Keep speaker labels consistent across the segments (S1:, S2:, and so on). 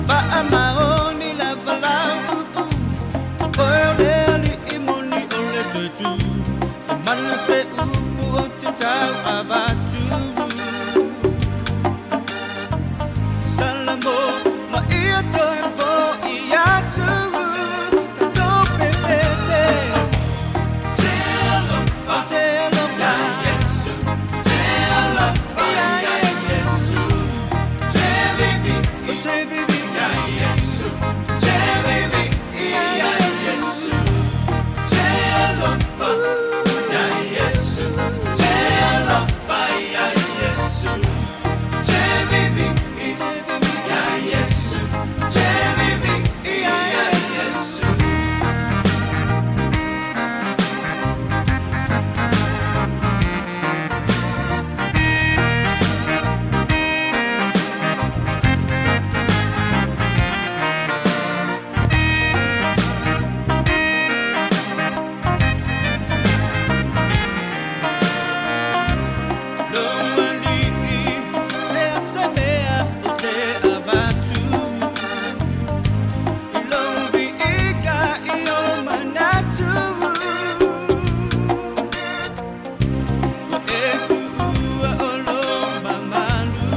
S1: Faamaoni lava lau upu, Oe o le alii moni o le toetu, E mana se upu o te tau avatu. Salamo ma ia toe foi atu, Tatou pepese, o te alofa ia Iesu, O te vivi ia Iesu. Te vivi ia Iesu. Lou alii se ase mea o te avatu, I lou viiga i o manatu, Ua e tuua o lou mamalu,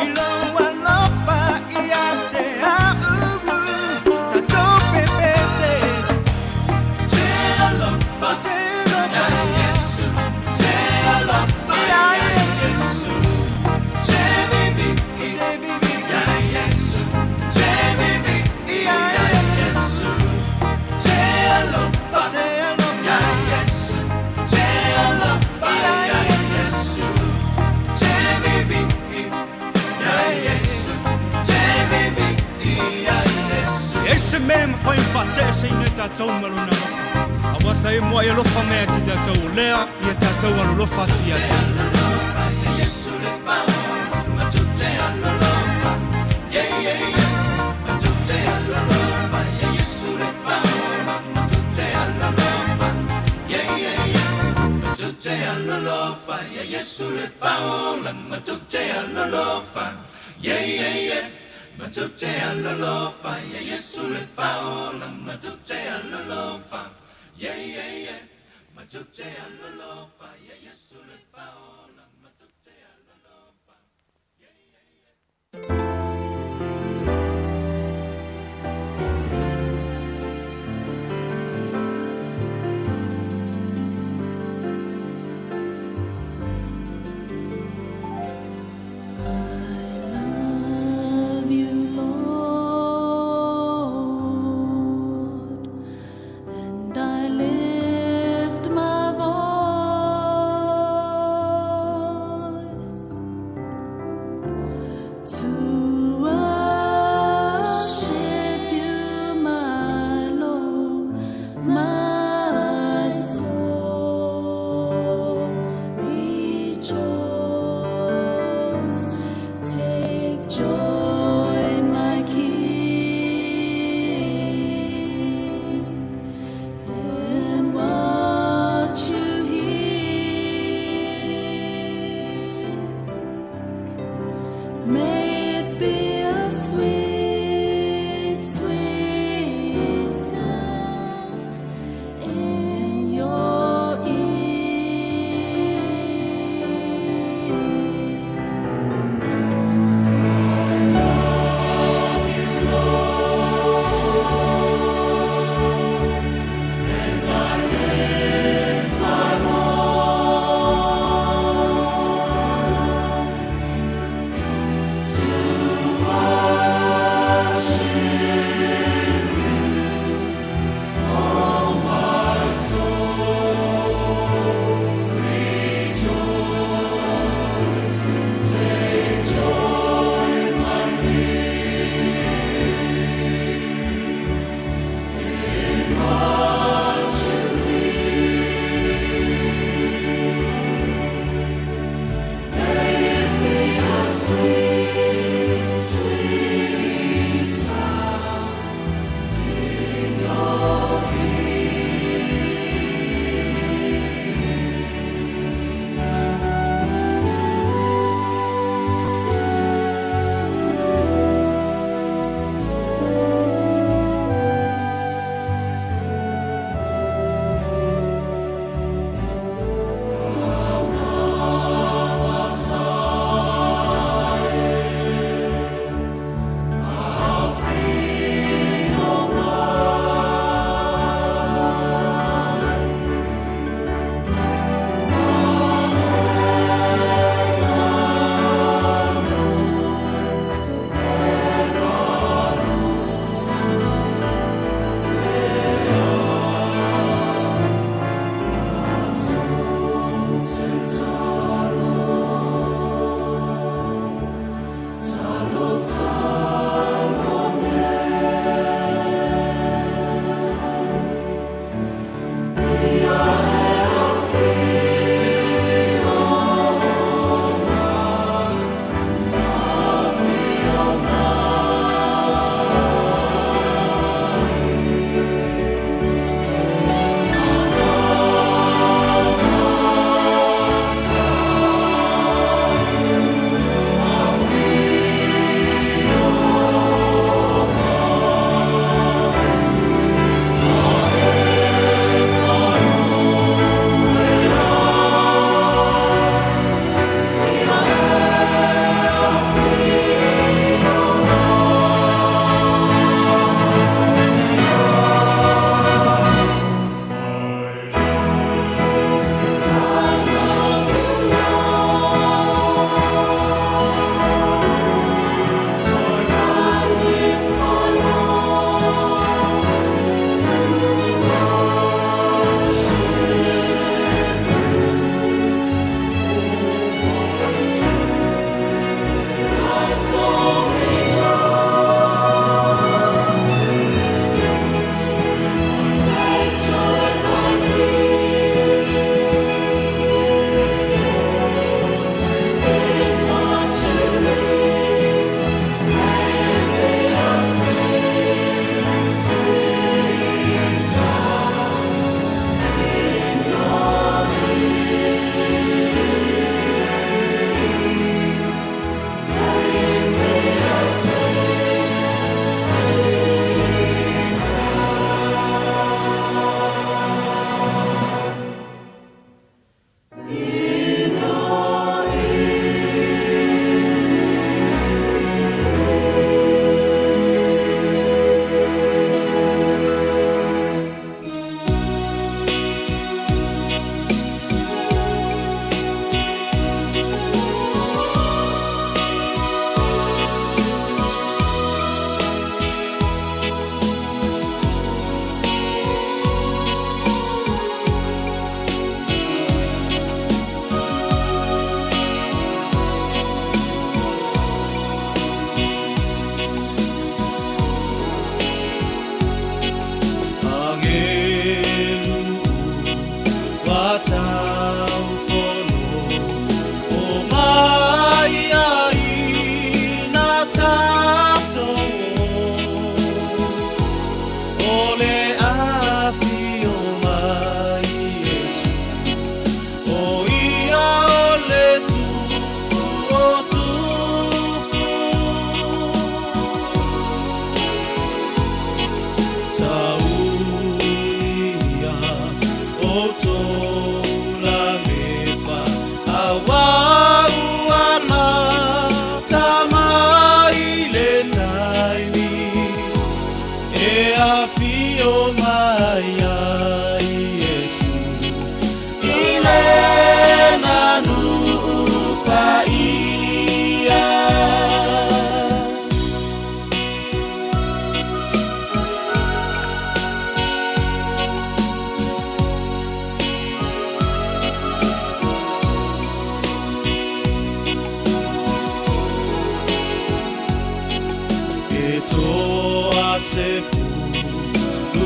S1: I lou alofa ia te au, Tatou pepese, o te alofa ia Iesu, O te vivi ia Iesu, O te alofa ia Iesu. E se mea mawhai whatea se ina tātou maruna alofa. A wasa e mua e alofa mea te tātou o lea, i a tātou alolofa ati a te.
S2: I love you, Lord, and I lift my voice to worship you, my Lord, my soul rejoice. Take joy, my King, in what you hear. May it be a sweet, sweet sound in your ear.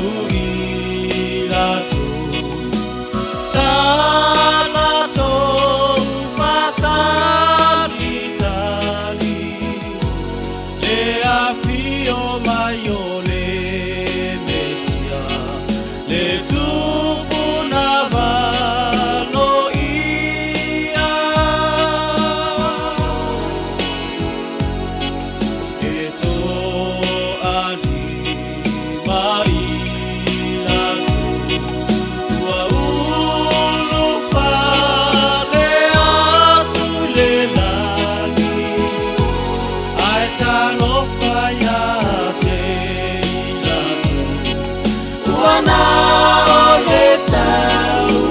S1: atu i latou. Sa latou faatalitali le afio mai o le Mesia, le Tupu na valoia. E toalima i latou ua ulufale atu i le lagi, ae talofa ia te i latou ua na o le taufaitagi.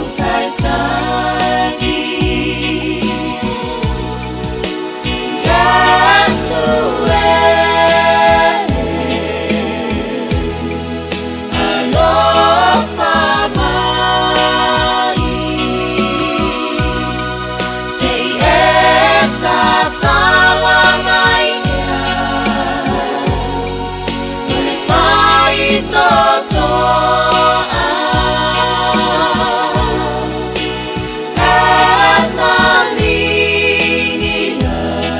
S1: Iesu e, alofa mai, se i e tatala mai ea i le faitotoa. E maligi ai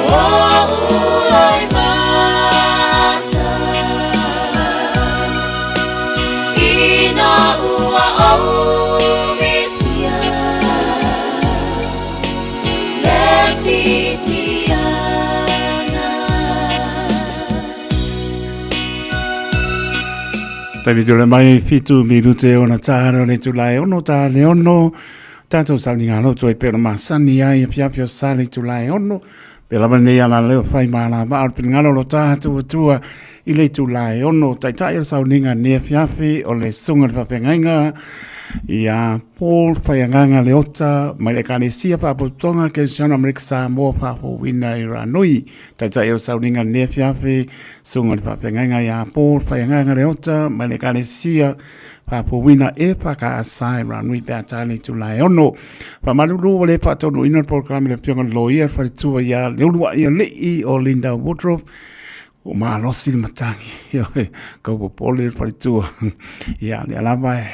S1: o oʻu loimata, ina ua ou misia le sitiaga.
S3: Taimi tule mai 7 minute ona tāra o le itula e 6 tā le 6. Tātou sauniga loto e pei ona masani ai afiafi o sa le itula e 6. Pea lava lenei ala leo whai mā la maa o le finagalo o lo tātou Atua i le itula e 6. Taitai o le sauniga nei afiafi o le susuga i le faafeagaiga ia Paul Whaiagaga Leota mai le Ekalesia Faapotopotoga Kerisiano Amerika Samoa Faafouina i Ranui. Taitai o le sauniga nei afiafi, susuga i le faafeagaiga ia Paul Whaiagaga Leota mai le Ekalesia Faafouina EFKS i Ranui pe a tā le itula e 6. Faamalulu ua le faataunuuina le polokalame le Afioga i le Loia le Faletua ia Leuluai Alii o Linda Woodruff. Ua malosi le matagi. Ioe, kau popole le faletua. Ia, lea lava e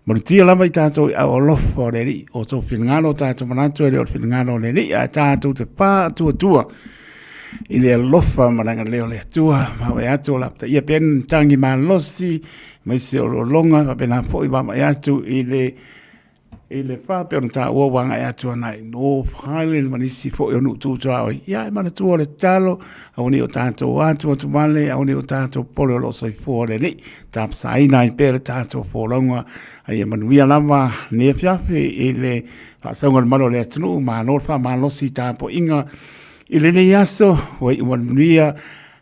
S3: malutia lava i tātou i au alofa o le Alii. O tō finagalo o tātou manatu e le o le finagalo o le Alii, ae tātou te pā atuatua i le alofa ma le agalelei o le Atua. Vaavaai atu o lapataia pea ni tangi malosi, aemaise o lologa, faapena foi vaavaai atu i le I le wha pe ona tāua ua agai atu ana i North Highland ma nisi foi o nuu tu tuaoi. Ia e manatua o le tatalo, aua nei o tātou atu atu vale, aua nei o tātou pole o loo soifua o le Alii. Tapasaina ai pea le tātou folauga, a ia manuia lava nei afiafi i le faasauga o le malu o le atunuu, malo le faamalosi i tapuaiga i lenei aso, ua iu ma le manuia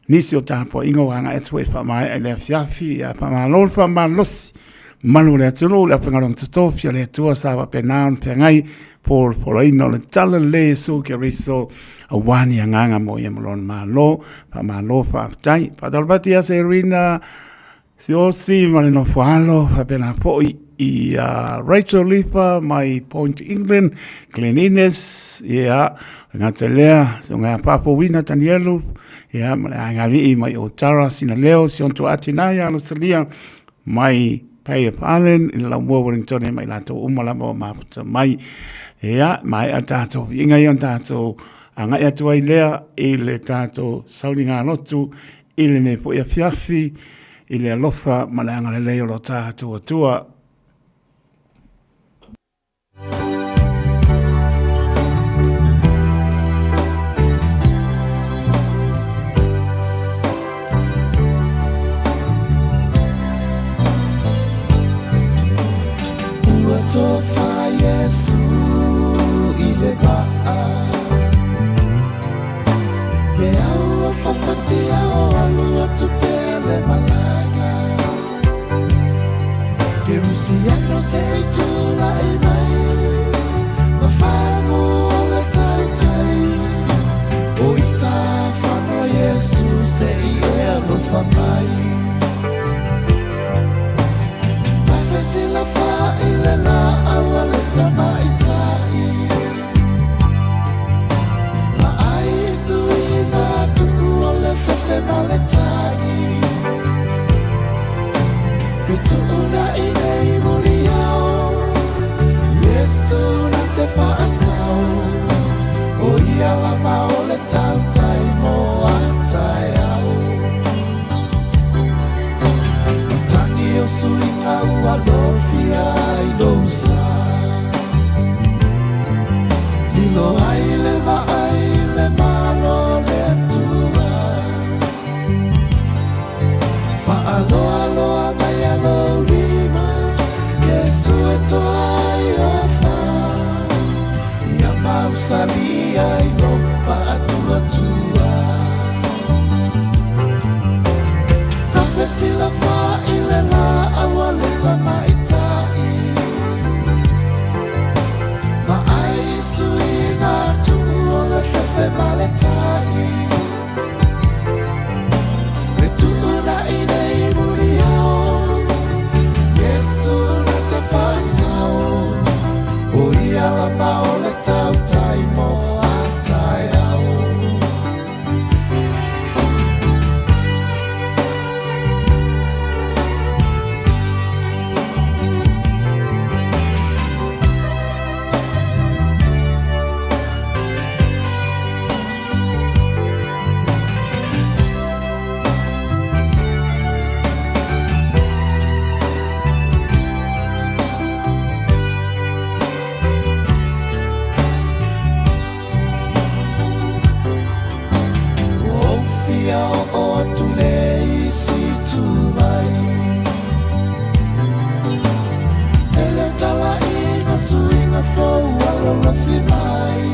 S3: nisi o tapuaiga ua agai atu foi e faamaea i le afiafi, ia faamalo le faamalosi. Malu o le atunuu, le aufaigaluega totofi a le Atua sa faapena ona feagai folafolaina o le tala lelei Iesu Keriso aua ni agaga mo ia ma lona Malo. Faamalo faafetai. Faatalofa atu ia Serina Siosi ma le nofo alo, faapena foi i Rachel Lifa mai Point England, Glen Innes, ia, le gata lea, so ngā Faafouina Tanielu, ia, ma le aiga alii mai o Tara Sinaleo, Sionto Atinai, Alosalia, mai Bay of Island, i le laumua Wellington mai latou uma lava o mafuta mai. Ia, maea tātou viiga ia ona tātou agai atu ai lea i le tātou sauniga lotu i lenei foi afiafi i le alofa ma le agalelei o lo tātou Atua.
S4: Ua tofa Iesu i le vaa Pe au o papatia o alu atu pea le malaga Ke Mai le vaai i le malo o le Atua. Faaloaloa mai a lou lima, Iesu e toa ai ofa. Ia mausali ai lou faatuatua. Tafe silafa i le laau a le tamaitai. Vaai i suiga atu o le fefe ma le tai. Le tuunai nei muliao, Iesu na te faasao. O ia lava o le tautai mo a taeao. Ua ou fia oo atu le isi itu mai. Tele talaiga suiga fou ua lolofi mai.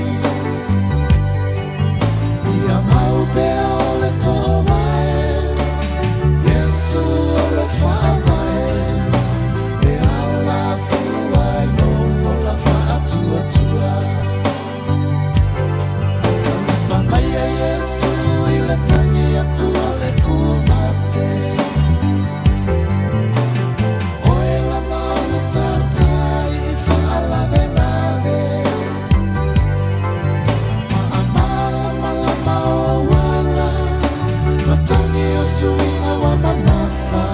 S4: Ia mau pea o le toomae, Iesu o le faavae. E ala fua ai lou ola faatuatua. Taulipa mai e Iesu i le tagi atu o le kumate. Oe lava o le tautai i faalavelave. Faamalamalama ou ala, matagi o suiga ua mamafa.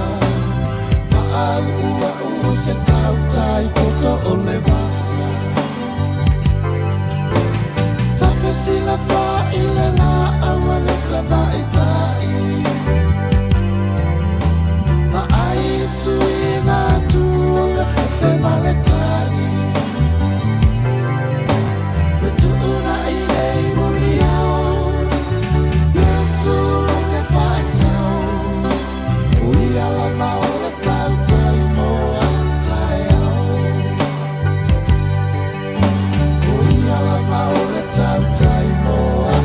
S4: Faauuauu se tautai poto o le vasa. Tafe silafa i le laau a le tamaitai. Vaai i suiga atu o le fefe ma le tai. Le tuunai nei muliao, Iesu e te faasao. O ia lava o le tautai mo a taeao. O ia lava o le tautai mo a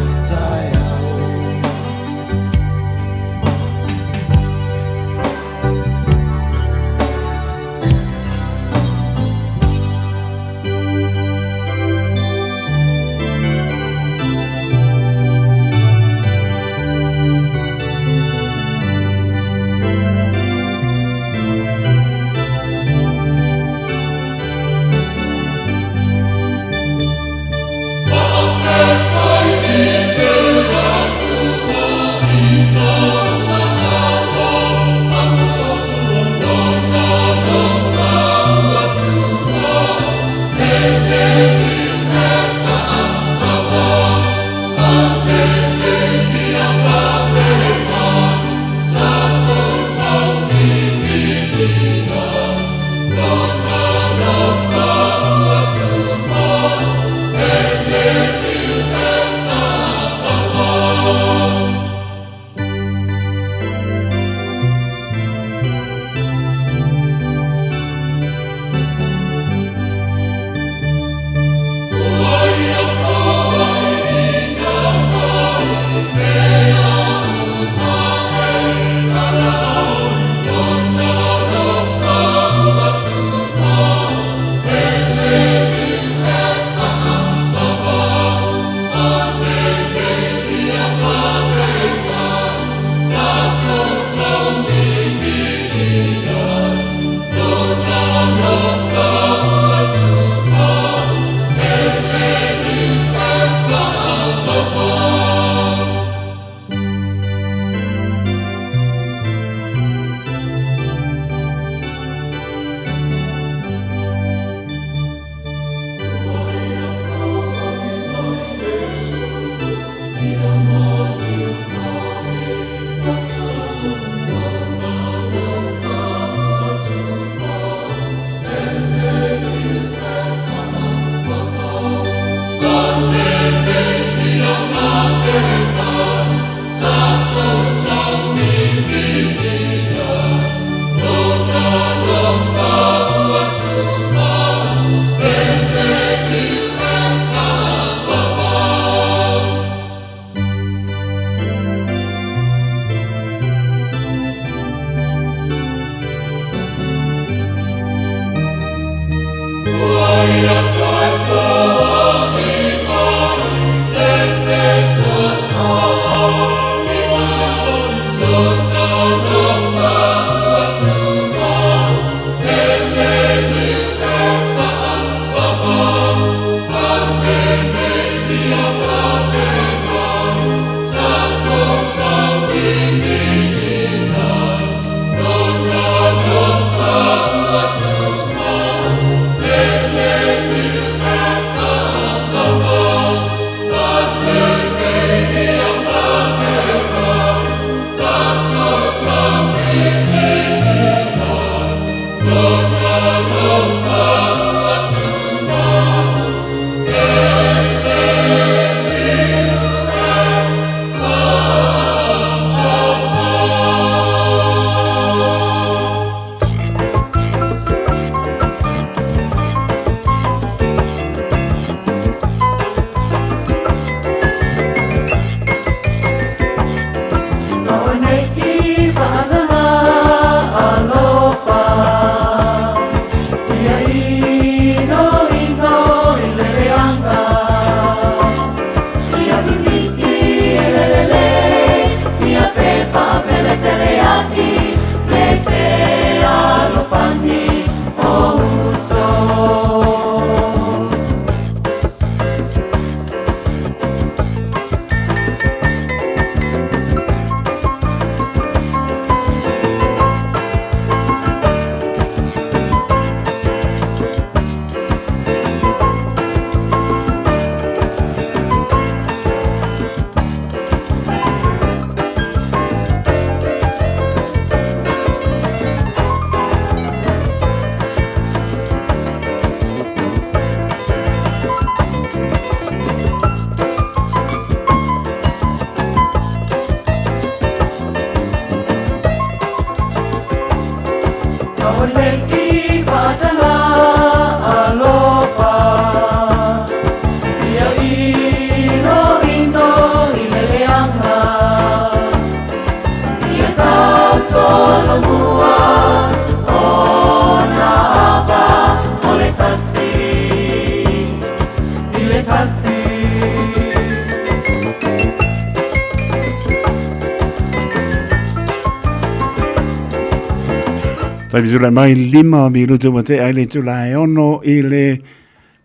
S3: Taimi tula mai lima minutu ma te ai le tula e ono i le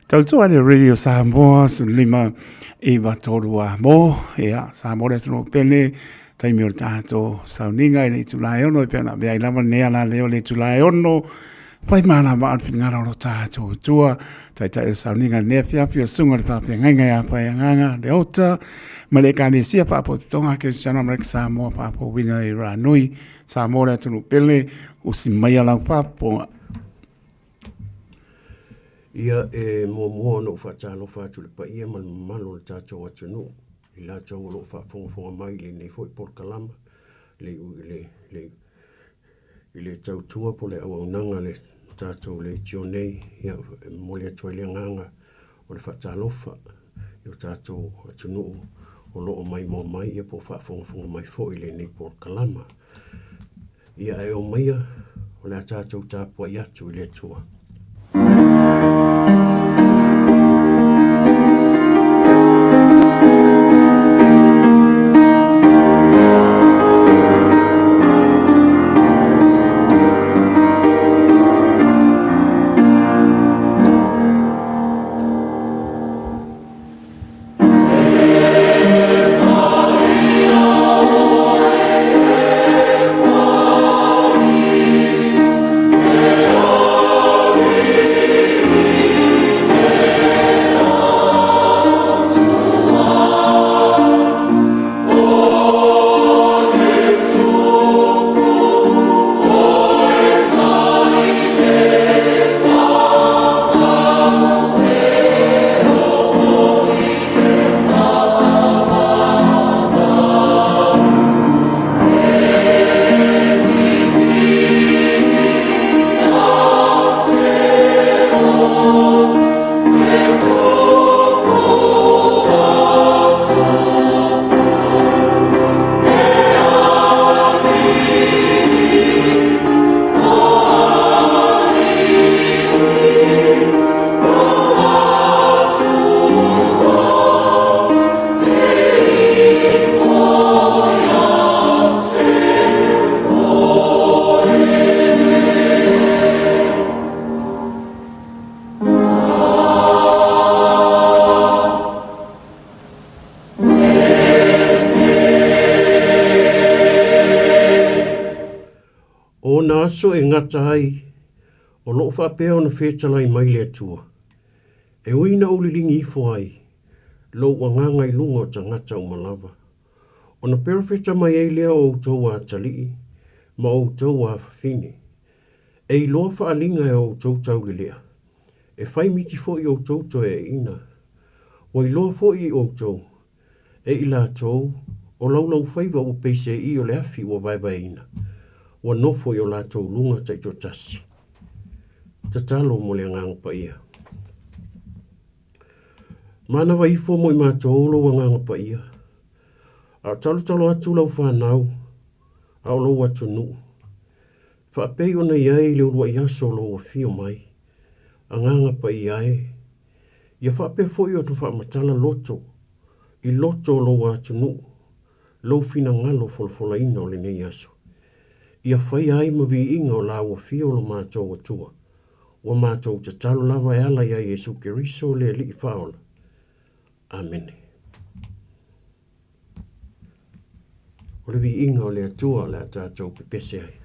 S3: tautua le Radio Samoa su lima i watoru a mo ia Samoa le atunu pene taimi o le tātou sauniga i le itula e ono e pea na mea i lava nea la leo le itula e ono whai mālama a le whingara o lo tātou tua taitai o sauniga nea whiawhi o sunga le whawhia ngai ngai a whai anganga le ota ma le ekalesia whaapototonga ke Siana Amerika Samoa whaapo winga i Ranui Samoa le atunu pele usi mai a lau whaaponga.
S5: Ia e muamua ona ou faatalofa atu i le paia ma le mamalu o le tatou atunuu i latou o lo o faafogafoga mai i lenei foi polokalama le le le i le tautua po o le auaunaga a le tatou leitio nei. Ia e momoli atu ai le agaga o le faatalofa i o tatou atunuu o lo o maimoa mai ia po o faafogafoga mai foi i lenei polokalama. Ia ae omaia, o le a tatou tapuai atu i le Atua. O ona aso e gata ai, o loo faapea ona fetalai mai le Atua, E ui ina ou liligi ifo ai lou agaga i luga o tagata uma lava, ona perofeta mai ai lea o outou atalii ma outou afafine, e iloa faaliga e outou taulelea, e fai miti foi outou toeaiina, ua iloa foi e outou, e i latou, o laulaufaiva ua pei seii o le afi ua vaevaeina, ua nofo i o latou luga taitoatasi. Tatalo mo le Agaga Paia. Manava ifo mo i matou lou Agaga Paia, a o talotalo atu lau fanau, a o lou atunuu, faapei ona i ai le uluai aso o lou afio mai, Agaga Paia e, ia faapea foi ona faamatala loto i loto o lou atunuu, lou finagalo folafolaina o lenei aso. Ia faia ai ma viiga o la ua fio lo matou Atua. Ua matou tatalo lava e ala iā Iesu Keriso le Alii Faaola. Amene. O le viiga o le Atua o le a tatou pepese ai.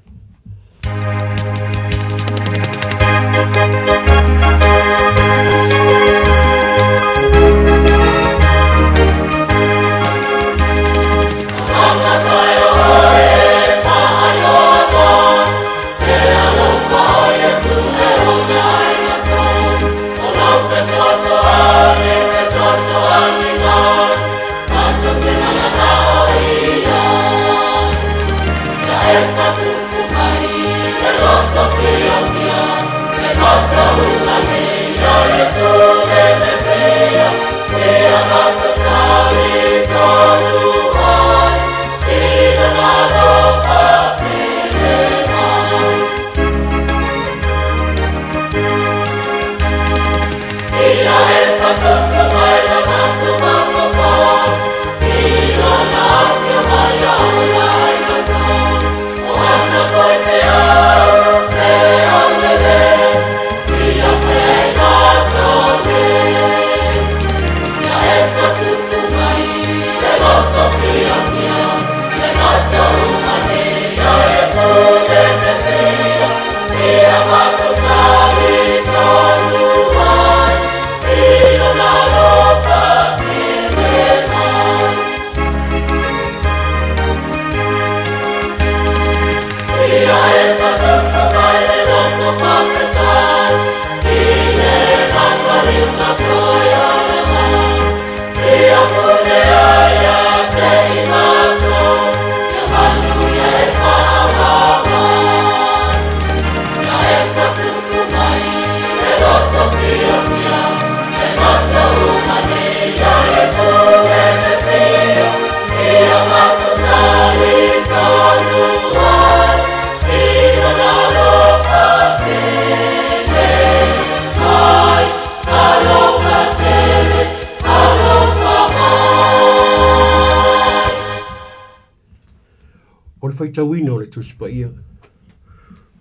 S5: faitauina o le Tusi Paia.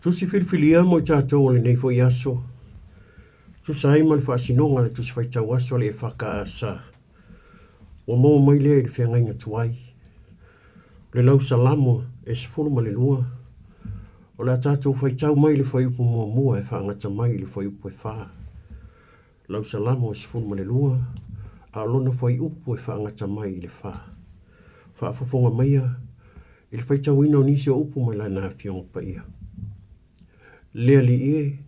S5: Tusi filifilia mo i tatou o lenei foi aso, tusa ai ma le faasinoga a le Tusi Faitau Aso a le EFKS. Ua maua mai lea i le feagaiga tuai. O le lau Salamo e 12, o le a tatou faitau mai le fuaiupu muamua e faagata mai i le fuaiupu e 4. Lau Salamo e 12, a o lona fuaiupu e faagata mai i le 4. Faafofoga maia i le faitauina o nisi o upu mai Lana Afioga Paia. Le Alii e,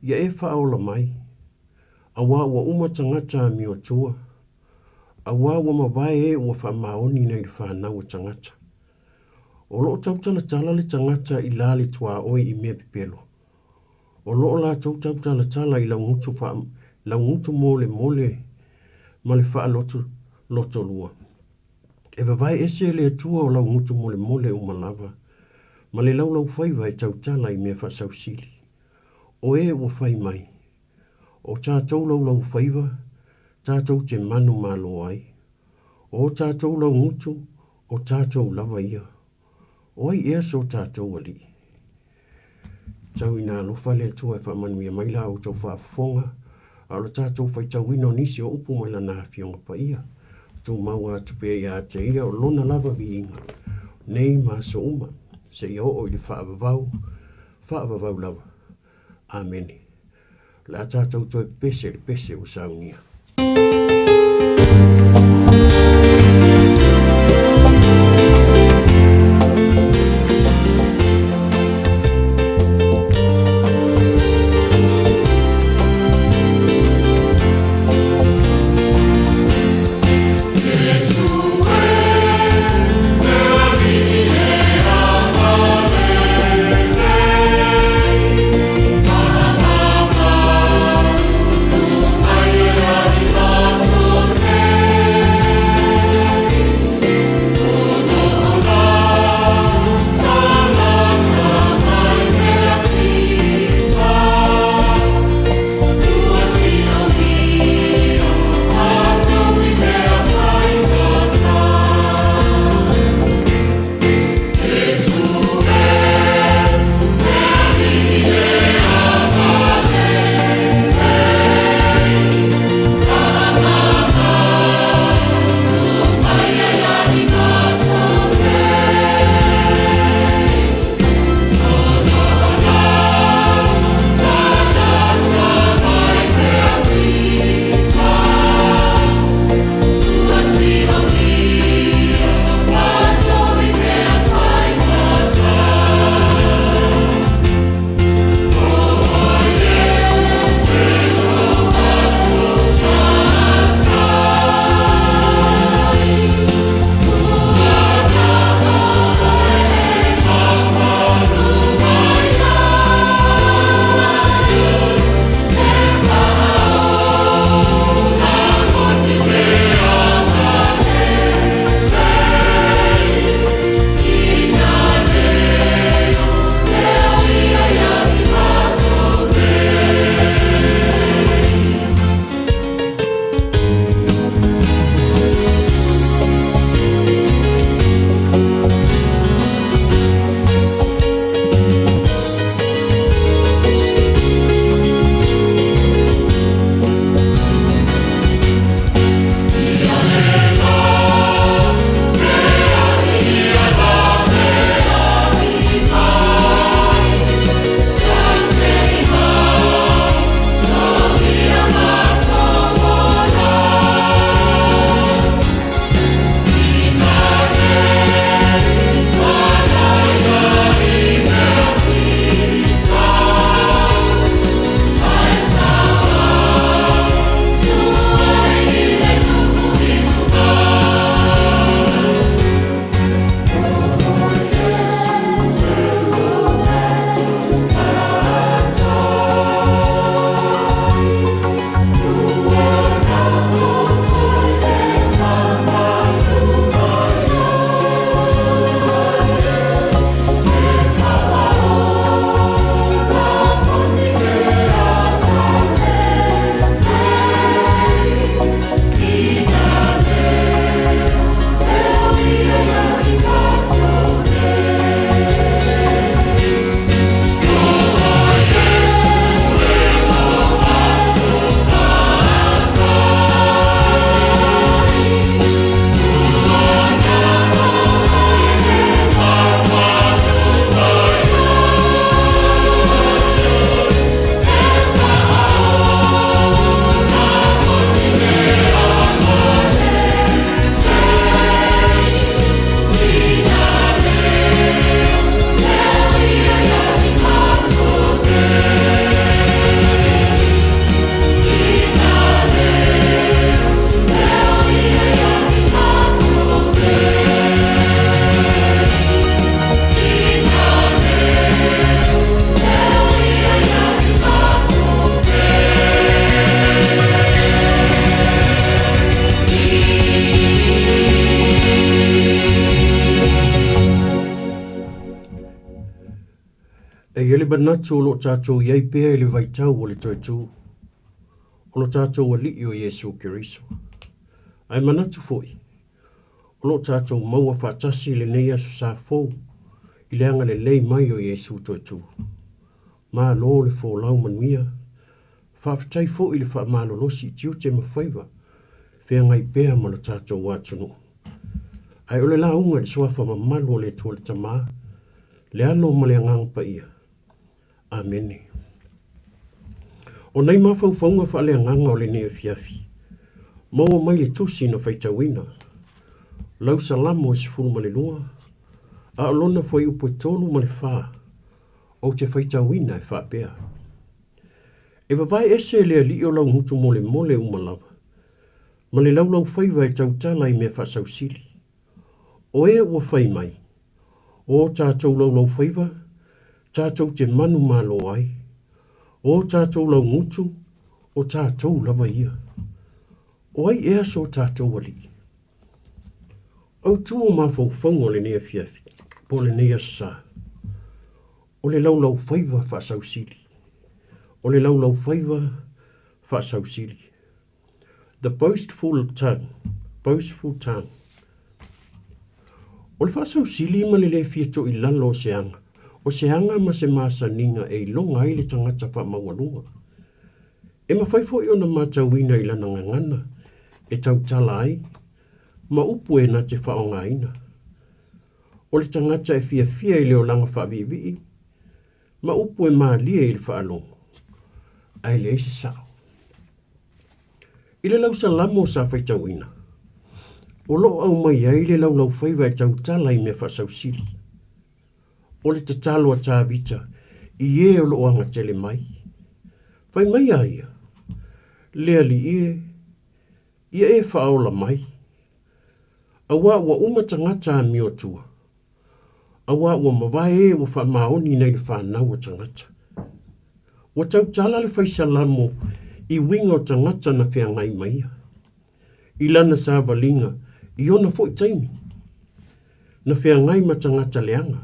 S5: ia e faaola mai, auā ua uma tagata amio atua, auā ua mavae e ua faamaoni nai le fanau a tagata. O lo o tautalatala le tagata i la le tuaoi i mea pepelo. O lo o latou tautalatala i laugutu faa, laugutu molemole ma le faalotu lotolua. E vavae ese e le Atua o laugutu molemole uma lava, ma le laulaufaiva e tautala i mea faasausili. O e ua fai mai, O tatou laulaufaiva, tatou te manumalo ai. O tatou laugutu, o tatou lava ia. O ai ea so tatou Alii? Tau ina alofa le Atua e faamanuia mai la outou faafofoga, a o le tatou faitauina o nisi o upu mai Lana Afioga Paia. Tumau atu pea ia te Ia o Lona lava viiga, nei ma aso uma, seia oo i le faavavau, faavavau lava. Amene. O le a tatou toe pese i le pese ua saunia. E i ai le manatu o lo o tatou i ai pea i le vaitau o le toe tu o lo tatou Alii o Iesu Keriso. Ae manatu foi, o lo o tatou maua faatasi i lenei Aso Sa fou i le agalelei mai o Iesu toe tu. Malo le folau manuia, faafetai foi i le faamalolosi i tiute ma faiva feagai pea ma lo tatou atunuu. Ae o le lauga i le Suafa mamalu o le Atua le Tama, le Alo ma le Agaga Paia. Amene. O nei mafaufauga faaleagaga o lenei afiafi, maua mai le tusi na faitauina, lau Salamo e 12, a o lona fuaiupu e 3 ma le 4, ou te faitauina e faapea, E vavae ese le alii o lau gutu molemole uma lava, ma le laulaufaiva e tautala i mea faasausili. O e ua fai mai, O tatou laulaufaiva, tatou te manumalo ai. O tatou laugutu, o tatou lava ia. O ai ea so tatou Alii? Autu o mafaufauga o lenei afiafi, po o lenei aso sa, o le laulaufaiva faasausili. O le laulaufaiva faasausili. The boastful tongue, boastful tongue. O le faasausili ma le le fia toilalo o se aga, o se aga ma se masaniga e iloga ai le tagata faamaualuga. E mafai foi ona matauina i lana gagana e tautala ai ma upu e na te faaaogaina. O le tagata e fiafia i le olaga faaviivii ma upu e malie i le faalogo, ae leai se sao. I le lausalamo sa faitauina, o lo o aumai ai le laulaufaiva e tautala i mea faasausili. O le tatalo a Tavita i e o lo o agatele mai. Fai mai a ia, Le Alii e, ia e faaola mai, auā ua uma tagata amio atua. Auā ua mavae e ua faamaoni nei le fanau a tagata. Ua tautala le fai salamo i uiga o tagata na feagai ma ia, i lana savaliga i ona foi taimi. Na feagai ma tagata leaga,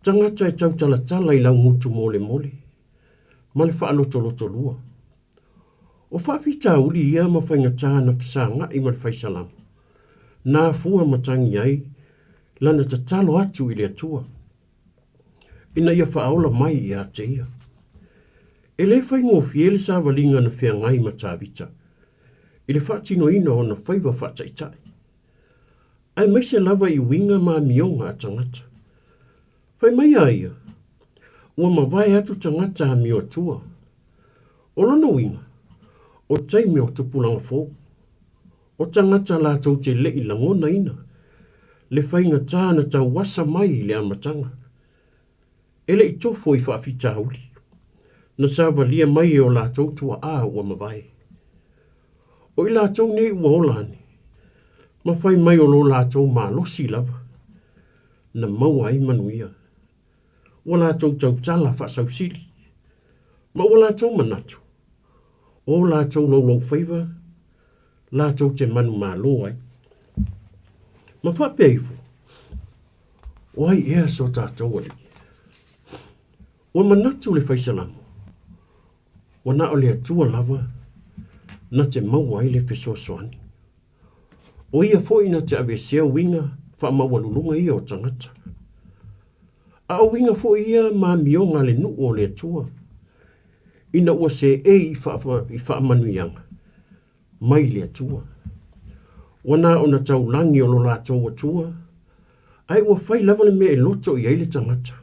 S5: tagata e tautalatala i laugutu molemole, ma le faalotolotolua. O faafitauli ia ma faigata na fesagai ma le fai salamo, na afua matagi ai lana tatalo atu i le Atua ina ia faaola mai ia te ia. E le faigofie le savaliga na feagai ma Tavita i le faatinoina o ona faiva faataitai, aemaise lava i uiga ma amioga a tagata. Fai mai a ia, Ua mavae atu tagata amio atua. O lona uiga, o taimi o tupulaga fou. O tagata latou te leʻi lagonaina le faigata na tauasa mai i le amataga. E leʻi tofo i faafitauli, na savalia mai e o latou tuaa ua mavae. O i latou nei ua ola ane, ma fai mai o lo latou malosi lava, na maua ai manuia. Ua latou tautala faasausili, ma ua latou manatu, o latou laulaufaiva latou te manumalo ai. Ma faapea ifo, O ai ea so tatou Alii? Ua manatu le faisalamo, ua na o le Atua lava na te maua ai le fesoasoani. O ia foi na te aveesea uiga faamaualuluga ia o tagata. A o uiga foi ia ma amioga a le nuu o le Atua, ina ua seei i faamanuiaga mai le Atua. Ua na ona taulagi o lo latou Atua, ae ua fai lava le mea e loto i ai le tagata.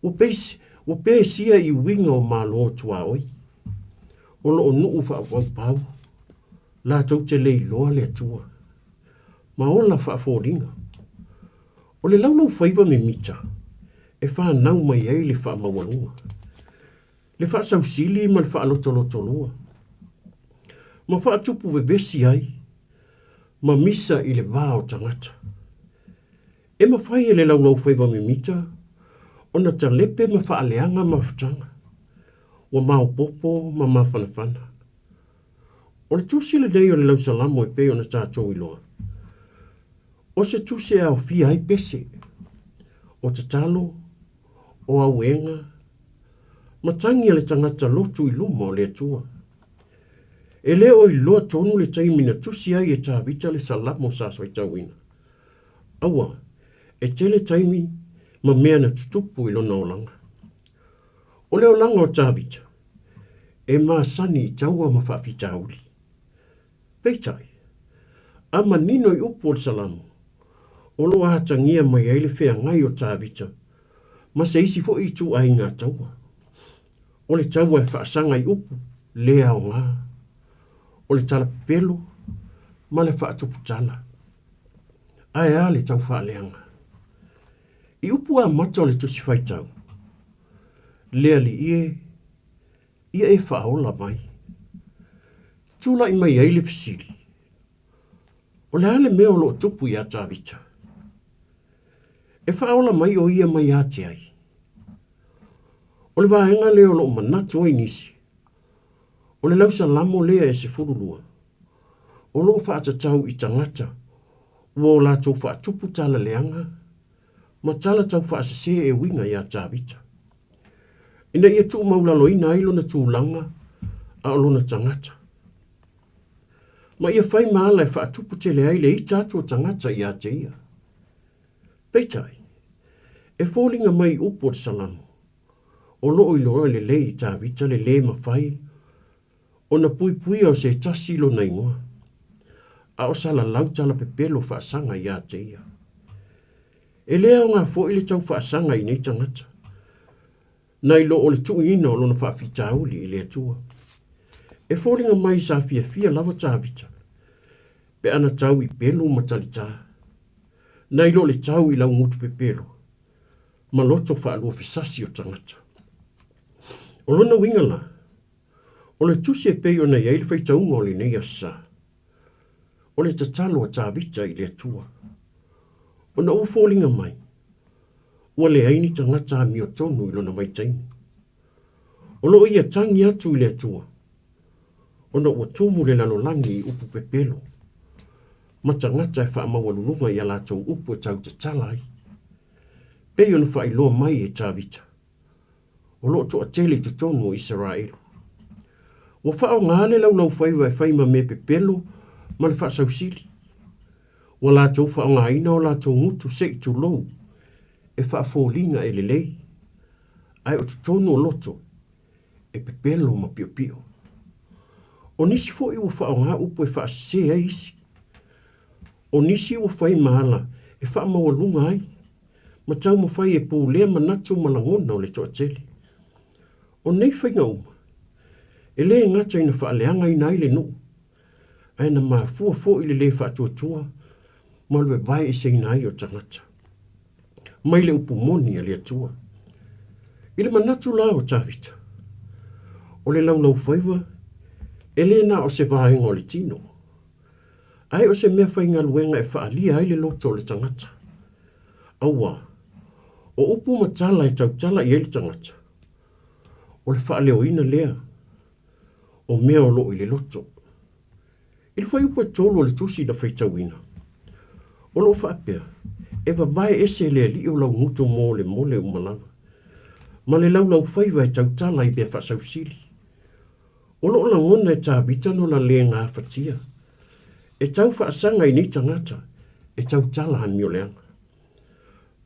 S5: Ua peisi, ua pesia i uiga o Malo tuaoi, o lo o nuu faapaupau, latou te le iloa le Atua, ma ola faafoliga. O le laulaufaiva mimita e fanau mai ai le faamaualuga, le faasausili ma le faalotolotolua, ma faatupu vevesi ai ma misa i le va o tagata. E mafai e le laulaufaiva mimita ona talepe ma faaleaga mafutaga ua maopoopo ma mafanafana. O le tusi lenei o le Lausalamo e pei ona tatou iloa, o se tusi e aofia ai pese, o tatalo, O auega, ma tagi a le tagata lotu i luma o le Atua. E le o iloa tonu le taimi na tusi ai e Tavita le Salamo sa faitauina. Aua, e tele taimi ma mea na tutupu i lona olaga. O le olaga o Tavita, e masani i taua ma faafitauli. Peitai, a manino i upu o le Salamo, o lo o atagia mai ai le feagai o Tavita ma se isi foi ituaiga taua. O le taua e faasaga i upu le aoga, o le tala pepelo ma le faatuputala. Ae a le tau faaleaga? I upu amata o le Tusi Faitau, Le Alii e, ia e faaola mai. Tulai mai ai le fesili, O le a le mea o lo o tupu iā Tavita? E faaola mai ʻo ia mai ia te ai? O le vaega lea o lo o manatu ai nisi, o le lausalamo lea e 12, o lo o faatatau i tagata ua o latou faatupu tala leaga ma tala tau faasese e uiga iā Tavita, ina ia tuumaulaloina ai lona tulaga a o lona tagata. Ma ia fai ma ala e faatupu tele ai le ita atu o tagata iā te ia. Peitai, e foliga mai i upu o le Salamo, o lo o iloa lelei i Tavita le lē mafai ona puipuia o se tasi lona igoa, a o salalau tala pepelo faasaga iā te ia. E le aoga foi le tau faasaga i nei tagata, nai lo o le tuuina o lona faafitauli i le Atua. E foliga mai sa fiafia lava Tavita pe ana tau i pelu ma talitā, nai lo le tau i laugutu pepelo ma loto faaluafesasi o tagata. O lona uiga la, o le tusi e pei ona i ai le faitauga o lenei aso sa, o le tatalo a Tavita i le Atua. Ona ua foliga mai, ua leai ni tagata amiotonu i lona vaitaimi. O lo o ia tagi atu i le Atua, ona ua tumu le lalolagi i upu pepelo, ma tagata e faamaualuluga i a latou upu e tau tatala ai. Pei ona faailoa mai e Tavita, o lo o toatele i totonu o Isaraelu. Ua faaaoga le laulaufaiva e fai ma mea pepelo ma le faasausili. Ua latou faaaogaina o latou gutu se i tulou e faafoliga e lelei, ae o totonu o loto e pepelo ma piopio. O nisi foi ua faaaoga upu e faasese ai isi. O nisi ua fai ma ala e faamaualuga ai ma taumafai e pulea manatu ma lagona o le toatele. O nei faiga uma, e le gata ina faaleagaina ai le nuu, ae na mafua foi le lē faatuatua ma le vavaeeseina ai o tagata mai le upu moni a le Atua. I le manatu la o Tavita, o le laulaufaiva e le na o se vaega o le tino, ae o se mea faigaluega e faaalia ai le loto o le tagata. Auā, o upu ma tala e tautala i ai le tagata, o le faaleoina lea o mea o lo o i le loto. I le fuaiupu e tolu o le tusi na faitauina, o lo o faapea, E vavae ese le alii o laugutu mo le mole uma lava, ma le laulaufaiva e tautala i mea faasausili. O lo o lagona e Tavita no la le gafatia, e tau faasaga i nei tagata e tautala amioleaga.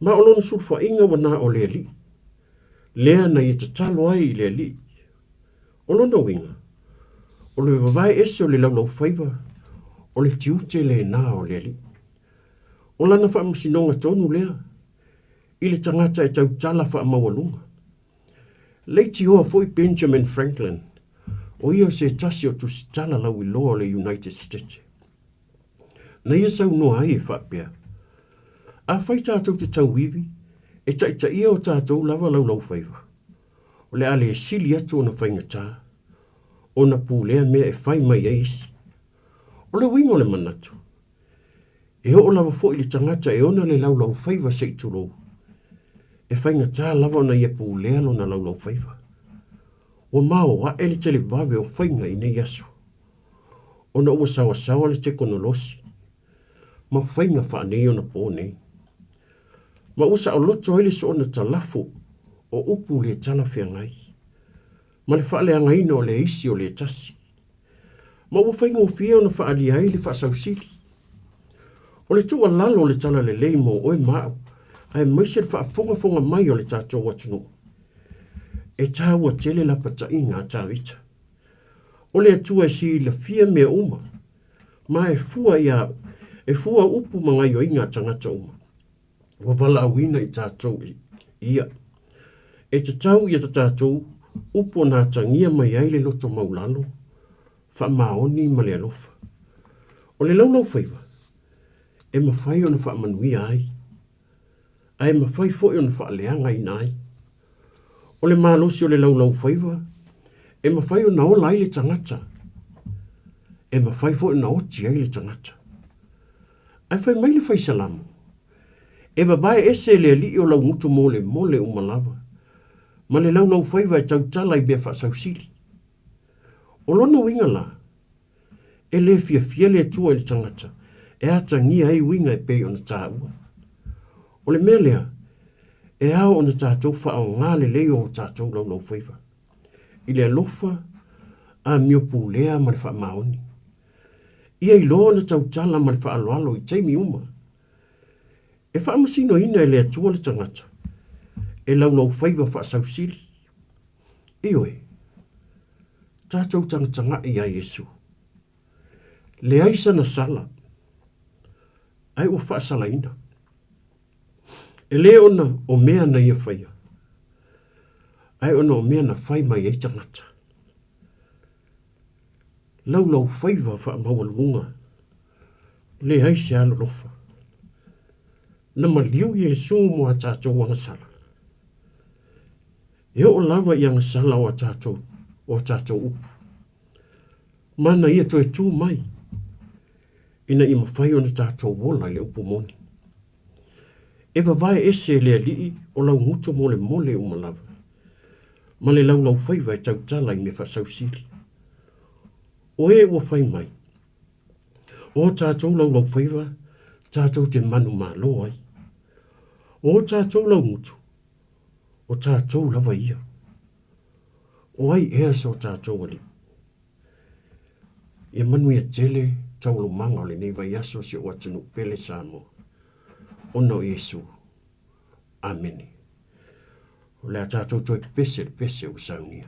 S5: Ma o lona sulufaiga ua na o le alii, lea na ia tatalo ai i le alii. O lona uiga, o le vavae ese o le laulaufaiva, o le tiute lena o le Alii. O lana faamasinoga tonu lea i le tagata e tautala faamaualuga. Leitioa foi Benjamin Franklin, o ia o se tasi o tusitala lauiloa o le United States. Na ia saunoa ai e faapea, Afai tatou te tauivi, e taitaia o tatou lava laulaufaiva. O le a le sili atu ona faigata ona pulea mea e fai mai ai isi. O le uiga o le manatu, e oo lava foi i le tagata e ona le laulaufaiva se i tulou, e faigata lava ona ia pulea lona laulaufaiva. Ua maoae le televave o faiga i nei aso, ona ua saoasaoa le tekonolosi ma faiga faaneionapo nei. Ma ua saoloto ai le soona talafo. O upu le talafeagai, ma le faaleagaina o le isi o le tasi. Ma ua faigofie ona faaalia ai le faasausili. O le tuualalo o le talalelei mo oe ma au, aemaise le faafogafoga mai o le tatou atunuu, e taua tele lapataiga a Tavita. O le Atua e silafia mea uma, ma e fua ia, e fua upu ma gaioiga a tagata uma. Ua valaauina i tatou i Ia. E tatau ia ta tatou upu ona atagia mai ai le loto maulalo, faamaoni ma le alofa. O le laulaufaiva, e mafai ona faamanuia ai, ae mafai foi ona faaleagaina ai. O le malosi o le laulaufaiva, e mafai ona ola ai le tagata, e mafai foi ona oti ai le tagata. Ae fai mai le fai Salamo, E vavae ese e le Alii o lau gutu molemole uma lava, ma le laulaufaiva e tautala i mea faasausili. O lona uiga la, e le fiafia le Atua i le tagata e atagia ai uiga e pei ona taua. O le mea lea, e ao ona tatou faaaoga lelei o tatou laulaufaiva, i le alofa, amio pulea ma le faamaoni. Ia iloa ona tautala ma le faaaloalo i taimi uma. E faamasinoina e le Atua le tagata e laulaufaiva faasausili. Ioe, tatou tagatagai iā Iesu. Leai sana sala, ae ua faasalaina. E le ona o mea na ia faia, ae ona o mea na fai mai ai tagata. Laulaufaiva faamaualuga, leai se alolofa. Na maliu Iesu mo a tatou agasala. E oo lava i agasala o a tatou, o a tatou upu. Ma na ia toe tu mai, ina ia mafai ona tatou ola i le upu moni. E vavae ese e le Alii o lau gutu molemole uma lava, ma le laulaufaiva e tautala i mea faasausili. O e ua fai mai, O tatou laulaufaiva tatou te manumalo ai. O tatou laugutu, o tatou lava ia. O ai ea so tatou Alii? Ia manuia tele taualumaga o lenei vaiaso si ou atunuu pele Samoa, ona o Iesu. Amene. O le a tatou toe pepese le pese ua saunia.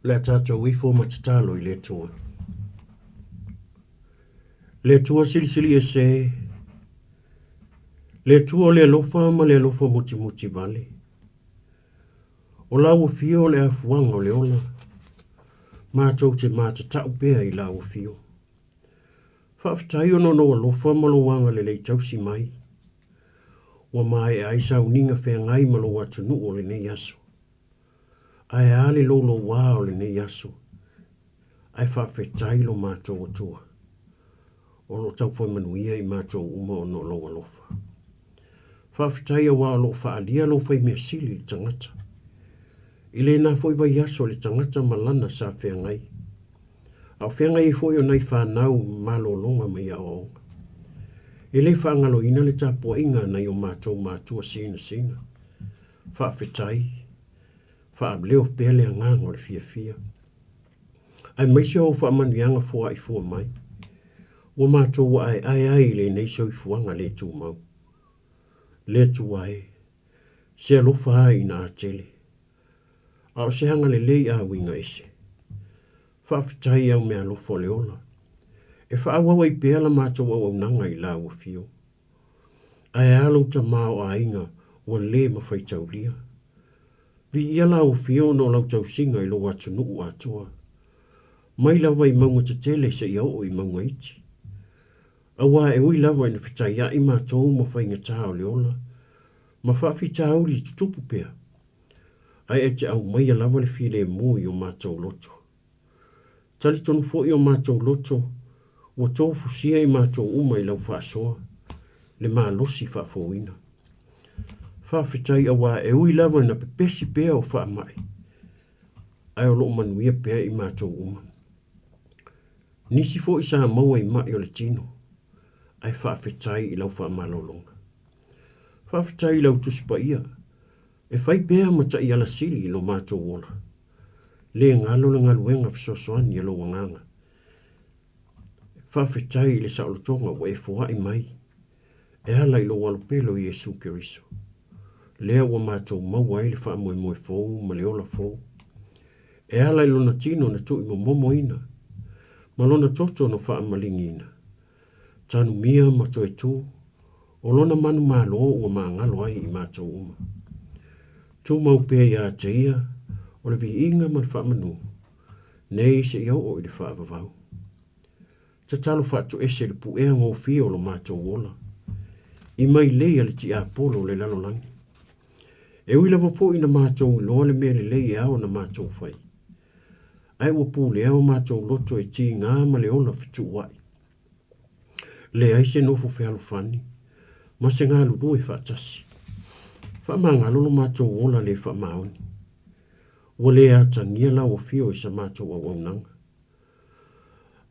S5: O le a tatou ifo ma tatalo i le Atua. Le Atua silisili ese, le Atua o le alofa ma le alofa mutimuti vale. O lau afio o le afuaga o le ola, matou te matatau pea i lau afio. Faafetai ona o lou alofa ma lou agalelei tausi mai. Ua maea ai sauniga feagai ma lou atunuu o lenei aso. Ae a le loulouā o lenei aso, ae faafetai lo matou Atua, o lo o taufai manuia i matou uma ona o lou alofa. Faafetai auā o lo o faaalia lou faimea sili i le tagata. I lena foi vaiaso le tagata ma lana sa feagai. A o feagai ai foi o nai fanau malologa mai aoaoga. E le faagaloina le tapuaiga a nai o matou matua sinasina. Faafetai. Faaleo pea le agaga o le fiafia. Aemaise o au faamanuiaga foai fua mai, ua matou aeae ai i lenei soifuaga le tumau. Le Atua e, se alofa a ina a tele, a o se agalelei a uiga ese. Faafetai i au meaalofa o le ola, e faaauau ai pea la matou auaunaga i lau afio. Ae a lou tama o aiga ua le mafaitaulia? Viia lau afio ona o lau tausiga i lou atunuu atoa. Mai lava i mauga tetele seia oo i mauga iti. Auā e ui lava ina fetaiaʻi matou ma faigata o le ola, ma faafitauli tutupu pea, ae e te aumaia lava le filemu i o matou loto. Talitonu foi o matou loto ua tofusia i matou uma i lau faasoa, le malosi faafouina. Faafetai auā e ui lava ina pepesi pea o faamai, ae o lo o manuia pea i matou uma. Nisi foi sa maua i maʻi o le tino, ae faafetai i lau faamalologa. Faafetai i lau Tusi Paia, e fai pea ma taiala sili i lo matou ola. Le galo le galuega fesoasoani a lou agaga. Faafetai i le saolotoga ua e foai mai e ala i lou alopele o Iesu Keriso, lea ua matou maua ai le faamoemoe fou ma le ola fou, e ala i lona tino na tuuimomomoina ma lona toto na faamaligiina. Tanumia ma toe tu, o lona manumalo ua magalo ai i matou uma. Tumau pea ia te ia o le viiga ma le faamanu, nei seia oo i le faavavau. Tatalo faatoese le puea gofie o lo matou ola, i mailei a le tiapolo o le lalolagi. E ui lava foi ina matou iloa le mea lelei e ao ona matou fai, ae ua pulea o matou loto e tiga ma le ola fetuuaʻi. Leai se nofo fealofani ma se galulue faatasi. Faamagalo lo matou ola le faamaoni. Ua le atagia lau afio i sa matou auaunaga.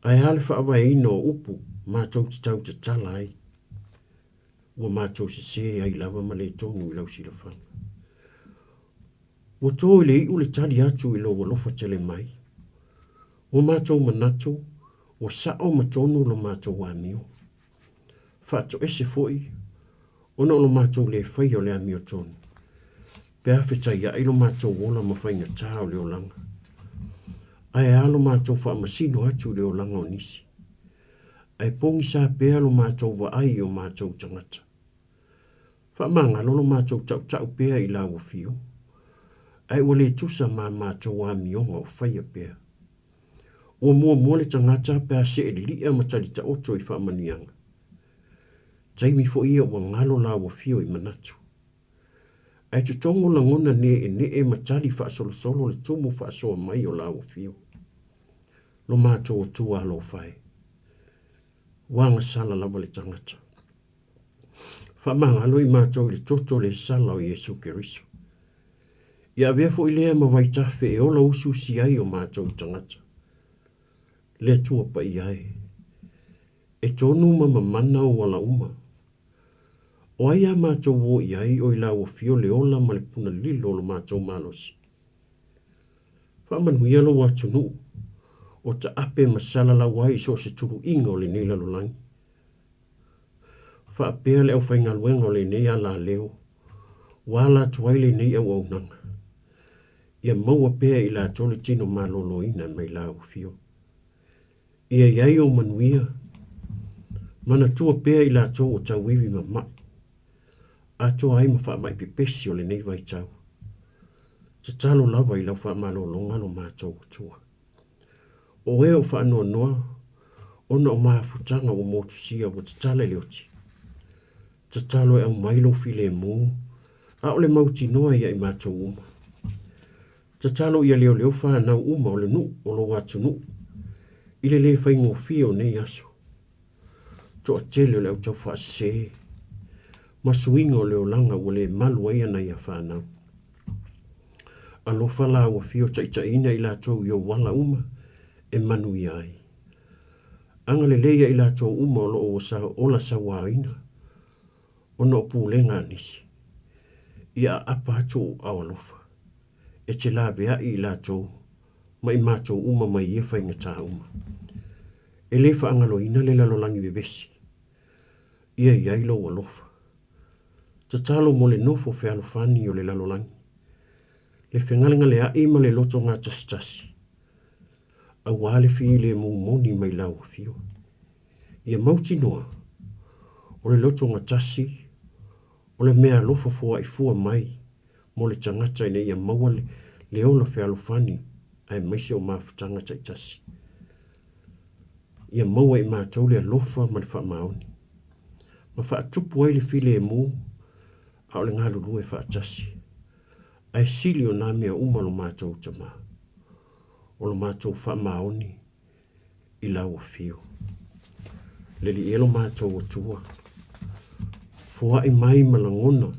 S5: Ae a le faavaeina o upu matou te tau tatala ai? Ua matou sese ai lava ma le tonu i lau silafaga. Ua to i le iu le tali atu i lou alofa tele mai. Ua matou manatu ua sao ma tonu lo matou amio. Faatoese foi ona o lo matou le faia o le amiotonu, pe a fetaiaʻi lo matou ola ma faigata o le olaga. Ae a lo matou faamasino atu i le olaga o nisi? Ae pogisa pea lo matou vaai i o matou tagata. Faamagalo lo matou tautau pea i lau afio, ae ua le tusa ma matou amioga o faia pea. Ua muamua le tagata pe a see lili'a ma tali taoto i faamanuiaga. Taimi foi ia ua galo la ua afio i manatu. Ae totogo lagona ne'ene'e ma tali faasolosolo le tumu faasoa mai o la ua afio. Lo matou Atua alofa e. Ua agasala lava le tagata. Faamagalo i matou i le toto le sala o Iesu Keriso. Ia avea foi lea ma vaitafe e ola usiusi ai o matou tagata. Le Atua paia e. E tonu ma mamana ou ala uma. O ai a matou o i ai o i la ua afio le ola ma le puna lilo o lo matou malosi. Faamanuia lou atunuu o taape ma salalau ai i so o se tuluiga o lenei lalolagi. Faapea le aufaigaluega o lenei alaleo ua ala atu ai lenei auaunaga, ia maua pea e i latou le tino maloloina mai lau afio. Ia i ai ou manuia, manatua pea i latou o tauivi ma ma'i, atoa ai ma faamai pepesi o lenei vaitau. Tatalo lava i lau faamalologa lo matou Atua. O e o faanoanoa ona o mafutaga ua motusia ua tatala i le oti. Tatalo e aumai lou filemu, a o le mautinoa ia i matou uma. Tatalo ia leoleo fanau uma o le nuu o lou atunuu i le le faigofie o nei aso. Toatele o le au taufaasese ma suiga o le olaga ua le malu ai ana ia fanau. Alofa la ua fio taitaiina i latou i ou ala uma e manuia ai. Agalelei ia i latou uma o lo o ua ola sauaina ona o pulega a nisi. Ia aapa atu ou aao alofa, e te laveai i latou ma i matou uma mai ia faigata uma. E le faagaloina le lalolagi vevesi. Ia i ai lou alofa. Tatalo mo le nofo fealofani o le lalolagi, le fegalegalea'i ma le loto gatasitasi, auā le filemu moni mai lau afio. Ia mautinoa, o le loto gatasi o le mea alofa foa'i fua mai mo le tagata ina ia maua le ola fealofani aemaise o mafutaga taitasi. Ia maua e i matou le alofa ma le faamaoni, ma faatupu ai le filemu a o le galulue faatasi. Ae sili o nā mea uma lo matou Tama, o lo matou faamaoni i lau afio. Le Alii e lo matou Atua, foai mai ma lagona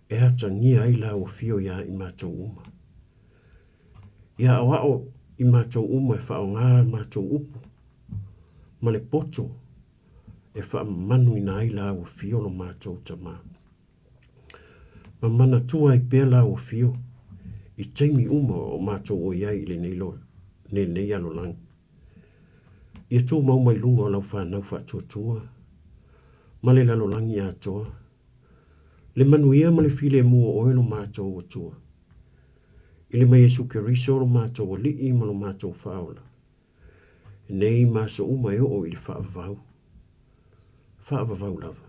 S5: e atagia ai lau afio iā i matou uma. Ia aoao i matou uma e faaaoga matou upu ma le poto e faamamanuina ai lau afio lo matou Tama. Ma manatua ai pea lau afio i taimi uma o matou o i ai i lenei lenei alolagi. Ia tumau mai luga o lau fanau faatuatua ma le lalolagi atoa, le manuia ma le filemu o oe lo matou Atua. I le ma Iesu Keriso lo matou Alii ma lo matou Faaola, nei ma aso uma e oo i le faavavau, faavavau lava.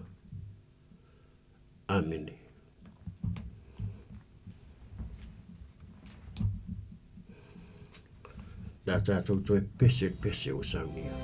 S5: Amene. Le a tatou toe pese pese ua saunia.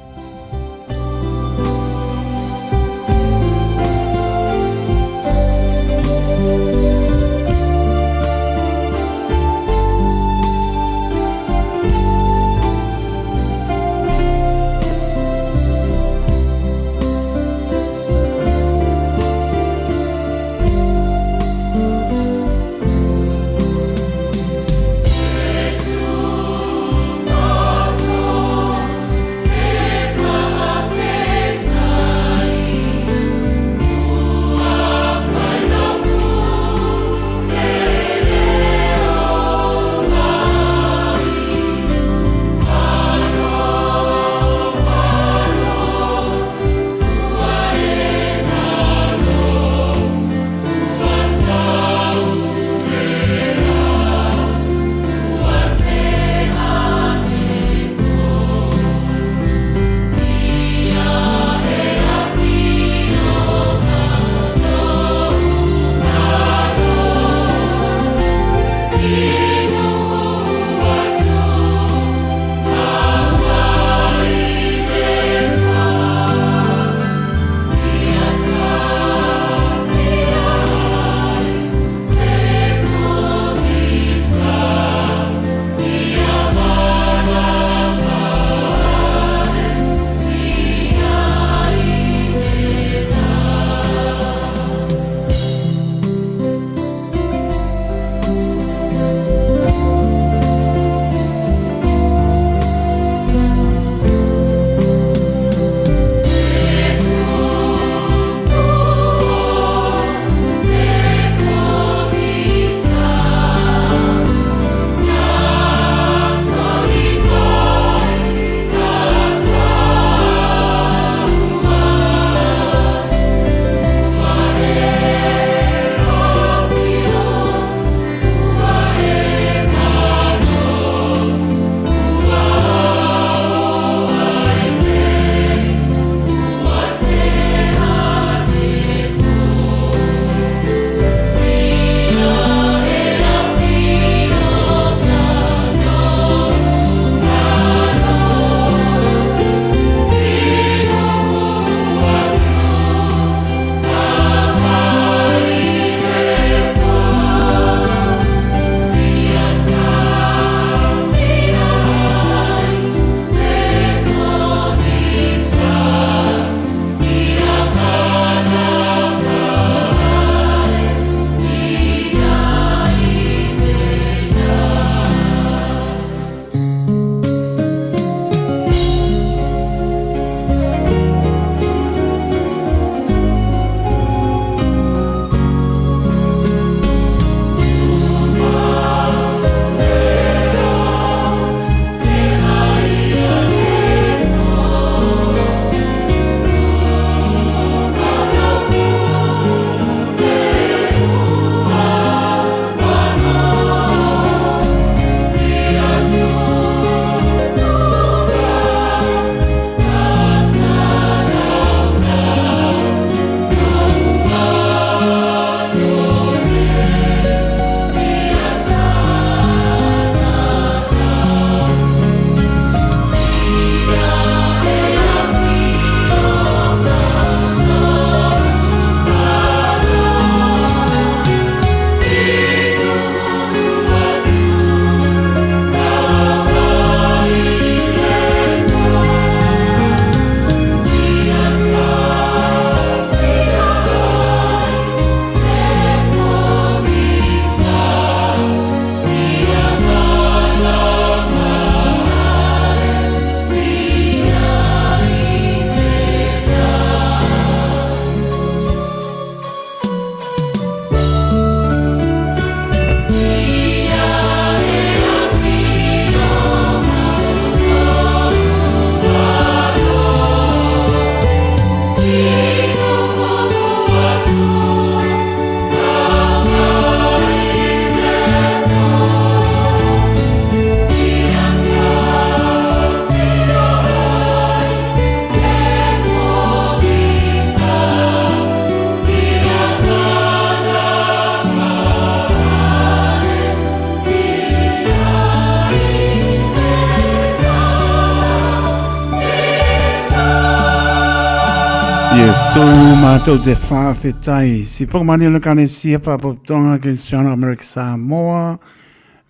S3: Iesu matou te faafetai. Si whakamani o le Ekalesia Faapotopotoga Kerisiano Amerika Samoa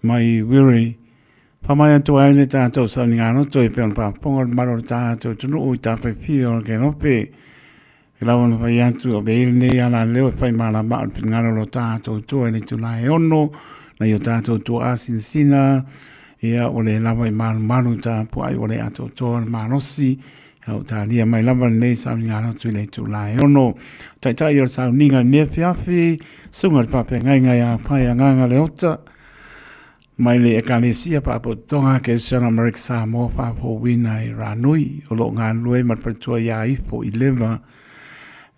S3: mai Wiri. Whamai atu ai le tātou sauniga loto e pei ona faafofoga le mamalu o le tātou atunuu i tafaifia o le Kelope. E lava ona fai atu, o vei lenei alaleo e fai malama o le finagalo o lo tātou Atua i le itula e 6, nai o tātou tuaa sinasina, ia ua le lava i malumalu i tapuai, ua le atoatoa le malosi, a ua talia mai lava lenei sauniga lotu i le itula e 6. Taitai o le sauniga i lenei afiafi, susuga i le faafeagaiga ia Pae Agaga Leota, Mai le Ekalesia Faapotopotoga Kerisiano Amerika Samoa faafouina i Ranui, o lo o galulue ma le faletua ia Ifo i Leva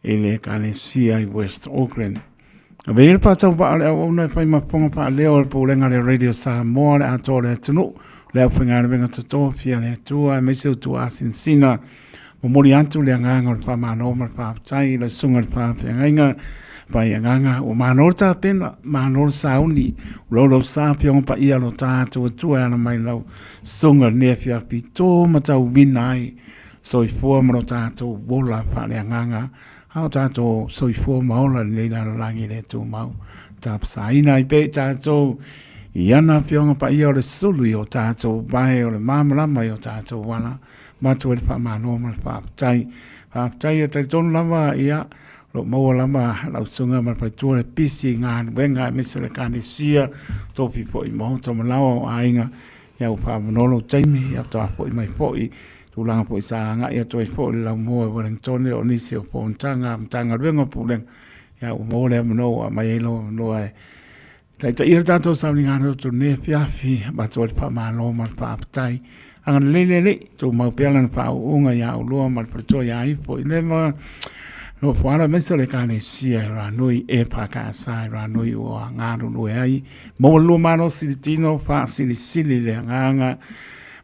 S3: i le Ekalesia i West Auckland. Avea ia le faatauvaa o le auauna e fai ma fofoga faaleo o le Pulega a le Radio Samoa le atoa o le atunuu, le aufaigaluega totofi a le Atua aemaise o tuaasinasina. Momoli atu le agaga o le faamalo ma le faafetai i lau susuga i le faafeagaiga Pai Agaga, ua malo le tapena, malo le sauni, ua laulau sa afioga paia lo tatou Atua e ala mai lau susuga i lenei afiafi tō matauina ai soifua ma lo tatou ola faaleagaga, a o tatou soifua ma ola i lenei lalolagi le tumau. Tapasaina ai pea i tatou i ana afioga paia o le sulu i o tatou vae o le malamalama i o tatou ala. Matou ai le faamalo ma le faafetai. Faafetai e talitonu lava, ia, o lo o maua lava lau susuga ma le faletua le pisi i galuega aemaise o le Ekalesia, tofi foi i maota ma laoa o aiga, ia ua faavanoa lou taimi, ia faatoa foi mai foi, tulaga foi sa agai atu ai foi le laumua i Wellingtone o nisi o fonotaga a Matagaluega o Pulega, ia ua maua le avanoa ua aumai ai lou avanoa e Taitaia le tatou sauniga loto i lenei afiafi, avatu ai le faamalo ma le faafetai. Agalelei le Alii, tumau pea lana faauuga ia Ulua ma le faletua ia Ifo i Leva, nofo alo aemaise o le Ekalesia i Ranui, EFKS i Ranui ua galulue ai. Maua le lua malosi i le tino, faasilisili le agaga,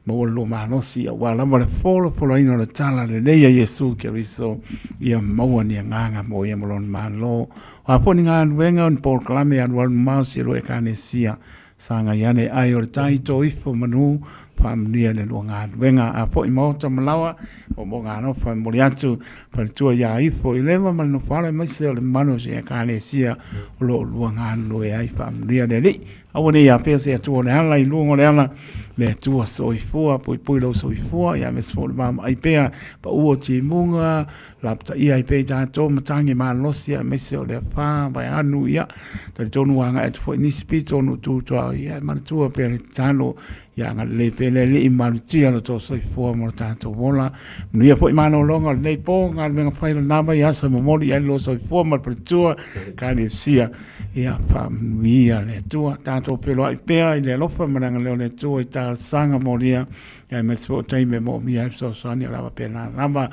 S3: maua le lua malosi aua lava le folafolaina o le tala lelei a Iesu Keriso, ia maua ni agaga mo ia ma lona Malo. O a foi ni galuega o ni polokalame e alualu mamao si lua Ekalesia, sagai ane ai o le tai tō ifo manu, faamanuia le lua galuega. A foi maota ma laoa, o mo galofa e momoli atu, faletua ia ifo i leva ma le nofoalo aemaise o le mamalu o si Ekalesia o lo o lua galulue ai, faamanuia le Alii. Aua ne i afea se Atua o le ala i luga o le ala, le Atua soifua, puipui lou soifua, ia aemaise foi o le vaavaai pea, pau o timuga, Lapataia ai pea i tatou matagi malosi aemaise o le afa vaeanu, ia, talitonu ua agai atu foi nisi pito ona tu tuaoi, ia, e manatua pea le tatalo, ia agalelei pea le Alii malutia lo tō soifua ma lo tatou ola. Manuia foi malologa o lenei po, galuega fai lena vaiaso e momoli i ai lo soifua ma le faletua, Ekalesia, ia faamanuia le Atua. Tatou feiloai pea i le alofa ma le agalelei o le Atua i talosaga molia aemaise foi o taimi e moomia ai le fesoasoani o le a faapena lava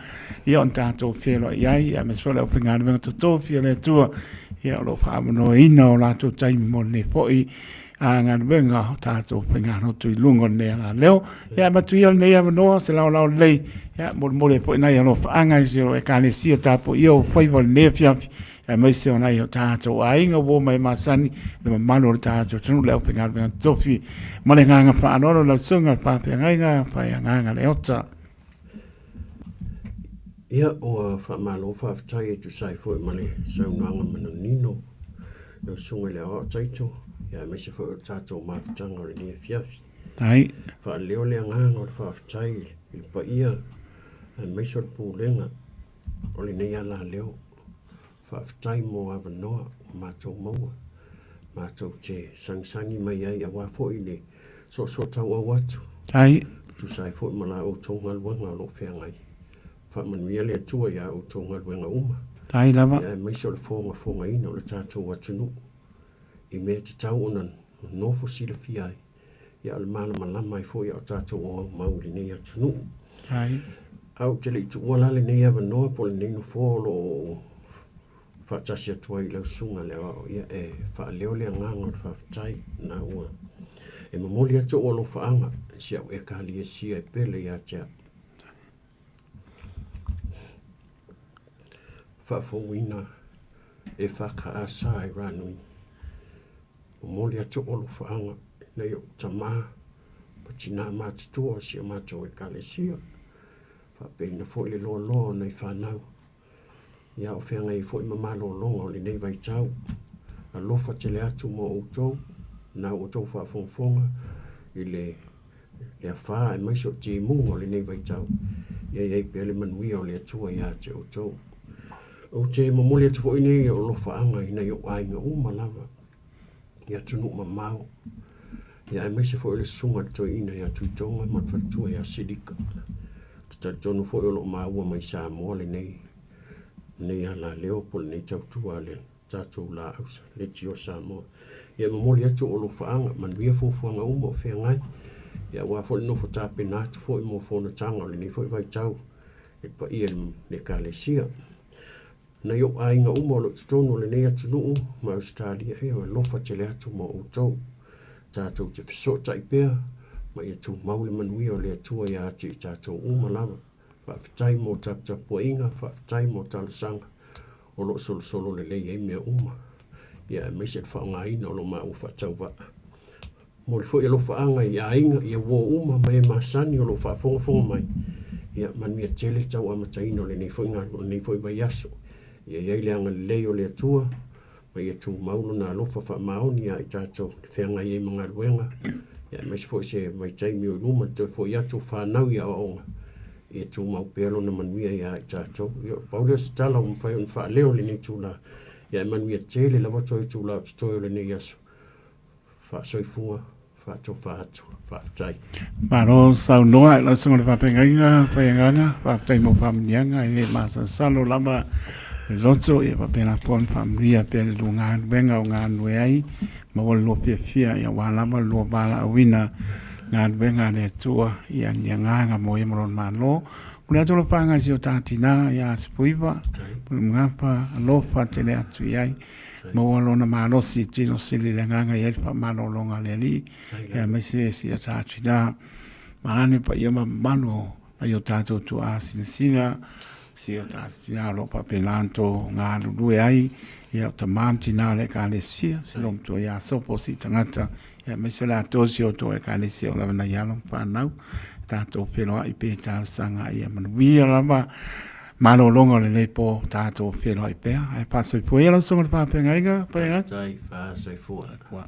S3: ia ona tatou feiloai ai, aemaise foi o le aufaigaluega totofi a le Atua ia o lo o faaavanoaina o latou taimi mo lenei foi galuega o tatou faigalotu i luga o lenei alaleo. Ia avatu ia lenei avanoa se laolao lelei, ia molimoli ai foi nai alofaaga i si o Ekalesia tapuaia o faiva i lenei afiafi, aemaise o nai o tatou aiga ua omai masani, le mamalu o le tatou atunuu, le aufaigaluega totofi ma le agaga faaaloalo lau susuga i le faafeagaiga Faiagaga Leota.
S5: Ia, ua faamalo faafetai e tusa ai foi ma le saunoaga manino lau susuga i le Aoao Taito, ia aemaise foi o le tatou mafutaga o lenei afiafi.
S3: Ai.
S5: Faaleo le agaga o le faafetai i le paia aemaise o le pulega o lenei alaleo. Faafetai mo avanoa ua matou maua, matou te sagisagi mai ai aua foi le soosootauau atu.
S3: Ai.
S5: Tusa ai foi ma la outou galuega o lo o feagai. Faamanuia le Atua i a outou galuega uma.
S3: Ai lava.
S5: Ia aemaise o le fogafogaina o le tatou atunuu i mea e tatau ona nofo silafia ai. Ia o le malamalama ai foi a o tatou aumau i lenei atunuu.
S3: Ai.
S5: Ae ou te le i tuua la lenei avanoa po o lenei nofoa o lo o faatasi atu ai i lau susuga i le aoao, ia e faaleo le agaga o le faafetai na ua e momoli atu ou alofaaga i si au Ekalesia e pele ia te au. Faafouina e FKS i Ranui. Momoli atu ou alofaaga i nai ou tama ma tinā matutua o si a matou Ekalesia, faapeina foi le loaloa o nai fanau. Ia, o feagai ai foi ma malologa o lenei vaitau. Alofa tele atu mo outou, na ua outou faafogafoga i le le afa aemaise o timuga o lenei vaitau. Ia i ai pea le manuia o le Atua ia te outou. Ou te momoli atu foi nei alofaaga i nai ou aiga uma lava i atunuu mamao, ia aemaise foi o le susuga i le toeaina ia Tuitoga ma le faletua ia Silika. Ou te talitonu foi o lo o maua mai Samoa lenei, lenei alaleo po o lenei tautua a le tatou laau Leitio Samoa. Ia e momoli atu ou alofaaga, manuia fuafuaga uma o feagai, ia aua foi le nofo tapena atu foi mo fonotaga o lenei foi vaitau i le paia i le Ekalesia. Nai ou aiga uma o lo o i totonu o lenei atunuu ma Ausetalia, e alofa tele atu mo outou. Tatou te fesootai pea ma ia tumau le manuia o le Atua ia te i tatou uma lava. Faafetai mo taputapuaiga, faafetai mo talosaga o lo o solosolo lelei ai mea uma, ia aemaise le faaaogaina o lo maua faatauvaa. Momoli foi alofaaga i aiga, i uo uma ma e masani o lo o faafogafoga mai, ia manuia tele le tau amataina o lenei foi galuega, lenei foi vaiaso. Ia i ai le agalelei o le Atua ma ia tumau Lona alofa faamaoni ia i tatou i le feagai ai ma galuega, ia aemaise foi se vaitaimi o i luma i le toe foi atu o fanau i aoaoga, ia tumau pea Lona manuia ia i tatou. Ia, pau lea o se tala ua mafai ona faaleo i lenei itula, ia ae manuia tele lava toe itula o totoe o lenei aso. Faasoifua, faatofa atu. Faafetai.
S3: Malo saunoa i lau susuga i le faafeagaiga Faiagaga, faafetai mo faamanuiaga e le masalosalo lava le loto ia faapena foi ona faamanuia pea le lua galuega o galulue ai, maua le lua fiafia ia aua lava le lua valaauina galuega a le Atua ia ni agaga mo ia ma lona Malo. Momoli atu alofaga i si o ta tina ia Sepuiva, Pulemugapa, alofa tele atu i ai. Maua lona malosi i tino sili le agaga i ai le faamalologa a le Alii, aemaise si a ta tina ma ane paia ma mamalu o nai o tatou tuaa sinasina, si o ta tina o lo o faapena ona tou galulue ai, ia o tama ma tina o le Ekalesia, si lou matua ia Sopo si tagata, aemaise o le atoa si o tou Ekalesia o lava nai alo ma fanau, tatou feiloai pea i talosaga ia manuia lava malologa o lenei po tatou feiloai pea. Ae faasoifua ia lau susuga i le faafeagaiga, Faiagaga.
S5: Faafetai, faasoifua.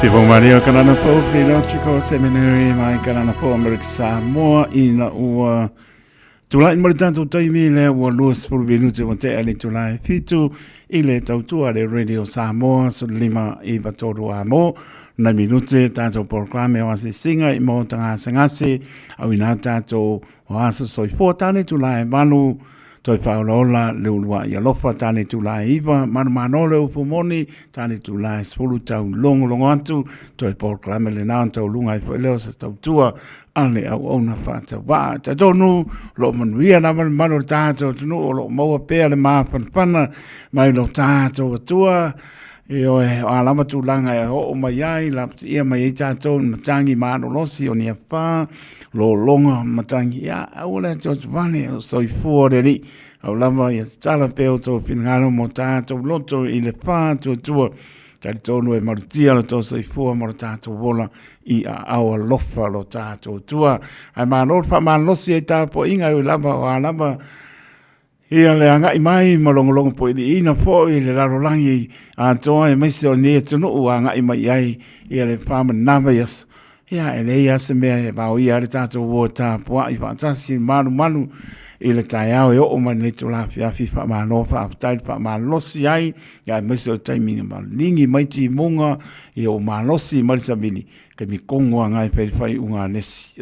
S3: Te Maria Kanana Po, Theological Seminary mai Kanana Po, Amerika Samoa, ina ua tulai mo le tātou taimi lea ua 20 minute ua tea le itula e 7 i le tautua le Radio Samoa 15 i 3 a mo nai minute tātou polokalame o asisinga i mo tagasegase au ina tātou o aso soifua tāne itula e 8 Toi whaolaola le uluaʻi alofa tāne itula e 9 manumano le upu moni tāne itula e 10 tau logologo atu toe polokalame lena ona tauluga ai foi lea o se tautua a le auauna faatauvaa. Talitonu o lo o manuia lava le mamalu o le tatou atunuu o lo o maua pea le mafanafana mai lo tatou Atua. Ioe, o a lava tulaga e oo mai ai, lapatiia mai ai tatou i matagi malolosi o ni afa, lologa matagi, ia, aua le atuatuvale o soifua o le Alii. Au lava ia tatala pea o tou finagalo mo tatou loto i le faatuatua. Talitonu e malutia lo tou soifua ma lo tatou ola i aao alofa lo tatou Atua. Ae malo le faamalolosi ai tapuaiga e ui lava o a lava Ia le agai mai ma logologo poiliina foi i le lalolagi atoa aemaise o lenei atunuu ua agai mai i ai ia le faamanava i aso. Ia, e leai lava se mea e vaoia ai le tatou o e tapuai faatasi i le malumalu i le taeao e oo mai lenei itula afiafi. Faamalo faafetai le faamalolosi ai, ia aemaise o le taimi na maligi mai timuga, ia ua malosi mai le savili, taimi kogo agai fai le faaiuga a le isi,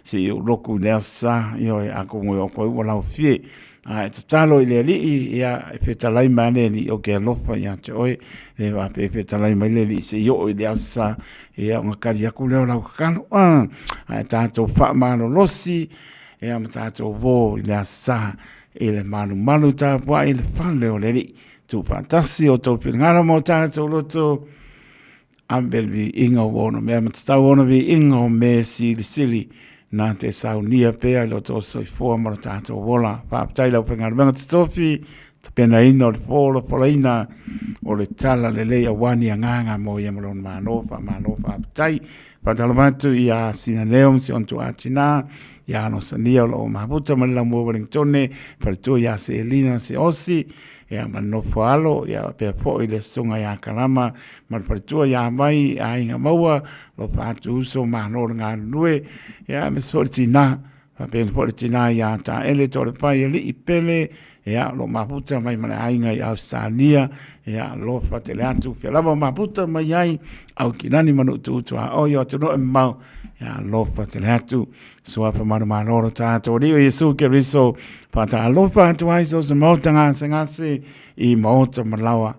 S3: se i ou loku i le aso sa, ioe, atonu e oo atu ai ua laofie. A e tatalo i le Alii, ia, e fetalai mai le Alii, ou te alofa ia te oe, le faapea e fetalai mai le Alii se i oo i le aso sa, ia, ona kali atu lea o lau tatalo. Ae tatou faamalolosi, ia, ma tatou uo i le aso sa, i le malumalu tapuai i le fale o le Alii. Tuufaatasi o outou finagalo ma o tatou loto, Ave le viiga ua ono mea ma tatau ona viiga o me silisili na te saunia pea i lo tō soifua ma lo tātou ola. Faafetai lau faigaluega totofi, tapenaina o le folafolaina o le tala lelei aua ni agaga mo ia ma lona Malo. Faamalo faafetai. Faatalofa atu ia Sinaleo ma si ona tuuatinā, ia Alosania o lo o mafuta ma le Laumua Wellingtone, faletua ia Selina Seosi, ia ma le nofo alo, ia faapea foi le susuga ia Kalama ma le faletua ia Vai, aiga maua, alofa atu uso, malo le galulue, ia aemaise foi le tinā, faapea foi le tinā ia Taele Toalepai Alii Pele, ia o lo o mafuta mai ma le aiga i Ausetalia, ia alofa tele atu, fea lava o mafuta mai ai, Aukilani ma Nuutuutu a oi o atunuu e mamao, ia alofa tele atu. Suafa malumalō lo tātou Alii o Iesu Keriso, faatalofa atu ai so se maota gasegase i maota malaoa.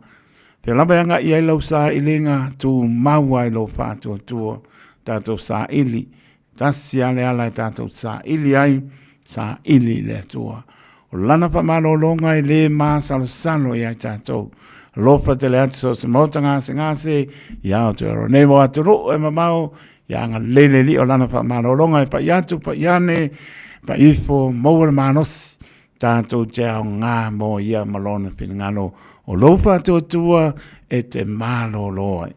S3: Pea lava e agai ai lau sailiga, tumau ai lou faatuatua, tātou saili, tasi lava le ala e tātou saili ai, saili i le Atua. O lana faamalologa e lē masalosalo iā i tatou. Alofa tele atu so o se maota gasegase, i Aotearoa nei mo atunuu e mamao, ia agalelei le Alii o lana faamalologa e pai atu, pai ane, pai ifo, maua le malosi, tatou te aoga mo ia ma lona finagalo o lou faatuatua e te malolo ai.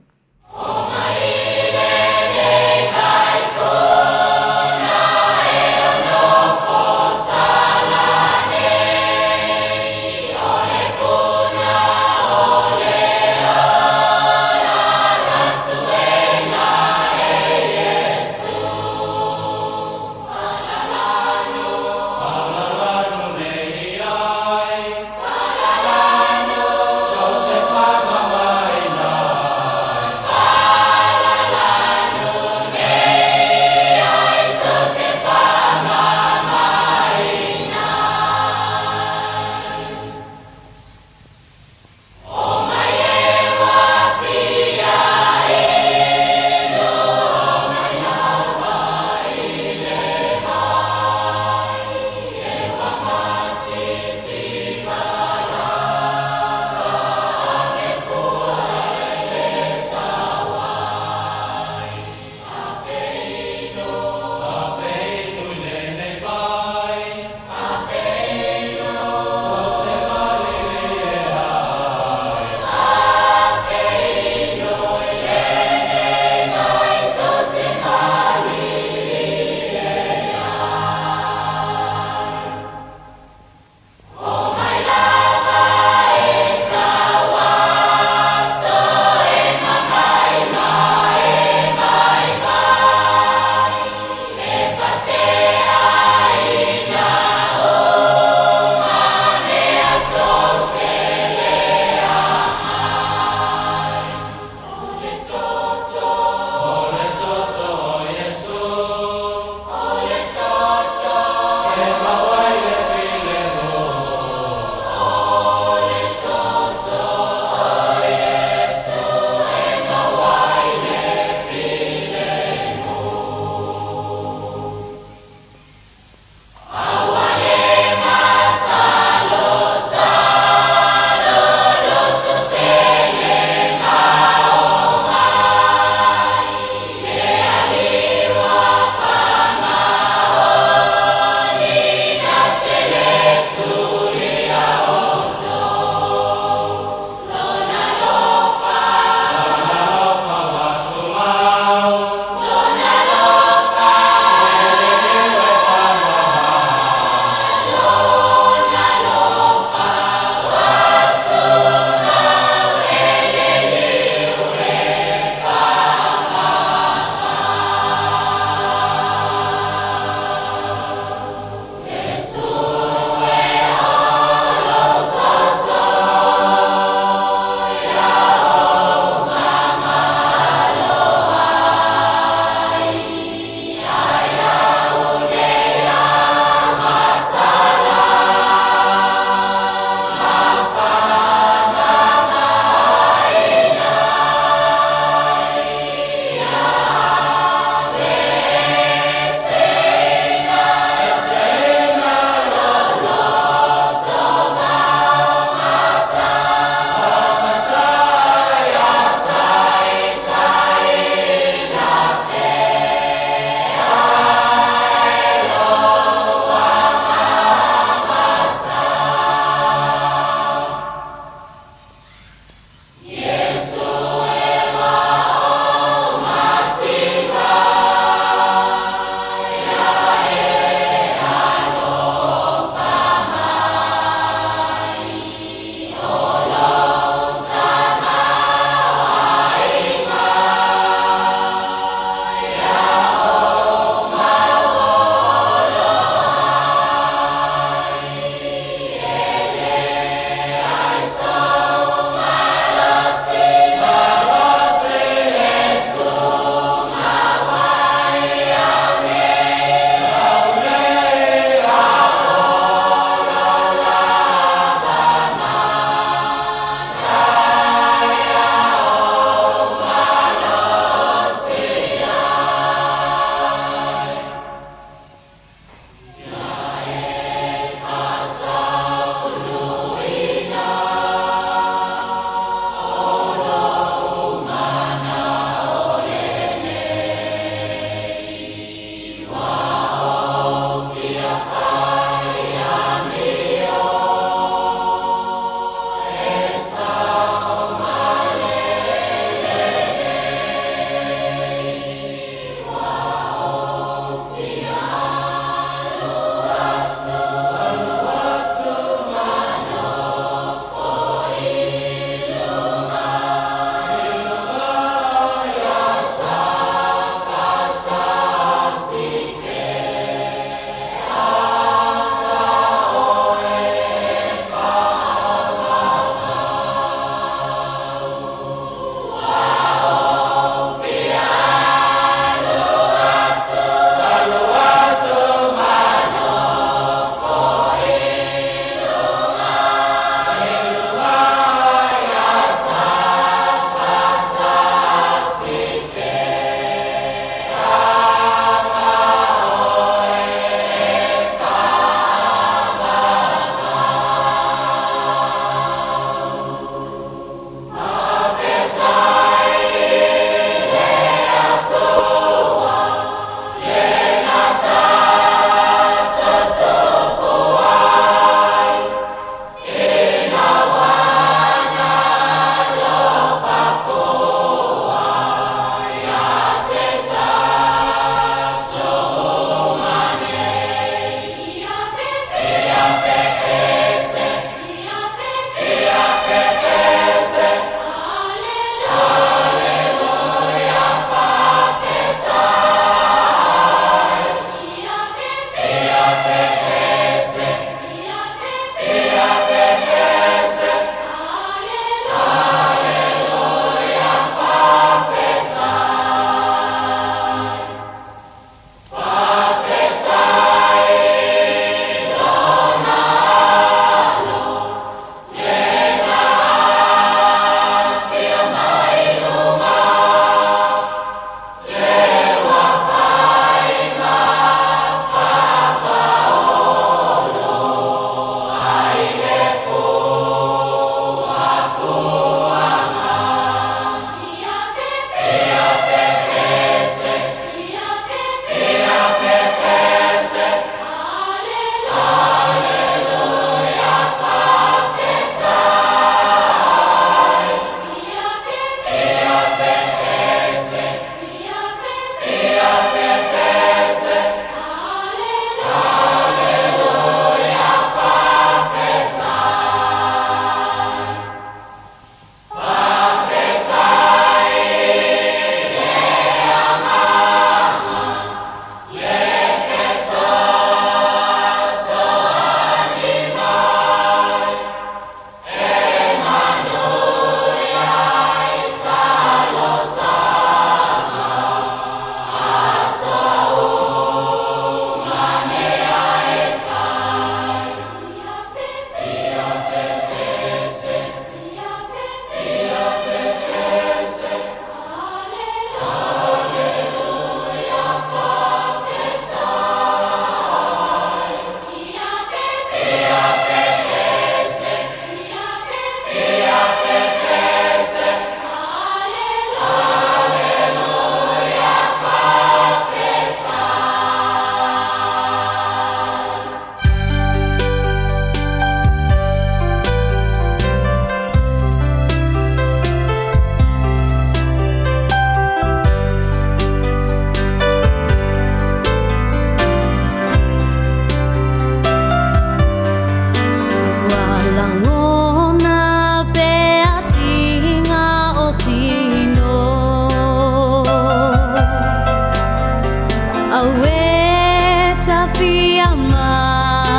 S2: fia malolo.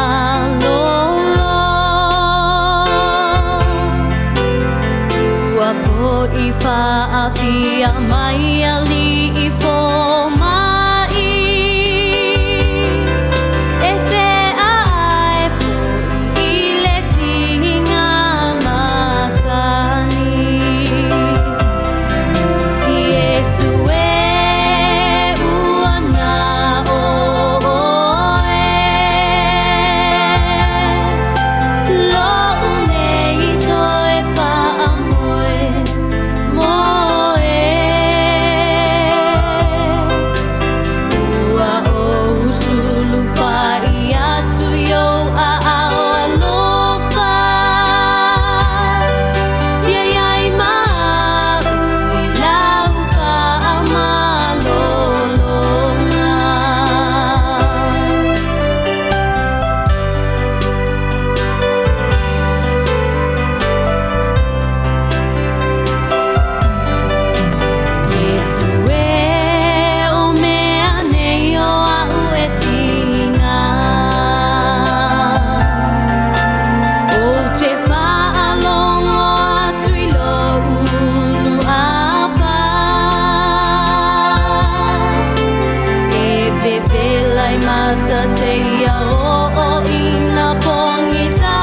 S2: Ua fo'i fa'afia mai ali'i foma'i, E te a'ae fo'i i le tiga masani. Iesu e, ua na o oe, Lo'u nei toe fa'amoe moe. Ua ou sulufa'i atu i ou aao alofa, Ia i ai ma a'u i lau fa'amalologa. Iesu e, o mea nei o a'u e tiga, Ou te fa'alogo atu i lo'u lu'apa, E vevela i mata seia o'o ina pogisa,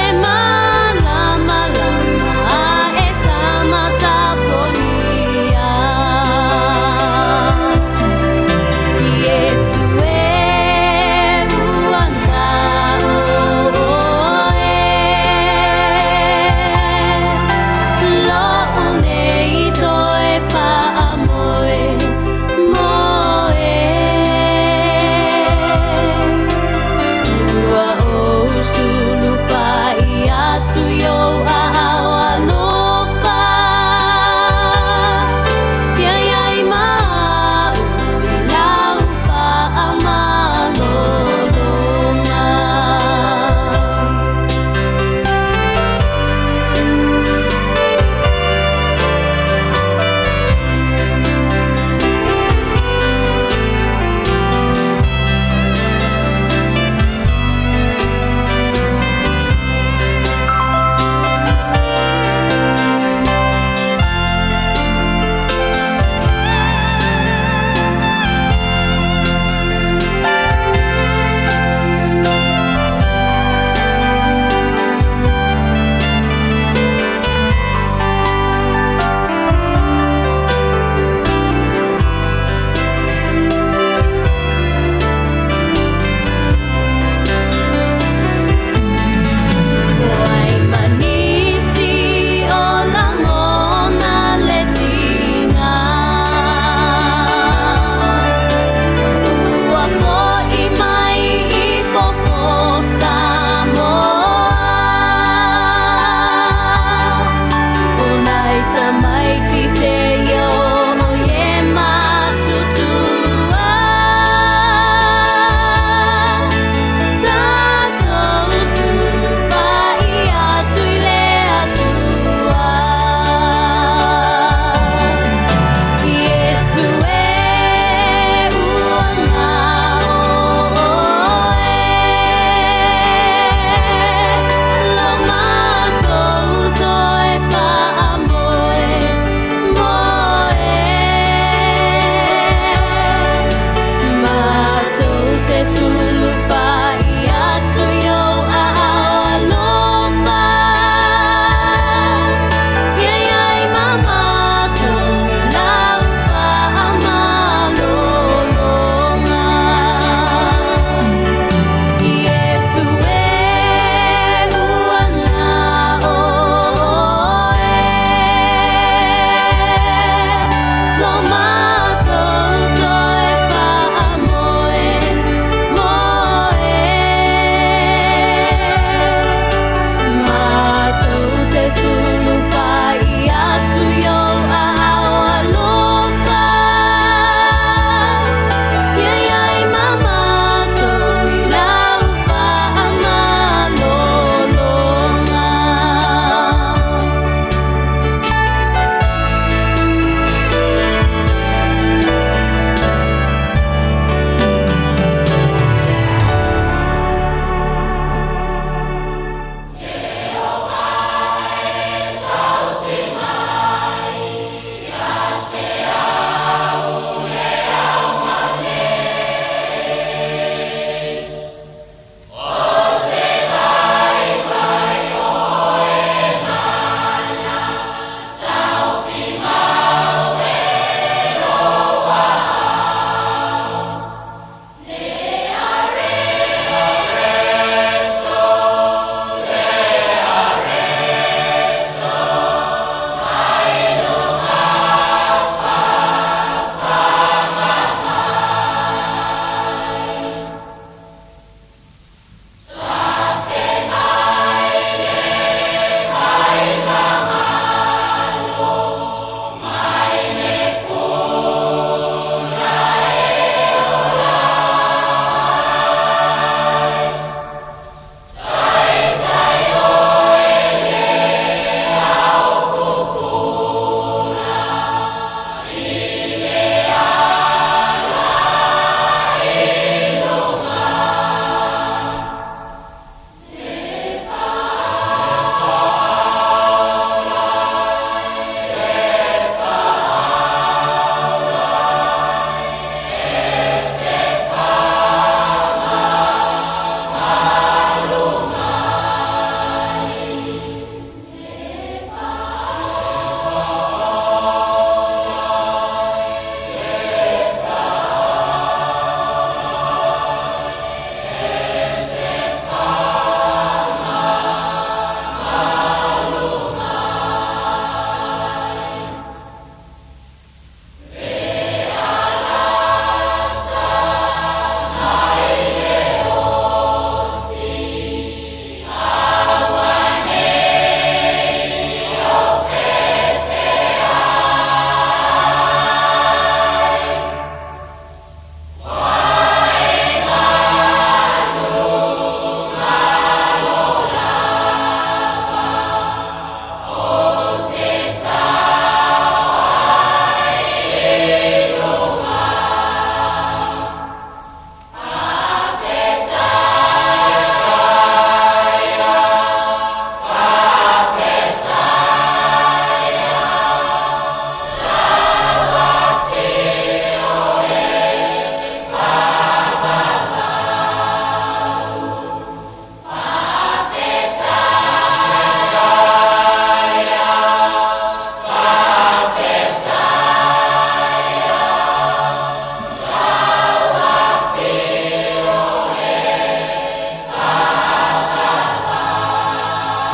S2: E malamalama e sama tapogia. Iesu e, ua na oe, Lo'u nei toe fa'amoe moe.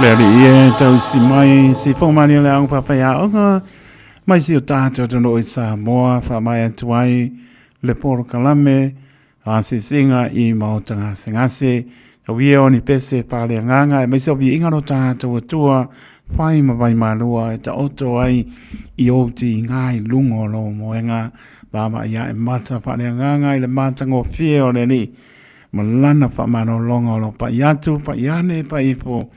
S3: Le alii e tausi mai si pōmani o le aoga papai aoga mai si o tātou atunuu i Samoa faamaea atu ai le polokalame asiasiga i maota gasegase. Tau ia o ni pese faaleagaga aemaise o viiga lo tātou Atua whai ma vai malua e taoto ai i ou tiga i luga o lou moega. Vaavaai ae mata faaleagaga i le matagofie o le Alii ma lana faamalologa o lo pai atu, pai ane, pai ifo,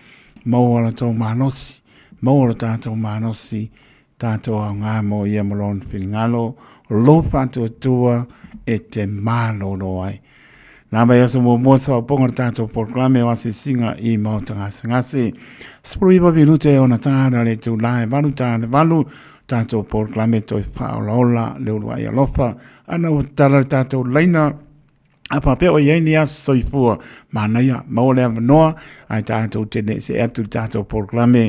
S3: maua lo tou malosi, maua lo tatou malosi, tatou aoga mo ia ma lona finagalo, o lou faatuatua e te malolo ai. Nā mai aso muamua sa o ponga le tatou polokalame o asiasiga i Maota Gasegase. 19 minute ona tāna le itulā e 8 tā le 8, tatou polokalame toe faaolaola le uluai alofa. Ana ua tatala le tatou laina A faapea o i ai ni aso soifua, manaia, maua le avanoa, ae tatou te nee see atu i le tatou polokalame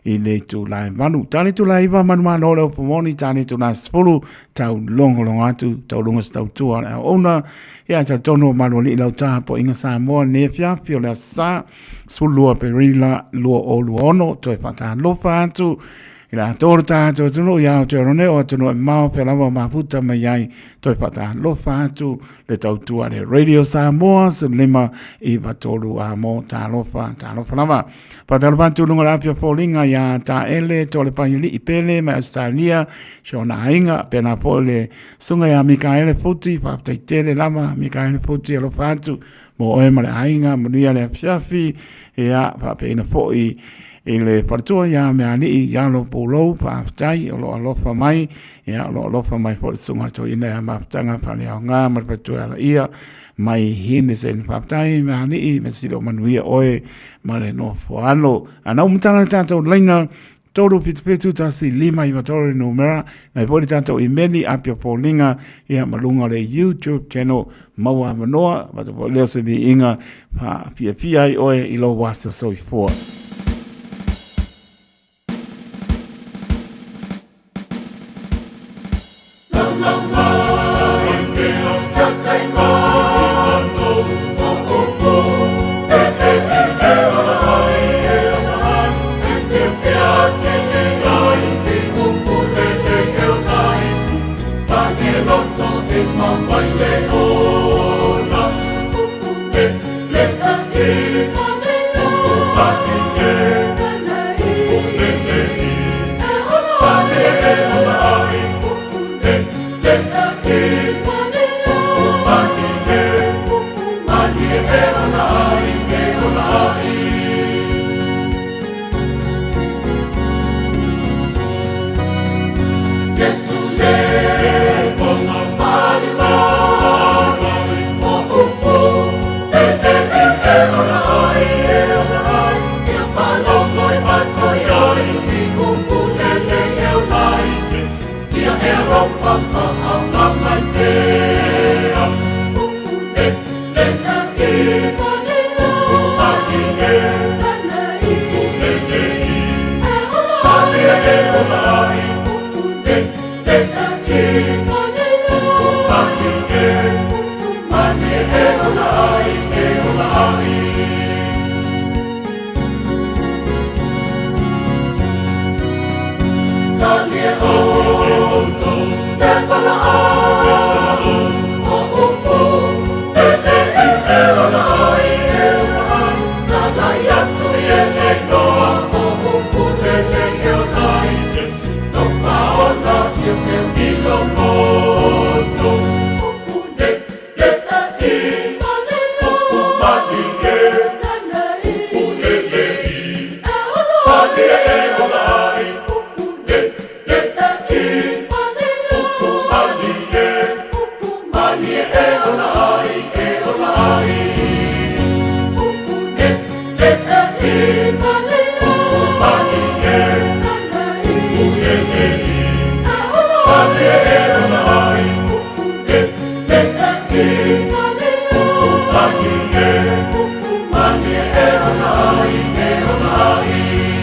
S3: i le itula e 8. Ta le itula e 9 manumalo le upu moni, ta le itula e 10, tau logologo atu, tau luga se tautua o le auauna, ia talitonu o malualii lau tapuaiga Samoa nei afiafi o le Aso Sa, 12 Aperila 2026, toe faatalofa atu I le atoa o le tatou atunuu i Aotearoa nei o atunuu e mamao pea lava o mafuta mai ai toe faatalofa atu le tautua le Radio Samoa 1593 a mo talofa talofa lava. Faatalofa atu luga o le apia foliga ia Taele Toalepai Pele mai Australia si ona aiga pena foi le susuga ia Mikaele Futi faafetai tele lava Mikaele Futi alofa atu mo oe ma le aiga manuia le afiafi ia faapeina foi i le faletua ia Mealii ia lo pulou faafetai o lo alofa mai ia o lo alofa mai foi le susuga toeaina ia Mafutaga Faaleaoga ma le faletua ia ia mai Henderson faafetai Mealii me sili o manuia oe ma le nofoano ana umutala le tatou laina 377 1 5 3 le numera, nai foi le tatou imeli apia foliga ia ma luga o le YouTube channel maua avanoa avatu foi lea o se viiga faafiafia ai oe i lou aso soifua.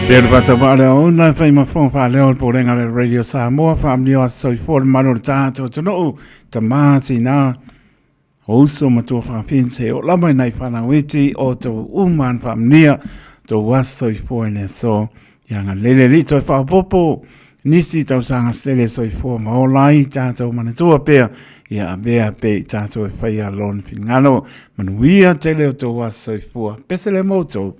S3: Pea le whatawa le ona whai ma wha leo le pōrenga le Radio Samoa wha mnio a soifua le manu le tātou atunuu ta māti nā o uso ma tua whawhense o lama i nei whanau iti o tau uman wha mnia. tou aso soifua i le aso. Ia agalelei le Alii toe faaopoopo nisi tausaga sele soifua ma ola ai tatou manatua pea, ia avea pea i tatou e faia Lona finagalo. Manuia tele o tou aso soifua. Pese le mo outou.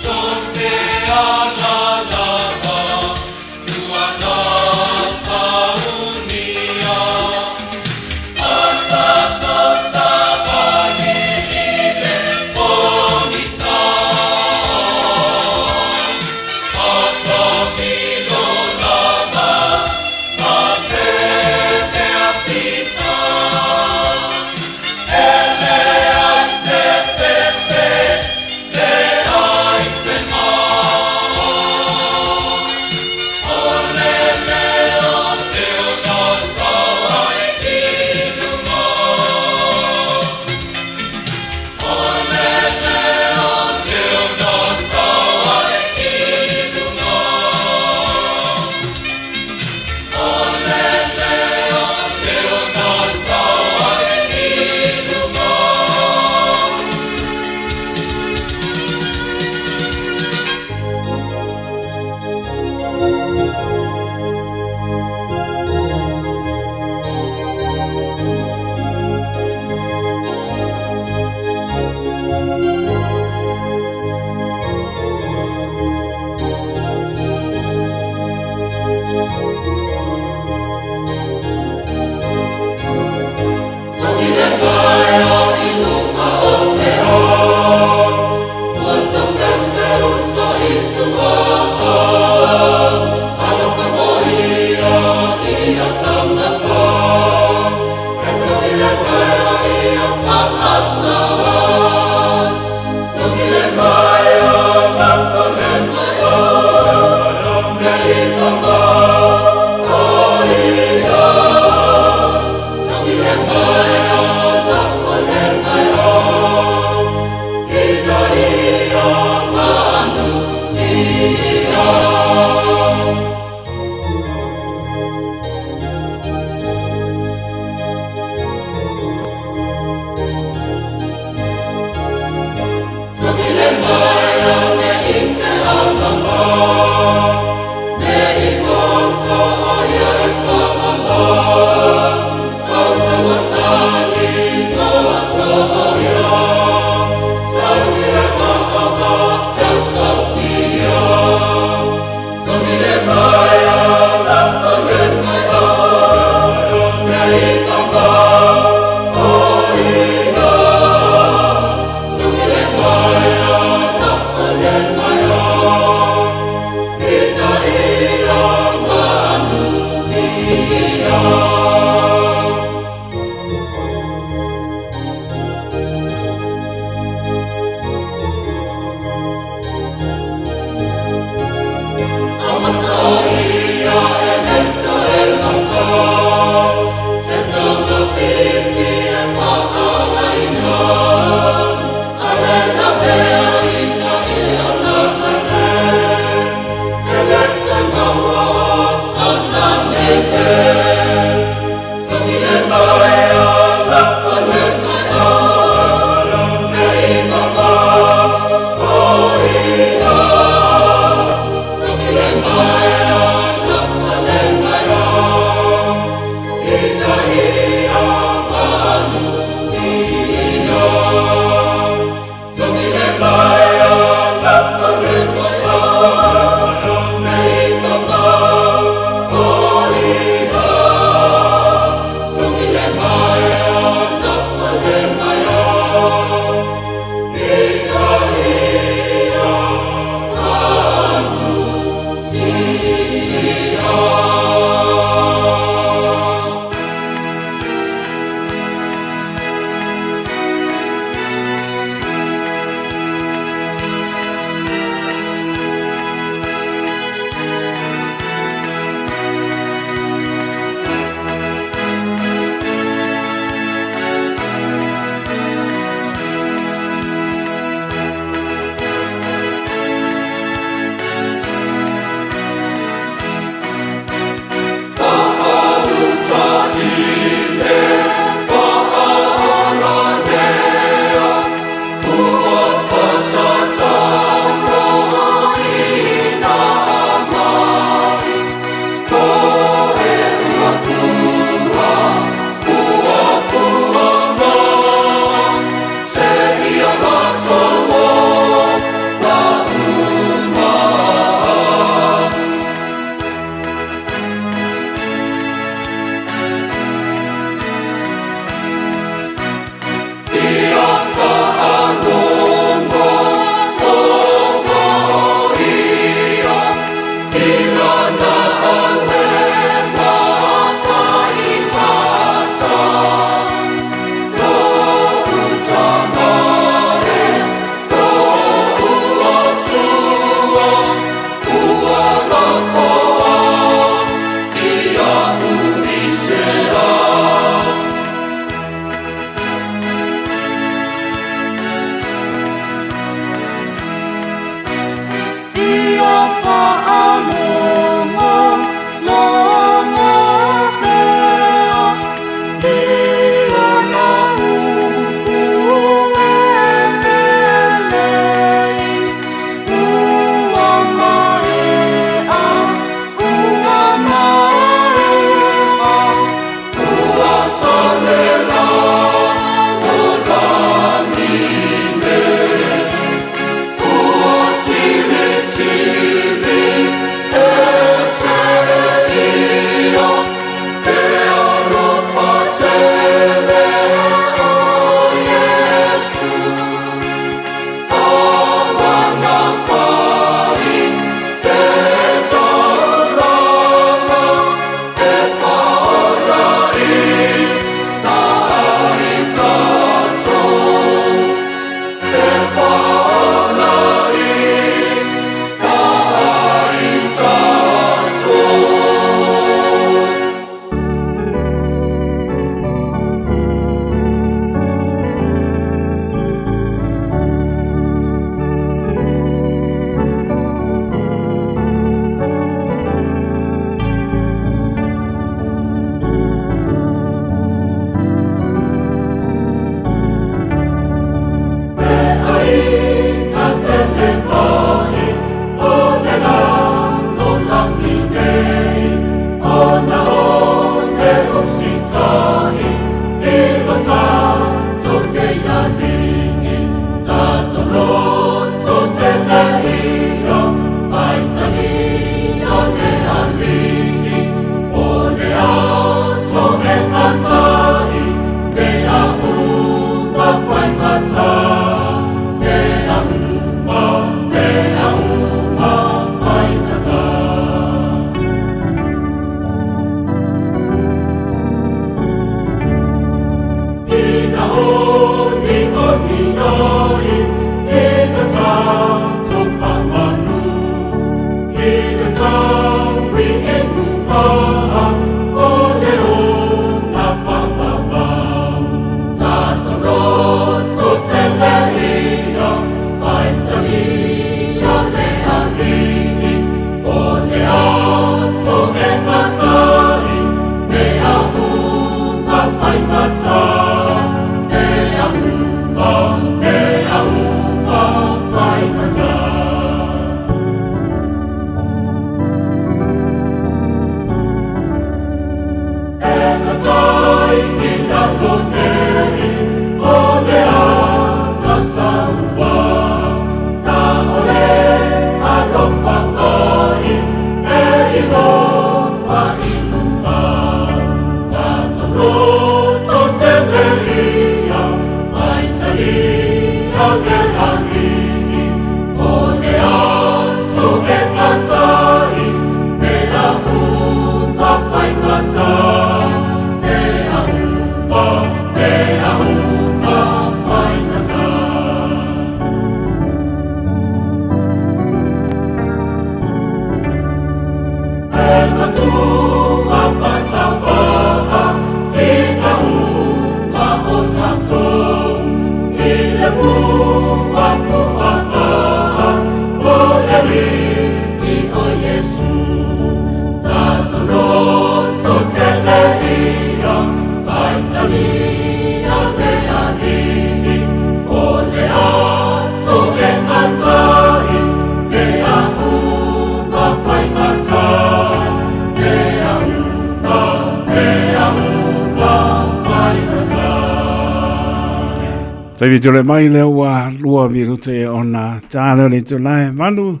S3: Taimi tole mai lea ua lua minute ona tāleo le tulae manu.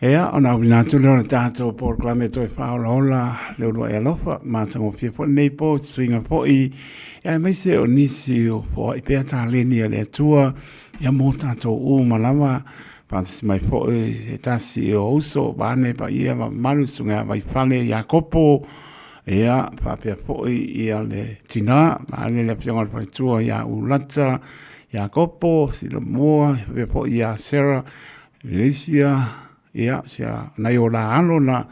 S3: Ea, ona auina atu lea o le tātou polokalame toe whaolaola le uluai alofa, matagofie foi lenei po, suiga foi, ea aemaise o nisi o foai pea taleni a le Atua, ia mō tātou uma lava, faatasi mai foi se tasi o uso, vaeane paia ma mamalu, susuga ia Vaifale Iakopo, ea, faapea foi ia le tina, vaeane le afioga i le faletua ia Ulata Iakopo, Silomua, faapea foi ia Sarah, Lesia, ia, sia nai o la alo na,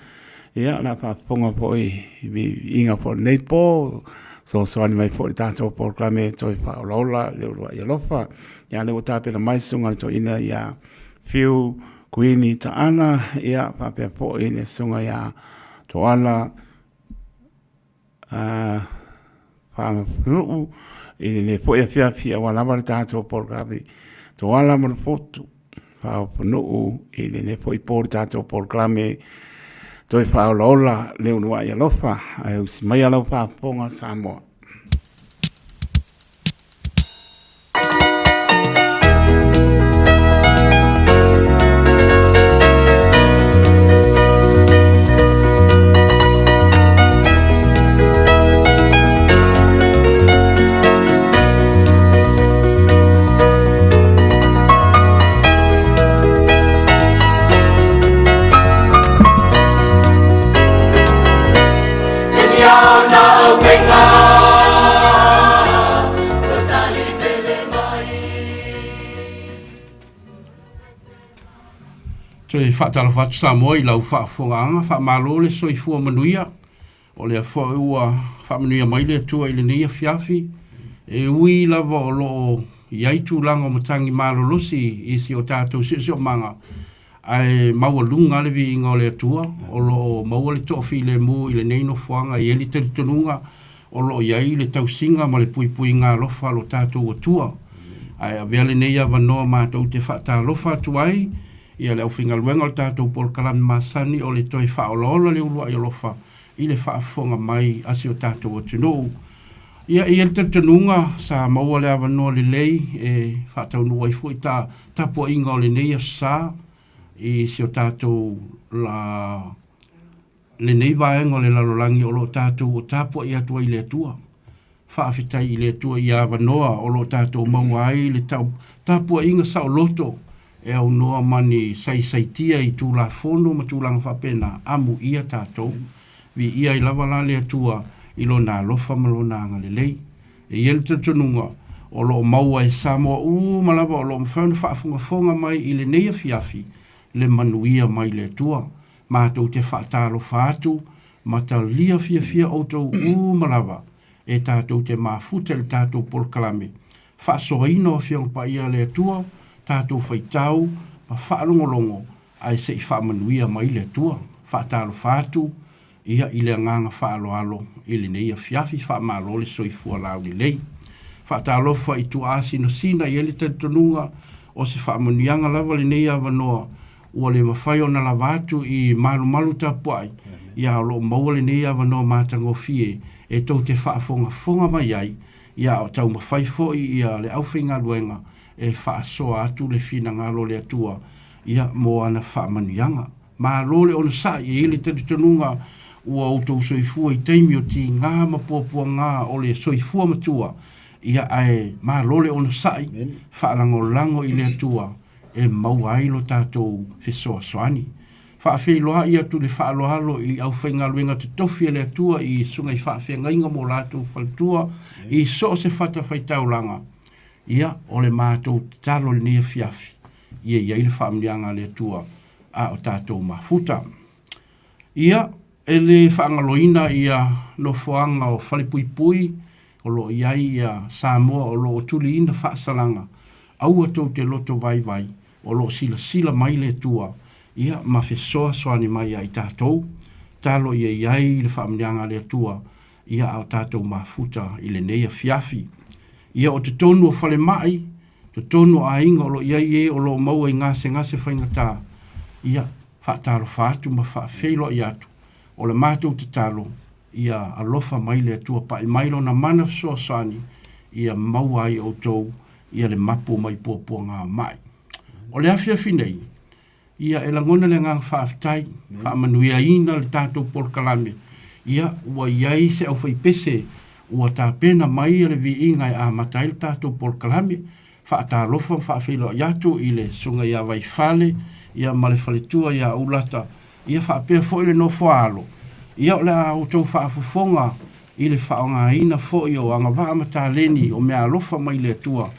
S3: ia, la faafofoga foi i viiga foi o lenei po, fesoasoani mai foi i le tatou polokalame toe faaolaola le uluai alofa. Ia, lea ua tapena mai susuga i le toeaina ia Fiu Kuini Taala, ia, faapea foi le susuga ia Toala Faalafunuu i lenei foi afiafi aua lava le tatou polokalame Toala ma le Fotu Faalafunuu i lenei foi po le tatou polokalame toe faaolaola le uluai alofa ae usi maia lau faafofoga Samoa.
S5: Toe faatalofa atu Samoa i lau faafofogaaga, faamalo le soifua manuia. O lea foi ua faamanuia mai le Atua i lenei afiafi, e ui lava o lo o i ai tulaga o matagi malolosi i si o tatou siosiomaga, ae maualuga le viiga o le Atua, o lo o maua le toafilemu i lenei nofoaga. E i ai le talitonuga o lo o i ai le tausiga ma le puipuiga alofa a lo tatou Atua. Ae avea lenei avanoa matou te faatalofa atu ai ia le aufaigaluega o le tatou polokalame masani o le toe faaolaola le uluai alofa i le faafofoga mai a si o tatou atunuu. Ia, e i ai le talitonuga sa maua le avanoa lelei e faataunuu ai foi ta tapuaiga o lenei Aso Sa i si o tatou la, lenei vaega o le lalolagi o lo o tatou o tapuai atu ai i le Atua. Faafetai i le Atua i avanoa o lo o tatou maua ai le tapuaiga saoloto e aunoa ma ni saisaitia i Tulafono ma tulaga faapena, amuia tatou. Viia ai lava la le Atua i Lona alofa ma Lona agalelei. E i ai le talitonuga o lo o maua e Samoa uma lava o lo o mafai ona faafogafoga mai i lenei afiafi le manuia mai le Atua. Matou te faatalofa atu ma talia fiafia outou uma lava e tatou te mafuta i le tatou polokalame faasoaina o Afioga Paia a le Atua, tatou faitau ma faalogologo ae se i faamanuia mai le Atua. Faatalofa atu. Ia, i le agaga faaaloalo i lenei afiafi, faamalo le soifua laulelei. Faatalofa i tuaa sinasina, e i ai le talitonuga o se faamanuiaga lava lenei avanoa ua le mafai ona lava atu i malumalu tapuai, ia o lo o maua lenei avanoa matagofie e tou te faafogafoga mai ai, ia a o taumafai foi ia le aufaigaluega e faasoa atu le finagalo o le Atua ia mo ana faamanuiaga. Malo le onosai, e i ai le talitonuga ua outou soifua i taimi o tiga ma puapuaga o le soifua matua, ia ae malo le onosai, faalagolago i le Atua e maua ai lo tatou fesoasoani. Faafeiloai atu le faaaloalo i aufaigaluega totofi a le Atua i susuga i faafeagaiga ma o latou faletua i so o se fatafaitaulaga, ia o le matou tatalo i lenei afiafi, ia i ai le faamanuiaga a le Atua a o tatou mafuta. Ia, e le faagaloina ia nofoaga o Falepuipui o lo o i ai ia Samoa o lo o tuliina faasalaga, aua tou te loto vaivai, o lo o silasila mai le Atua, ia ma fesoasoani mai ia i tatou. Talo ia i ai le faamanuiaga a le Atua, ia a o tatou mafuta i lenei afiafi. Ia o totonu o falemai, totonu o aiga o lo o i ai e o lo o maua i gasegase faigata, ia, faatalofa atu ma faafeiloai atu. O le matou tatalo, ia alofa mai le Atua, pai mai Lona mana fesoasoani, ia maua ai e outou ia le mapu mai puapuaga mai. O le afiafi nei, Ia, e lagona le agaga faafetai, faamanuiaina le tatou polokalame. Ia, ua i ai se aufaipese ua tapena mai le viiga e amata ai le tatou polokalame. Faatalofa ma faafeiloai atu i le Susuga ia Vaifale, ia ma le faletua ia Ulata, ia faapea foi le nofo a alo. Ia, o le a outou faafofoga i le faaaogaina foi o agavaa ma taleni o meaalofa mai le Atua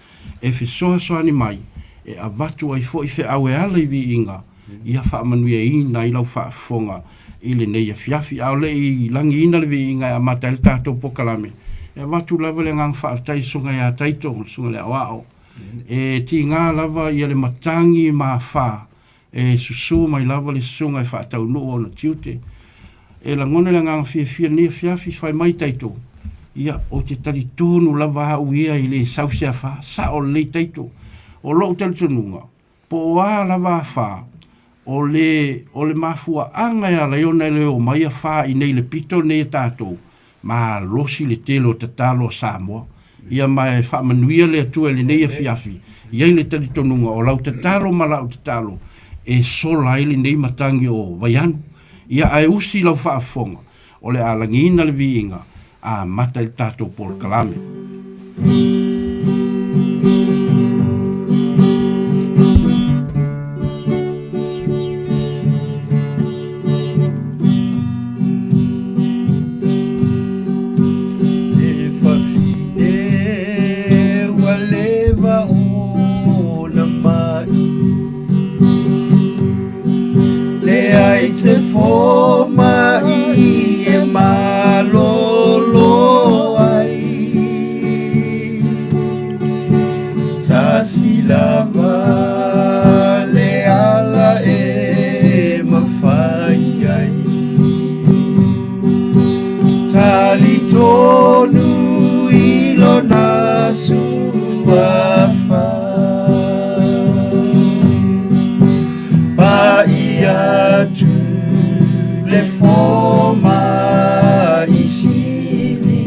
S5: e fesoasoani mai e avatu ai foi feau e ala i viiga ia faamanuiaina ai lau faafofoga i lenei afiafi. A o le i lagiina le viiga e amata ai le tatou polokalame, e avatu lava le agaga faafetai i le Susuga ia Taito, le Susuga i le Aoao, e tiga lava ia le matagi ma afa E susu mai lava le susuga e faataunuu ona tiute. E lagona le agaga fiafia i lenei afiafi, fai mai Taito, ia, ou te talitonu lava au ia e le sau se afa, sao lelei Taito. O lou talitonuga, po o a lava afa, o le, o le mafuaaga e ala ai ona e le omai afa i inei i le pito lenei a tatou, Malosi le tele o tatalo a Samoa. Ia ma e faamanuia le Atua i lenei afiafi, i ai le talitonuga o lau tatalo ma lau tatalo e sola ai lenei matagi o Vaianu. Ia ae usi lau faafofoga, o le a lagiina le viiga, amata i le tatou polokalame.
S1: Le fafine ua leva ona mai Leai se fomai e malolo ai Tasi lava le ala e mafai ai Talitonu i lona suafa Pa'i atu le fomai sili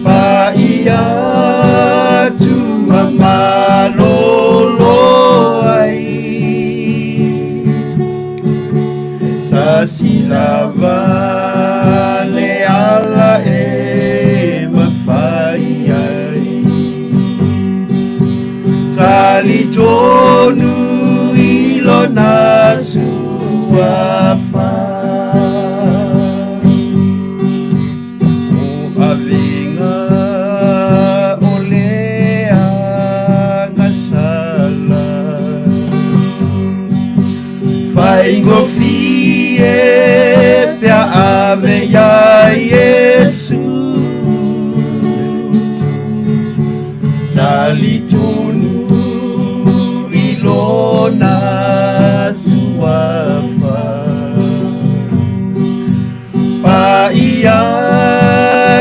S1: Pa'i atu ma malolo ai Tasi lava le ala e mafai ai.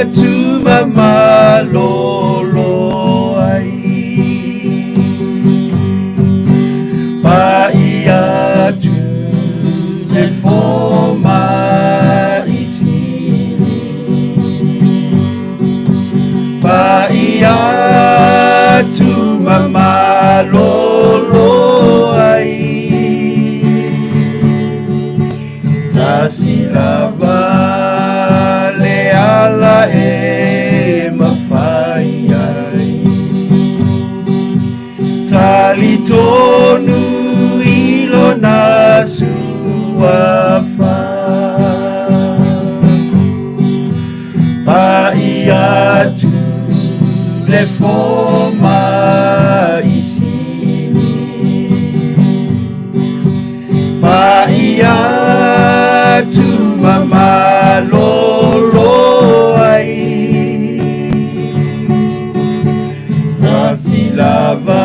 S1: atu ma malolo ai. Pa'i atu le fomai sili. Pa'i atu ma malolo ai. Tasi lava le ala e mafai ai. Talitonu i lona suafa. Pa'i atu le fomai sili. Pa'i atu ma malolo ai. Tasi lava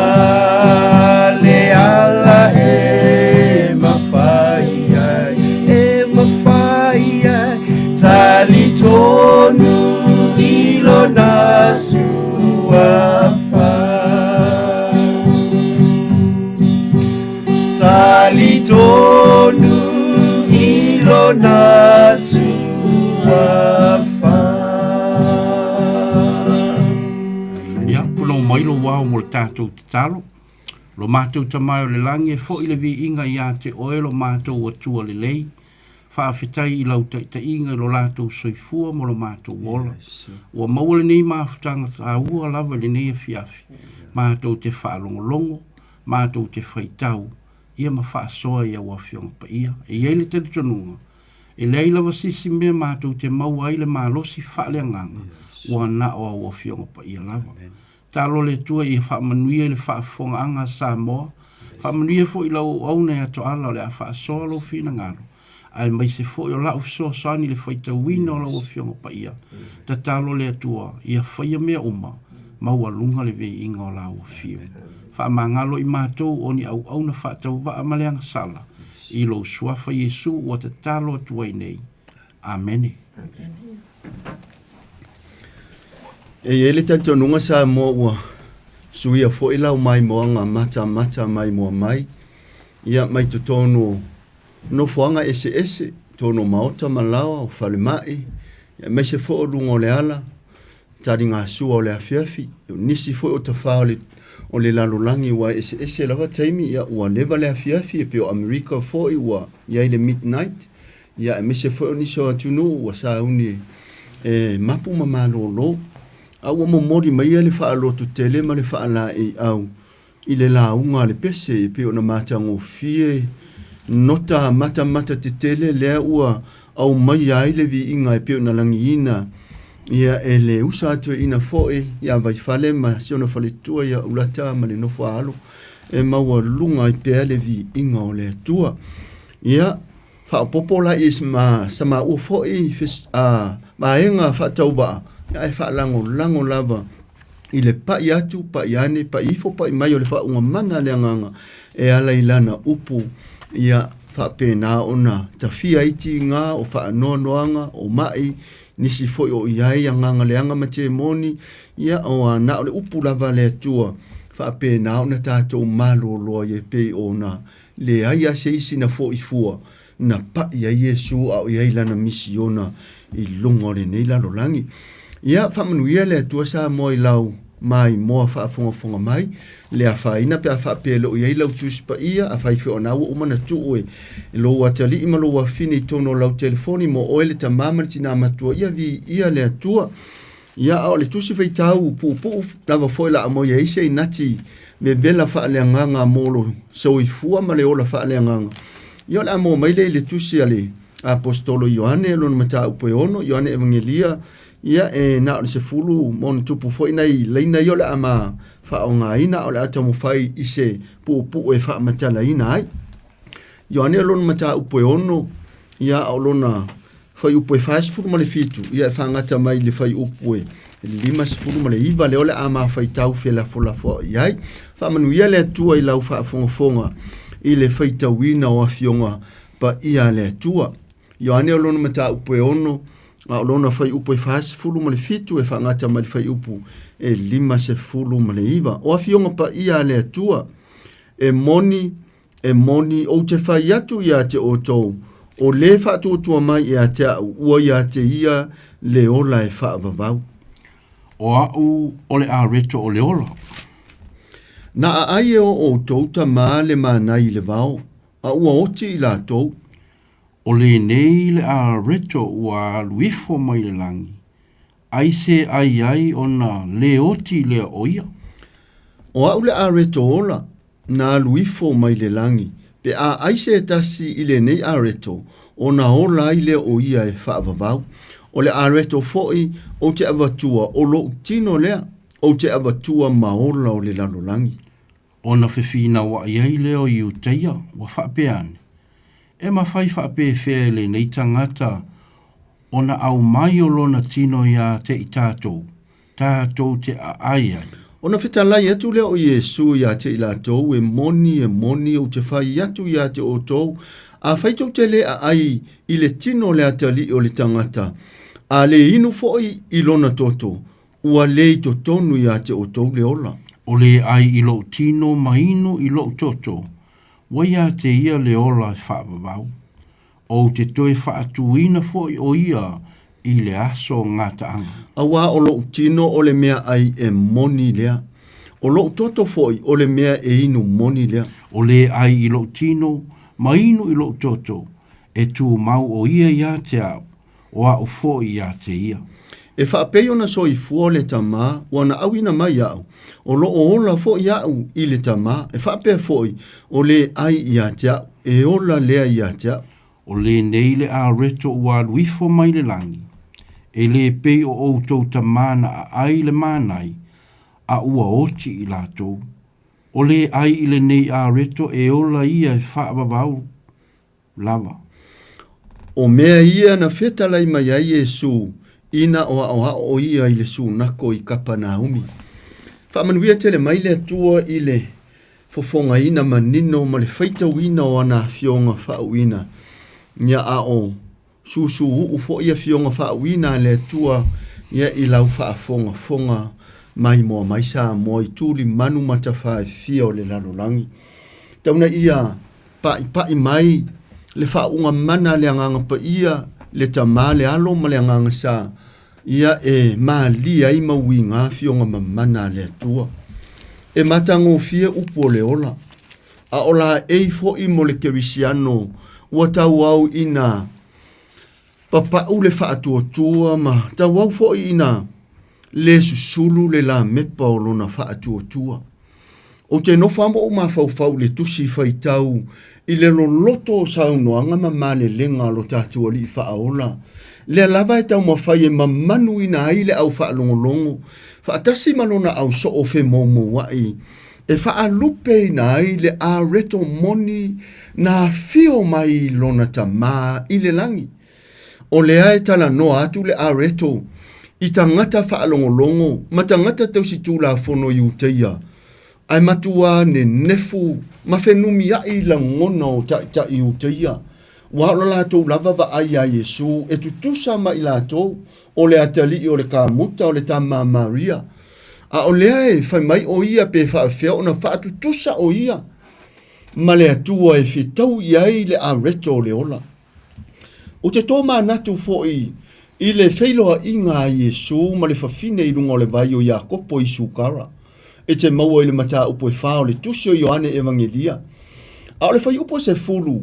S1: le ala e mafai ai, e mafai ai. Talitonu i lona suafa. Talitonu i lona suafa.
S5: Ia, punou mai lou ao mo le tatou tatalo. Lo matou Tama e o le lagi, e foʻi le viiga iā te Oe lo matou Atua lelei. Faafetai i lau taitaiga i lo latou soifua ma lo matou ola. Ua maua lenei mafutaga taua lava i lenei afiafi, matou te faalogologo, matou te faitau, ia ma faasoa i au Afioga Paia. E i ai le talitonuga, e leai lava se isi mea matou te maua ai le malosi faaleagaga, ua na o au Afioga Paia lava. Talo le Atua ia faamanuia i le faafofogaaga a Samoa, faamanuia foi i lau auauna e atoala o le a faasoa lou finagalo, aemaise foi o la'u fesoasoani i le faitauina o lau Afioga Paia. Tatalo le Atua ia faia mea uma, maualuga le viiga o lau Afio. Faamagalo i matou o ni auauna faatauvaa ma le agasala, i lou Suafa Iesu ua tatalo atu ai nei. Amene.
S6: E i ai le talitonuga Samoa ua suia foi lau maimoaga matamata maimoa mai, ia mai totonu o nofoaga eseese, totonu o maota ma laoa, o falemai, aemaise foi o luga o le ala, taligasua o le afiafi, o nisi foi o tafā o le, o le lalolagi ua eseese lava taimi, ia ua leva le afiafi, e pei o Amerika foi ua i ai le midnight, ia aemaise foi o nisi o atunuu ua sauni e mapu ma malolo. A ua momoli mai le faalototele ma le faalaeiau i le lauga a le pese e pei ona matagofie nota matamata tetele lea ua aumaia ai le viiga e pei ona lagiina ia e le uso a toeaina foi ia Vaifale ma si ona faletua ia Ulata ma le nofo a alo e maualuga ai pea le viiga o le Atua. Ia faaopoopo la i ma sa maua foi vaega faatauvaa ae faalagolago lava i le pai atu, pai ane, pai ifo, pai mai o le faauuga mana a le Agaga e ala i lana upu, ia faapena ona tafia ai tiga o faanoanoaga, o mai, nisi foi o i ai agaga leaga ma temoni, ia o na o le upu lava a le Atua, faapena ona tatou malolo ai e pei ona leai lava se isi na foi fua na paʻi ai Iesu a o i ai lana misiona i luga o lenei lalolagi. Ia, faamanuia le Atua Samoa i lau maimoa faafogafoga mai, le afaina pe a faapea e le o i ai lau Tusi Paia, afai foi o na ua uma ona tuu e lou atalii ma lou afafine i totonu o lau telefoni mo oe le tama ma le tinā matua, ia viia le Atua. Ia, a o le tusi faitau puupuu lava foi la aumai ai se inati vevela faaleagaga mo lo soifua ma le ola faaleagaga. Ia, o le a maua mai lea i le tusi a le Aposetolo Ioane, lona mataupu e 6, Ioane Evagelia, ia, e na o le 10 ma ona tupu foi nai laina ia o le a ma faaaogaina, a o le a taumafai i se puupuu e faamatalaina ai. Ioane o lona mataupu e 6, ia, a o lona fuaiupu e 47, ia e faagata mai i le fuaiupu e 59 lea o le a ma faitau felafolafoai ai. Faamanuia le Atua i lau faafogafoga i le faitauina o afioga paia a le Atua. Ioane o lona mataupu e 6, A o lona fuaiupu e 47 e faagata mai le fuaiupu e 59. O afioga paia a le Atua, e moni, e moni, ou te fai atu ia te outou, o le faatuatua mai ia te au, ua ia te ia le ola e faavavau.
S5: O a'u o le areto o le ola.
S6: Na aai e o outou tama le manai i le vao, a ua oti i latou.
S5: O lenei le areto ua alu ifo mai le lagi, ai se ai ai ona le oti lea o ia.
S6: O a'u le areto ola, na alu ifo mai le lagi, pe a ai se tasi i lenei areto, ona ola ai lea o ia e faavavau. O le areto foi ou te avatua o lou tino lea, ou te avatua ma ola o le lalolagi.
S5: Ona fefinauai ai lea o Iutaia, ua faapea ane, E mafai faapefea e lenei tagata ona aumai o lona tino iā te i tātou, tātou te aai ai?
S6: Ona fetalai atu lea o Iesu iā te i latou, E moni, e moni, ou te fai atu iā te outou, afai tou te le aai i le tino o le atalii o le tagata, a le inu foi i lona toto, ua le i totonu iā te outou le ola.
S5: O le ai i lou tino ma inu i lou toto, ua iā te ia le ola e faavavau. Ou te toe faatuina foi o ia i le aso gataaga.
S6: Auā o lou tino o le mea ai e moni lea, o lou toto foi o le mea e inu moni lea.
S5: O le ai i lou tino ma inu i lou toto, e tumau o ia ia te au, o a'u foi ia te ia.
S6: E faapei ona soifua le Tama ua na auina mai a'u, o loo ola foi a'u i le Tama, e faapea foi o le ai ia te a'u, e ola lea ia te a'u.
S5: O lenei le areto ua alu ifo mai le lagi, e le pei o outou tama na aai le manai, a ua oti i latou. O le ai i lenei areto e ola ia e faavavau. lava.
S6: O mea ia na fetalai mai ai Iesu ina o aʻoaʻo o ia i le sunako i Kapanaumi. Faamanuia tele mai le Atua i le fofogaina manino ma le faitauina o ana afioga faauuina. Ia a o susuuu foi afioga faauuina a le Atua ia i lau faafogafoga maimoa mai Samoa i tulimanu ma tafa e fia o le lalolagi. Tau na ia Pa'ipa'i mai le faauuga mana a le Agaga Paia, le Tama, le Alo ma le Agaga Sa, ia e malie ai ma uiga afioga mamana a le Atua. E matagofie upu o le ola, a o laei fo'i mo le Kerisiano ua tauau ina papa'u le faatuatua ma tauau fo'i ina le susulu le lamepa o lona faatuatua. Ou te nofo lava ma ou mafaufau i le tusi faitau i le loloto o saunoaga ma malelega a lo tatou Alii Faaola, lea lava e taumafai e mamanuina ai le au faalogologo faatasi ma lona au soo femoumoua'i e faalupeina ai le areto moni na afio mai i lona Tama i le lagi. O lea e talanoa atu le areto i tagata faalogologo ma tagata tausi tulafono Iuteia, ae matuā nenefu ma fenumiaʻi lagona o taitai Iuteia, ua o la latou lava vaai iā Iesū e tutusa ma i latou o le atalii o le kamuta o le tama a Maria, a o lea e fai mai ʻo ia pe faafefea ona faatutusa ʻo ia ma le Atua e fetau i ai le areto o le ola. Ou te tōmanatu foi i le feiloaiga a Iesū ma le fafine i luga o le vai o Iakopo i Sukara, e te maua i le mataupu e fa o le Tusi o Ioane Evagelia. A o le fuaiupu e 10,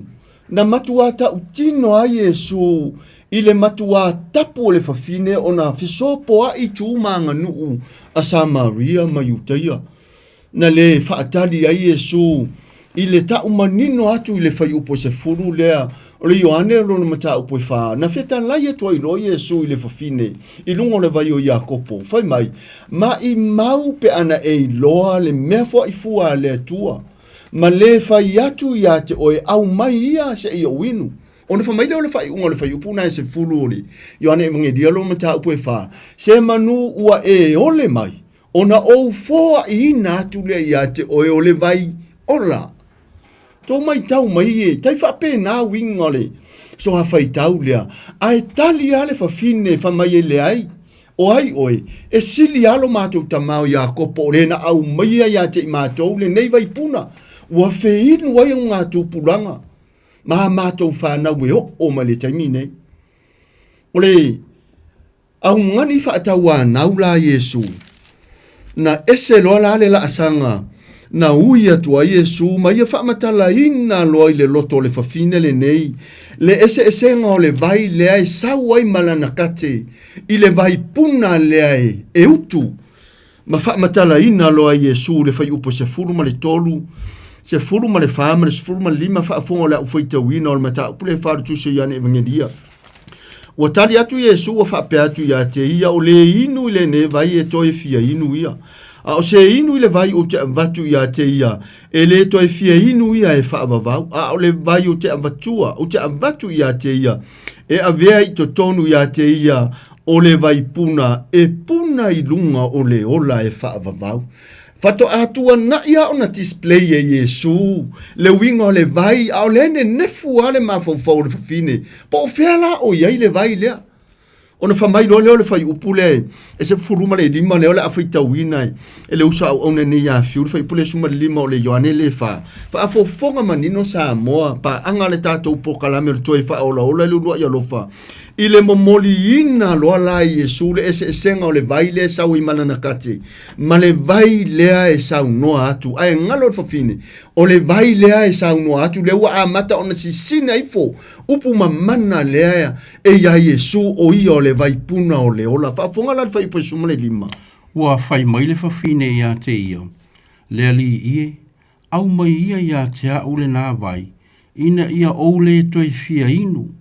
S6: na matuā tautino ai Iesū i le matuā tapu o le fafine ona fesopoaʻi tu ma aganuu a Samaria ma Iutaia. Na le faatali ai Iesū i le ta'u manino atu i le fuaiupu e 10 lea o le Ioane o lona mataupu e fa, na fetalai atu ai loa Iesū i le fafine i luga o le vai o Iakopo, fai mai, Maʻimau pe ana e iloa le mea foaʻi fua a le Atua, ma le fai atu iā te oe, aumai ia seʻi ou inu. Ona fai mai lea o le faaiuga o le fuaiupu na e 10 o le Ioane Evagelia lona mataupu e fa, Se manu ua e ole mai, Ona ou foaʻiina atu lea iā te oe o le vai ola. Tō maitau mai e, tai faapena uiga o le. Soafaitau lea, ae tali lava le fafine fai mai e leai, O ai oe, e sili lava lo matou tama o Iakopo o le na aumaia ia te i matou lenei vaipuna, ua feinu ai augatupulaga ma a matou fanau e oo mai le taimi nei. O le augani faatauanau la Iesu, na ese loa la le laasaga na ui atu ai Iesu ma ia faamatalaina loa i le loto o le fafine lenei le eseesega o le vai lea e sau ai ma lana kate i le vai puna lea e utu ma faamatalaina loa e Iesu le fuaiupu 13, 14 ma le 15 faafofoga o le au faitauina o le mataupu lea e faalutusi o Ioane Evagelia. Ua tali atu Iesu ua faapea atu ia te ia, O le inu i lenei vai e toe fia inu ia. A o se inu i le vai ou te avatu ia te ia, e le toe fia inu ia e faavavau, a o le vai ou te avatua, ou te avatu ia te ia, e avea i totonu ia te ia o le vaipuna e puna i luga o le ola e faavavau. Faatoa tuanai lava ona display e Iesu le uiga o le vai, a o lea e nenefu lava le mafaufau o le fafine, po o fea la o i ai le vai lea. Ona fai mai loa lea o le fuaiupu lea e 15 lea o le a faitauina e le uso auauna nei ia Fiu, le fuaiupu lea 15 o le Ioane lea e 4. Faafofoga manino Samoa, paaga le tatou polokalame o le toe faaolaola i le uluai alofa I le momoliina loa la e Iesu le eseesega o le vai lea e sau ai ma lana kate, ma le vai lea e saunoa atu, ae galo le fafine, o le vai lea e saunoa atu, lea ua amata ona sisina ifo upu mamana lea e iā Iesu, o ia o le vaipuna o le ola. Faafofoga la le fuaiupu 15.
S5: Ua fai mai le fafine ia te ia, Le Alii e, Aumai ia ia te a'u lenā vai, ina ia ou lē toe fia inu,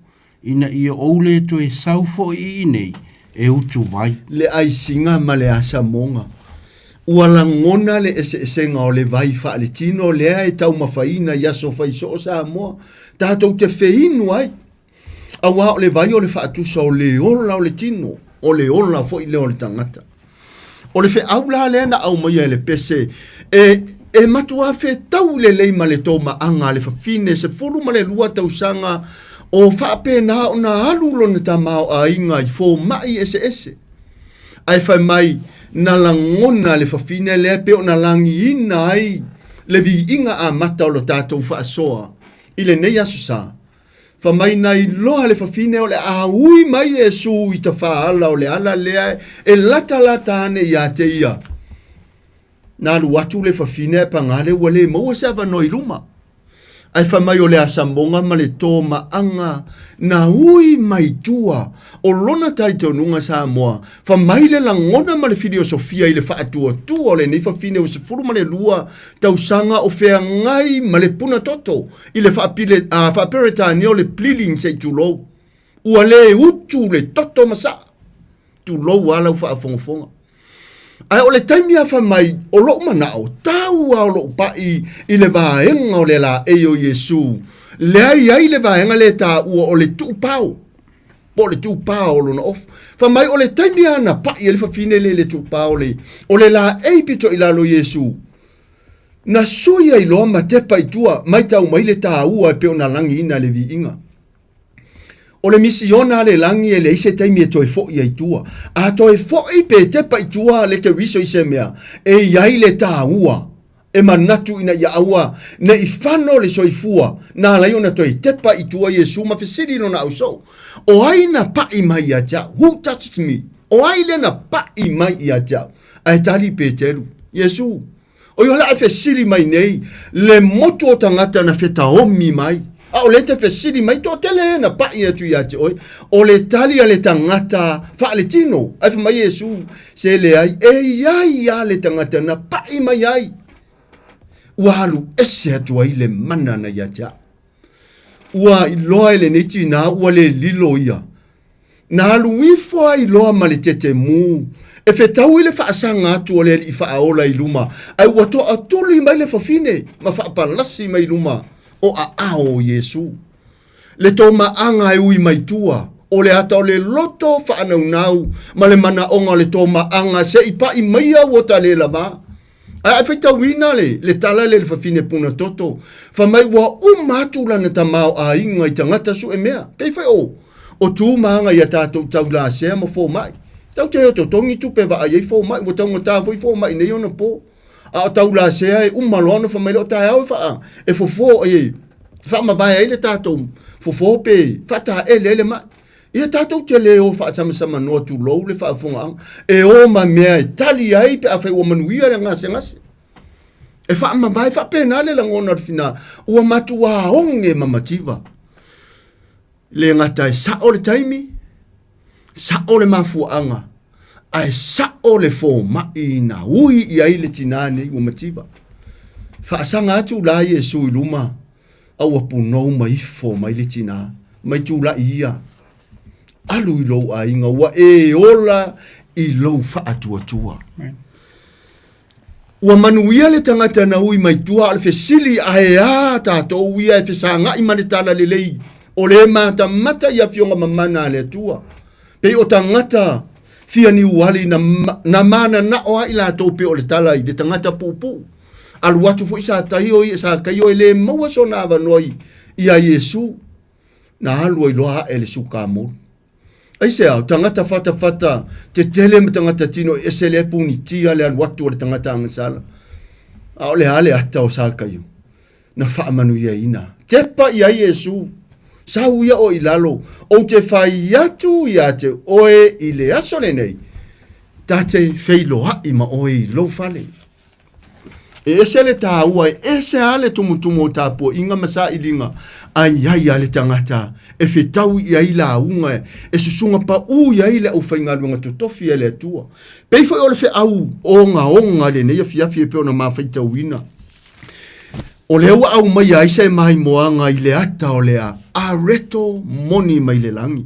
S5: ina ia ou lē toe sau foʻi i inei e utu vai.
S6: Le aisiga ma le asamoga. Ua lagona le eseesega o le vai faaletino lea e taumafaina i aso fai soo Samoa, tatou te feinu ai. Auā o le vai o le faatusa o le ola o le tino, o le ola foi lea o le tagata. O le feau la lea na aumaia e le pese, e, e matuā fetau lelei ma le tomaaga a le fafine 12 tausaga o faapena ona alu lona tamaoaiga i fomai eseese. Ae fai mai, na lagona le fafine lea pei ona lagiina ai le viiga amata o lo tatou faasoa i lenei aso sa. Fa mai na iloa le fafine o le a ui mai Iesu i tafaala o le ala lea e latalata ane ia te ia. Na alu atu le fafine ae pagā lea ua le maua se avanoa i luma. Ae fai mai o le asamoga ma le tomaaga na ui mai tua o lona talitonuga Samoa. Fai mai le lagona ma le filiosofia i le faatuatua o lenei fafine ua 12 tausaga o feagai ma le puna toto i le faapile, uh, faaperetania o le pleading se i tulou. Ua le utu le toto ma saa. Tulou a lau faafogafoga. Ae o le taimi a fai mai o lou manao, tau a o lou pai i le vaega o le laei o Iesu. Lea i ai le vaega lea e taua o le tuupao. Po o le tuupao o lona ofu. Fai mai o le taimi a na pai ai le fafine le le tuupao le, o le laei pito i lalo Iesu. Na sui ai loa ma tepa i tua, maitau mai le taua e pei ona lagiina le viiga. O le misiona a le lagi e leai se taimi e toe foʻi ai tua. A toe foʻi pe tepa i tua le Keriso i se mea, e i ai le taua e manatu ina ia aua ne i fano le soifua, na ala ai ona toe tepa i tua Iesu ma fesili i lona ausoo, O ai na paʻi mai ia te au? Who touched me? O ai lea na paʻi mai ia te au? Ae tali Peteru, Iesu, O ia la e fesili mai nei, le motu o tagata na fetaomi mai. A o le te fesili mai, toatele e na paʻi atu ia te oe. O le tali a le tagata faaletino. Ae fai mai Iesu, se leai, e iai a le tagata na paʻi mai ai. Ua alu ese atu ai le mana na ia te au. Ua iloa e lenei tinā ua le lilo ia. Na alu ifo ai loa ma le tetemu e fetaui le faasaga atu o le Alii Faaola i luma, ae ua toatuli mai le fafine ma faapalasi mai luma o aao o Iesu. Le tomaaga e ui mai tua, o le ata o le loto faanaunau ma le manaoga o le tomaaga se i paʻi maia ua ta le lavā. Ae a faitauina le, le tala lea i le fafine puna toto, fai mai ua uma atu lana tamaoaiga i tagata sue mea. Pei foi o, o tu ma aga i a tatou taulasea ma fomai. Tatou te o totogi tupe e vaai ai fomai, ua taugata foi fomai nei ona po. A o taulasea e uma loa ona fai mai lea o taeao e faa, e fofo, e faamavae ai le tatou fofo pe faataele ai le mai. Ia tatou te le o faasamasamanoa tulou le faafofogaaga, e o ma mea e tali ai pe afai ua manuia le gasegase. E faamavae faapena le lagona o le fina, ua matuā oge ma mativa. Le gata e sao le taimi, sao le mafuaaga, ae sao le fomai na ui i ai le tinā nei ua mativa. Faasaga atu la Iesu i luma, a ua punou ma ifo mai le tinā, mai tulai ia, alu i lou aiga, ua e ola i lou faatuatua. Ua manuia le tagata na ui mai tua, a o le fesili, ae a tatou ia e fesagai ma le talalelei o le matamata i afioga mamana a le Atua? Pei o tagata fia niuali na, na mananao lava i latou pei o le tala i le tagata puupuu. Alu atu foi Sataio ia, Sakaio e le maua sona avanoa i, iā Iesu, na alu ai loa ae le sukamolu. Aisea, o tagata fatafata tetele ma tagata tino e ese lea punitia le alu atu o le tagata agasala. A o le a le ata o Sakaio na faamanuiaina. Tepa i ai Iesu, sau ia oe i lalo, ou te fai atu ia te oe i le aso lenei, ta te feiloai ma oe i lou fale. E ese le tāua, e ese lava le tumutumu o tapuaiga ma sailiga, a i ai lava le tagata e fetau i ai lauga, e susuga paū i ai le aufaigaluega totofi a le Atua. Pei foi o le feau ogaoga i lenei afiafi e pei ona ma faitauina. O lea ua aumaia ai se maimoaga i le ata o le areto moni mai le lagi.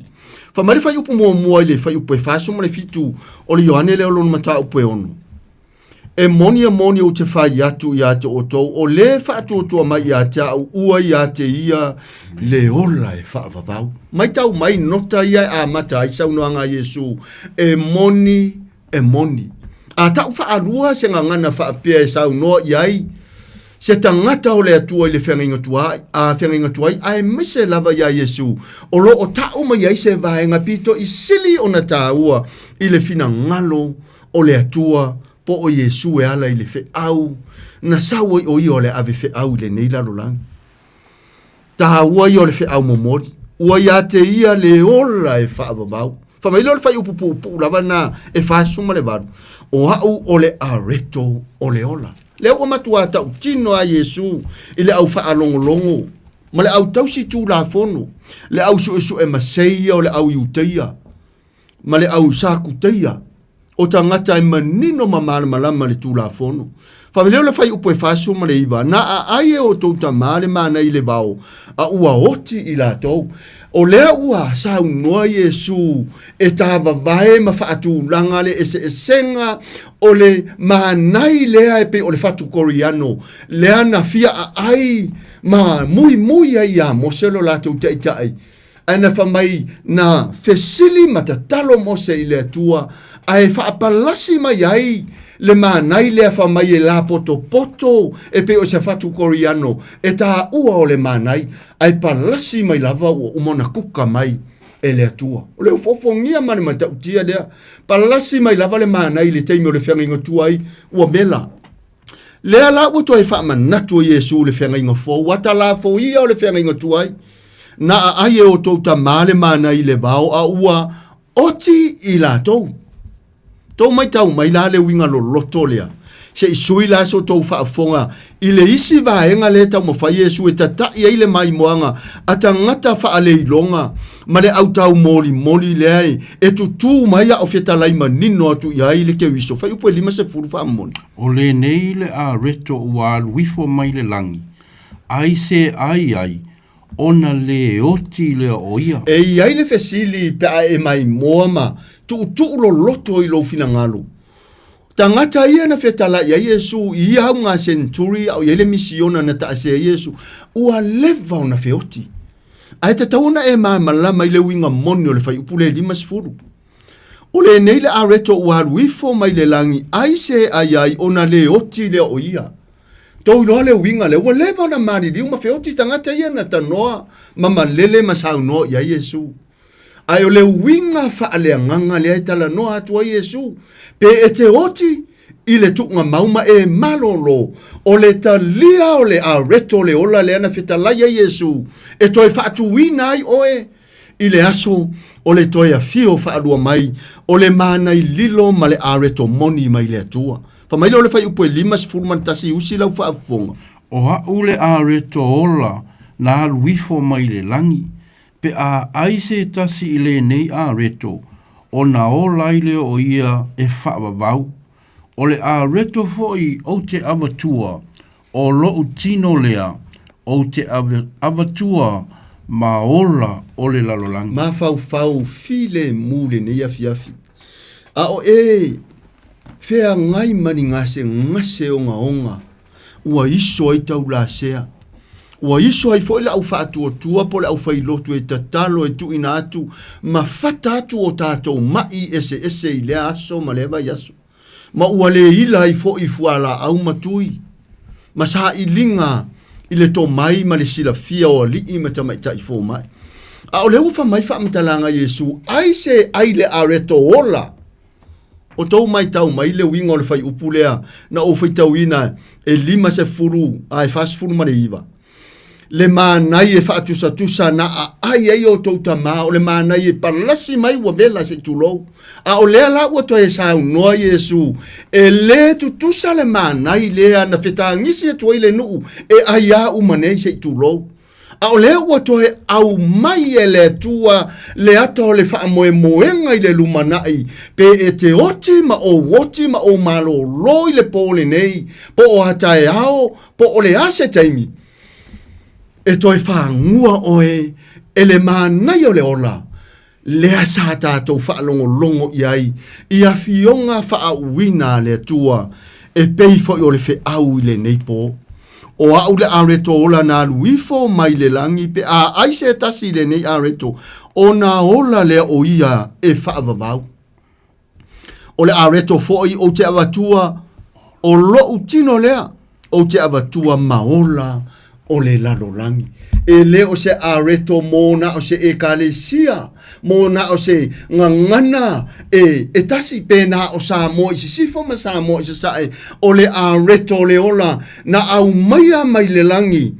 S6: Fai mai le fuaiupu muamua i le fuaiupu e 47 o le Ioane lea o lona mataupu e 6. E moni e moni ou te fai atu ia te outou, o le faatuatua mai ia te au, ua ia te ia le ola e faavavau. Maitau mai nota ia e amata ai saunoaga a Iesu, e moni, e moni. A tau faalua se gagana faapea e saunoa i ai se tagata o le Atua i le feagaiga tuai, a feagaiga tuai, aemaise lava iā Iesu, o lo o tau mai ai se vaega pito i sili ona taua i le finagalo o le Atua po o Iesu e ala i le feau na sau ai o ia o le ave feau i lenei lalolagi. Taua ia o le feau momoli, ua ia te ia le ola e faavavau. Fai mai lea o le fuaiupu puupuu lava lena e 48, o au o le areto o le ola. Lea ua matuā tautino a Iesu i le au faalogologo ma le au tausi tulafono, le au suesue maseia o le au Iuteia, ma le au Sakuteia, o tagata e manino ma malamalama le Tulafono. Fai lea o le fuaiupu e 49, na aai e outou tama le mana i le vao, a ua oti i latou. O lea ua saunoa Iesu e tāvavae ma faatulaga le eseesega o le manai lea e pei o le fatu koriano, lea na fia aai ma muimui ai iā Mose lo latou taitai. Ae na fai mai, na fesili ma tatalo Mose i le Atua, ae faapalasi mai ai le manai lea fai mai e lapotopoto e pei o se fatu koriano e taua o le manai, ae palasi mai lava ua uma ona kuka mai e le Atua. O le ofoofogia ma le matautia lea, palasi mai lava le manai i le taimi o le feagaiga tuai, ua mela. Lea la ua toe faamanatu e Iesu le feagaiga fou, ua talafoia o le feagaiga tuai. Na aai e outou tama le mana i le vao, a ua oti i latou. Tou maitau mai la le uiga loloto lea. Se i sui la so tou faafofoga i le isi vaega lea e taumafai Iesu e tata'i ai le maimoaga a tagata faaleiloga ma le au taumolimoli lea e tutū mai a o fetalai manino atu i ai le Keriso. Fuaiupu e 50 faamoni.
S5: O lenei le areto ua alu ifo mai le lagi, ai se ai ai, ona le oti lea o ia.
S6: E i ai le fesili pe a e maimoa ma tuutuu loloto i lou finagalo. Tagata ia na fetalai ai Iesu i ia auga senturi a o i ai le misiona na taasea ai Iesu, ua leva ona feoti. Ae tatau ona e malamalama i le uiga moni o le fuaiupu lea e 50. O lenei le areto ua alu ifo mai le lagi, ai se ai ai ona le oti lea o ia. Tou iloa le uiga lea, ua leva ona maliliu ma feoti tagata ia na tanoa ma malele ma saunoa i ai Iesu. Ae o le uiga faaleagaga lea e talanoa atu ai Iesu, pe e te oti i le tuugamau ma e malolo, o le talia o le areto o le ola lea na fetalai ai Iesu, e toe faatuina ai oe i le aso o le toe afio faalua mai o le manai lilo ma le areto moni mai le Atua. Fai mai lea o le fuaiupu e 51 usi lau faafofoga.
S5: O a'u le areto ola na alu ifo mai le lagi, pe a ai se tasi i lenei areto, ona ola ai lea o ia e faavavau. O le areto foi ou te avatua, o lo'u tino lea, ou te avatua ma ola o le lalolagi.
S6: Mafaufau filemu lenei afiafi, a o e feagai ma ni gasegase ogaoga ua iso ai taulasea. Ua iso ai foi le au faatuatua po o le aufailotu e tatalo e tuuina atu ma fata atu o tatou ma'i eseese i lea aso ma lea vaiaso. Ma ua le ila ai foi fualaau ma tui ma sailiga i le tomai ma le silafia o alii ma tamaitai fomai. A o lea ua fai mai faamatalaga a Iesu, ai se ai le areto ola O tou maitau mai le uiga o le fuaiupu lea na ou faitauina e 50 a e 49. Le manai e faatusatusa na aai ai outou tama, o le manai e palasi mai ua vela se i tulou. A o lea la ua toe saunoa Iesu, e lē tutusa le manai lea na fetagisi atu ai le nuu e aiā uma nei se i tulou. A o lea ua toe aumai e le Atua le ata o le faamoemoega i le lumanai, pe e te oti ma ou oti ma ou malōlō i le pō lenei, po o a taeao, po o le a se taimi, e toe fagua oe e le manaia o le ola, lea sa tatou faalogologo i ai i afioga faauuina a le Atua e pei foi o le feau i lenei pō. O a'u le areto ola na alu ifo mai le lagi pe a ai se tasi i lenei areto, ona ola lea o ia e faavavau. O le areto foi ou te avatua o lo'u tino lea, ou te avatua ma ola o le lalolagi. E le o se areto mo na o se ekalesia, mo na o se gagana e, e tasi pe na o Samoa i sisifo ma Samoa i sasae, o le areto o le ola na aumaia mai le lagi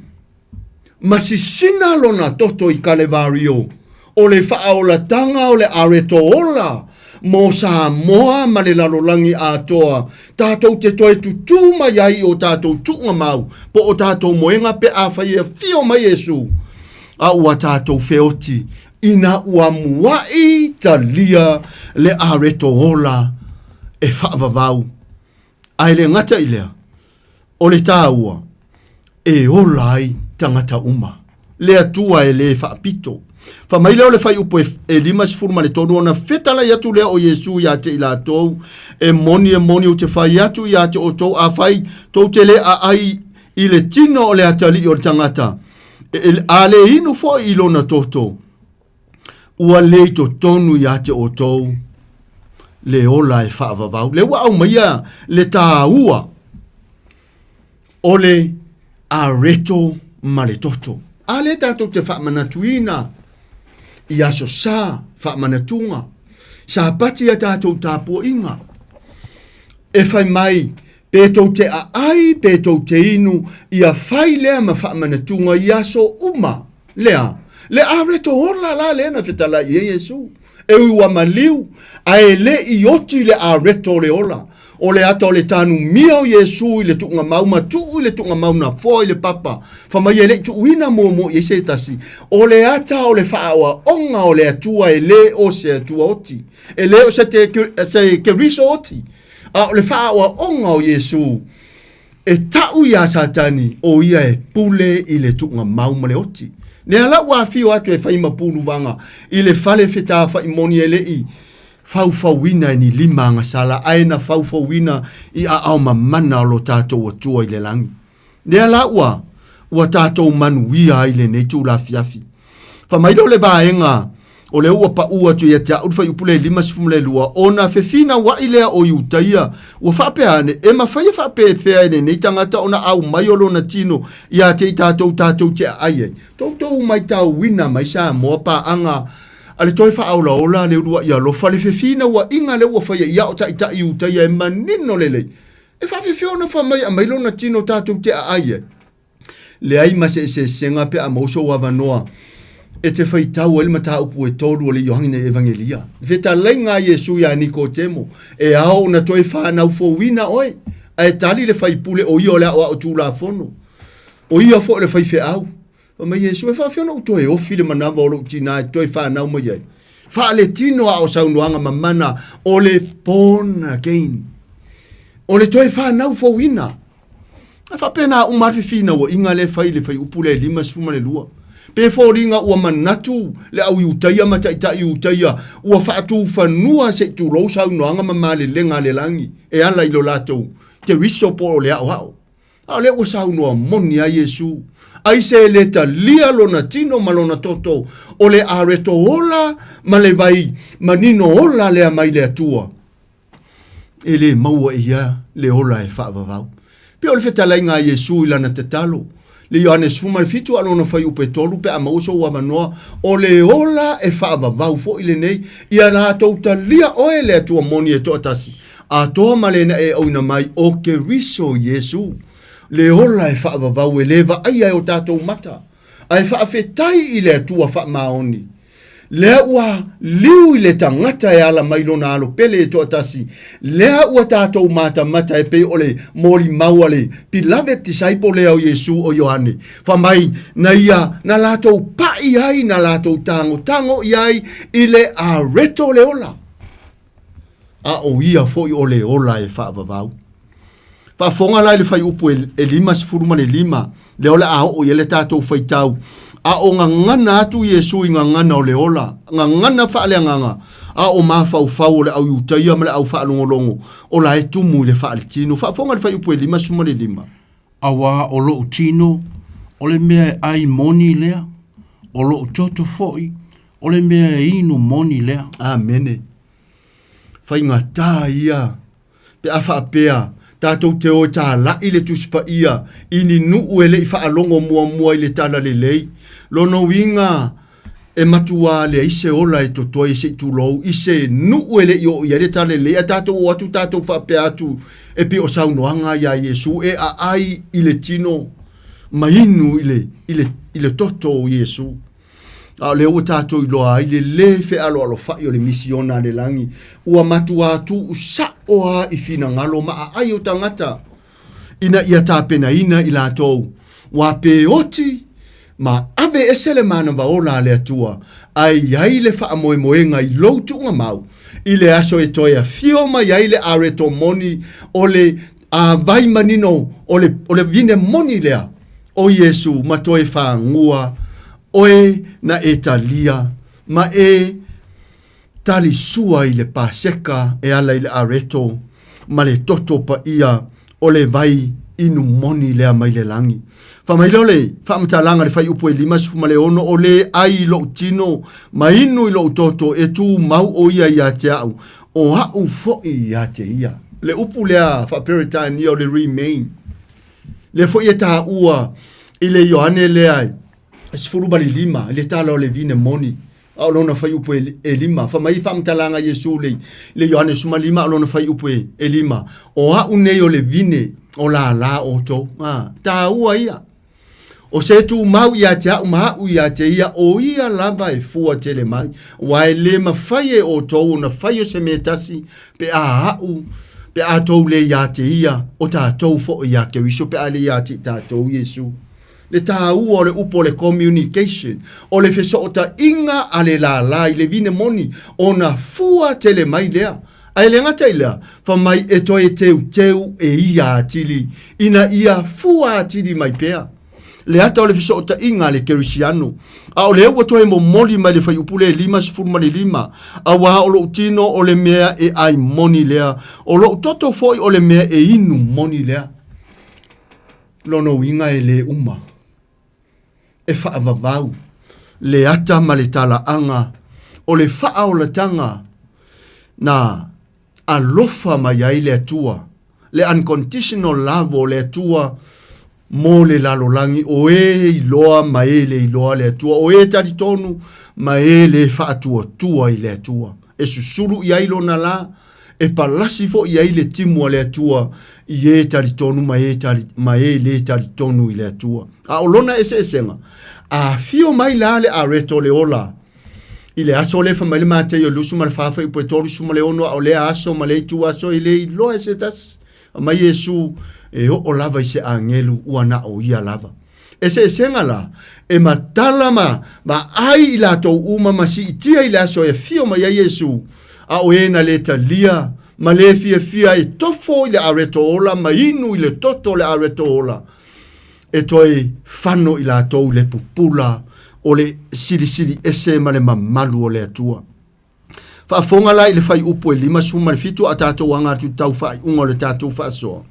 S6: ma sisina lona toto i Kalevario, o le faaolatanga o le areto ola mo Samoa ma le lalolagi atoa, tatou te toe tutū mai ai i o tatou tuugamau po o tatou moega pe afai e afio mai Iesu, a ua tatou feoti ina ua mua'i talia le areto ola e faavavau. Ae le gata i lea, o le taua, e ola ai tagata uma. Le Atua e lē faapito. Fai mai lea o le fuaiupu e 53 ona fetalai atu lea o Iesu iā te i latou, E moni, e moni, ou te fai atu iā te outou, afai tou te lē aai i le tino o le atalii o le tagata, a lē inu foi i lona toto, ua le i totonu iā te outou le ola e faavavau. Lea ua aumaia le tāua o le areto ma le toto. A lea tatou te faamanatuina i aso sa faamanatuga, Sapati a tatou tapuaiga, e fai mai pe tou te aai pe tou te inu, ia fai lea ma faamanatuga i aso uma. Lea, le areto ola la lea na fetalai i ai Iesu. E ui ua maliu, ae le i oti le areto o le ola. O le ata o le tanumia o Iesu i le tuugamau ma tuu i le tuugamau na foa i le papa, fai mai e le i tuuina muamua i ai se tasi. O le ata o le faaoaoga o le Atua e le o se Atua oti, e le o se, te, se Keriso oti, a o le faaoaoga o Iesu e ta'u iā Satani o ia e pule i le tuugamau ma le oti. Lea la ua afio atu e fai ma puluvaga i le fale fetafa'i moni e le'i faufauina e ni lima agasala ae na faufauina i aao mamana o lo tatou Atua i le lagi. Lea la ua ua tatou manuia ai lenei itula afiafi. Fai mai lea o le vaega. O lea ua paʻu atu ia te a'u le fuaiupu lea e 52, ona fefinauaʻi lea o Iutaia, ua faapea ane, E mafai e faapefea e lenei tagata ona aumai o lona tino ia te i tatou tatou te aai ai? Toutou maitauina mai Samoa paaga a le toe faaolaola a le uluaʻi alofa le fefinauaiga lea ua faia ia o taitai Iutaia e manino lelei. E faafefea ona fai mai e aumai lona tino tatou te aai ai? Leai ma se eseesega pe a maua sou avanoa e te faitau ai le mataupu e tolu o le Ioane Evagelia. Le fetalaiga a Iesu iā Nikotemo, e ao ona toe fanau fouina oe, ae tali le faipule o ia o le aoao tulafono, o ia foi o le faifeau. Fai mai Iesu, e faafefea ona ou toe ofi le manava o lou tinā e toe fanau mai ai? Faaletino a o saunoaga mamana o le born again, o le toe fanau fouina. E faapena uma lava le fefinauaiga lea e fai i le fuaiupu lea e 52. Pe foliga ua manatu le au Iutaia ma taitai Iutaia ua faatufanua se i tulou saunoaga ma malelega a le lagi e ala i lo latou Keriso po o le aoao. A o lea ua saunoa moni ai Iesu, aise e le talia lona tino ma lona toto, o le areto ola ma le vai manino ola lea mai le Atua. E lē maua e ia le ola e faavavau. Pei o le fetalaiga a Iesu i lana tatalo, le Ioane 17 a lona fuaiupu e 3 pe a maua sou avanoa, o le ola e faavavau foi lenei, ia latou talia oe le Atua moni e toatasi, atoa ma lena e auina mai, o Keriso Iesu. Le ola e faavavau e lē vaaia e o tatou mata. Ae faafetai i le Atua faamaoni, lea ua liu i le tagata e ala mai lona alo pele e toatasi, lea ua tatou matamata e pei o le molimau a le beloved disciple lea o Iesu o Ioane, fai mai, na ia, na latou paʻi ai, na latou tagotago i ai i le areto o le ola. A o ia foi o le ola e faavavau. Faafofoga la i le fuaiupu e 55, lea o le a oo i ai le tatou faitau. A o gagana atu Iesu i gagana o le ola, gagana faaleagaga, a o mafaufau o le au Iutaia ma le au faalogologo, o la e tumu i le faaletino. Faafofoga i le fuaiupu e 55.
S5: Auā o lou tino, o le mea e ai moni lea, o lou toto foi, o le mea e inu moni lea.
S6: Amene. Faigata ia pe a faapea tatou te o e tālaʻi le Tusi Paia i ni nuu e le i faalogo muamua i le Talalelei. Lona uiga, e matuā leai se ola e totoe se i tulou i se nuu e le i oo i ai le Talalelei, ae tatou o atu tatou faapea atu e pei o saunoaga iā Iesu e aai i le tino ma inu i le, i le, i le toto o Iesu. A o lea ua tatou iloa ai le lē fealoalofaʻi o le misiona a le lagi, ua matuā tuusaʻo a i finagalo ma aai o tagata ina ia tapenaina i latou, ua peoti ma ave ese le manava ola a le Atua, ae i ai le faamoemoega i lou tuugamau i le aso e toe afio mai ai le areto moni o le a vai manino o le, o le vine moni lea o Iesu ma toe fagua oe na e talia ma e talisua i le Paseka e ala i le areto ma le toto paia o le vai inu moni lea mai le lagi. Fai mai lea o le faamatalaga i le fuaiupu e 56, o le ai i lou tino ma inu i lou toto e tumau o ia ia te au, o au foi ia te ia. Le upu lea faa-Peretania o le remain, lea foi e taua i le Ioane lea e 15 i le tala o le vine moni, a o lona fuaiupu e lima. Fai mai faamatalaga a Iesu i le Ioane 15 a o lona fuaiupu e lima, o au nei o le vine o lālā outou. A, taua ia. O se tumau ia te au ma au ia te ia, o ia lava e fua tele mai. Aua e le mafai e outou ona fai o se mea tasi, pe a au, pe a tou le ia te ia, o tatou foi ia Keriso, pe a le ia te i tatou Iesu. Le taua o le upu o le communication, o le fesootaiga a le lālā i le vine moni, ona fua tele mai lea. Ae le gata i lea, fai mai e toe teuteu e ia atili, ina ia fua atili mai pea. Le ata o le fesootaiga a le Kerisiano. A o lea ua toe momoli mai le fuaiupu lea e 55, auā o lou tino o le mea e ai moni lea, o lou toto foi o le mea e inu moni lea. Lona uiga e le uma e faavavau le ata ma le talaaga O le faaolataga na alofa mai ai le Atua, le unconditional love o le Atua mo le lalolagi, o e iloa ma e le iloa le Atua, o e talitonu ma e le faatuatua i le Atua. E susulu i ai lona la, e palasi foi i ai le timu a le Atua i e talitonu ma e, tali, ma e le talitonu i le Atua. A o lona eseesega, a afio mai la le areto le ola, I le aso lea fai mai le Mateio 24 fuaiupu e 36 a o lea aso ma lea itu aso e le iloa e se tasi. Fai mai Iesu, e oo lava i se agelu ua na o ia lava. Eseesega la, e matala ma, ma ai i latou uma ma siitia i le aso e afio mai ai Iesu, a o e na le talia ma le fiafia e tofo i le areto ola ma inu i le toto o le areto ola, e toe fano i latou le pupula o le silisili ese ma le mamalu o le Atua. Faafofoga la i le fuaiupu e 57 a tatou aga atu tau faaiuga o le tatou faasoa.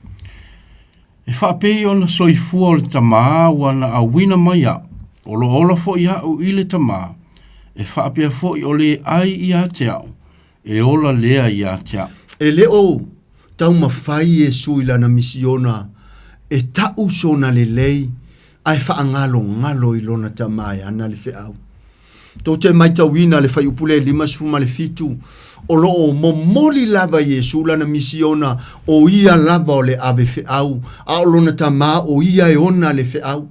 S5: E faapei ona soifua o le Tamā ua na auina mai au, o lo o ola foi au i le Tamā, e faapea foi o le ai ia te au, e ola lea ia te au.
S6: E le o taumafai Iesu i lana misiona e ta'u sona lelei ae faagalogalo i lona Tama e ana le feau. Tou te maitauina le fuaiupu lea e 57, o lo o momoli lava Iesu lana misiona, o ia lava o le ave feau, a o lona Tama o ia e ona le feau.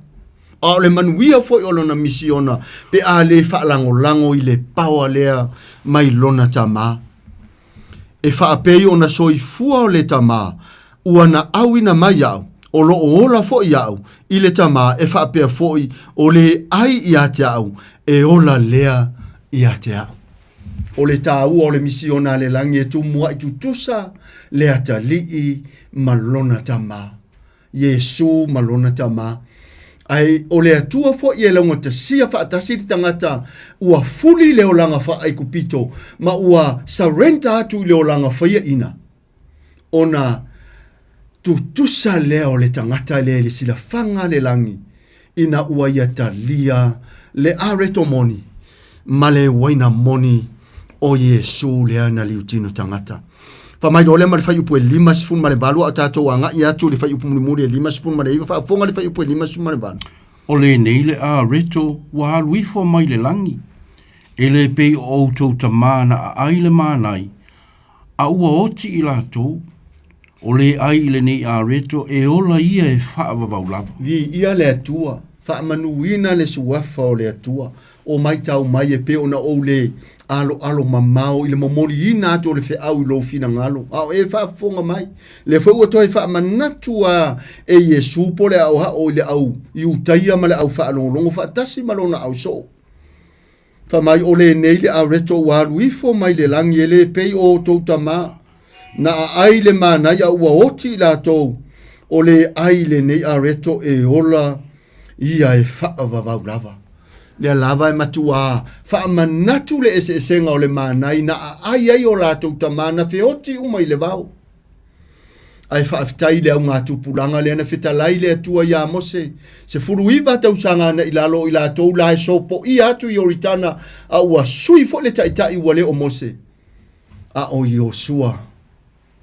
S6: A o le manuia foi o lona misiona pe a le faalagolago i le paoa lea mai lona Tama. E faapei ona soifua o le Tama ua na auina mai au, o lo o ola foi au i le Tama e faapea foi o le ai ia te au, e ola lea ia te au. O le taua o le misiona a le lagi e tumuaʻi tutusa le atalii ma lona Tama. Iesu ma lona Tama. Ae o le Atua foi e laugatasia faatasi le tagata ua fuli le olaga faa-Aikupito ma ua surrender atu i le olaga faiaina, ona tutusa lea o le tagata lea i le silafaga a le lagi ina ua ia talia le areto moni ma le uaina moni o Iesu lea na liutino tagata. Fai mai loa lea ma le fuaiupu e 58 a o tatou agai atu i le fuaiupu mulimuli e 59, faafofoga le fuaiupu e 58.
S5: O lenei le areto ua alu ifo mai le lagi, e le pei o outou tamā na aai le manai, a ua oti i latou, o le ai i lenei areto e ola ia e faavavau lava.
S6: Viia le Atua, faamanuina le suafa o le Atua, o maitau mai e pei ona ou le aloalo mamao i le momoliina atu o le feau i lou finagalo, a o e faafofoga mai. Lea foi ua toe faamanatu a e Iesu po le aoao i le au Iutaia ma le au faalogologo faatasi ma lona ausoo. Fai mai, O lenei le areto ua alu ifo mai le lagi e le pei o outou tamā, na aai le manai a ua oti i latou, o le ai lenei areto e ola ia e faavavau lava. Lea lava e matuā faamanatu le eseesega o le manai na aai ai o latou tamā na feoti uma i le vao. Ae faafetai i le augatupulaga lea na fetalai le Atua iā Mose, 19 tausaga ana i lalo o i latou la e sopoia atu i Ioritana, a ua sui foi le taitai ua le o Mose, a o Iosua.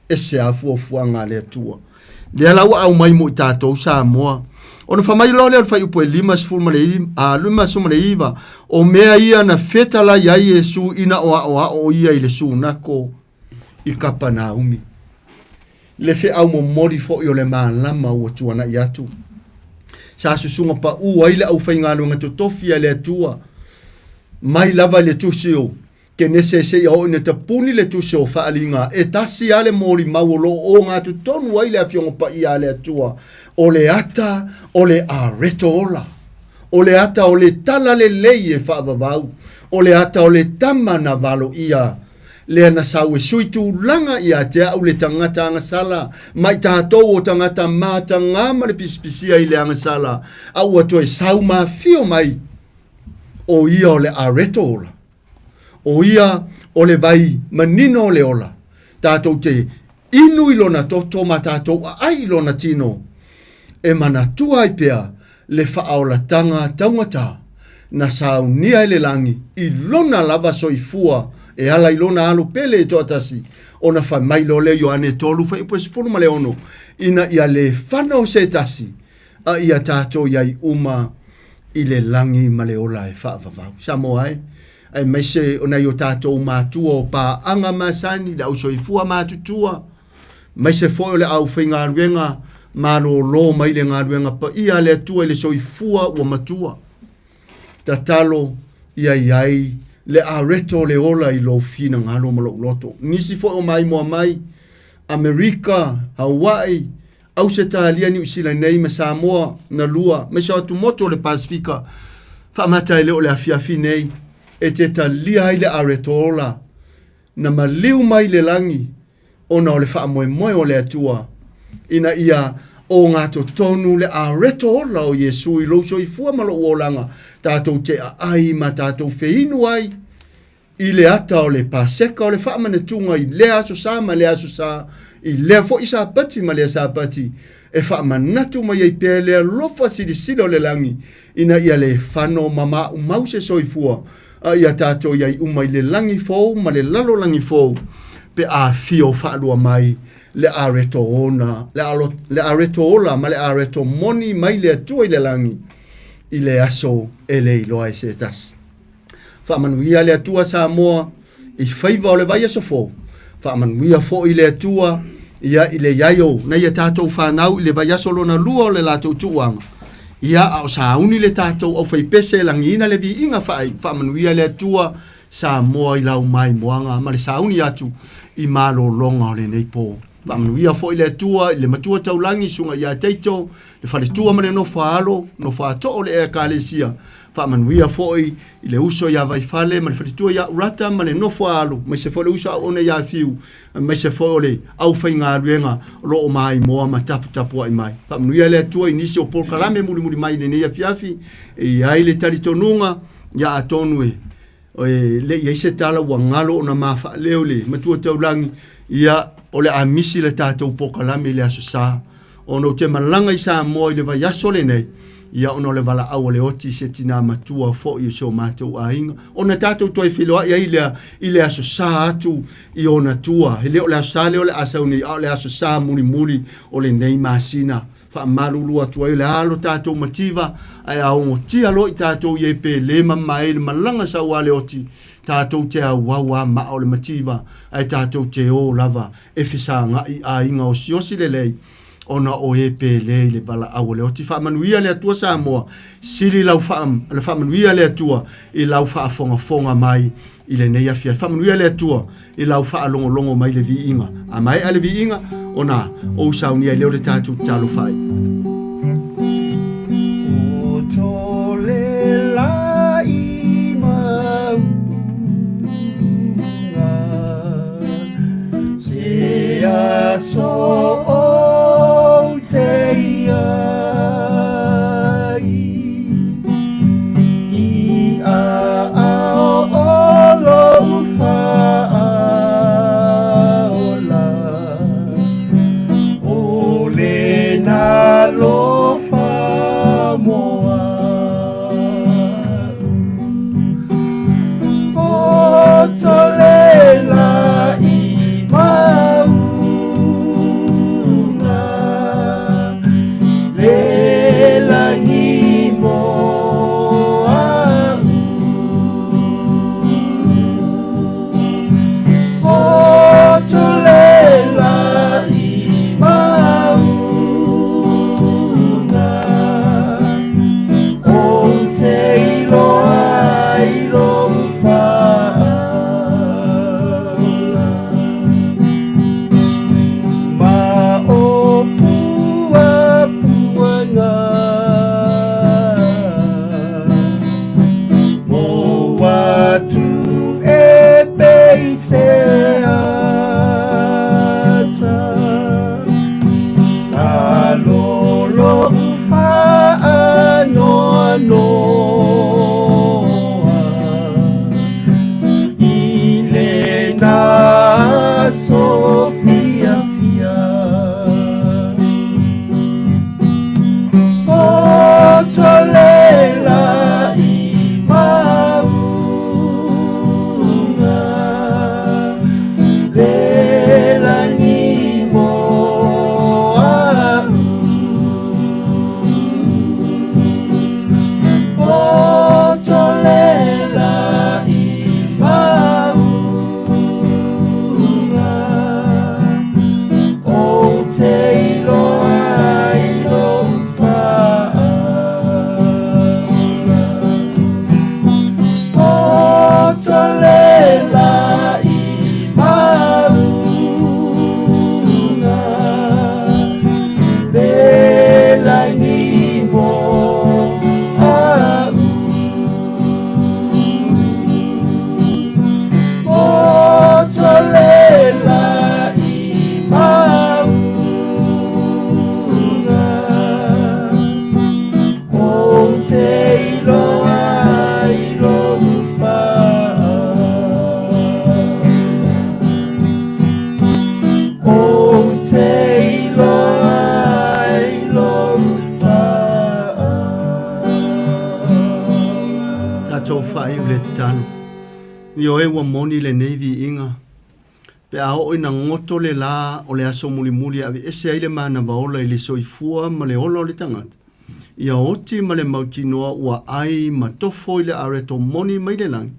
S6: Ese a fuafuaga a le Atua. Lea la ua aumai mo i tatou Samoa. Ona fai mai loa lea o le fuaiupu e 59, o mea ia na fetalai ai Iesu ina o aoao ia i le sunako i Kapanaumi. Le feau momoli foi o le malama ua tuanai atu. Sa susuga paʻū ai le aufaigaluega totofi a le Atua, mai lava i le tusi o Kenese seia oo ina tapuni le tusi o Faaliga, e tasi lava le molimau o lo o ogatotonu ai le Afioga Paia a le Atua, o le ata o le areto ola. O le ata o le talalelei e faavavau, o le ata o le tama na valoia, lea na sau e sui tulaga ia te au le tagata agasala, ma i tatou o tagata matagā ma le pisipisia i le agasala, a ua toe sau mafio mai, o ia o le areto ola. O ia o le vai manino o le ola. Tatou te inu i lona toto ma tatou aai i lona tino, e manatua ai pea le faaolataga taugata. na saunia e le lagi i lona lava soifua e ala i lona alo pele e toatasi, ona fai mai loa lea o Ioane 3 fuaiupu e 16, ina ia le fano se tasi, a ia tatou i ai uma i le lagi ma le ola e faavavau. Samoa e, aemaise o nai o tatou matua o paaga masani, le ausoifua matutua, aemaise foi o le aufaigaluega malōlō mai le galuega paia a le Atua i le soifua ua matua. Tatalo ia i ai le areto o le ola i lou finagalo ma lou loto. Nisi foi o maimoa mai, Amerika, Hawaii, Ausetalia, Niu Sila nei ma Samoa na lua, aemaise o atumotu o le Pasefika, faamata e le o le afiafi nei e te talia ai le areto ola na maliu mai le lagi ona o le faamoemoe o le Atua ina ia ogatotonu le areto ola o Iesu i lou soifua ma lou olaga, tatou te aai ma tatou feinu ai i le ata o le Paseka o le faamanatuga i lea aso sa ma lea aso sa, i lea foi Sapati ma lea Sapati, e faamanatu mai ai pea le alofa silisili o le lagi ina ia le fano ma maumau se soifua a ia tatou i ai uma i le lagi fou ma le lalolagi fou pe a fio faalua mai le areto ona, le, alo, le areto ola ma le areto moni mai le Atua i le lagi i le aso e le iloa e se tasi. Faamanuia le Atua Samoa i faiva o le vaiaso fou. Faamanuia foi le Atua ia i le iai o nai a tatou fanau i le vaiaso lona lua o le latou tuuaga. Ia a o sauni le tatou aufaipese e lagiina le viiga faaiu. Faamanuia le Atua Samoa i lau maimoaga ma le sauni atu i malologa o lenei po. Faamanuia foi le Atua i le Matua Taulagi, Susuga ia Taito, le faletua ma le nofo a alo, nofo a too o le Ekalesia. Faamanuia foi i le uso ia Vaifale ma le faletua ia Urata ma le nofo a alo, aemaise foi le uso auauna ia Fiu, aemaise foi o le aufaigaluega o lo o maimoa ma taputapuai mai. Faamanuia le Atua i nisi o polokalame mulimuli mai i lenei afiafi, e i ai le talitonuga, ia atonu e e le i ai se tala ua galo ona ma faaleo le Matua Taulagi, ia o le a misi le tatou polokalame i le Aso Sa, ona ou te malaga i Samoa i le vaiaso lenei, ia ona o le valaau a le oti i se tinā matua foi o si o matou aiga, ona tatou toe feiloai ai lea i le Aso Sa atu i ona tua. E le o le Aso Sa lea o le a sau nei, a o le Aso Sa mulimuli o lenei masina. Faamalulu atu ai o le a lo tatou mativa, ae a ogotia loa i tatou i e pe le mamae i le malaga sau a le oti, tatou te auau a maa o le mativa, ae tatou te o lava e fesagai i aiga osiosi lelei, ona o e pele i le valaau a le oti. Faamanuia le Atua Samoa, sili lau faa, le faamanuia le Atua i lau faafogafoga mai i lenei afiafi. Faamanuia le Atua i lau faalogologo mai le viiga. A maea le viiga, ona ou saunia ai lea o le tatou tatalo faaiu.
S4: O tole la i mauga, se aso ou te iai, i a ao o lou faaola, o le nalo.
S6: Ioe ua moni lenei viiga, pe a oo ina goto le lā o le aso mulimuli e aveese ai le manava ola i le soifua ma le ola o le tagata, ia oti ma le mautinoa ua ai ma tofo i le areto moni mai le lagi,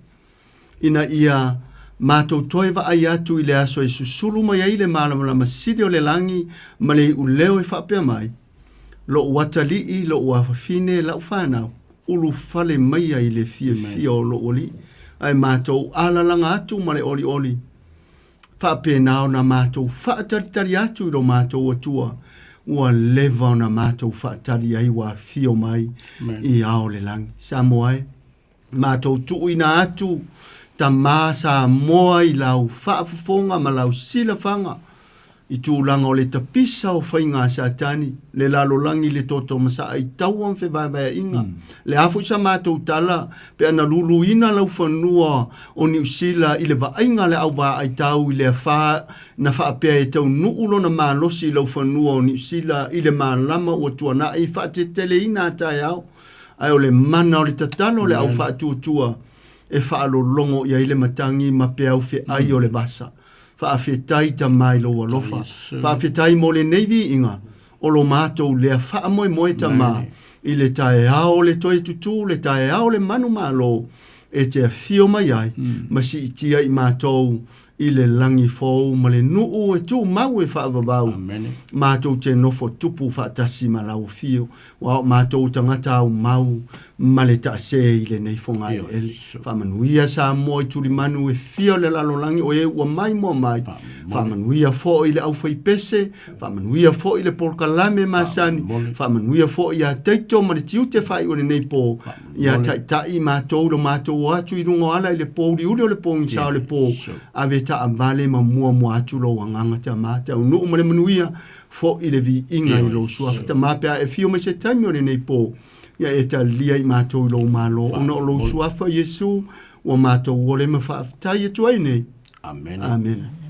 S6: ina ia matou toe vaai atu i le aso e susulu mai ai le malamalama sili o le lagi ma le iuleo e faapea mai, Lo'u atalii, lo'u afafine, la'u fanau, ulufale maia i le fiafia o lo'u alii, ae matou alalaga atu ma le olioli. Faapena ona matou faatalitali atu i lo matou Atua, ua leva ona matou faatali ai ua afio mai i ao o le lagi. Samoa e, matou tuuina atu Tamā Samoa i lau faafofoga ma lau silafaga i tulaga o le tapisa o faiga a Satani, le lalolagi i le toto masaa i taua ma fevaevaeaiga. Le a foi sa matou tala pe a na luluina laufanua o Niu Sila i le vaaiga a le au vaaitau i le afa na faapea e taunuu lona malosi i laufanua o Niu Sila i le malama ua tuanai faateteleina a taeao, ae o le mana o le tatalo o le au faatuatua e faalologo i ai le matagi ma peau feai o le vasa. Faafetai Tama i lou alofa. Faafetai mo lenei viiga o lo matou lea faamoemoe Tama i le taeao o le toe tutū, le taeao o le manumalo e te afio mai ai ma siitia i matou i le lagi fou ma le nuu e tumau e faavavau matou te nofo tupu faatasi ma lau afio. Ua o matou tagata aumau ma le taasē i lenei fogaeleele. Faamanuia Samoa i tulimanu e fia o le lalolagi o e ua maimoa mai. Faamanuia foi i le aufaipese, faamanuia foi i le polokalame masani, faamanuia foi ia Taito ma le tiute faaiu o lenei po, ia taitai matou i lo matou o atu i luga o ala i le po uliuli o le pogisa o le po, ave taavale ma muamua atu lou agaga Tama, taunuu ma le manuia, Fo'i le viiga i lou suafa Tama pe a e afio mai se taimi o lenei po, ia e talia i matou i lou Malo ona o lou suafa Iesu ua matou ole ma faafetai atu ai nei. Amene. Amene.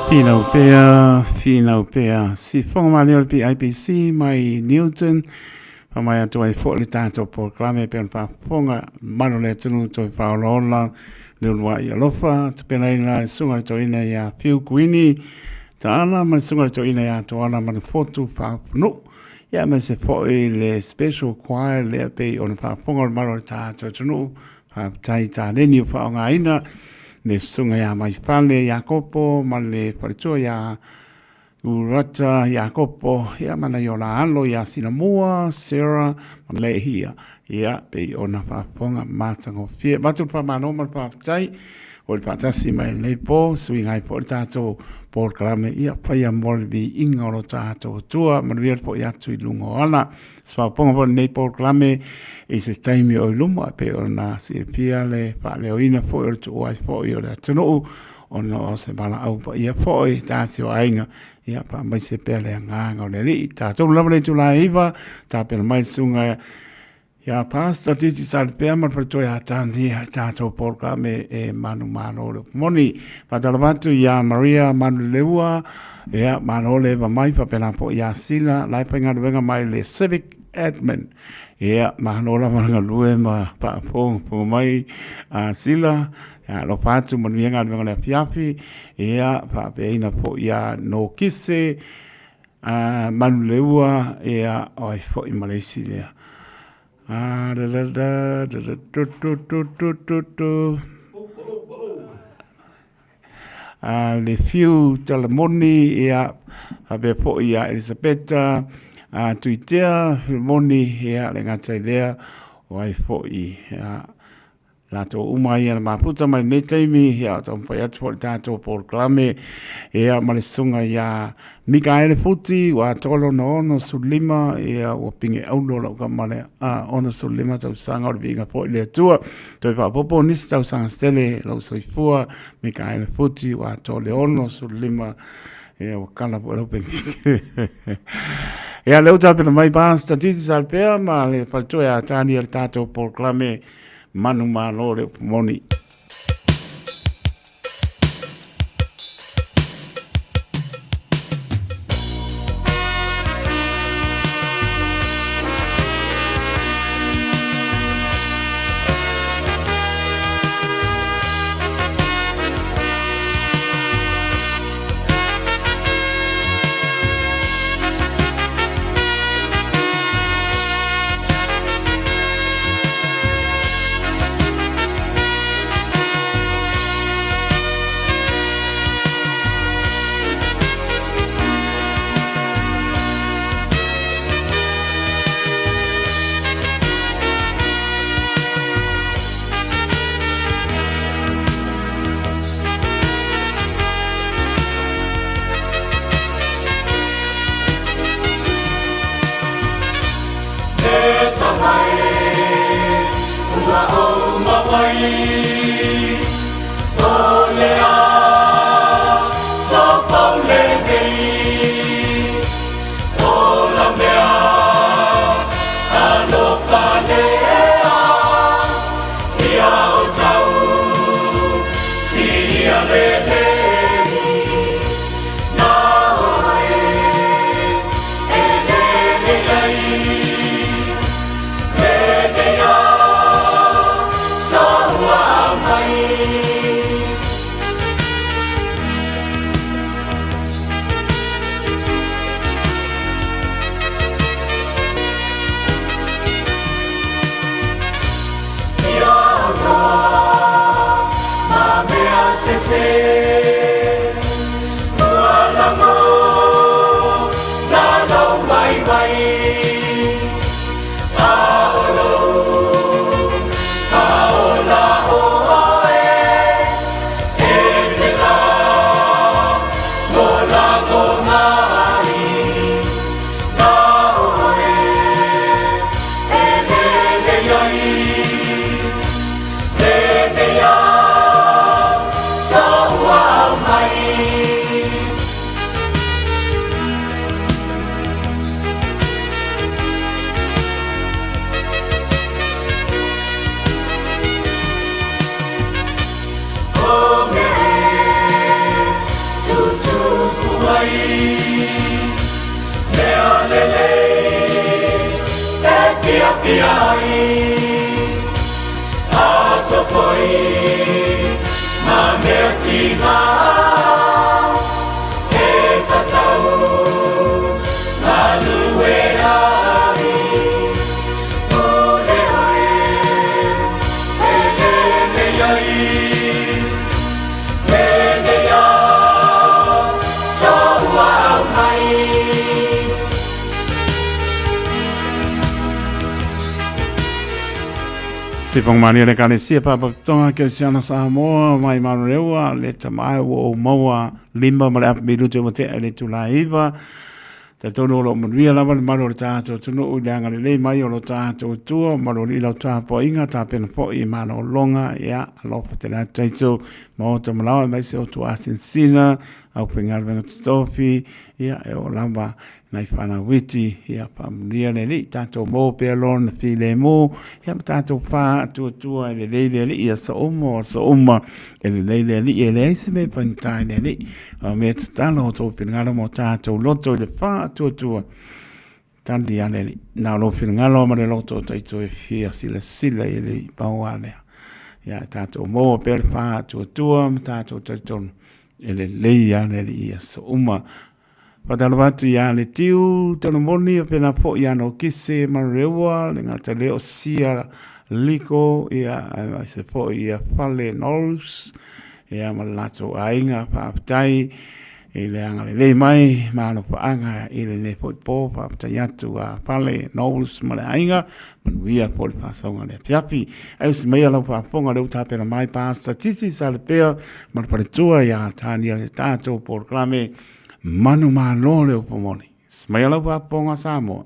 S3: Finau pea, finau pea. Sifoga malie o le PIPC mai Newton. Faamai atu ai foi le tatou polokalame pei ona faafofoga mamalu o le atunuu toe faaolaola le uluai alofa tapenaina le susuga i le toeaina ia Fiu Kuini Taala ma le susuga i le toeaina ia Toala Manufotu Faapunuu. Ia aemaise foi le special choir lea pei ona faafofoga le mamalu o le tatou atunuu. Faafetai taleni ua faaaogaina le susuga ia Maifale Iakopo ma le faletua ia Urata Iakopo, ia ma nai o la alo ia Sinamua, Sarah ma Lehia. Ia, pei ona faafofoga matagofie. Avatu le faamalo ma le faafetai o le faatasi mai lenei po, suiga ai foi le tatou polokalame, ia faia mo le viiga o lo tatou Atua, manuia le foi atu i luga o ala. Se faaopoopoga foi o lenei polokalame i se taimi o i luma, pei ona silafia le faaleoina foi o le tuuai foi o le atunuu, ona o se valaau paia foi tasi o aiga, ia faamaise pea le agaga o le Alii. Tatou lava le itula e 9, tapena mai le susuga ia Pastor Titi Salipea ma le faletua ia Tania i le tatou polokalame e manumalo le upu moni. Faatalofa atu ia Maria Manuleleua, ia malo le eva mai, faapena foi ia Sila, la e faigaluega mai le Civic Admin. Ia malo lava le galue ma faafogafoga mai a Sila. Ia alofa atu manuia galuega o le afiafi. Ia faapeaina foi ia Nokise a Manuleua, ia o ai foi ma le isi lea. A da da da da da tu tu tu tu tu tu. A le Fiu Talamoni, ia faapea foi ia Elisapeta a Tuitea Filimoni, ia le gata i lea o ai foi ia latou uma ia na mafuta mai lenei taimi, ia o taumafai atu foi le tatou polokalame, ia ma le susuga ia Mikaele Futi, ua atoa lona 65, ia ua pine aulo lau tama lea, a 65 tausaga o le viiga foi le Atua. Toe faaopoopo nisi tausaga se tele lou soifua, Mikaele Futi, ua atoa le 65, ia ua kala foi lau penisione. Ia lea ua tapena mai Pastor Titi Salpea ma le faletua ia Tania le tatou polokalame Manumalo le upu moni. Sipong mani le kalesia Faalapotopotoga Kerisiano Samoa mai Manurewa le tamae ua ou maua lima ma le apu minute ua tea i le itula e iva. Talitonu o lo o manuia lava le malu o le tatou atunuu i le agalelei mai o lo tatou Atua, malu alii lau tapuaiga, tapena foi i malologa, ia, alofa tele atu taito, maota ma laoa aemaise o tuasinasina, aufaigaluega totofi, ia, e oo lava nai fanau iti, ia, faamanuia le Alii, tatou maua pea Lona filemu, ia ma tatou faatuatua e lelei le Alii i aso uma o aso uma, e lelei le Alii, e leai se mea e faigata i le Alii. O mea tatalo o tou finagalo ma o tatou loto i le faatuatua, tali a le Alii. Na o lou finagalo ma le loto o taito e fia silasila i le Alii, pau lava lea. Ia tatou maua pea le faatuatua ma tatou talitonu, e lelei lava le Alii i aso uma. Faatalofa atu ia Letiu Solomoni, o pena foi ia Nokise Manureua, le gata lea o Sia Liko, ia aemaise foi ia Fale Knowles, ia ma le latou aiga. Faafetai i le agalelei mai ma alofaaga i lenei foi po. Faafetai atu a Fale Knowles ma le aiga, manuia foi le faasauga le afiafi. Ae usi maia lau faafofoga lea ua tapena mai Pastor Titi Salepea ma le faletua ia Tania le tatou polokalame Manumalo le upu moni. Smaia lau faafofoga Samoa.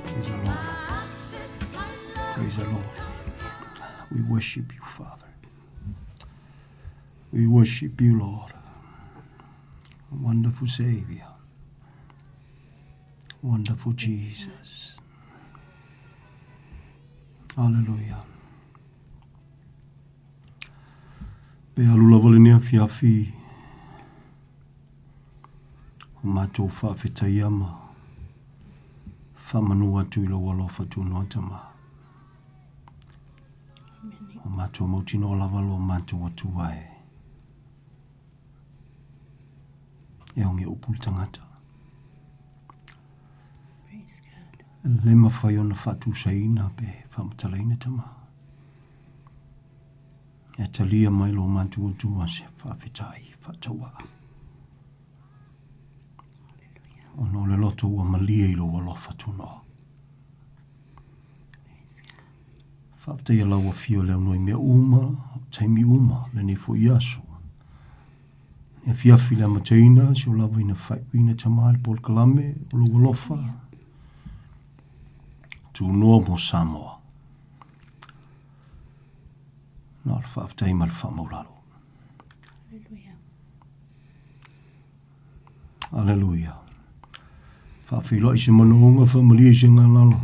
S7: Praise the Lord. Praise the Lord. We worship you, Father. We worship you, Lord. Wonderful Savior. Wonderful Jesus. Hallelujah. Pe alu lava lenei afiafi o matou faafetaia ma faamanu atu i lou alofa tunoa Tama. O matou mautinoa lava lo matou Atua e e oge upu le tagata. Le mafai ona faatusaina pe faamatalaina Tama. E talia mai lo matou Atua se faafetai faatauaa. Ona o le loto ua malie i lou alofa tunoa. Faafetaia lau afio le aunoa i mea uma, o taimi uma, lenei foi aso. E afiafi le amataina, si o lava ina faaiuina tama le polokalame o lou alofa. Tunoa mo Samoa. Na o le faafetai ma le faamaulalo.
S8: Hallelujah.
S7: Aleluia. Faafeiloai se manaoga, faamalie i se galala.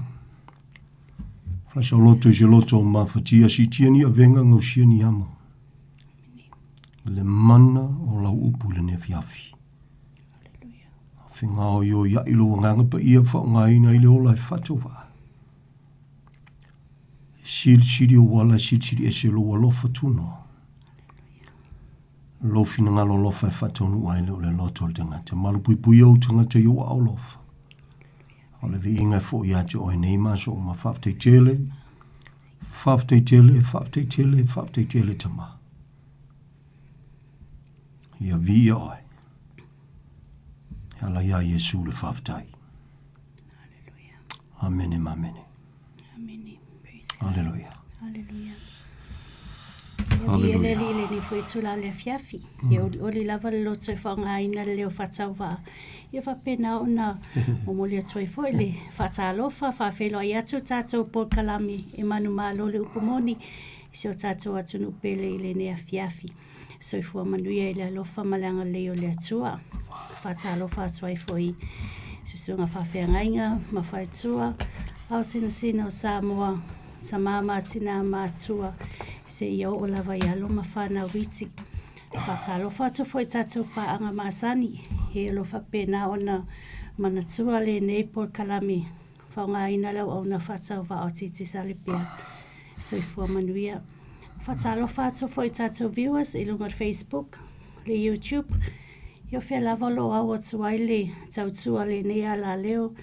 S7: Faasaoloto i se loto o mafatia, siitia ni avega, gausia ni amo. Le mana o lau upu i lenei afiafi. Fegaoioiai lou agaga paia faaaogaina ai le ola e faatauvaa. E silisili ou ala, e silisili ese lou alofa tunoa. Lou finagalo alofa e faataunuu ai le o le loto o le tagata. Malupuipuia ou tagata i ou aao alofa. O le viiga e foi ia te oe nei ma aso uma. Faafetai tele, faafetai tele, faafetai tele, faafetai tele Tama. Ia viia oe. E ala iā Iesu le faafetai. Amene ma amene.
S8: Amene. Praise God.
S7: Aleluia.
S8: Aleluia.
S7: Aleluia.
S8: Le le ni foi tula le afiafi. Ia olioli lava le loto e faaaogaina le leo faatauvaa. Ia faapena ona momoli atu ai foi le faatalofa, faafeiloai atu tatou polokalame e manumalo le upu moni i si o tatou atunuu pele i lenei afiafi. Soifua manuia i le alofa ma le agalelei o le Atua. Faatalofa atu ai foi i susuga faafeagaiga ma faletua, ao sinasina o Samoa, tama ma tinā matua, seia oo lava i alo ma fanau iti. Faatalofa atu foi i tatou paaga masani, e o lo o faapena ona manatua lenei polokalame Faaaogaina le auauna faatauvaa o Titisale pea. Soifua manuia. Faatalofa atu foi i tatou viewers i luga o le Facebook, le YouTube, ia o fea lava o lo o au atu ai le tautua a lenei alaleo.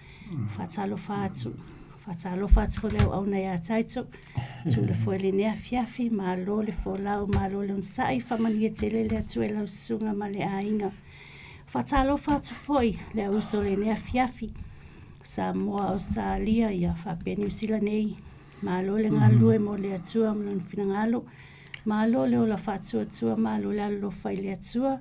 S8: Faatalofa atu. Faatalofa atu foi le auauna ia Taito. Tu le foe i lenei afiafi, malo le folau, malo le onosai, faamanuia tele le Atua i lau susuga ma le aiga. Faatalofa atu foi le auuso i lenei afiafi. Samoa, Ausetalia, ia faapea Niu Sila nei. Malo le galulue mo le Atua ma lona finagalo. Malo le ola faatuatua, malo le alolofa i le Atua.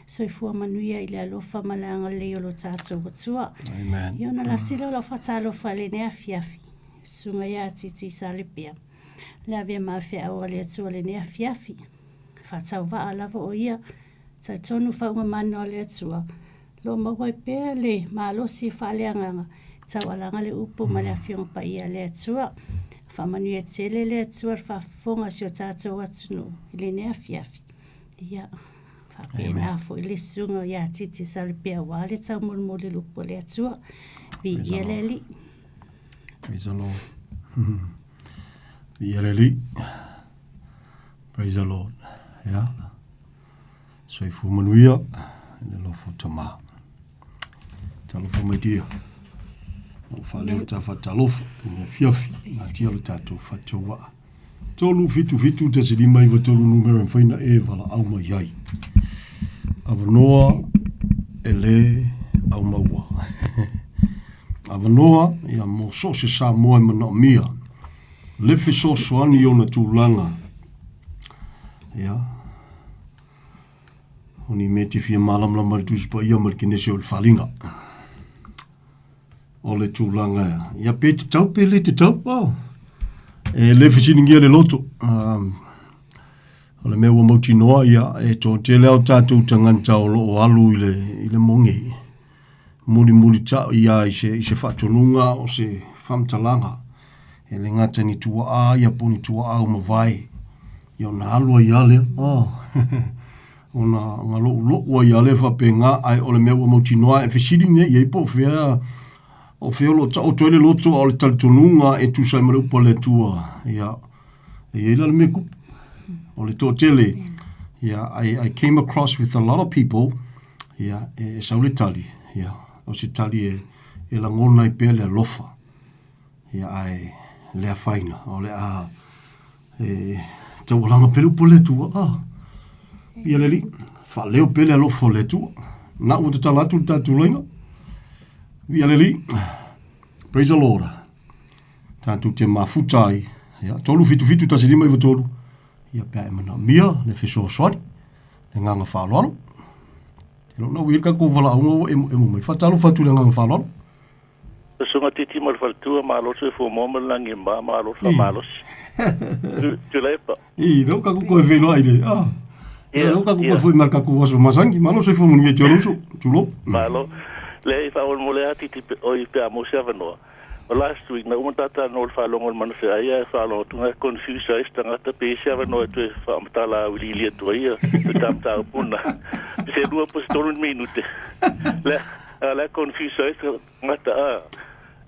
S8: Soifua manuia i le alofa ma le agalelei o lo tatou Atua.
S7: Amen.
S8: Ia ona lasi lea o lau faatalofa i lenei afiafi. Susuga ia Titi Salepea. Le ave ma feau a le Atua i lenei afiafi. Faatauvaa lava o ia. Talitonu faauga mana o le Atua. Lo o maua ai pea le malosi faaleagaga e taualaga le upu ma le Afioga Paia a le Atua. Faamanuia tele le Atua i le faafofoga a si o tatou atunuu i lenei afiafi. Ia, faapena foi le susuga ia Titi Salepea aua le taumolimoli o le upu a le Atua. Viia le Alii.
S7: Praise the Lord. Viia le Alii. Praise the Lord. Yeah. Soifua manuia i le alofa o Tama. Talofa mai dia. O whaaleo le tā whatalofa i mea fiafi. Ngā tia le tātou whataua. 3 7 7 1 5 9 3 numera e mawhai na e wala au mai ai. Awanoa e le au maua. Awanoa ia mō so se Samoa e manaomia. Le fesoasoani i ona tulaga. Ia. O ni mea te fia malamalama i le Tusi Paia ma le Kenese o le Faliga. O le tulaga, ia pe tatau pe le tatau, oh. E le fesiligia le loto. Um, o le mea ua mautinoa, ia, e toatele au tatou tagata o lo o alu i le, i le moge. Mulimulitaʻi ia i se, i se faatonuga o se faamatalaga. E le gata ni tuaa ia po o ni tuaa ua mavae. Ia ona alu ai lava lea. Oh. ona, ona loulou ai lava lea faapena, ae o le mea ua mautinoa e fesili nei i ai po o fea, o fea o lo o taoto ai le loto a o le talitonuga e tusa ai ma le upu a le Atua. Ia, e i ai la le mea kupu. O le toatele, ia, I came across with a lot of people, ia, e sau le tali, ia, o se tali e, e lagona ai pea le alofa. Ia, ae le afaina, o le a e taualaga pea le upu a le Atua. Ah, ia le Alii, faaleo pea le alofa o le Atua. Na ua tatala atu le tatou laina. Ia le Alii, praise the Lord. Tatou te mafuta ai, ia, 3 7 7 1 5 9 3, ia pe a e manaomia le fesoasoani, le agaga faaaloalo. E le o nau i ai le tatou valaauga ua emoemo mai. Faatalofa atu i le agaga faaaloalo.
S9: Susuga Titi ma le. faletua, malo le soifua maua ma le lagi e ma, malo le faamalosi. Tuilaepa.
S7: I, lea ua tatou toe feiloai le, ah. Ia, lea ua tatou toe foi mai le tatou aso masani. Malo le soifua manuia i te uso. Tulou.
S9: Malo. Leai, faamolemole lava Titi oi pe a maua se avanoa. O last week na uma ta talanoa i le faalogo o le manufeai ae faalogo atu na confuse ai se tagata pe i ai se avanoa e toe faamatala auiliili atu ai le ta mataupu lena. Se lua po o se tolu ni minute. Le a la confuse ai se tagata a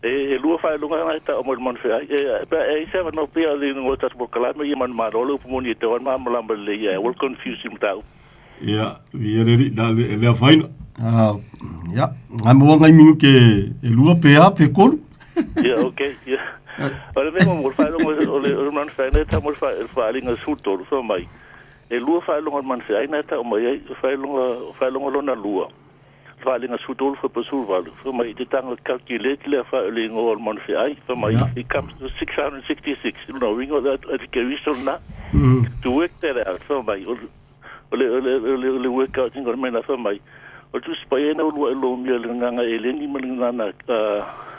S9: e lua faailoga na e tau mai le manufeai. E pe a i ai se avanoa pei a le igoa o tatou polokalame ia manumalo le upu moni e tau ai malamalama lelei ae aua le confuse i le mataupu.
S7: Ia, viia le Alii, na le, le afaina. Ah, ia, ngai maua ngai minute e lua pe a pe kolu.
S9: Ia, okay, ia. O le mea muamua, o le faailoga o le, o le manufeai e tau mai le faaaliga 13, fai mai, e lua faailoga o le manufeai na e tau mai ai, o faailoga, o faailoga lona lua, le faaaliga 13 fuaiupu 18, fai mai, i te taga calculate le afa'i o le igoa o le manufeai, fai mai, it comes to 666, lona uiga o le Keriso lena, to work that out, fai mai, o le, O le, o le, o le, o le workout o le mea na fai mai, o le Tusi Paia na uluai lomia i le gagana Eleni ma le gagana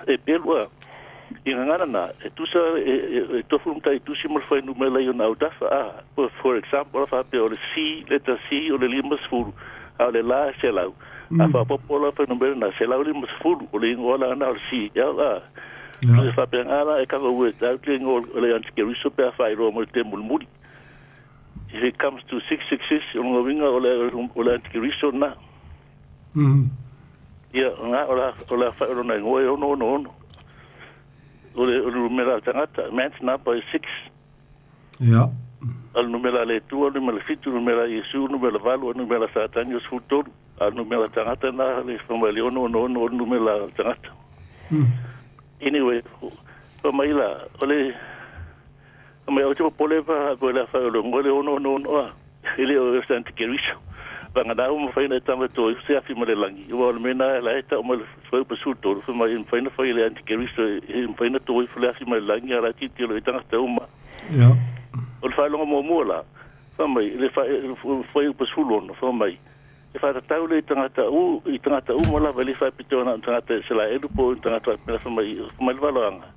S9: Epelu a. I gagana na, e tusa e, e, e tofu le matai tusi ma le fuainumera i ona autafa a. For, for example, a faapea o le C, letter C o le 50, a o le la e 100. A faaopoopo la fuainumera na, 150, o le igoa la na o le C, L a. Yeah. E faapena la e cover work out le igoa o le antikeriso pe a faailoa mo le te mulimuli. If it comes to 666, o lona uiga o le, o le antikeriso lena. Ia, o lena, o le, o le afa'i o lona igoa e ono ono ono. O le, o le numera a le tagata, man's number is six.
S7: Ia.
S9: A o le numera a le Atua, o le numera fitu, o le numera a Iesu, o le numera valu, o le numera a Satani, o le 13. A o le numera a le tagata lena, le fai mai le ono ono ono o le numera a le tagata. Anyway, fai mai la, o le, Mai ou te popole pa koe la whai o le ngole ono ono ono a e le o e antikeriso. Vanga nā uma whai na e tanga tō i se awhi ma le langi. Ua o le mena e la e ta o ma le whai upa sū tōru whai mai e mwhai na whai le antikeriso e mwhai na tō i le awhi ma le langi a la titi o le tanga te uma.
S7: Yeah.
S9: O le whailonga mua mua la, whai mai, le whai upa sū lono, whai mai, e whātatau le i tangata u, i tangata uma lava e le whaipito ana tangata e Selaelu po i tangata whaipena whai mai, whai mai le waloanga.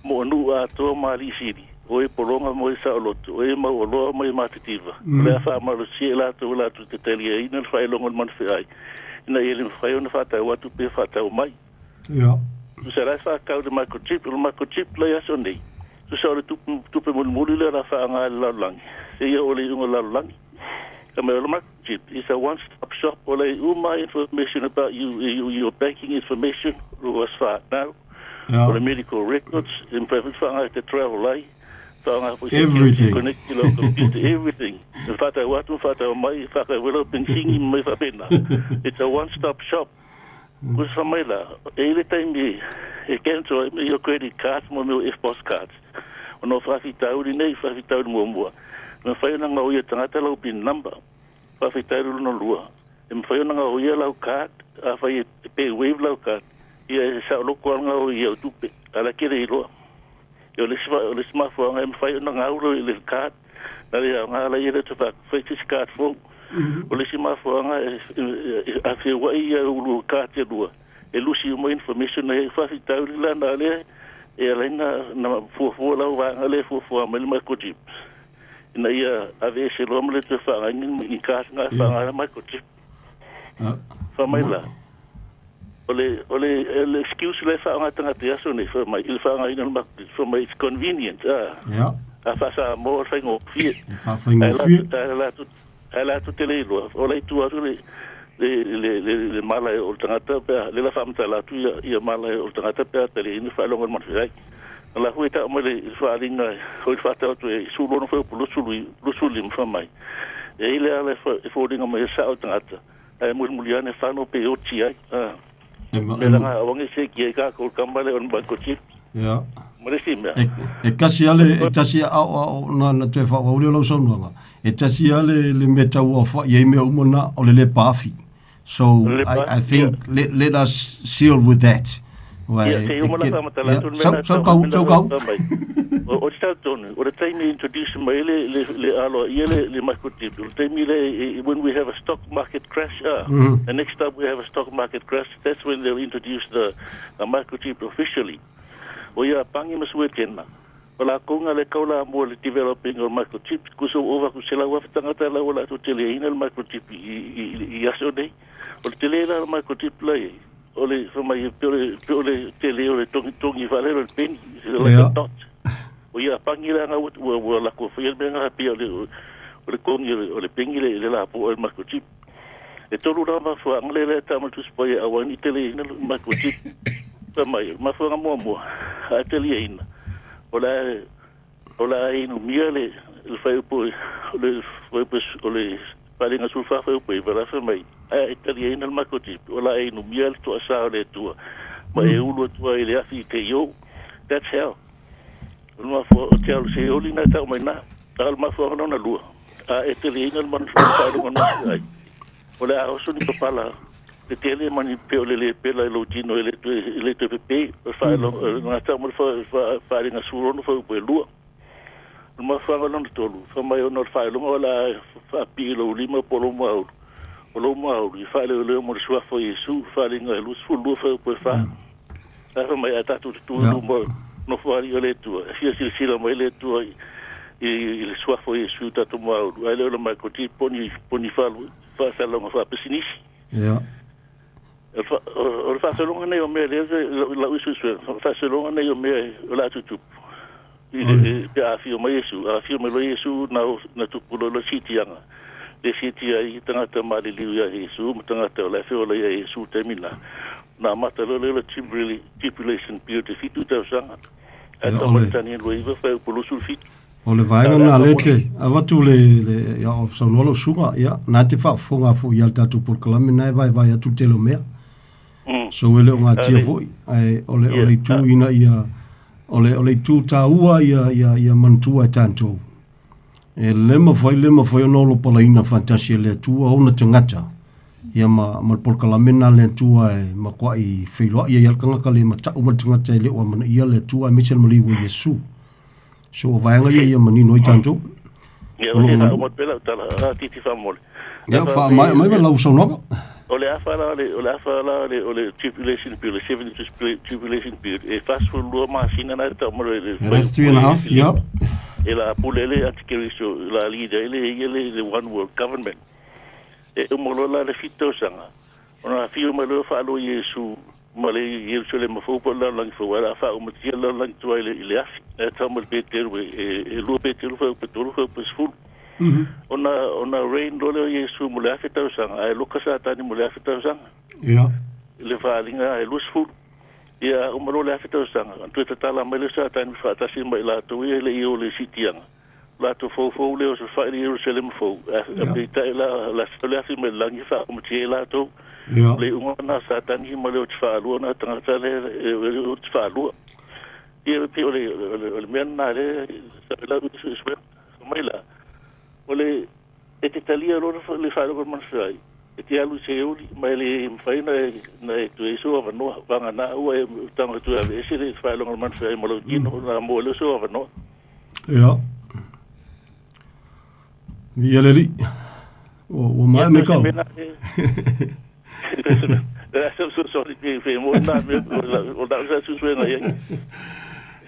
S9: Mo nuu atoa ma alii sili, o e pologa mo e saoloto, o e mauoloa ma e matitiva, o le a faamalosia e latou latou te taliaina le faailoga o le manufeai, ina ia le mafai ona faatau atu pe faatau mai.
S7: Ia.
S9: Tusa la e faatau le microchip, o le microchip la i aso nei, tusa o le tupe, tupe mulimuli lea o le a faaaoga e le lalolagi, seia oo i le iuga o le lalolagi. Ka mea o le microchip is a one stop shop, o la e uma ai information about you, your banking information, o as far now.
S7: Yeah.
S9: O le medical records, e mafai foi faaaoga e te travel ai, faaaoga foi security
S7: Everything.
S9: connect i lau computer, everything. E whātau atu, whātau mai, whākau lau pensingi, mai whapena. It's a one-stop shop. Ko se whamai la, e ile taimi e cancel ai me your credit cards mo mea o EFTPOS cards. Ona o whawhitauri nei, whawhitauri muamua. E mawhai ona ngau ia tangata lau pin number. Faafetai lona lua. E mafai ona gaoia lau card, afai e pay wave lau card, ia e saoloko lava gaoia i au tupe, a la kele iloa. O le isi, o le isi mafuaaga e mafai ona gau le le card, na le aoga la ia le toe fai se isi card fou. O le isi mafuaaga e a feuai ia ulu card e lua, e lusi uma information ai. Faafitauli la na lea e ala ai na na fuafua lau vaega lea e fuafua mai le microchip. Ina ia aveese loa ma le toe faagaina ni card na faagaina microchip. Fai mai la, o le, o le, le excuse le faaaoga tagata i aso nei, fai mai, i le faagaina o le microchip, fai mai, it's convenient, a.
S7: Yeah.
S9: A faa-Samoa le faigofie.
S7: E faafaigofie.
S9: Ae latou te le iloa, o la i tua atu le, le, le, le, le malae o le tagata pe a, le la faamatala atu ia, ia malae o le tagata pe a taliaina faailoga o le manufeai. O la foi e tau mai le faaaliga o le faatau atu e 16 fuaiupu 25 fai mai, e i ai le ala e foliga mai e sao le tagata, ae mulimuli ane fano pe oti ai. A.
S7: E
S9: Me langa awangi se ki ai kākou le kama le o le microchip.
S7: Ia.
S9: Ma le isi mea.
S7: E, e tasi lava le, e tasi a o, a o, na, na toe faaauau lea o lau saunoaga. E tasi lava le, le mea tau aofai ai mea uma na, o le le paafi. So, I, I think let, let us seal with that.
S9: Wai,
S7: Ia,
S9: se uma la whamatala atu le
S7: mea Sau kau, sau kau.
S9: O te tau tonu, o le taimi introduce mai le, le, le aloa ia le, le microchip, o le taimi le, when we have a stock market crash, ah, the next time we have a stock market crash, that's when they'll introduce the, the microchip officially. O Iapani ma Suetena, o lakou na le taulamua i le developing o le microchip, tusa ua ova atu i le 100,000 tagata la ua latou teleina le microchip i aso nei. O le tele la o le microchip la i ai, o le fai mai e pei o le tele o le togitogi faalele o le peni, like a dot. O Iapani la na ua latou faia le mea lena pei o le togi o le peni le lapoa i le microchip. E tolu la mafuaaga lea e tau mai le Tusi Paia e aua ai ne i taliaina le microchip. Fai mai, o le mafuaaga muamua, a e taliaina, o le a, o le a inumia le, le fuaiupu, o le fuaiupu o le Paeaiga 14 fuaiupu 9, la e fai mai, a e taliaina le microchip, o le a e inumia le toasa o le Atua, ma e ulu atu ai i le afi i te i ou. That's hell. O le mafuaaga, o te alu se oli na e tau mai na. A o le mafuaaga lona lua, a e taliaina le manu faailoga nofoia ai, o le a oso ni papala tetele ma ni pea o le le pela i lou tino e le toe, e le toe pepe. O le faailoga, o le gata ma le faaaliga 16 fuaiupu e lua. O le mafuaaga lona tolu, fai mai ona o le faailoga o le a faapipii i lou lima po o lou muaulu, o lou muaulu i faaleoleo mo le suafa o Iesu, faaaliga e 22 fuaiupu e fa. Ae fai mai, a tatou tutū i luma o nofoalii o le Atua, e fia silasila mai le Atua i, i, i le suafa o Iesu i tatou muaulu, ae le o le microchip po ni, po ni faasalalauga faapisinisi.
S7: Ia.
S9: O le faasologa nei o mea lea lau i suesuega, o le faasologa nei o mea o le a tutupu i le, pe a afio mai Iesu, a afio mai loa Iesu na, na tupu loa le siitiaga, le siitia ai tagata maliliu ia Iesu ma tagata o la e feola ia Iesu i taimi na, na amata loa lea o le tribulation period e 7 tausaga. Ae tau mai le Tanielu 9 fuaiupu 27.
S7: O le vaega lena lea te avatu le, le ia, o saunoa lou susuga, ia, na te faafofoga foi ia le tatou polokalame na e vaevae atu le tele o mea. So e le o gatia foi, ae o le, o le itu ina ia, o le, o le itu taua ia, ia, ia manatua e tatou. E le mafai, le mafai ona olopalaina faatasi e le Atua ona tagata, ia ma, ma le polokalame lena a le Atua e matuai feiloai ai lava le tagata le matau ma le tagata e le o amanaia le Atua aemaise le maliu o Iesu. So o vaega ia ia manino ai tatou.
S9: Ia, o se faauma pea lau tala, a titi faamole.
S7: Ia, faamaea mai ma lau saunoaga.
S9: O le afa la, o le afa la, o le tribulation period, le 72 tribulation period, e 42 masina na e tau mai le...
S7: That's 3.5, yeah.
S9: E la pule le antikeriso, la leader ele, ia le one world government. E uma loa la le 7 tausaga, Ona afio mai loa faaloa Iesu ma le Ierusalema fou po o le lalolagi fou, ae o le a faaumatia le lalolagi tuai i le afi. Ae tau mai le Peteru, e lua Peteru fuaiupu e tolu fuaiupu e sefulu. Ona, ona reign loa lea o Iesu mo le 1000 tausaga, ae loka Satani mo le 1000 tausaga.
S7: Ia.
S9: I le faaaliga e 20. Ia, a uma loa le 1000 tausaga, ona toe tatala mai lea o Satani faatasi ma i latou ia e le i o i le siitiaga. Latou foufou lea o se fai i Ierusalema fou, a peitai la, la sau le afi mai le lagi e faaomatia ai latou.
S7: Ia.
S9: Le iuga lena a Satani ma le oti faalua na tagata lea e oti faalua. Ia pei o le, o le, o le mea lena lea sa lau i suesuega. Fai mai la, o le, e te talia loa le faailoga o le manufeai, e te alu i Seoli, ma e le mafai ona e, na e toe i ai sou avanoa. Vagana ua e tago e toe aveese le faailoga o le manufeai ma lou tino, ona maua lea o sou avanoa.
S7: Ia. Viia le Alii. Ua, ua maea mai kau.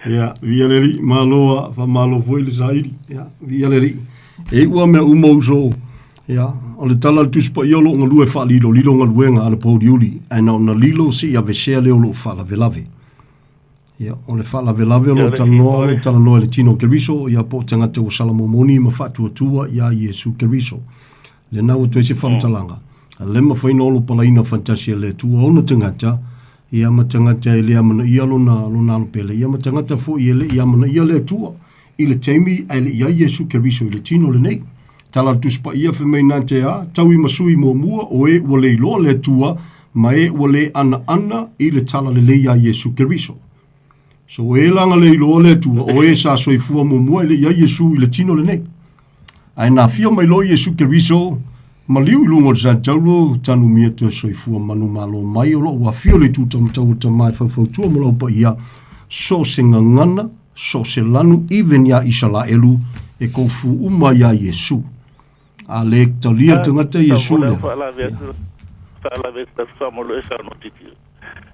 S7: Ia, viia le Alii, malo a, faamalo foi le saili. Ia, viia le Alii. E iu lava mea uma uso, ia, o le tala a le Tusi Paia o lo o galue faalilolilo galuega a le pouliuli, ae na ona lilo seia aveesea le o lo o faalavelave. Ia, o le faalavelave o lo o talanoa, o lo o talanoa i le tino o Keriso, ia po o tagata ua salamomoni ma faatuatua iā Iesu Keriso. Lena ua toe se faamatalaga, le mafai ona olopalaina faatasi e le Atua ona tagata, ia ma tagata e le amanaia lona, lona alo pele, ia ma tagata foi e le i amanaia le Atua i le taimi ae le i ai Iesu Keriso i le tino lenei. Tala a le Tusi Paia fai mai na te a, tau i masui muamua o e ua le iloa le Atua, ma e ua le anaana i le talalelei iā Iesu Keriso. So o e la na le iloa le Atua, o e sa soifua muamua e le i ai Iesu i le tino lenei. Ae na afio mai loa Iesu Keriso, maliu i luga o le sataulo, tanumia toe soifua manumalo mai o lo o ua afio le itu taumatau o Tama e faufautua mo lau paia, so o se gagana, so o se lanu, even iā Isalaelu, e koufu uma iā Iesu. A le talia le tagata Iesu lea.
S9: Faalave atu faamolemole e saunoa titi.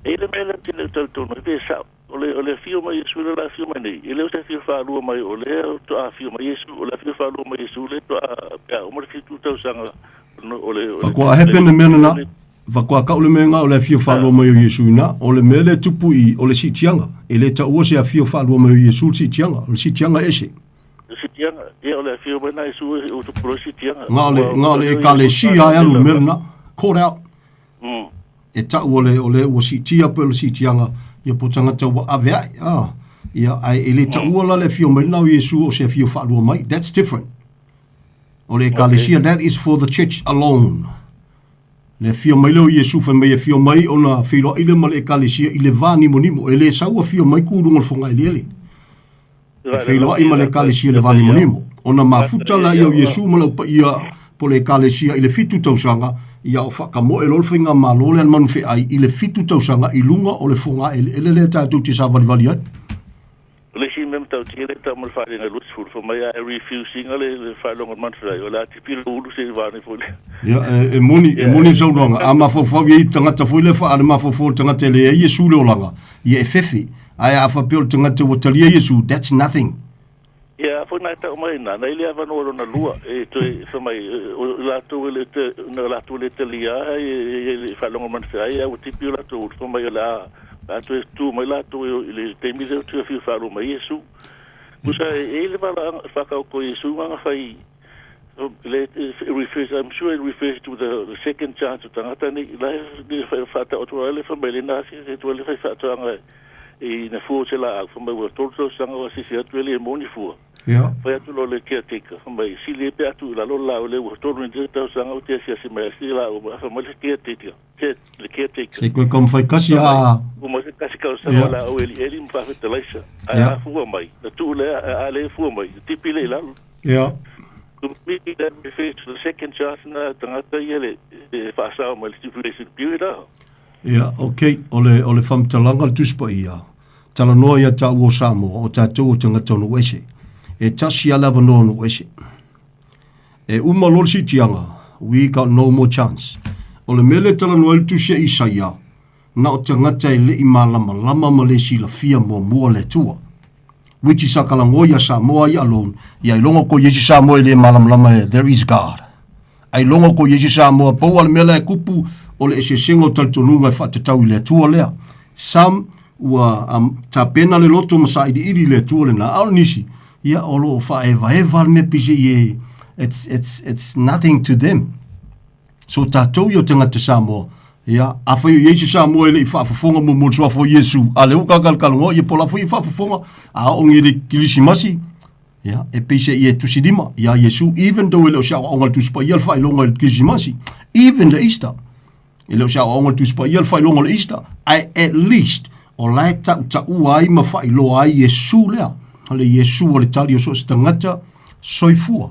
S9: E i le mea lea ou te le o talitonu ai pe sao. O le, o le afio mai Iesu lea o le a afio mai nei, e le o se afio faalua mai o lea faatoa afio mai Iesu, o le afio faalua mai Iesu lea faatoa pe a uma le 70 tausaga o le, o le,
S7: Faatoa happen le mea lena. Faatoa tau le mea lena o le afio faalua mai o Iesu i ina. O le mea lea e tupu i i, o le siitiaga. E le taua se afio faalua mai o Iesu le siitiaga. O le siitiaga e ese.
S9: Le siitiaga, ia o le afio mai lena Iesu ua tupu loa le siitiaga.
S7: Na o le, na o le Ekalesia e alu i le mea lena. Called out. E tau o le, o le ua siitia pei o le siitiaga, ia po o tagata ua ave ae, a. Ia, ae e le taua la le afio mai lena o Iesu o se afio faalua mai. That's different. O le Ekalesia, that is for the church alone. Le afio mai lea o Iesu fai mai e afio mai ona feiloai lea ma le Ekalesia i le va nimonimo. E le sau afio mai ku i luga o le fogaeleele. E feiloai ma le Ekalesia i le va nimonimo. Ona mafuta laia o Iesu ma le au paia po le Ekalesia i le fitu tausaga, ia o faakamoe loa le faigamalo lea a le manufeai i le fitu tausaga i luga o le fogaeleele lea tatou te savalivali ai.
S9: O le isi mea matautia lea e tau ma le faaliga 20, fai mai a e refuse ina le faailoga o le manufeai, o le a tipi lou ulu seia vane foi lea.
S7: Ia, e, e moni, e moni le saunoaga. A mafaufau i ai tagata foi lea, a le mafaufau o le tagata e leai Iesu le olaga, ia e fefe. Ae a faapea o le tagata ua talia Iesu, that's nothing.
S9: Ia, a foi na e tau mai ina, na i le avanoa lona lua, e toe, fai mai, o latou e le, na latou e le talia ai le faailoga o le manufeai, a ua tipi o latou ulu, fai mai o le a, A toe tu mai latou i le taimi lea o toe afio faalua mai Iesu. Tusa e i ai le valaauga e faataoto e Iesu lana fai le refers, I'm sure it refers to the second chance o tagata nei la e faataoto ai le fai mai le na asiasi atu ai le faifaatoaga i na fua o se laau fai mai ua tolu tausaga o asiasi atu e le maua ni fua.
S7: Ia.
S9: Fai atu loa le caretaker, fai mai, sili ai pe a tuu i lalo le laau lea ua tolu nei tausaga ou te asiasi mai ai sili laau fai mai le caretaker. Le caretaker.
S7: Se koe taumafai kasi a.
S9: Uma se kasi tausaga o le a ou elieli ma faafetalaisa. Ae a fua mai, na tuu lea, a le fua mai, na tipi lea i lalo.
S7: Ia.
S9: To me, that refers to the second chance na tagata ia le faasao mai le tribulation period a.
S7: Ia, okay, o le, o le faamatalaga le Tusi Paia, talanoa ia taua o Samoa, o tatou o tagata o nuu ese. E tasi lava le avanoa o nuu ese. E uma loa le siitiaga, we got no more chance. O le mea lea e talanoa ai le tusi a Isaia, na o tagata e le i malamalama ma le silafia muamua le Atua. Which is a kalagoa ia Samoa ia alone, ia iloga ko Iesu Samoa e le malamalama e there is God. Ailoga ko Iesu Samoa, pau a le mea la e kupu, o le eseesega o talitonuga e faatatau i le Atua lea. Some ua um, tapena le loto ma sailiili i le Atua lena, a o nisi, ia o lo o faaevaeva le mea peiseai e it's, it's, it's nothing to them. So tatou ia o tagata Samoa, ia, afai o i ai se Samoa e le i faafofoga muamua i le suafa o Iesu, a lea ua kakalakalanoa, ia po o la foi e faafofoga, a oo nei i le Kirisimasi, ia, e peiseai e tusilima ia Iesu, even though e le o se aoaoga a le Tusi Paia le faailoga i le Kirisimasi, even le Easter. E le o se aoaoga Tusi Paia le faailoga o le Easter, ae at least o la e tautaua ai ma faailoa ai Iesu lea, o le Iesu o le tali o so o se tagata soifua.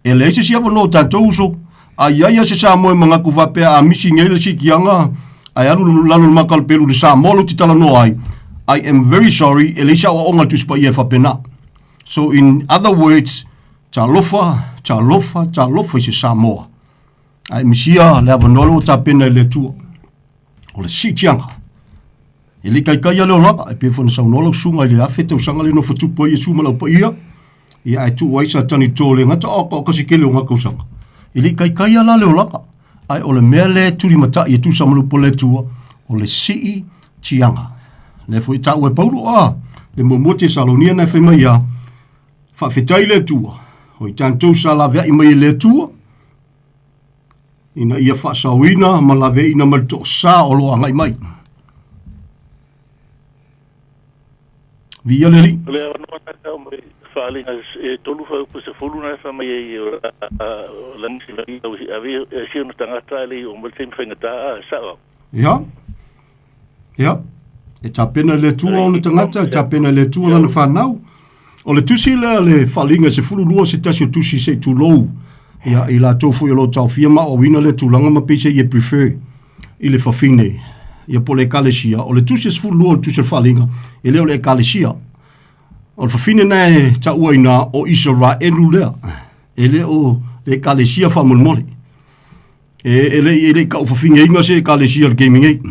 S7: E leai se isi avanoa o tatou uso, a i ai lava se Samoa e manatu faapea a misi nei le siitiaga ae alu i lalo o le maka o le pelu i le Samoa lea ou te talanoa ai, I am very sorry, e leai se aoaoga a le Tusi Paia e faapena. So in other words, talofa, talofa, talofa i se Samoa. Ae misia le avanoa lea ua tapena e le Atua. O le siitiaga. E le i taitaia le olaga, e pei foi ona saunoa lau susuga i le afe tausaga lea nofo tupu ai Iesu ma le au paia, ia ae tuu ai Satani to le gata, o ka kasi kele o ngā tausaga. E le i taitaia la le olaga, ae o le mea lea e tulimatai e tusa ma le upu a le Atua, o le siitiaga. Lea foi e taua e Paulo, a, le muamua Tesalonia na e fai mai ia, faafetai le Atua, o i tatou sa laveai mai e le Atua, ina ia faasaoina ma laveaiina mai le toasa o lo o agai mai. Viia le Alii.
S9: O le avanoa na tau mai faaaliga e tolu fuaiupu sefulu na e fai mai ai o lagi ave e si ona tagata ae le i oo mai le taimi faigata a e sao au.
S7: Ia. Ia. E tapena e le Atua ona tagata, e tapena e le Atua lana fanau. O le tusi lea le Faaaliga 12 se tasi o tusi se i tulou ia i latou foi o lo o taofia ma aoaoina lea tulaga ma peiseai e prefer i le fafine ia po o le ekalesia. O le tusi e 12 o le tusi o le Faaaliga, e le o le ekalesia. O le fafine na e taua ina o Isaraelu lea, e le o le ekalesia faamolemole. E, e le, e le i taufafineina se ekalesia i le taimi nei.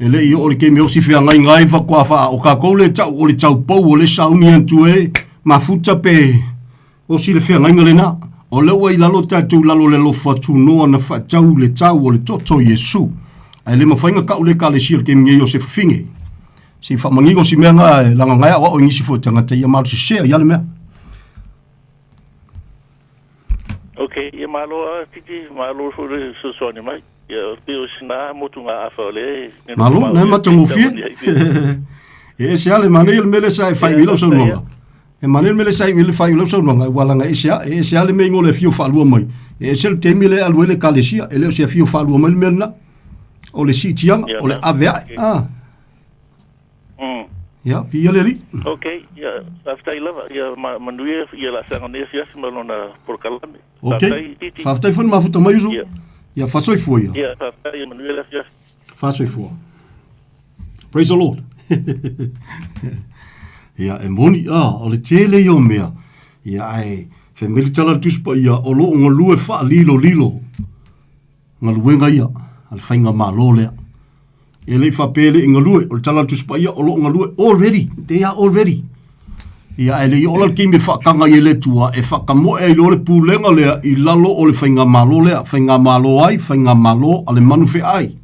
S7: E le i oo le taimi e osi feagaiga ai faatoa faa o tatou le tau o le taupou o le sauni atu e mafuta pe osi le feagaiga lena. O lea ua i lalo tatou i lalo o le alofa tunoa na faatau i le tau o le toto o Iesu. Ae le mafai ona tau le Ekalesia i le taimi nei o se fafine. Se i faamanino si mea na e leaga na e aoao i nisi foi o tagata ia malo sese ai lava le mea.
S9: Ok, ia malo lava Titi, malo foi le fesoasoani mai. Ia, pei o sina motugaafa o lea e
S7: Malo, na e matagofie. E ese lava le manaia o le mea lea sa e faaiu ai lau saunoaga. E manaia le mea lea sa e faaiu ai lau saunoaga, aua leaga e ese lava, e ese lava le mea i le afio faalua mai. E ese le taimi lea e alu ai le Ekalesia, e le o se afio faalua mai le mea lena. O le siitiaga, o le ave ae. Ah. Ia, viia le Alii.
S9: Ok, ia, faafetai lava. Ia, manuia ia laasaga o lenei afiafi ma lona polokalame.
S7: Ok, faafetai foi le mafuta mai uso. Ia, faasoifua ia.
S9: Ia, faafetai, manuia le afiafi.
S7: Faasoifua. Praise the Lord. Ia, e moni, ah, o le tele ia o mea. Ia, ae, fai mai le tala a le Tusi Paia, o lo o galue faalilolilo galuega ia a le faigamalo lea. E le i faapea e le i galue, o le tala a le Tusi Paia, o lo o galue already, they are already. Ia, ae le i oo la le taimi e faataga ai e le Atua, e faatamoe ai loa le pulega lea i lalo o le faigamalo lea, faigamalo ai, faigamalo a le manu feai.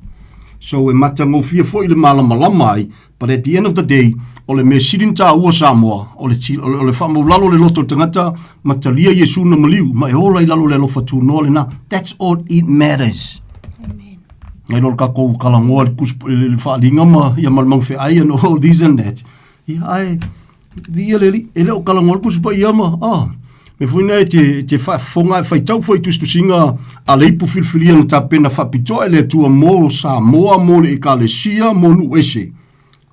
S7: So e matagofie foi le malamalama ai, but at the end of the day, o le mea sili ona taua Samoa, o le, o le, o le faamaulalo o le loto o le tagata, ma talia Iesu na maliu, ma e ola i lalo o le alofa tunoa lena. That's all it matters. Amen. Ngai lo le kakou kalagoa le kus le faaliga ma ia ma le maufeai and all this and that. Ia ae viia le Alii, e le o kalagoa le Tusi Paia ma ah me foi na e te te faafofoga e faitau foi i tusitusiga a le ipu filifilia na tapena faapitoa e le Atua mo Samoa mo le Ekalesia mo nuu ese.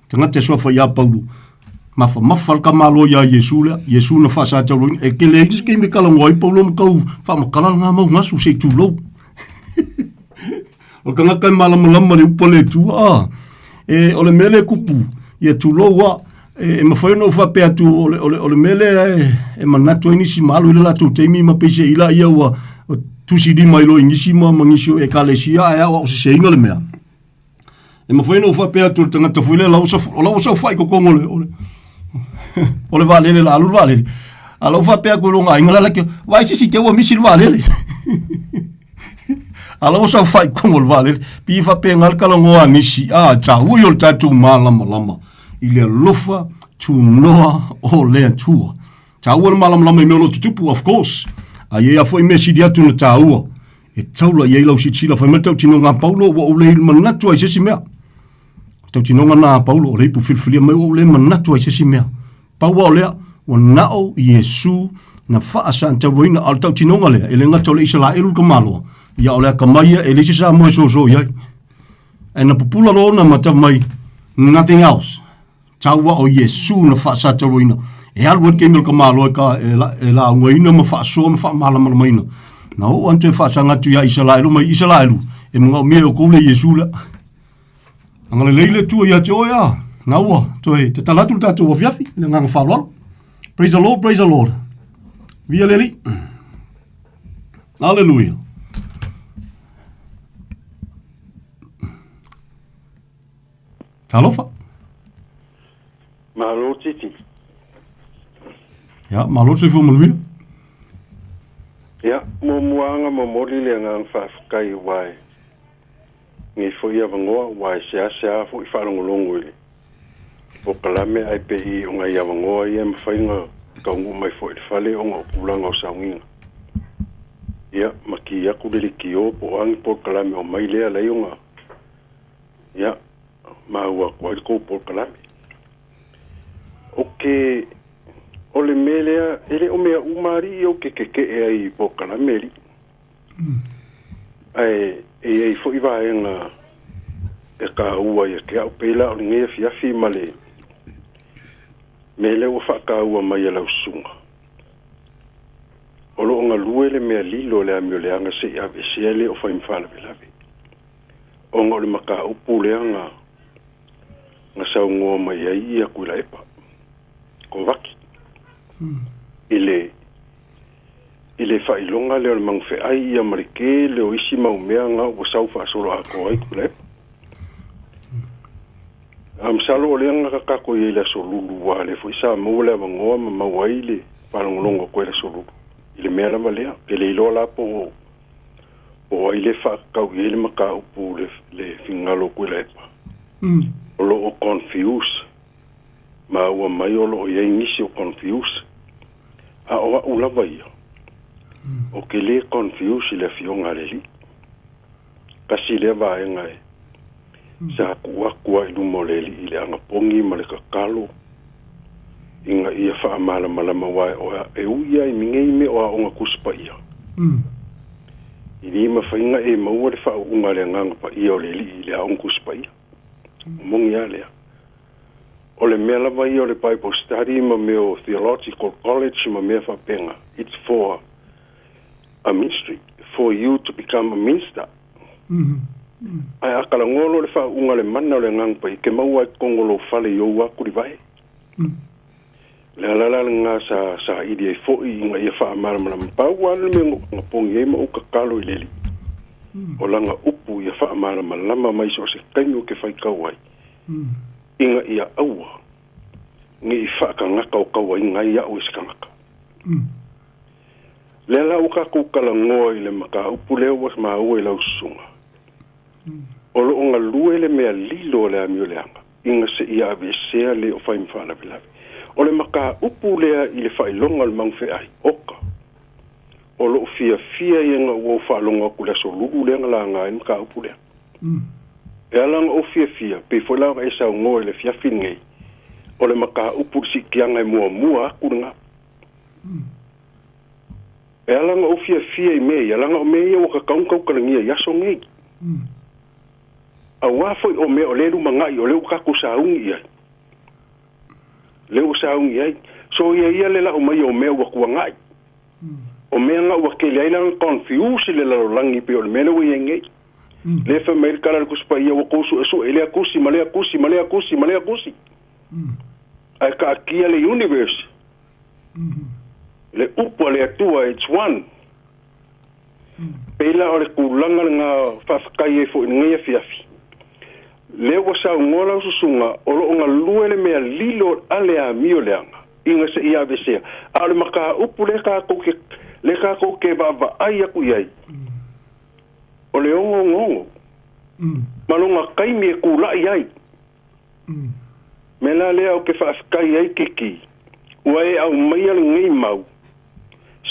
S7: Tagata e suafa ia Paulo, mafamafa le tamaloa iā Iesu lea, Iesu na faasatauloina, e tele ai nisi taimi e talanoa ai Paulo ma tau faamatala lena mau gasu se i tulou. O le tagata e malamalama i le upu a le Atua, a, e, o le mea lea e kupu, ia tulou a, e, e mafai ona ou faapea atu, o le, o le, o le mea lea e, e manatu ai nisi ma alu i le latou taimi ma peiseai laia ua tusi lima ai loa i nisi ma, ma nisi o ekalesia ae aoao seseina le mea. E mafai ona ou faapea atu o le tagata foi lea, o la ua saofai i totonu o le, o le, o le vaalele, la alu le vaalele. A la ua faapea atu i lona aiga, la la ke, vaai se isi te ua misi le vaalele. A la ua saofai i totonu o le vaalele. Pei e faapena le talanoa a nisi, a, taua ia o le tatou malamalama i le alofa tunoa o le Atua. Taua le malamalama i mea o lo o tutupu, of course. A i ai lava foi mea sili atu ona taua, e taula i ai lau silasila. Fai mai le tautinoga a Paulo, ua ou le manatu ai i se isi mea. Tautinoga na a Paulo, o le ipu filifilia mai, ua ou le manatu ai i se isi mea. Pau lava o lea, ua nao Iesu na faasagatauaina. A o le tautinoga lea, e le gata o le Isaraelu le tamaloa, ia o le atamai ia, e leai se Samoa e soso i ai. Ae na pupula loa ona matau mai, nothing else. Taua o Iesu na faasatauaina e alu ai le taimi o le tamaloa e, ka, e, la, e laugaina ma faasoa ma faamalamalamaina. Na oo atu e faasaga atu ia Isaraelu mai Isaraelu, e manaomia e outou le Iesu lea. Agalelei le Atua ia te oe a. Na ua toe tatala atu le tatou afiafi, le agaga faaaloalo. Praise the Lord, praise the Lord. Via le Alii. Hallelujah. Talofa.
S10: Malo Titi.
S7: Ia, malo le soifua manuia.
S10: Ia, muamua lava momoli le agaga faafetai aua e lenei foi avanoa aua e seasea foi faalogologo i le polokalame ae pei o nai avanoa ia e mafai ona taunuu mai foi i le fale ona o tulaga o sauniga. Ia, ma ki atu le leitio po o a ni polokalame o mai lea alai ona Ia, maua atu ai le tou polokalame. Ok, o le mea lea, e le o mea uma alii ou te tetee ai i polokalame alii. Ae e i ai foi vaega e taua ia te au, pei la o lenei afiafi ma le mea lea ua faataua mai e lau susuga. O lo o galue le mea lilo i le amioleaga se i aveesea le o fai ma faalavelave. ona o le mataupu lea na na saunoa mai ai ia Tuilaepa Kovaki i le i le faailoga lea o le magafeai ia ma le tele o isi mau mea na ua sau faasoloatoa ai Tuilaepa. A masalo o lea na kako i ai le Aso Lulu, aua o lea foi sa maua le avanoa ma maua ai le faalogologo atu ai le Aso Lulu i le mea lava lea. Ou te le iloa la po o ai le faatatau i ai le mataupu le finagalo o Tuilaepa. O lo o confuse maua mai o lo o i ai nisi o confuse. A o au lava ia, ou te le confuse i le Afioga a le Alii. Tasi lea vaega e sa tuu atu ai i luma o le Alii i le anapogi ma le tatalo ina ia faamalamalama aua e ui lava i nei mea o aoga Tusi Paia. I le mafai ona e maua le faauuga a le Agaga Paia o le Alii i le aoga Tusi Paia. O moni lava lea. O le mea lava ia o le Bible study ma mea o theological college ma mea faapena, it's for a ministry, for you to become a minister. Ae a talanoa loa le faauuga a le mana o le Agaga Paia, e te maua ai totonu o lou fale i ou atulivae. Le ala la lena sa saili ai foi ina ia faamalamalama. Pau lava le mea na pogi ai ma ou tatalo i le Alii, o lana upu ia faamalamalama mai so o se taimi ou te faitau ai, ina ia aua ne i faatagata o tauaiga ai au e se tagata. Lea la ua tatou talanoa i le mataupu lea ua maua i lau susuga, o lo o galue le mea lilo a le amioleaga ina seia aveesea le o fai ma faalavelave. O le mataupu lea i le faailoga o le magufeai, oka, o lou fiafia ia ina ua ou faalogo atu i le Aso Lulu lea na laga ai le mataupu lea. E ala ona ou fiafia, pei foi la ona e saunoa i le afiafi lenei, o le mataupu i le siitiaga e muamua atu lena. E ala ona ou fiafia i mea ia, leaga o mea ia ua tatau ona tautalagia i aso nei. Aua foi o mea o lea e lumanai, o lea ua tatou sauni i ai. Lea ua sauni i ai. Soia ia le lau mai o mea ua tuanai. O mea na ua tele ai la ona confuse le lalolagi pei o le mea lea ua i ai nei. Lea e fai mai le tala a le Tusi Paia, ua tou suesue i lea tusi ma lea tusi ma lea tusi ma lea tusi. Ae taatia le universe. Le upu a le Atua, it's one. Pei la o le tulaga lena faafetai ai foi i lenei afiafi. Lea ua saunoa lau susuga, o lo o galue le mea lilo a le amio leaga ina se i aveesea. A o le mataupu lea tatou te, lea tatou te vaavaai atu i ai, o le ogogogo ma lona taimi e tulai ai. Mea la lea ou te faafetai ai Kiki, ua e aumaia lenei mau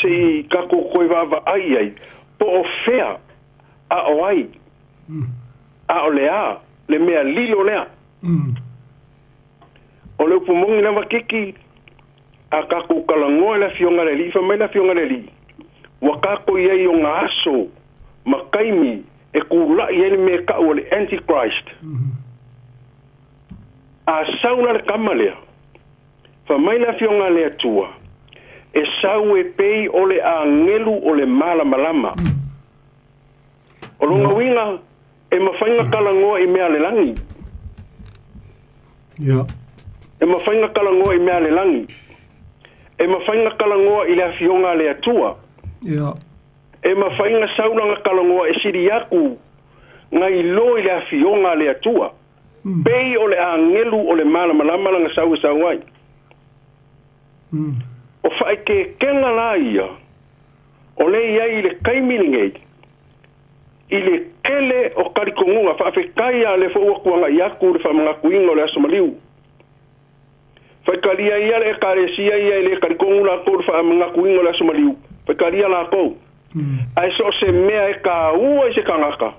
S10: se i tatou toe vaavaai i ai po o fea a o ai a o le a le mea lilo lea. O le upu moni lava Kiki, a tatou talanoa i le Afioga i le Alii, fai mai le Afioga i le Alii, ua tatou i ai i ona aso ma taimi e tulai ai le mea e tau o le Antichrist. A sau la le tama lea, fai mai le Afioga a le Atua, e sau e pei o le agelu o le malamalama. O lona uiga, e mafai ona talanoa i mea a le lagi. E mafai ona talanoa i mea a le lagi. E mafai ona talanoa i le Afioga a le Atua. E mafai ona sau lana talanoa e sili atu nai lo i le Afioga a le Atua, pei o le agelu o le malamalama lana sau e sau ai. O faaeteetega la ia o lea e i ai i le taimi lenei, i le tele o talitonuga, faafetai a lea foi ua tuanai atu le faamanatuina o le Aso Maliu. Faitalia ia le Ekalesia ia e le talitonu latou i le faamanatuina o le Aso Maliu, faitalia latou. Ae so o se mea e taua i se tagata,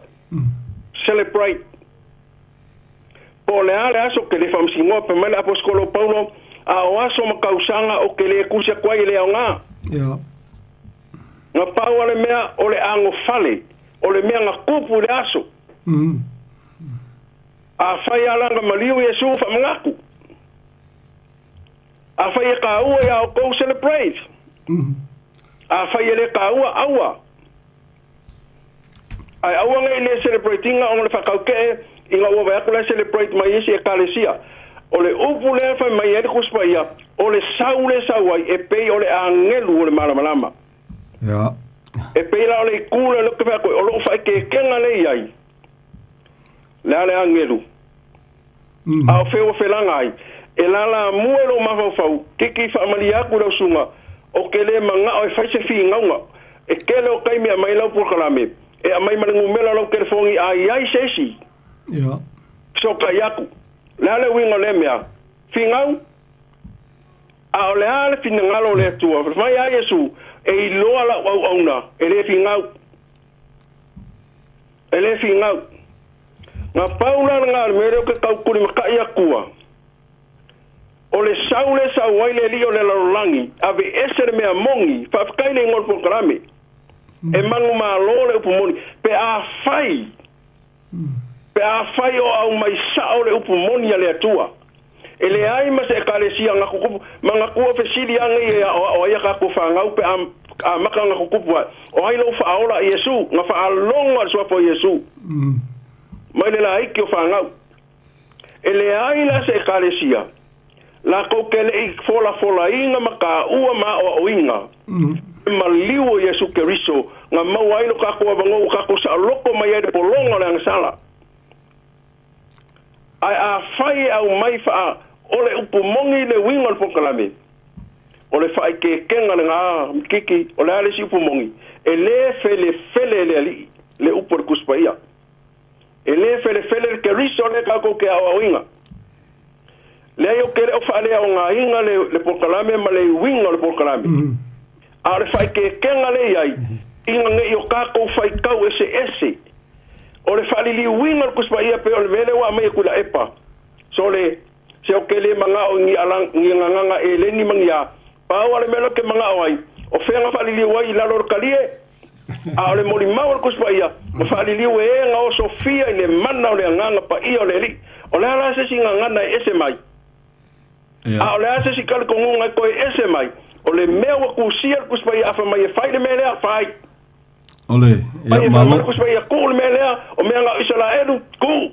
S10: celebrate. Po o le a le aso, ou te le faamasinoa, fai mai le Aposetolo o Paulo, a o aso ma tausaga ou te le tusi atu ai e le aoga. Na pau lava le mea o le anofale, o le mea na tupu i le aso. Afai lava la na maliu Iesu, faamanatu. Afai e taua ia outou, celebrate. Afai e le taua, aua. Ae aua nei le celebrate ina ona o le faatautee ina ua vaai atu la e celebrate mai isi ekalesia. O le upu lea e fai mai ai le Tusi Paia, o le sau lea e sau ai e pei o le agelu o le malamalama. E pei la o le itu lea ou te fai atu ai, o lou faaeteetega lea e i ai, le a le agelu? A o fea ua felaga ai? E lalamua i lou mafaufau, kiki faamalie atu i lau susuga, ou te le manao e fai se finauga. E tele o taimi e aumai ai lau polokalame, e aumai ma le numera o lau telefoni a i ai se isi. Fesootai atu. O le a le uiga o lea mea? Finau? A o le a le finagalo o le Atua? Fai mai a Iesu, E iloa lau auauna, e le finau. E le finau. Na pau la lena o le mea lea ou te tau tulimata'i atua, o le sau lea e sau ai le alii o le lalolagi, aveese le mea moni, faafetai le igoa o le polokalame. E manumalo le upu moni, pe afai, pe afai o aumai sa'o le upu moni a le Atua. E leai ma se Ekalesia na tutupu, manatua fesili a nei e aoao ai a tatou fanau pe a amata ona tutupu ae, O ai lou Faaola? Iesu, na faalogo a le suafa o Iesu mai le laiti o fanau. E leai la se Ekalesia latou te le i folafolaina ma taua ma aoaoina le maliu o Iesu Keriso na maua ai lo tatou avanoa ua tatou saoloto mai ai le pologa o le agasala. Ae afai e aumai faa o le upu moni le uiga o le polokalame, o le faaikeekega lena Mikiki, o le a le isi upu moni? E le felefele e le Alii le upu a le Tusi Paia. E le felefele le Keriso lea tatou te aoaoina. Leai ou te le o faaleaogaina le, le polokalame ma le uiga o le polokalame. A o le faaikeekega lea i ai, ina ne i o tatou faitau eseese O le faaliliuina o le Tusi Paia pei o le mea lea ua aumai e Tuilaepa, sole, se ou te le manao i ni ala, ni gagana eleni ma ni a. Pau lava le mea lea ou te manao ai, o fea na faaliliu ai i lalo o le kalie? A o le molimau a le Tusi Paia, na faaliliu e e na osofia i le mana o le Agaga Paia o le Alii. O le a la se isi gagana e ese mai? A o le a se isi talitonuga e toe ese mai? O le mea ua tusia le Tusi Paia a fai mai e fai le mea lea, fai.
S7: O le, ia, malo.
S10: Ia tuu le mea lea, o mea na o Isaraelu, tuu.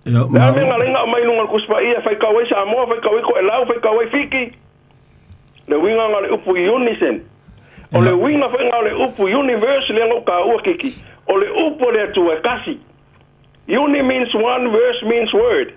S7: Ia,
S10: Le a mea na laina aumai i luga o le Tusi Paia, faitau ai Samoa, faitau ai Toelau, faitau ai Fiti. Le uiga na o le upu unison. O le uiga foi na o le upu universe lea na ou taua Kiki, o le upu a le Atua e tasi. Uni means one, verse means word.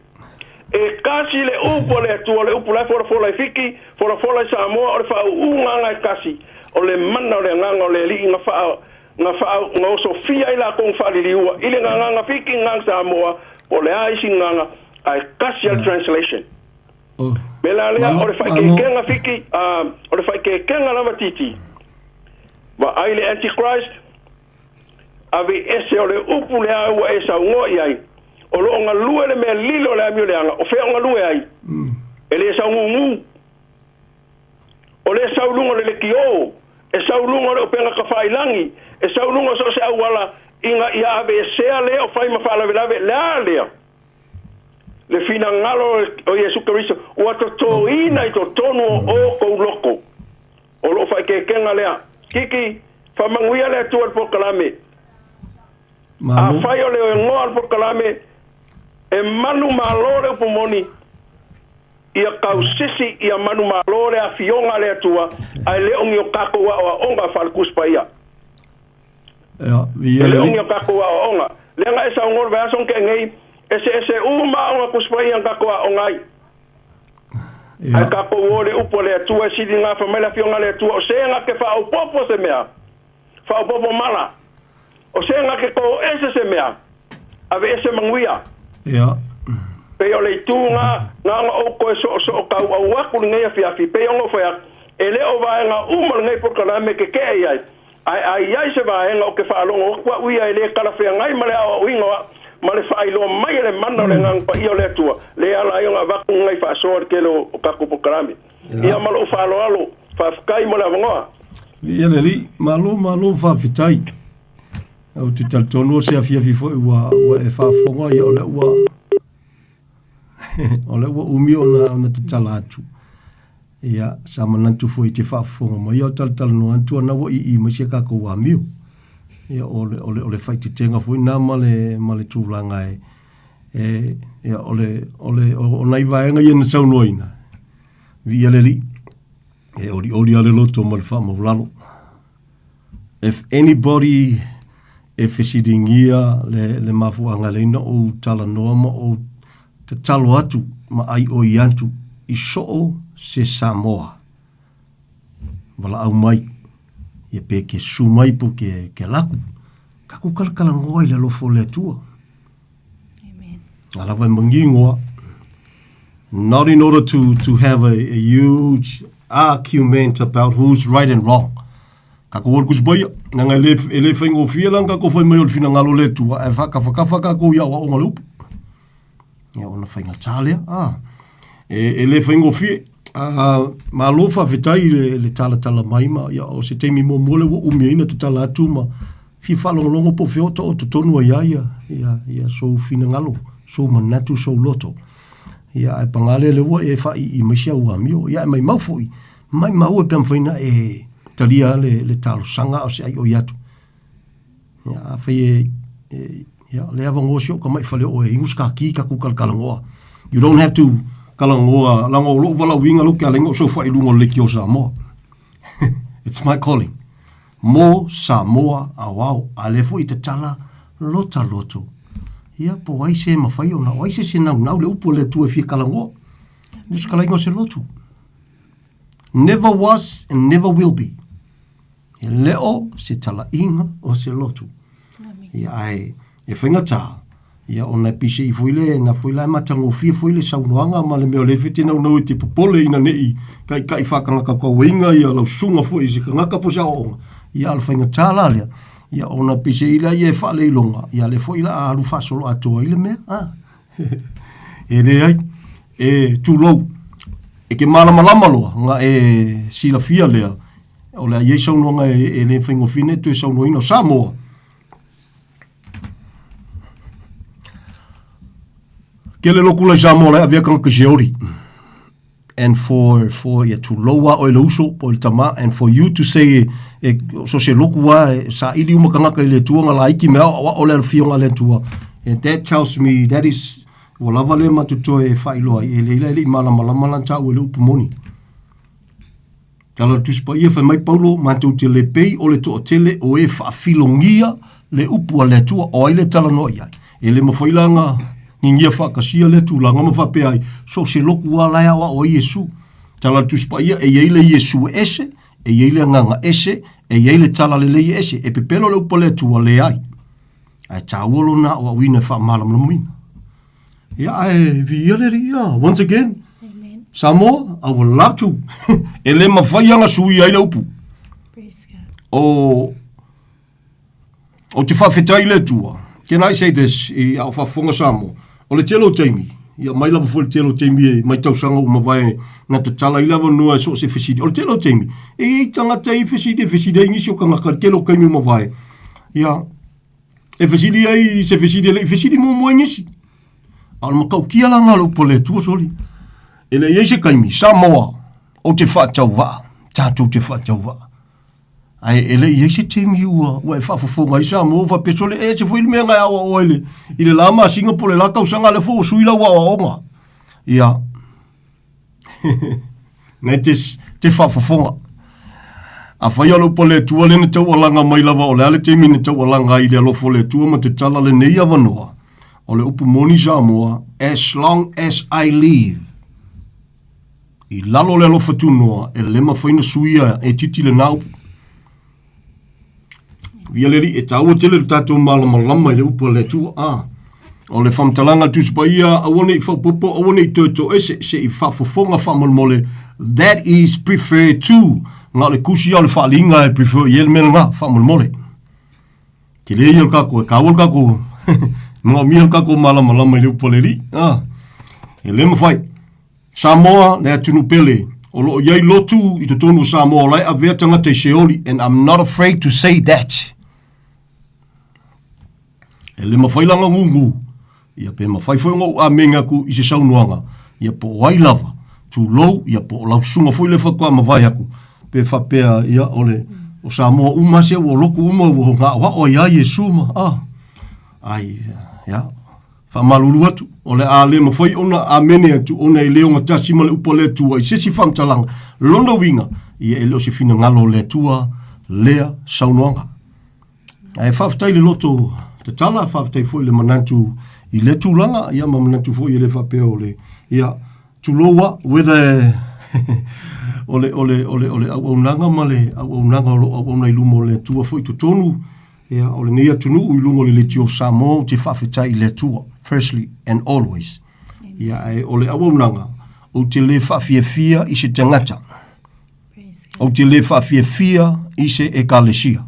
S10: E kasi le upu a le Atua, o le upu la e folafola i Fiti, folafola i Samoa, o le faauuga na e kasi, o le mana o le Agaga o le Alii na faa, na faa, na osofia ai latou na faaliliua i le gagana Fiti, gagana Samoa, po o le a isi gagana, ae kasi lava le translation. Me la lea, o le faaikeikega Fiti, o le faaikeikega lava Titi, vaai le Antichrist, Aveese o le upu lea ua e saunoa i ai, o lo o galue le mea lilo o le amioleaga, o fea o galue ai? E le saugūgū. O le sau luga o le lekiō, e sau luga o le upega tafailagi, e sau luga o so o se auala ina ia aveesea le o fai ma faalavelave, le a lea? Le finagalo o Iesu Keriso ua totoina i totonu o outou loko. O lou faaikeikega lea. Kiki, faamanuia le Atua i le polokalame. Afai o le igoa o le polokalame, e manumalo le upu moni, ia tausisi ia manumalo le afioga a le Atua, ae le o ni o tatou aoaoga faale-Tusi Paia. E le o ni o tatou aoaoga. Lea na e saunoa i le vaiaso na tea nei, eseese uma aoga Tusi Paia na tatou aooga ai. Ae tatou o le upu a le Atua e sili gafa mai le Afioga a le Atua, o se na te faaopoopo se mea, faaopoopo mala, o se na te toese se mea, aveese manuia. Pei o le itu na, na ona ou toe soosoo tauau atu lenei afiafi, pei ona ou fai atu, e le o vaega uma o lenei polokalame e keke'e i ai, Ae a i ai se vaega ou te faalogo atu au ia e le talafeagai ma le aoaoina o au, ma le faailoa mai e le mana o le Agaga Paia o le Atua, lea e ala ai ona avatu nai faasoa i le tele o tatou polokalame. Ia ma lou faaaloalo, faafetai mo le avanoa.
S7: Viia le Alii, malo malo faafetai. Ou te talitonu o se afiafi foi ua, ua e faafofoga, ia o lea ua o lea ua umi ona, ona tatala atu. Ia, sa manatu foi i te faafofoga mai a o talatalanoa atu ana ua ii mai si a tatou amio. Ia, o le, o le, o le faaeteetega foi lena ma le, ma le tulaga e, e, ia, o le, o le, o nai vaega ia na saunoaina, viia le Alii, e olioli lava le loto ma le faamaulalo. If anybody e fesiligia le, le mafuaaga e ala ai ona ou talanoa ma ou tatalo atu ma ʻaiʻoi atu i soo se Samoa. Walaʻau mai, ia pe ke susu mai po ke, ke laku. Kakou kalakalanoa i le alofa o le Atua.
S2: Amen.
S7: A lava e mangingoa. Not in order to, to have a, a huge argument about who's right and wrong. Kakou o le kusipaia, nanga e le, e le whaingofie langa kakou whai mai o le whinangalo le Atua, e whakawhakafa kakou ia wa onga le upu. Ia ona faigata lea, a. E, e le faigofie. A, malo faafetai i le, le talatala mai ma ia, o se taimi muamua lea ua umi ai na tatala atu ma fia faalogologo po o fea o taoto tonu ai a ia, ia, ia sou finagalo, sou manatu, sou loto. Ia, ae pagā lea lea ua e faaiii mai si au amio. Ia, e maimau foi, maimau e pe a mafai ona e talia le, le talosaga a o se aioi atu. Ia, afai e, e ia, le avanoa si o ka mai fale o e ingus ka ki ka ku kalakalanoa. You don't have to kalanoa, langa o lou valauina lou ke alaina o sou faailuga o le leitio o Samoa. It's my calling. Mo Samoa aoao, a lea foi tatala lota loto. Ia, po ai se mawhai ona, o ai se se naunau le upu o le Atua e fia kalanoa. Le se kalainga o se lotu. Never was and never will be. E le o se talaiga o se lotu. Ia, ae e faigata, ia ona e pise i foi le, na foi la e matagofie foi le saunoaga ma le mea o le fete naunau e te popole ina ne'i taitai faatagataukauaina ia lau susuga foi i se tagata po o se aoaoga. Ia a o le faigata la lea, ia ona pise i lea ia e faaleiloga, ia lea foi la a alu faasoloatoa ai le mea. A. E leai, e tulou, e te malamalama loa, na e silafia lea, O le a i ai saunoaga e, e le faigofie nei toe saunoaina o Samoa. Kele loku lai Samoa lai avea kanga kai seoli. And for, for ia tulou a oe le uso po le tama, and for you to say e, e, so se loku a e, sa ili uma kangaka i le atua nga laiki me ao ao le alofia nga le atua. And that tells me that is, ua lava le matutoe e whailoa ai, e leila e le i malamalama lan tāu e le upu moni. Tala o le Tusi Paia, fai mai Paulo, matou te le pei o le toatele o e faafilogia le upu a le Atua, o ai le talanoa i ai? E le mafai la ona gigia faatasia lea tulaga ma faapea ai, so o se loku lava la e aoao ai Iesu. Tala o le Tusi Paia, e i ai le Iesu e ese, e i ai le Agaga ese, e i ai le Talalelei e ese. E pepelo le upu a le Atua, leai. Ae taua lona aoaoina e faamalamalamaina. Ia, ae viia le Alii, ia. Once again, Amen. Samoa, I would love to. e le mawhai anga sui ai le upu.
S2: Praise God.
S7: O, o te whawhetai le Atua. Can I say this, i ao whafonga Samoa, o le tele o taimi, ia mai lava foi le tele o taimi e mai tausaga ua mavae na tatala i lava noa e so o se fesili. O le tele o taimi, e i ai tagata i fesili, e fesili ai nisi o kangaka, le tele o kaimi ua mavae. Ia, E fesili ai se fesili e le i fesili muamua ai nisi. A o le matautia la lena o le upu a le Atua soli. E le i ai se taimi, Samoa, ou te faatauvaa, tatou te faatauvaa. Ae e le i ai se taimi ua, ua e faafofoga ai Samoa ua faapea sole, e ese foi le mea na e aoaoa i le, i le la masina po o le la tausaga, lea foi ua sui lau aoaoga. Ia, Nei te, te faafofoga. Afai o le upu a le Atua lea na taualaga mai lava o le a le taimi na taualaga ai i le alofa o le Atua ma te tala lenei avanoa, o le upu moni Samoa, as long as I live. I lalo o le alofa tunoa, e le mafai ona suia e titi lena upu. Ia le Alii, e taua tele le tatou malamalama i le upu a le Atua. A, o le faamatalaga a le Tusi Paia, aua ne i faaopoopo, aua ne i toe toese, se i faafofoga faamolemole, that is prefer to, na o le kusi lava o le faaliga e prefer i ai le mea lena, faamolemole. Tele ia o le tatou, e taua le tatou, manaomia le tatou malamalama i le upu a le Alii. A, e le mafai. Samoa, le atunuu pele, o lo o i ai lotu i totonu o Samoa o la e avea tagata i Seoli and I'm not afraid to say that. E le mafai la ona gugu, ia pe mafai foi ona ou amene atu i se saunoaga, ia po o ai lava, tulou, ia po o lau susuga foi lea faatoa mavae atu, pe faapea, ia o le, o Samoa uma se ua lotu uma ua gaoao ai lava Iesu ma, ah, ai, ia. Faamalulu atu, o le a le mafai ona amene atu ona e le ogatasi ma le upu a le Atua i se isi faamatalaga. Lona uiga, ia e le o se finagalo o le Atua lea saunoaga. Ae faafetai i le loto tatala, faafetai foi i le manatu i lea tulaga, ia ma manatu foi e le faapea o le, ia, tulou a, whether o le, o le, o le, o le auaunaga ma le auaunaga o lo o auauna i luma o le Atua foi i totonu, ia, o lenei atunuu i luga o le Leitio Samoa, ou te faafetai i le Atua, firstly and always. Ia, ae o le auaunaga, ou te le faafiafia i se tagata. Ou te le faafiafia i se ekalesia.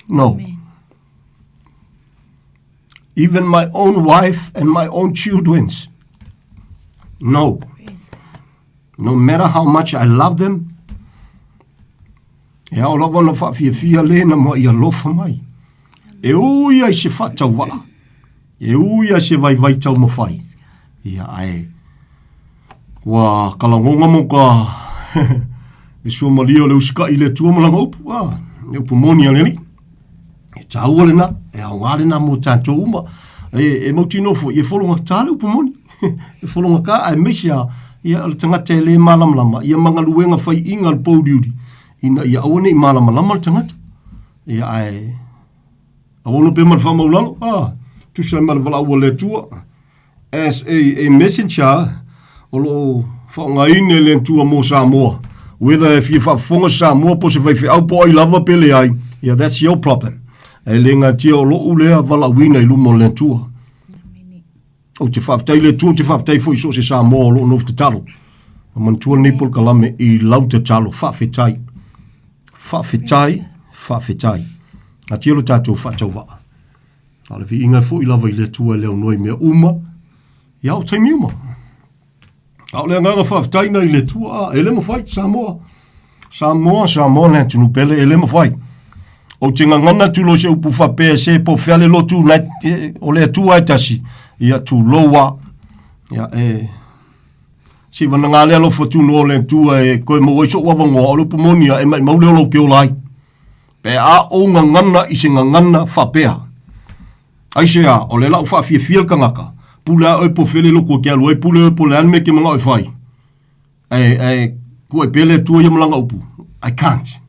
S7: No. Amen. Even my own wife and my own children. No. No matter how much I love them, e ao lava ona faafiafia le na ma i alofa mai. E ui ai se faatauvaa, e ui ai se vaivai taumafai. Ia ae ua kalagoga mo ka le suamalie o le usita'i i le Atua ma lana upu, a, le upu moni a le Alii. E tāua lena, e aoga lena mo tātou uma. E, e mautinoa foi, e fologata le upu moni. e fologata, aemaise a, ia, o le tagata e le malamalama, ia ma galuega faiiga a le pouliuli, ina ia aua ne i malamalama le tagata. Ia, ae, auauna pea ma le faamaulalo, a, tusa ai ma le valaau a le Atua, as a, a messenger o lo o faaaogaina e le Atua mo Samoa, whether e fia faafofoga se Samoa po o se faifeau po o ai lava pe leai, yeah, that's your problem. E le gatia o lou lea valaauina i luma o le Atua. Ou te faafetai i le Atua, ou te faafetai foi i so o se Samoa o lo o nofo tatalo. Ma manatua lenei polokalame i lau tatalo, faafetai. Faafetai, faafetai. Atia lo tatou faatauvaa. A o le viiga e foʻi lava i le Atua e le aunoa i mea uma, ia o taimi uma. A o le agaga faafetai na i le Atua, a, e le mafai, Samoa. Samoa, Samoa le atunuu pele, e le mafai. Ou te gagana atu loa i se upu faapea se po o fea le lotu na e, o le Atua e tasi, ia tulou a. Ia, e, se i vanaga le alofa tunoa o le Atua e toe maua ai so'u avanoa, o le upu moni a, e maimau le ola ou te ola ai. Pe a ou gagana i se gagana faapea. Aisea, o le la u faafiafia le tagata, pule a oe po o fea le lotu e te alu ai, pule oe po o le a le mea e te manao e fai. Ae, ae kuai pea le Atua ia ma lana upu, I can't.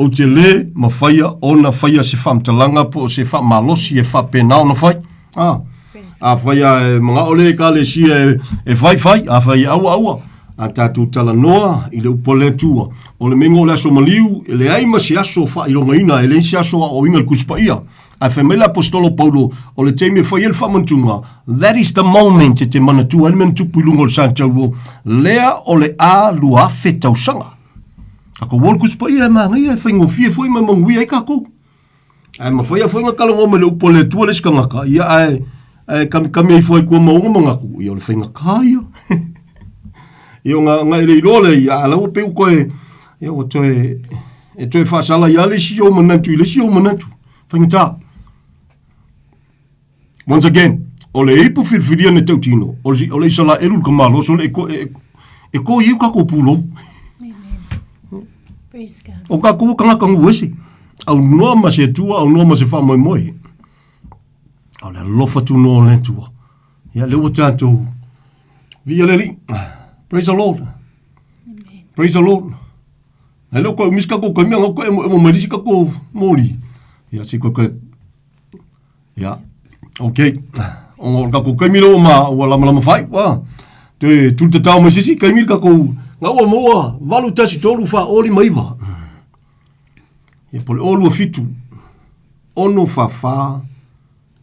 S7: Ou te le mafaia ona faia se faamatalaga po o se faamalosi e faapena ona fai. Ah, afai lava e manao le Ekalesia e, e fai, fai, afai e aua, aua. A tatou talanoa i le upu a le Atua, o le meiga o le aso maliu, e leai ma se aso faailogaina, e leai se aso aoaoina i le Tusi Paia. Ae fai mai le Aposetolo Paulo, o le taimi e fai ai le faamanatuga, that is the moment e te manatua ai le mea na tupu i luga o le Satauro, lea o le a 2000 tausaga. Tatou o le Tusi Paia e manaia, e faigofie foi ma e manuia ai tatou. Ae mafai lava foi ona talanoa mai le upu a le Atua le isi tagata, ia ae, ae kamikami ai foi i tua ma ona manatu, ia o le faigata ia. Ia ona, ona e le iloa lea, ia a la ua pei ua toe, ia ua toe, e toe faasala ia le isi ou manatu i le isi ou manatu. Faigata. Once again, o le ipu filifilia na tautino, o le, o le Isalaelu le kamaloso le e, e, e ko iu kako pulou.
S8: Praise God.
S7: O kākou o kangaka nuu ese. Au noa ma se Atua, au noa ma se faamoemoe. O le alofa tunoa o le Atua. Ia, lea ua tatou viia le Alii. Praise the Lord. Amen. Praise the Lord. Ai leo koe umisi kako koe mea ngau koe emo emo mai lisi kako moli. Ia, si koe koe Ia, ok. O le kakou kaimi lea ua ma, ua lamalama fai, ua. Toe tuli tatao mai se isi kaimi le kakou, nga ua maua 8 1 3 4 0 5 9. Ia, po o le 0 2 7 6 4 4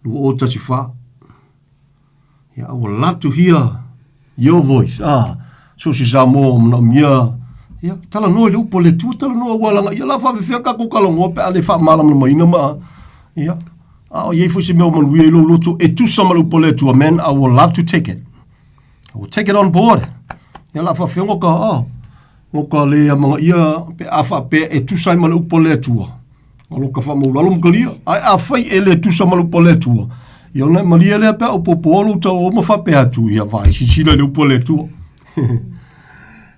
S7: 2 0 1 4. Yeah, I would love to hear your voice. Ah, so se Samoa o manaomia. Ia, talanoa i le upu a le Atua, talanoa ua laga ia la faafefea tatou talanoa pe a le faamalamalamaina ma ia. A o i ai foi se mea o manuia i lou loto e tusa ma le upu a le Atua, man, I would love to take it. I will take it on board. Ia la faafefea ngoka, ah, ngoka le amanaia pe a faapea e tusa ai ma le upu a le Atua. O ka faamaulalo ma kalia. Ae afai e le tusa ma le upu a le Atua, ia ona e malie lea pe a opopo lou tauo ma faapea atu, ia vaai silasila i le upu a le Atua.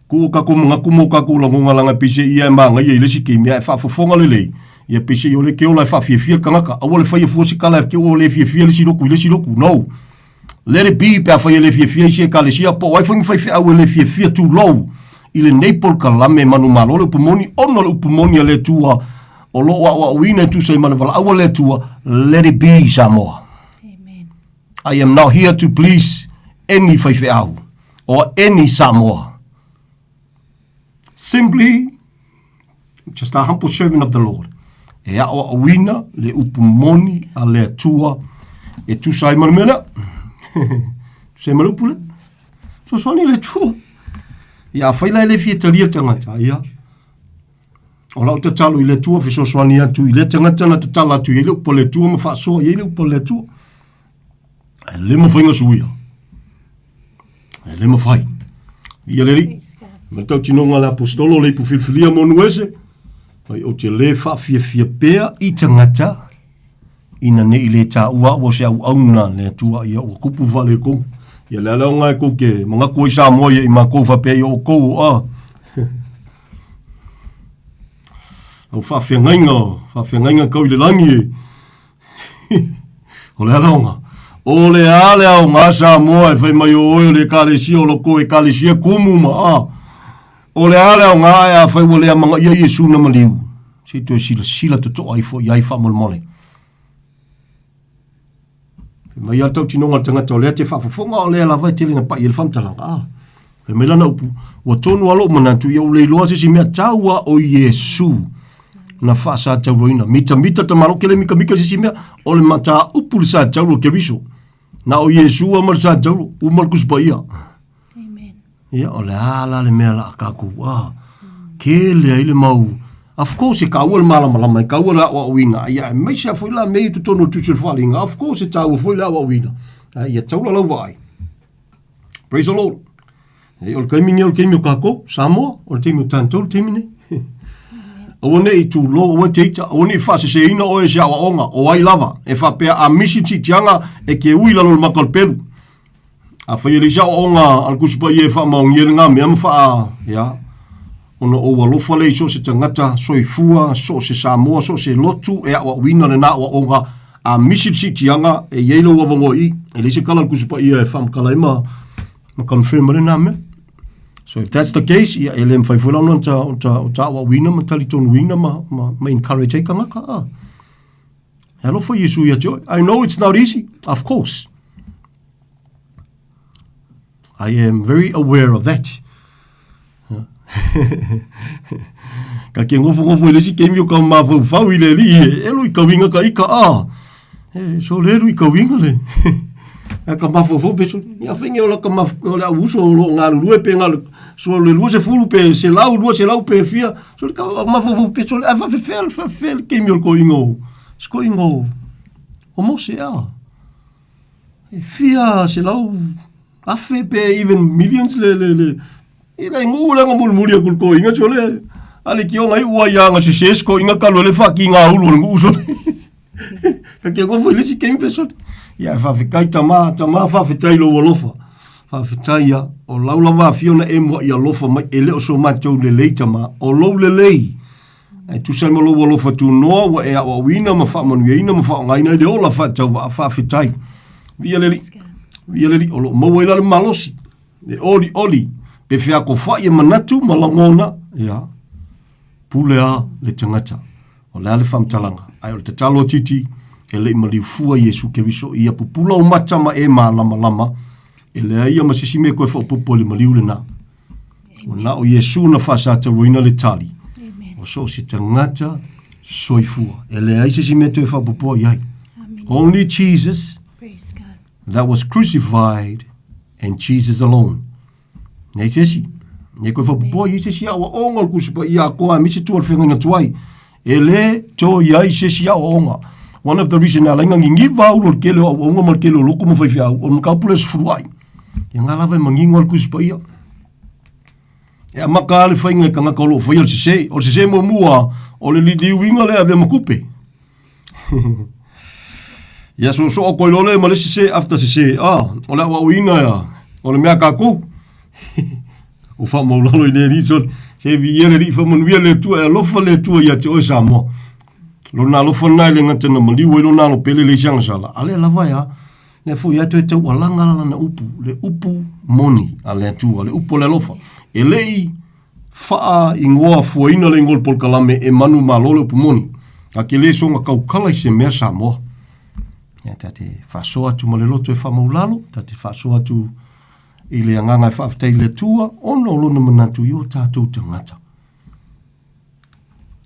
S7: Ku o kakou manatu ma o kakou lagoga laga peiseai ia e magaia i le isi taimi, ae faafofoga lelei, ia peiseai o le ke ola e faafiafia le tagata. Aua le faia fua se tala e te ua le fiafia le isi lotu i le isi lotu. No. Let it be pe afai e le fiafia isi ekalesia, po o ai foi ni faifeau e le fiafia tulou i lenei polokalame manumalo le upu moni, ona o le upu moni a le Atua o lo o aoaoina e tusa ai ma le valaau a le Atua, let it be Samoa.
S8: Amen.
S7: I am not here to please any faifeau or any Samoa. Simply, just a humble servant of the Lord. E aʻoaʻoina le upu moni a le Atua e tusa ai ma le mea lea. Tusa ai ma le upu lea. Fesoasoani le Atua. Ia, afai la e le fia talia le tagata, ia. O lau tatalo i le Atua fesoasoani atu i lea tagata na tatala atu i ai le upu a le Atua ma faasoa i ai le upu a le Atua. E le mafai ona suia. E le mafai. Ia le Alii. Ma le tautinoga a le Aposetolo le ipu filifilia mo Nuese, mai ou te le faafiafia pea i tagata ina ne i le taua au o se auauna a le Atua, ia ua kupu le faaletonu. Ia le ala ona e kou te manatu ai Samoa ia i matou faapea ia outou o a. Au faafeagaiga, faafeagaiga kau i le lagi e. O le ala ona. O le a le aoga Samoa e fai mai o oe o le ekalesia o loko ekalesia kumu ma a. O le a le aoga ae afai ua le amanaia Iesu na maliu, se i toe silasila totoa ifo i ai faamolemole. Fai mai a le tautinoga a le tagata o lea te faafofoga o lea lava e tele na pai ai le faamatalaga. A. Fai mai lana upu, ua tonu a lou manatu, ia ua le iloa se isi mea tau a o Iesu na faasatauroina. Mitamita tamalo ke le mikamika se isi mea, o le mataupu le satauro o Keriso. Na o Iesu a ma le satauro, uma le Tusi Paia.
S8: Amen.
S7: Ia, o le a la le mea la kākou, a, kele ai le mau, of course e kāua le malamalama, e kāua le aʻoaʻoina, ia, aemaise lava foi la mea i totonu o le Tusi o le Faaaliga, of course e tāua foi le aʻoaʻoina, a ia taula lau vaai. Praise the Lord. E, o le taimi nei o le taimi o kākou, Samoa, o le taimi o tātou le taimi nei. Aua ne i tūlō, aua te ita, aua ne i faaseseina oe e se aoaoga, o ai lava, e faapea a misi tiitiaga e ke ui lalo o le maka o le pelu. Afai e leai se aoaoga a le Tusi Paia e faamaonia ai lena mea ma faa, ia, ona ou alofa lea i so o se tagata soifua, so o se Samoa, so o se lotu e aoaoina lena aoaoga, a misi le siitiaga, e i ai lou avanoa i i. E leai se tala a le Tusi Paia e faamatala ai ma, ma confirm ai lena mea. So if that's the case, ia, e le mafai foi la ona ta, ta, ta aoaoina ma talitonuina ma, ma, ma encourage ai tagata. Ah. E alofa Iesu ia te oe. I know it's not easy, of course. I am very aware of that. Ka ke ngofo ngofo i le isi keimi o ka mafaufau i le alii e, e lui kauinga ka ika a. E, so le lui kauinga le. A ka mafaufau pe so, ia whainge o la ka maf, o le au uso o lo ngalulue pe ngalu, so le 20 pe se lau, 200 pe fia, so le ka mafaufau pe so le, a whawhewhea, whawhewhea le keimi o le koinga o, se koinga o, o Mose a. E fia 100,000 pe even millions le le le i le ngu le mulimuli aku le koinga so le a le kionga i ua ia nga se se koinga ka lo le fa ki nga ulu le ngu so ka ke ko foi le si kemi pe so ia fa fe kai tama tama fa fe tai lo alofa fa fe tai ia o lau lava fiona e mo ia alofa mai e le o so ma tau le lei tama o lou le lei E tusa ai ma lou alofa tunoa ua e aoaoina ma faamanuiaina ma faaaogaina ai le ola faatauvaa faafetai. Viia le Alii. Viia le Alii. O lo o maua ai la le malosi, le olioli, pe feakofai e manatu ma lagona, ia, pule a le tagata. O le a le faamatalaga? Ae o le tatalo a Titi, e le i maliu fua Iesu Keriso, ia pupula ou mata ma e malamalama, e leai ia ma se isi mea e toe faaopoopo i le maliu lena. Ua na o Iesu na faasatauaina le tali. O so o se tagata soifua. E leai se isi mea toe faaopoopoa i ai. Only Jesus
S8: Praise God.
S7: that was crucified and Jesus alone. Nei se isi. Nei koe faaopoopoa i ai se isi aoaoga o le Tusi Paia a koa aemaise tua o le feagaiga tuai. E le toe i ai se isi aoaoga. One of the reason e ala ai na niniva au i le tele o auaunga ma le tele o lotu ma faifeau, o le mataupu lea o le sefuluai. Ia nga lava e manino lava le Tusi Paia. E amata lava le faiga i tagata o lo o faia le sese. O le sese muamua, o le liliuina lea e avea ma tupe. Ia soosoo atu ai loa lea ma le isi sese after sese. Ah, o le aoaoina ia, o le mea a tatou. Ua faamaulalo i le Alii sole. Se viia le Alii, faamanuia le Atua, e alofa le Atua ia te oe Samoa. Lona alofa lena e le gata na maliu ai lona alo pele le isi agasala, a lea lava e a. Lea foi a toe taualaga lana upu, le upu moni a le Atua, le upu o le alofa. E le i faaingoa fuaina le ingoa o le polokalame e manumalo le upu moni. A ke le soga taukala i se mea Samoa. Ia, ta te faasoa atu ma le loto e faamaulalo, ta te faasoa atu i le agaga e faafetai i le Atua, ona o lona manatu i o tatou tagata.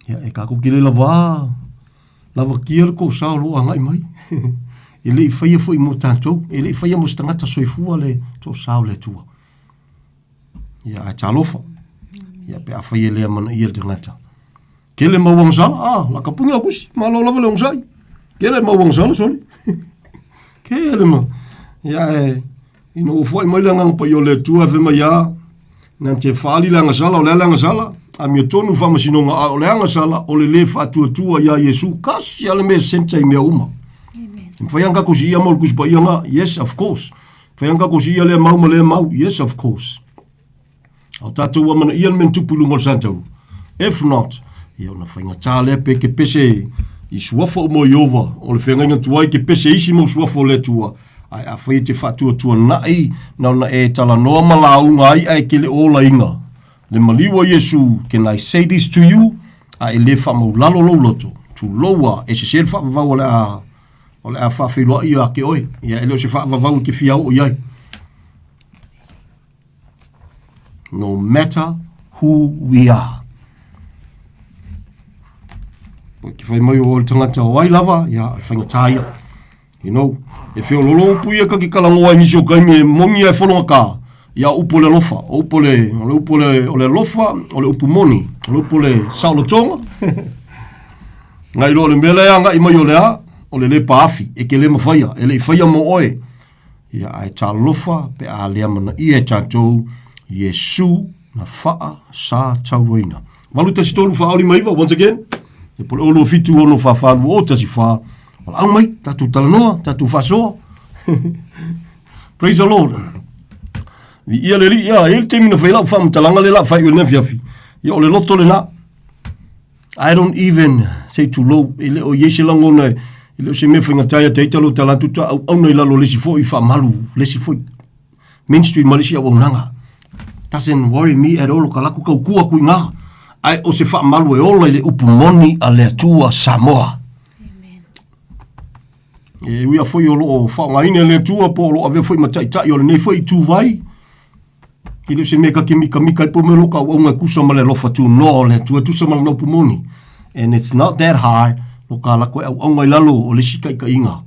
S7: Ia, e kākou ke le lava, lava kia le toosā o lo o agai mai. E le i faia foi mo tatou, e le i faia mo se tagata soifua le toosā o le Atua. Ia, ae talofa. Ia, pe afai e le amanaia le tagata. Kele mau agasala, ah, la kapungi lau kusi, malo lava le onosai. Kele mau agasala, soli. Kele mau. Ia, e, ina ua foai mai le agaga paia o le Atua e fai mai a, na te faali le agasala, o le a le agasala, amiotonu faamasinoga, a o le agasala, o le lē faatuatua iā Iesu, kasi a le mea senta i mea uma. E mafai lava ona tatou siia mau le Tusi Paia lena, yes, of course. Mafai lava ona tatou siia lea mau ma lea mau, yes, of course. A o tatou ua amanaia le mea na tupu i luga o le satauru. If not, ia ona faigata lea pe ke pese i suafa uma o Ieova, o le feagaiga tuai ke pese isi mau suafa o le Atua, ae afai e te faatuatuana'i na ona e talanoa ma lauga ai ae ke le o olaina le maliu a Iesu, can I say this to you? A e le faamaulalo lou loto, tulou a, e sese le faavavau o le a o le a faafeiloai ia te oe. Ia e le o se faavavau e te fia oo i ai. No matter who we are. Po te whai mai o le tangata o ai lava, ia, e whaingatā ia. You know, e wheololo upu ia ka ki kalangoa i nisi o kaimi e mongi ai wholonga ka, ia upu o le alofa, o upu o le, o le upu o le, o le alofa, o le upu moni, o le upu o le saolotoga. Ngai loa le mea lea ngai mai o le a, o le le paafi, e ke le mawhaia, e le i whaia mo oe. Ia, ae talofa pe a le amanaia e tatou Iesu na faa sa tauaina. 813 459, once again, e po le 2 7 6 4 4 2 0 1 4. Walaau mai, tatou talanoa, tatou faasoa. Praise the Lord. Viia le Alii, ia, e i ai le taimi na fai lau faamatalaga lea la faaiu i lenei afiafi. Ia, o le loto lena. I don't even say too low, e le o i ai se lagona, e le o se mea faigata ia te ai talo tala atu ta auauna i lalo o le isi foi faamalu, le isi foi ministry ma le isi auaunaga. Doesn't worry me at all, o ka laku taukua atu i ina, ae o se faamalu e ola i le upu moni a le Atua Samoa. E ui lava foi o lo o faaaogaina e le Atua po o lo o avea foi ma taitai o lenei foi ituvai, E le o se mea ka te mikamika ai po o mea o lo o ka auauna e tusa ma le alofa tunoa o le Atua, e tusa ma lana upu moni. And it's not that hard no ka lako e auauna i lalo o le isi taitaiga.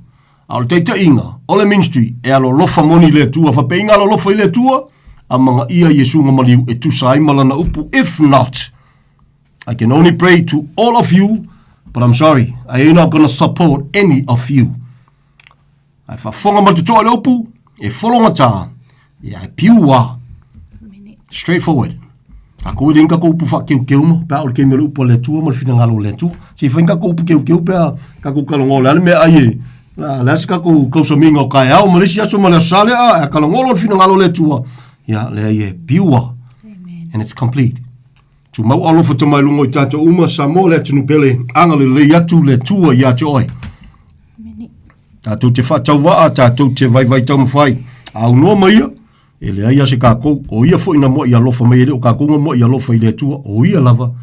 S7: A o le taitaiga o le ministry e alolofa moni i le Atua, faapeiga alolofa i le Atua, amanaia Iesu na maliu e tusa ai ma lana upu. If not, I can only pray to all of you, but I'm sorry, I ain't not gonna support any of you. Ae faafofoga ma le totoa i le upu, e fologata, ia e piu a. Straight forward. Takou e le ni takou upu faakeukeu ma, pe a o le taimi o le upu a le Atua ma le finagalo o le Atua. Se i fai ni takou upu keukeu pe a takou talanoa o le a le mea ai e, la, le a se takou tausamiga o taeao ma le isi aso ma le aso Sa lea, a talanoa loa le finagalo o le Atua, ia, leai e piu a. And it's complete. Tumau alofa tama i luga o i tatou uma, Samoa le atunuu pele, agalelei atu le Atua ia te oe. Tatou te faatauvaa, tatou te vaivai taumafai. A aunoa mai ia, e leai lava se kakou, o ia foi na muai alofa mai, e le o kakou na muai alofa i le Atua, o ia lava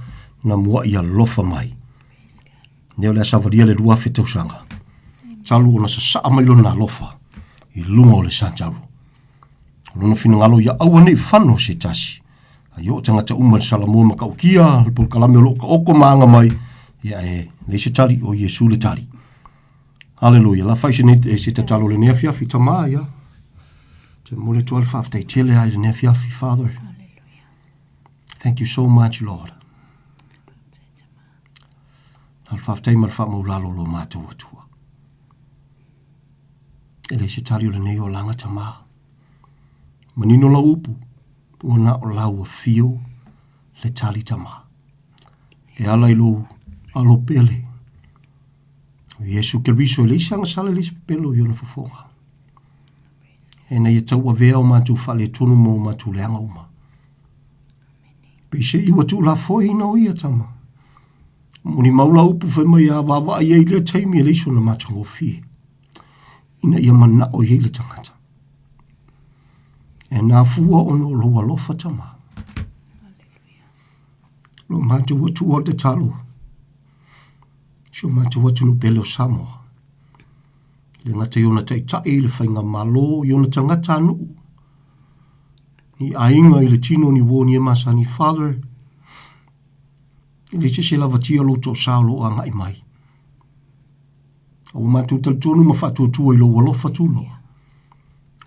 S7: na muai alofa mai. Nei o le a savalia le 2000 tausaga, talu ona sasaa mai lona alofa i luga o le Santaru. O lona finagalo ia aua ne i fano se tasi, a ia oo tagata uma i le Salamua matautia, le polokalame o lo o taoto ma aga mai, ia e leai se tali, o Iesu le tali. Haleluia. La fai se nei e se tatalo le nei afiafi tama ia. Te momoli atu ai le faafetai tele ai le nei afiafi Father. Thank you so much Lord. Na le faafetai ma le faamaulalo lo matou Atua. E leai se tali o lenei olaga tama. Manino lau upu, ua na o lau afio le tali tama. E ala i lou alo pele. O Iesu Keriso e leai se agasala, e leai se pepelo i ona fofoga. Ina ia tauavea o matou faaletonu ma o matou leaga uma. Peiseai ua tuulafoaiina o ia tama. Molimau la upu fai mai a vaavaai ai lea taimi e leai sona matagofie. Ina ia manao i ai le tagata. E nafua ona o lou alofa tama. Lo matou Atua o le tatalo. Si o matou atunuu pele o Samoa. E le gata i ona taitai i le faigamalo, i ona tagatanuu, ni aiga i le tino, ni uo, ni e masani. Father, e leai se isi e lavatia lou toasā o lo o agai mai. A ua matou talitonu ma faatuatua i lou alofa tunoa.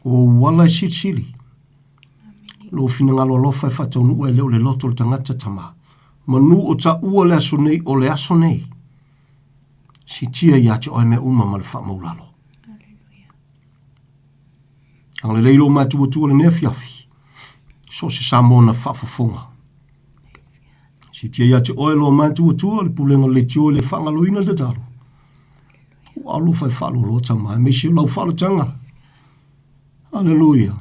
S7: O ou ala e silisili. Lou finagalo alofa e faataunuu e le o le loto o le tagata tama. Manu o taua le aso nei o le aso nei. Sitia ia te oe mea uma ma le faamaulalo. Agalelei lou matuatua lenei afiafi. So o se Samoa na faafofoga. Sitia ia te oe lo matuatua le pulega o le leitio e le faagaloina le tatalo. Ua alofa e faaloaloa tama, aemaise o lau faaolotaga. Aleluia.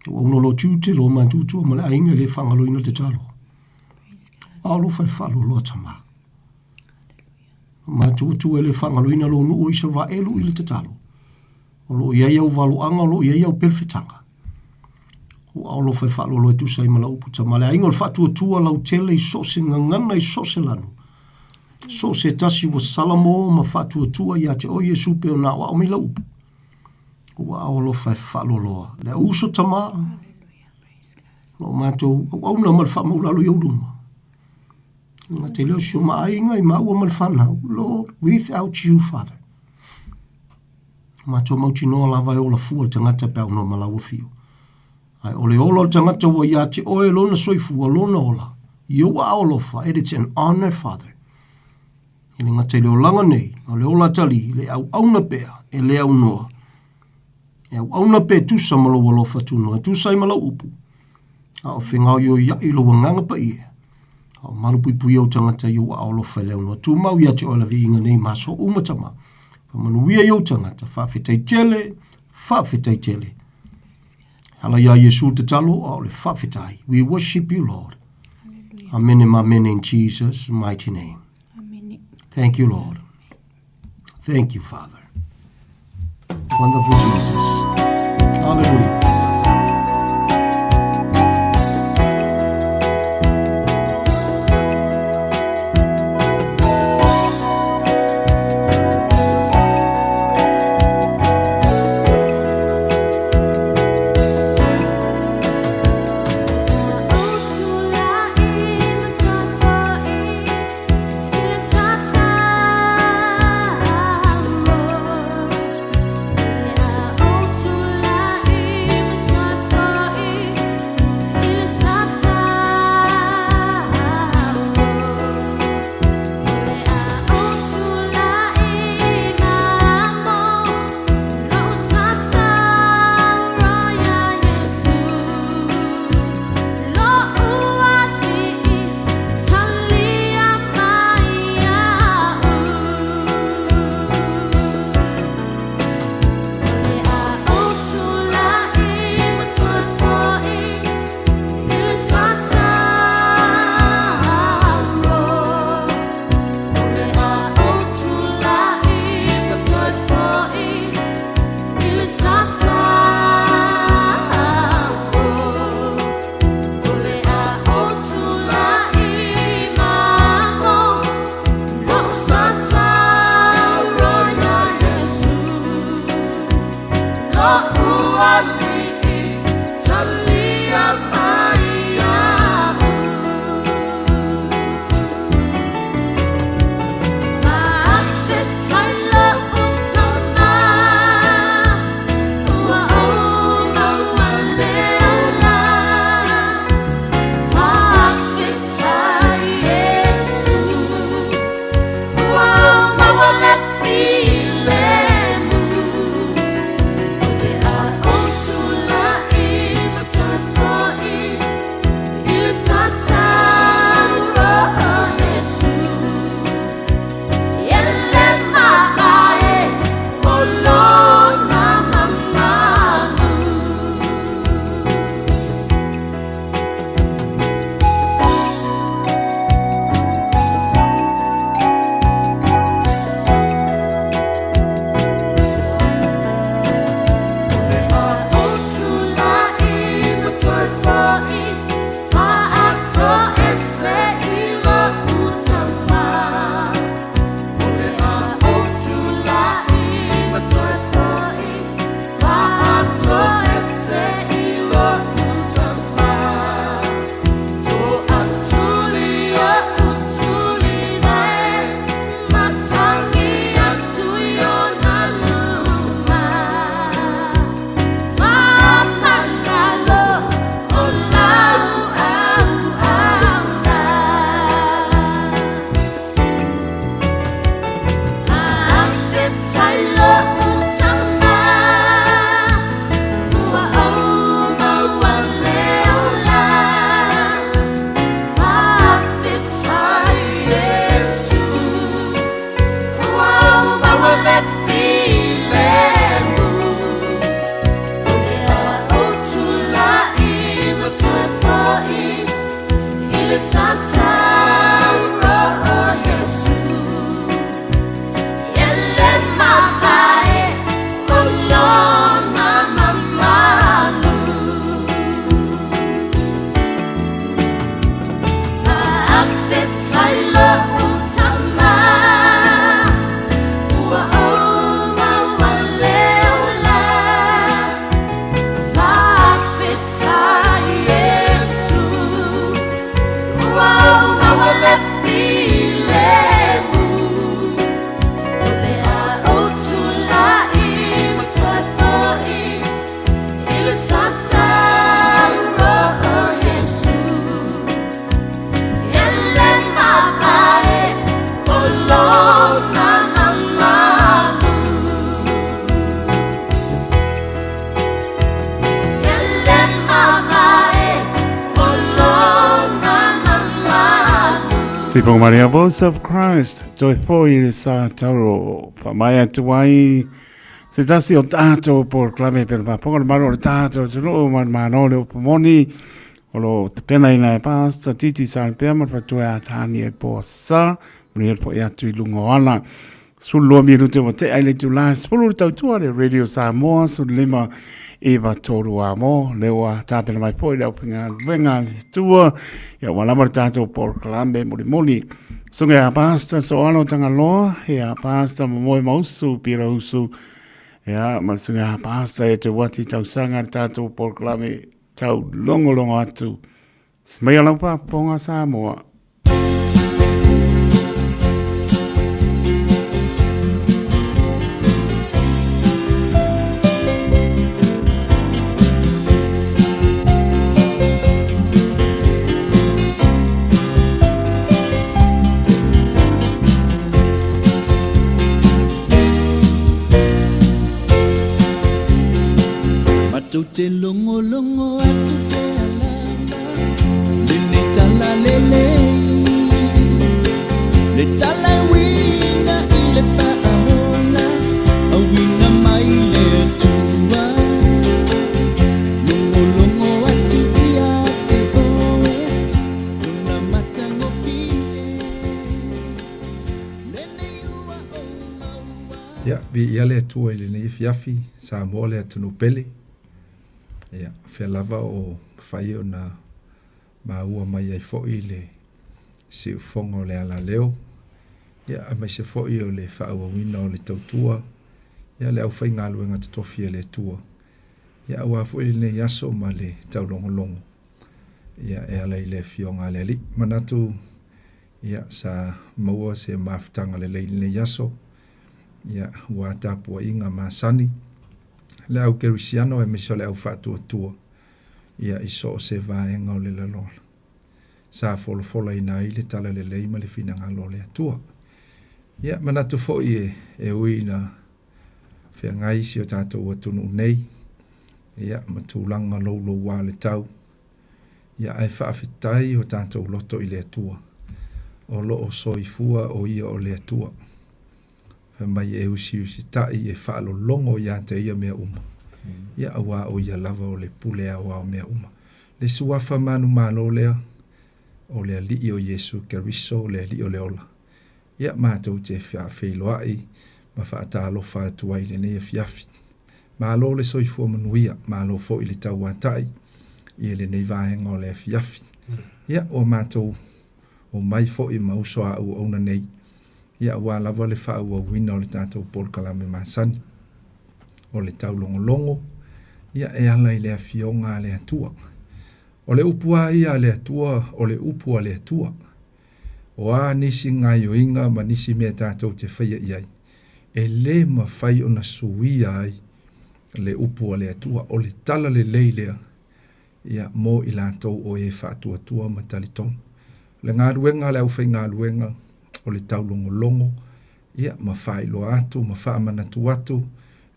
S7: Ua una lo tiute lo matuatua ma le aiga e le faagaloina le tatalo. Alofa e faaloaloa tama. Matuatua e le faagaloina lou nuu o Isaraelu i le tatalo. O lo o i ai au valoaga, o lo o i ai au perefetaga. Ua alofa e faaloaloa e tusa ai ma lau upu tama. Le aiga o le faatuatua lautele i so o se gagana i so o se lanu. So o se tasi ua salamo ma faatuatua ia te oe Iesu pe ona aoao mai lau upu. Ua alofa e faaloaloa. Le au uso tama, lo matou auauna ma le faamaulalo i ou luma. Gata i lea o si o maaiga i maua ma le whanau. Lord, without you, Father, matou mautinoa lava e ola fua le tagata pe a aunoa ma lau afio. Ae o le ola o le tagata ua ia te oe lona soifua, lona ola, i ou aao alofa, and it's an honor, Father. E le gata i le olaga nei, a o le ola atalii, le auauna pea, e le aunoa. E auauna pea e tusa ma lou alofa tunoa, e tusa ai ma lau upu, a o fegaoioiai lou agaga paia, a o malupuipuia ou tagata i ou aao alofa e le aunoa. Tumau ia te oe la viiga nei ma aso uma tama. Faamanuia i ou tagata, faafetai tele, faafetai tele. Ala iā Iesu tatalo, a o le faafetai. We worship you, Lord. Amene ma amene in Jesus' mighty name. Amen. Thank you, Lord. Thank you, Father. Wonderful Jesus. Hallelujah.
S3: Sipo Maria Voice of Christ, toe foi le sa tauro, whamai atu ai, se tasi o tātou polokalame pera paponga le maro o le tātou tunuu ma mano le upumoni, o lo te pena ina e pāsta titi sa le pea ma le patua a tāni e poa sa, mani po i atu i lunga o ana. 12 minute ua tea i le itula e 10 le tautua le Radio Samoa 15 9 3 a mo le ua tapena mai foi le aufaigaluega a le Atua ia ua lava le tatou polokalame mulimuli. Susuga ia Pastor Soalo Tagaloa, ia Pastor Momoe Mausu Pira Usu, ia ma le susuga ia Pastor e te wati tausaga le tatou polokalame tau longolongo atu. Mai lau faafofoga Samoa.
S1: Matou te logologo atu pea lava lenei tala lelei Le tala e uiga i le faaola Auina mai le Atua Logologo atu ia te oe Lona matagofie Lenei ua ou maua
S11: Ia, viia le Atua i lenei afiafi, Samoa le atunuu pele. Ia, fea lava o mafai ona maua mai ai foi le siufofoga o le alaleo, ia, aemaise foi o le faaauauina o le tautua, ia, le aufaigaluega totofi a le Atua, ia, aua foi lenei aso ma le taulogologo, ia, e ala i le Afioga a le Alii. Manatu, ia, sa maua se mafutaga lelei i lenei aso, ia, ua tapuaiga masani le au kerisiano aemaise o le au faatuatua, ia, i so o se vaega o le lalolagi. Sa folafolaina ai le talalelei ma le finagalo o le Atua. Ia, manatu foi e, e ui ina feagai si o tatou atunuu nei, ia, ma tulaga louloua o le tau, ia, ae faafetai o tatou loto i le Atua, o lo o soifua o Ia o le Atua. Fai mai e usiusitai e faalologo ia te ia mea uma, ia auā o ia lava o le pule aoao mea uma. Le suafa manumalo lea, o le Alii o Iesu Keriso, le Alii o le ola. Ia matou te faafeiloai ma faatalofa atu ai i lenei afiafi. Malo le soifua manuia, malo foi le tauatai i lenei vaega o le afiafi. Ia, ua matou omai foi ma uso a auauna nei, ia aua lava le faaauauina o le tatou polokalame masani o le taulogologo, ia e ala i le Afioga a le Atua. O le upu lava ia a le Atua, o le upu a le Atua. O a nisi gaoioiga ma nisi mea tatou te faia i ai, e lē mafai ona suia ai le upu a le Atua. O le tala lelei lea ia, mo i latou o e faatuatua ma talitonu. O le galuega a le aufaigaluega o le taulogologo, ia, ma faailoa atu ma faamanatu atu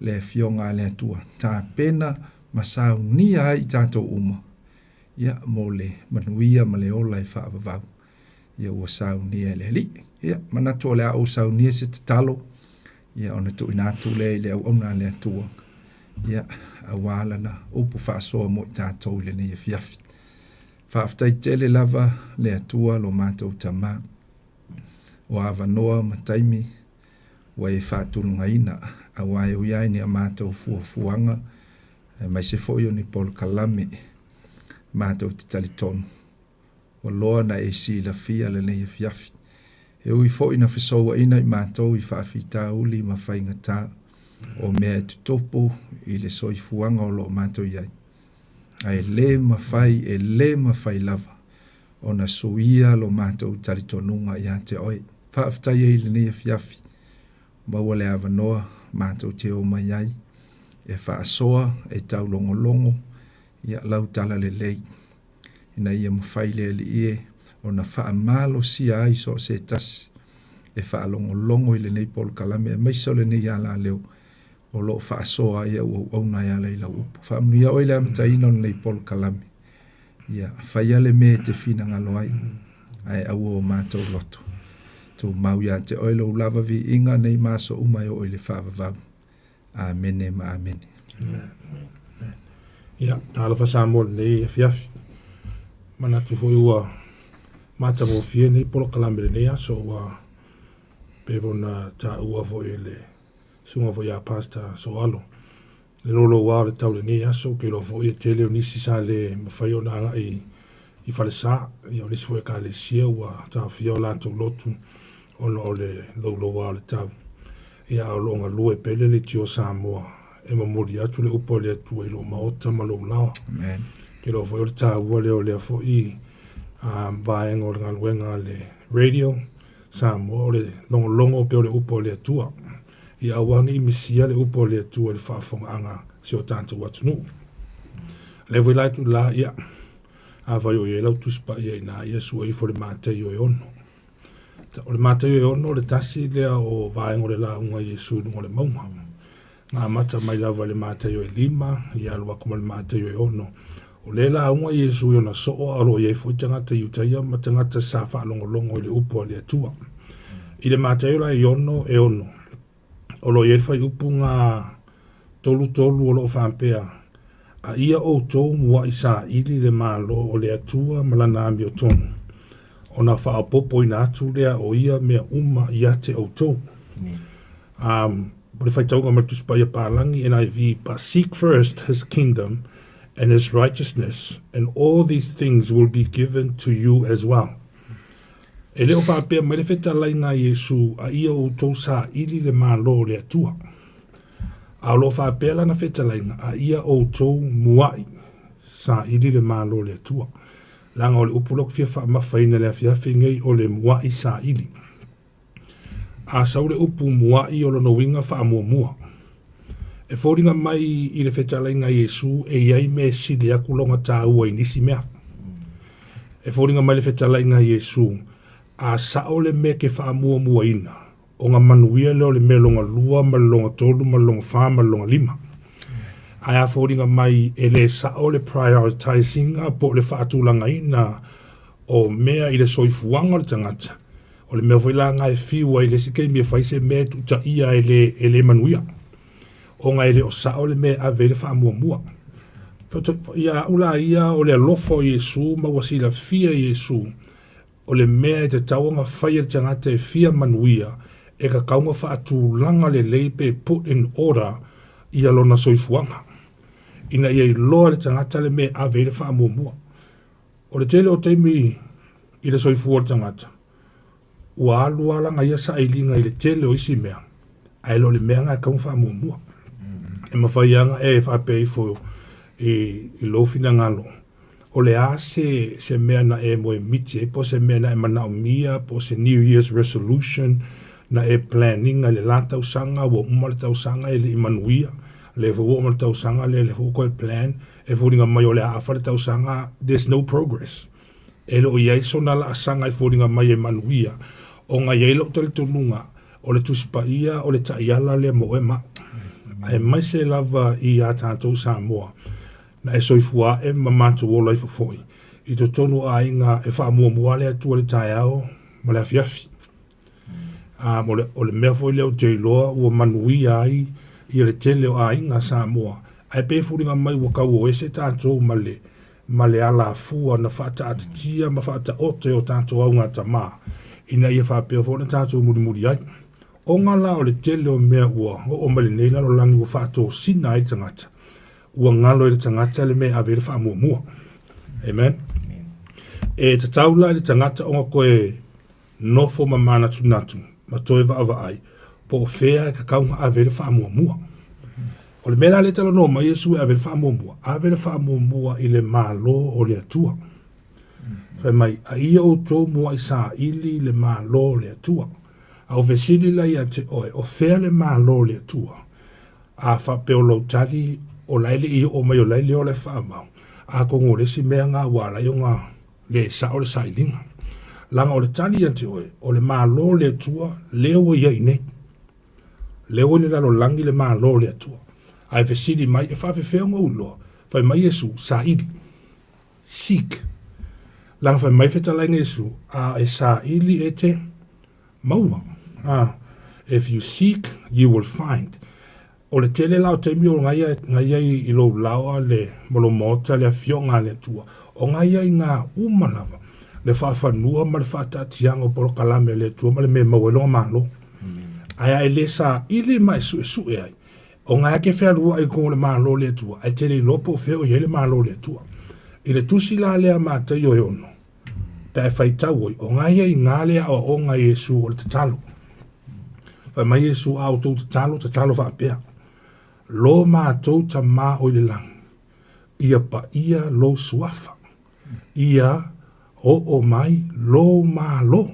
S11: le Afioga a le Atua, tapena ma saunia ai i tatou uma, ia, mo le manuia ma le ola e faavavau, ia ua saunia e le Alii. Ia, manatu o le a ou saunia se tatalo, ia ona tuuina atu lea i le auauna a le Atua, ia, aua lana upu faasoa mo i tatou i lenei afiafi. Faafetai tele lava le Atua lo matou Tama, o avanoa ma taimi ua e faatulagaina, aua e ui ai ni a matou fuafuaga, aemaise foi o ni polokalame matou te talitonu. Ua loa na e silafia lenei afiafi. E ui foi na fesouaina i matou i faafitauli ma faigata o mea e tutupu i le soifuaga o lo o matou i ai, ae le mafai, e le mafai lava ona suia lo matou talitonuga ia te oe. Faafetai ai i lenei afiafi, maua le avanoa matou te o mai ai e faasoa, e taulogologo ia lau talalelei. ina ia mafai le Alii e ona faamalosia ai so o se tasi e faalogologo i lenei polokalame aemaise o lenei alaleo o lo o faasoa ai au auauna e ala i lau upu. Faamanuia oe i le amataina o lenei polokalame. Ia faia le mea e te finagalo ai. ae aua o matou loto. Tumau ia te oe lou lava viiga nei ma aso uma e oo i le faavavau. Amene ma amene.
S12: Amen. Ia, talofa Samoa i lenei afiafi. Manatu foi ua matagofie lenei polokalame i lenei aso ua pei foi ona taua foi e le susuga foi ia Pastor Soalo le louloua o le tau i lenei aso. Ou te iloa foi e tele o nisi sa le mafai ona agai i falesa, ia o nisi foi ekalesia ua taofia o latou lotu ona o le louloua o le tau. Ia a o lo o galue pele le Leitio Samoa e momoli atu le upu a le Atua i lou maota ma lou laoa.
S11: Amen.
S12: Te iloa foi o le taua lea o lea foi vaega o le galuega a le radio Samoa o le logologo pea o le upu a le Atua. Ia aua ne i misia le upu a le Atua i le faafofogaaga a si o tatou atunuu. O lea foi la e tula, ia, afai o i ai lau Tusi Paia i ina, ia sue ifo le Mataio e 6. O le Mataio e 6, o le tasi lea o vaega o le lauga a Iesu i luga o le mauga. Na amata mai lava i le Mataio e 5, ia alu atu ma le Mataio e 6. O lea e lauga Iesu i ona soo, a o lo o i ai foi tagata Iutaia ma tagata sa faalogologo i le upu a le Atua. I le Mataio la e 6 e 6, o lo o i ai le fuaiupu ga 33 o lo o faapea, A ia outou muaʻi saili le Malo o le Atua ma lana amiotonu, ona faaopoopoina atu lea o ia mea uma ia te outou. Um, o le faitauga mai le Tusi Paia Palangi, NIV, But seek first his kingdom and his righteousness, and all these things will be given to you as well. E le o faapea mai le fetalaiga a Iesu, a ia outou saili le Malo o le Atua. A o lo o faapea lana fetalaiga, a ia outou muaʻi saili le Malo o le Atua. Leaga o le upu lea ou te fia faamafaina i le afiafi nei o le muaʻi saili. A sau le upu muaʻi o lona uiga faamuamua. E foliga mai i le fetalaiga a Iesu e i ai mea e sili atu lona taua i nisi mea. E foliga mai le fetalaiga a Iesu, a sao le mea e te faamuamuaina, ona manuia lea o le mea lona lua ma le lona tolu ma le lona fa ma le lona lima. Ae a foliga mai e le sao le prioritise ina po o le faatulagaina o mea i le soifuaga o le tagata, o le mea foi la lena e fiu ai i le isi taimi e fai se mea e tuutaia e le, e le manuia, ona e le o sao le mea e ave ai le faamuamua. Ia au la ia o le alofa o Iesu ma ua silafia e Iesu o le mea e tatau ona fai e le tagata e fia manuia, e tatau ona faatulaga lelei pe put in order ia lona soifuaga, ina ia iloa e le tagata le mea e ave ai le faamuamua. O le tele o taimi i le soifua o le tagata, ua alu lava lana ia sailiga i le tele o isi mea, ae le o le mea lena e tatau ona faamuamua. E mafai lava ona e faapea ifo i lou finagalo, o le a se, se mea na e moemiti ai, po o se mea na e manaomia, po o se New Year's resolution na e plan ina i le la tausaga, ua uma le tausaga e le i manuia, lea foi ua oo mai le tausaga lea, lea foi ua toe plan, e foliga mai o le a afa le tausaga, there's no progress. E le o i ai sona laasaga e foliga mai e manuia, ona e i ai lou talitonuga, o le Tusi Paia o le taiala lea mo oe ma au. Aemaise lava i a tatou Samoa, na e soifua ae ma matou ola ifo foi i totonu o aiga e faamuamua le Atua i le taeao ma le afiafi. A, o le, o le mea foi lea ou te iloa ua manuia ai ia le tele o aiga Samoa, ae pei e foliga mai ua tau o ese tatou ma le, ma le alafua na faataatitia ma faataoto e o tatou augatama, ina ia faapea foi ona tatou mulimuli ai. Ona la o le tele o mea ua oo mai lenei lalolagi ua faatosina ai le tagata, ua galo i le tagata le mea e ave ai le faamuamua. Amen. E tatau la i le tagata ona toe nofo ma manatunatu ma toe vaavaai po o fea e tatau ona ave ai le faamuamua. O le mea la lea e talanoa mai Iesu e ave le faamuamua, ave le faamuamua i le Malo o le Atua. Fai mai, a ia outou muai saili le Malo o le Atua. A o fesili la ia te oe, o fea le Malo o le Atua? A faapea o lou tali, o la e le i oo mai o la e le ola e faamau, atonu o le isi mea lena ua ala ai ona le sao le sailiga. Leaga o le tali ia te oe, o le Malo o le Atua lea ua i ai nei. Lea ua i le lalolagi le Malo o le Atua. Ae fesili mai, e faafefea ona ou iloa? Fai mai Iesu, saili. Seek. Leaga fai mai fetalaiga Iesu, A e saili e te maua. A, if you seek, you will find. O le tele la o taimi o gaia, gaia i lou laoa le, ma lou maota le afioga a le Atua. O gaia i ngā uma lava, le faafanua ma le faataatiaga o polokalame a le Atua ma le mea e maua ai lona Malo. Ae a e le saili ma e suesue ai, o gaia ke fealuai i totonu o le Malo o le Atua, ae te le iloa po o fea o i ai le Malo o le Atua. I le tusi la lea a Mataio e ono, pe a e faitau oi, o gaia i ngā le aoaoga a Iesu o le tatalo. Fai mai Iesu, A outou tatalo, tatalo faapea, Lo matou Tamā o i le lagi, ia paia lou suafa, ia oo mai lou Malo,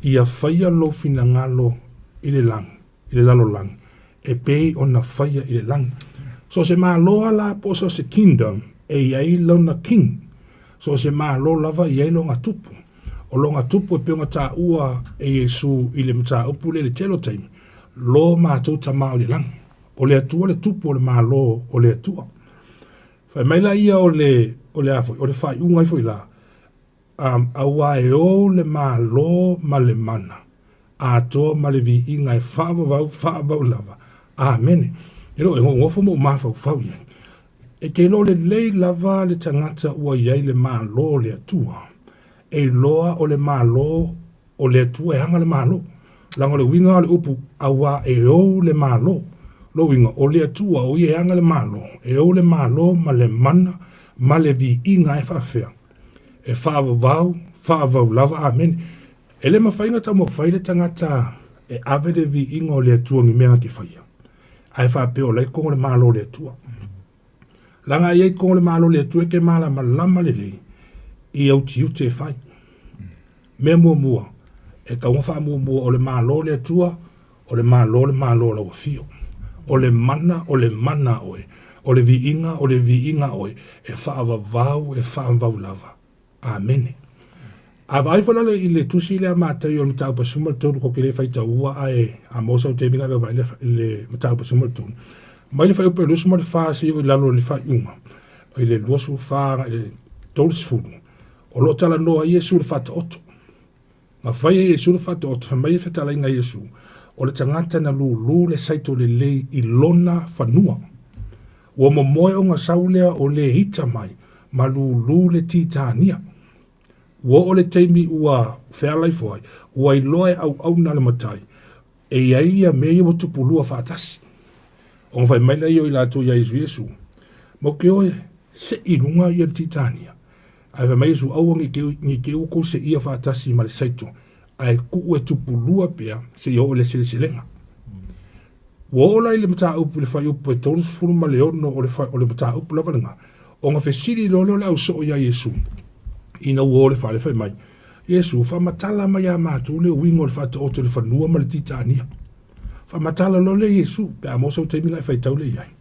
S12: ia faia lou finagalo i le lagi, i le lalolagi, e pei ona faia i le lagi. So o se Malo lava la po o so o se kingdom, e i ai lona king. So o se Malo lava e i ai lona tupu. O lona tupu e pei ona taua e Iesu i le mataupu lea i le tele o taimi, Lo matou Tama o i le lagi. O le Atua le tupu o le Malo o le Atua. Fai mai laia o le, o le a foi, o le faaiuga ai foi la, um, auā e ou le Malo ma le mana, atoa ma le viiga e faavavau, faavavau lava. Amene. E le o e nofo ma ou mafaufau i ai. E te iloa lelei lava le tagata ua i ai le Malo o le Atua. E iloa o le Malo o le Atua e aga le Malo. Leaga o le uiga o le upu, auā e ou le Malo. Lona uiga, o le Atua o ia e aga le Malo, e ou le Malo ma le mana ma le viiga e faafefea? E faavavau, faavavau lava. Amene. E le mafai ona taumafai le tagata e ave le viiga o le Atua i ni mea na te faia, ae faapea o la e i totonu o le Malo o le Atua. Leaga a i ai i totonu o le Malo o le Atua e te malamalama lelei i au tiute e fai. Mea muamua, e tatau ona faamuamua o le Malo o le Atua, o le Malo o le Malo o lau afio. O le mana o le mana a oe, o le viiga o le viiga a oe, e faavavau e faavavau lava. Amene. A vaai foi la i le tusi lea a Mataio i le mataupu e 13, kou te le faitaua ae a maua sau taimi ona e vaavaai lea i le mataupu e 13. Mai le fuaiupu e 24 seia oo i lalo i le faaiuga i le 24 agai i le 30, o lo o talanoa ai Iesu i le Faataoto. Na fai e Iesu le Faataoto, fai mai le fetalaiga a Iesu, o le tagata na lūlū le saito lelei i lona fanua. Ua momoe ona sau lea o le ita mai ma lūlū le titania. Ua oo le taimi ua feala ifo ai, ua iloa e auauna a le matai, e i ai ia mea ia ua tupulua faatasi. Ona fai mai lea o i latou iā Iesu, Iesu, matou te o e seʻi i luga ia le titania. Ae fai mai Iesu, Aua ne i te i ua tou seʻia faatasi ma le saito, ae tuu e tupulua pea seia oo i le seleselega. Ua oo la i le mataupu i le fuaiupu e 36 o le, o le mataupu lava lena, ona fesili loa lea o le ausoo iā Iesu, ina ua o i le fale, fai mai, Iesu, faamatala mai iā matou le uiga o le faataoto i le fanua ma le titania. Faamatala loa lea Iesu, pe a maua sau taimi ona e faitau lea i ai.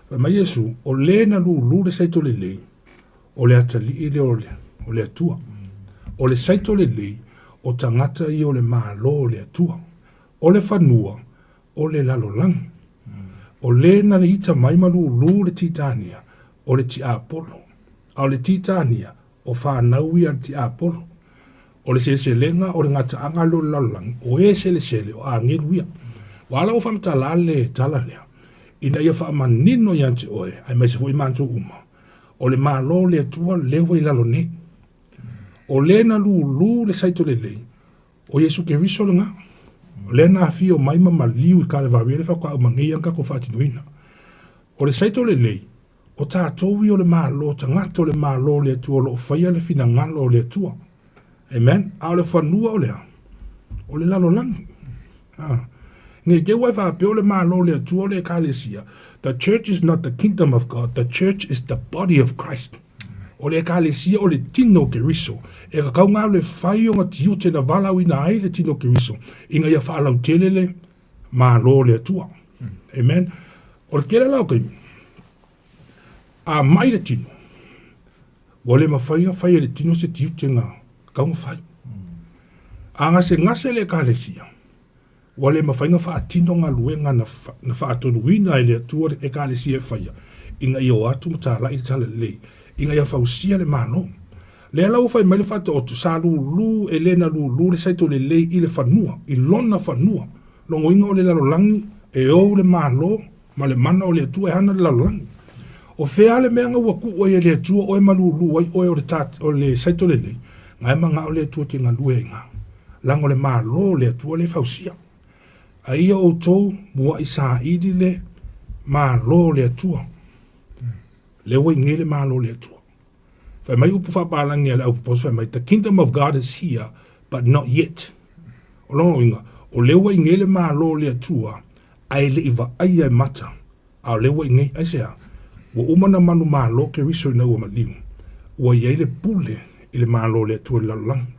S12: Fai mai Iesu, o le na lūlū le saito lelei, o le atalii lea o le, o le Atua. O le saito lelei, o tagata ia o le Malo o le Atua. O le fanua, o le lalolagi. O le na ita mai ma lūlū le titania, o le tiapolo. A o le titania, o fanau ia a le tiapolo. O le seleselega o le gataaga lea o le lalolagi, o e selesele, o agelu ia. Ua ala ua faamatala le tala lea, ina ia faamanino ia te oe, aemaise foi matou uma, o le Malo o le Atua lea ua i lalo nei. O le na lūlū le saito lelei, O Iesu Keriso lena. O lea na afio mai ma maliu i Kalevaria le faatoa uma nei ana tatou faatinoina. O le saito lelei, o tatou ia o le Malo, tagata o le Malo o le Atua o lo o faia le finagalo o le Atua. Amen. A o le fanua o le a? O le lalolagi. Ah. Ne i te ua e faapea o le Malo o le Atua o le Ekalesia. The church is not the kingdom of God, the church is the body of Christ. O le Ekalesia o le tino o Keriso, e tatau ona alu e fai ona tiute na valaauina ai le tino o Keriso, ina ia faalautele le Malo o le Atua. Amen. O le tele la o taimi, a mai le tino, ua le mafai ona fai e le tino se tiute na tatau ona fai. A gasegase le Ekalesia, Ua le mafai ona faatino galuega na na faatonuina e le Atua le Ekalesia e faia, ina ia o atu ma talai le Talalelei, ina ia fausia le Malo. Lea la ua fai mai le Faataoto, sa lūlū e le na lūlū le saito lelei i le fanua, i lona fanua. Logoina o le lalolagi e ou le Malo ma le mana o le Atua e hana le lalolagi. O fea le mea nga ua kuu ai e le Atua oe ma lūlū ai oe o le ta, o le saito lelei, nga e mangao le Atua e te galue ai nga. Laga o le Malo o le Atua le fausia. A ia outou muaʻi saili le Malo o le Atua. Lea ua inei le Malo o le Atua. Fai mai upu faapalagi a le aupoposo fai mai, The kingdom of God is here, but not yet. O lona uiga, o lea ua inei le Malo o le Atua, ae le i vaaia e mata, a o lea ua inei. Aisea? Ua uma ona manumalo Keriso ina ua maliu. Ua i ai le pule i le Malo o le Atua i le lalolagi.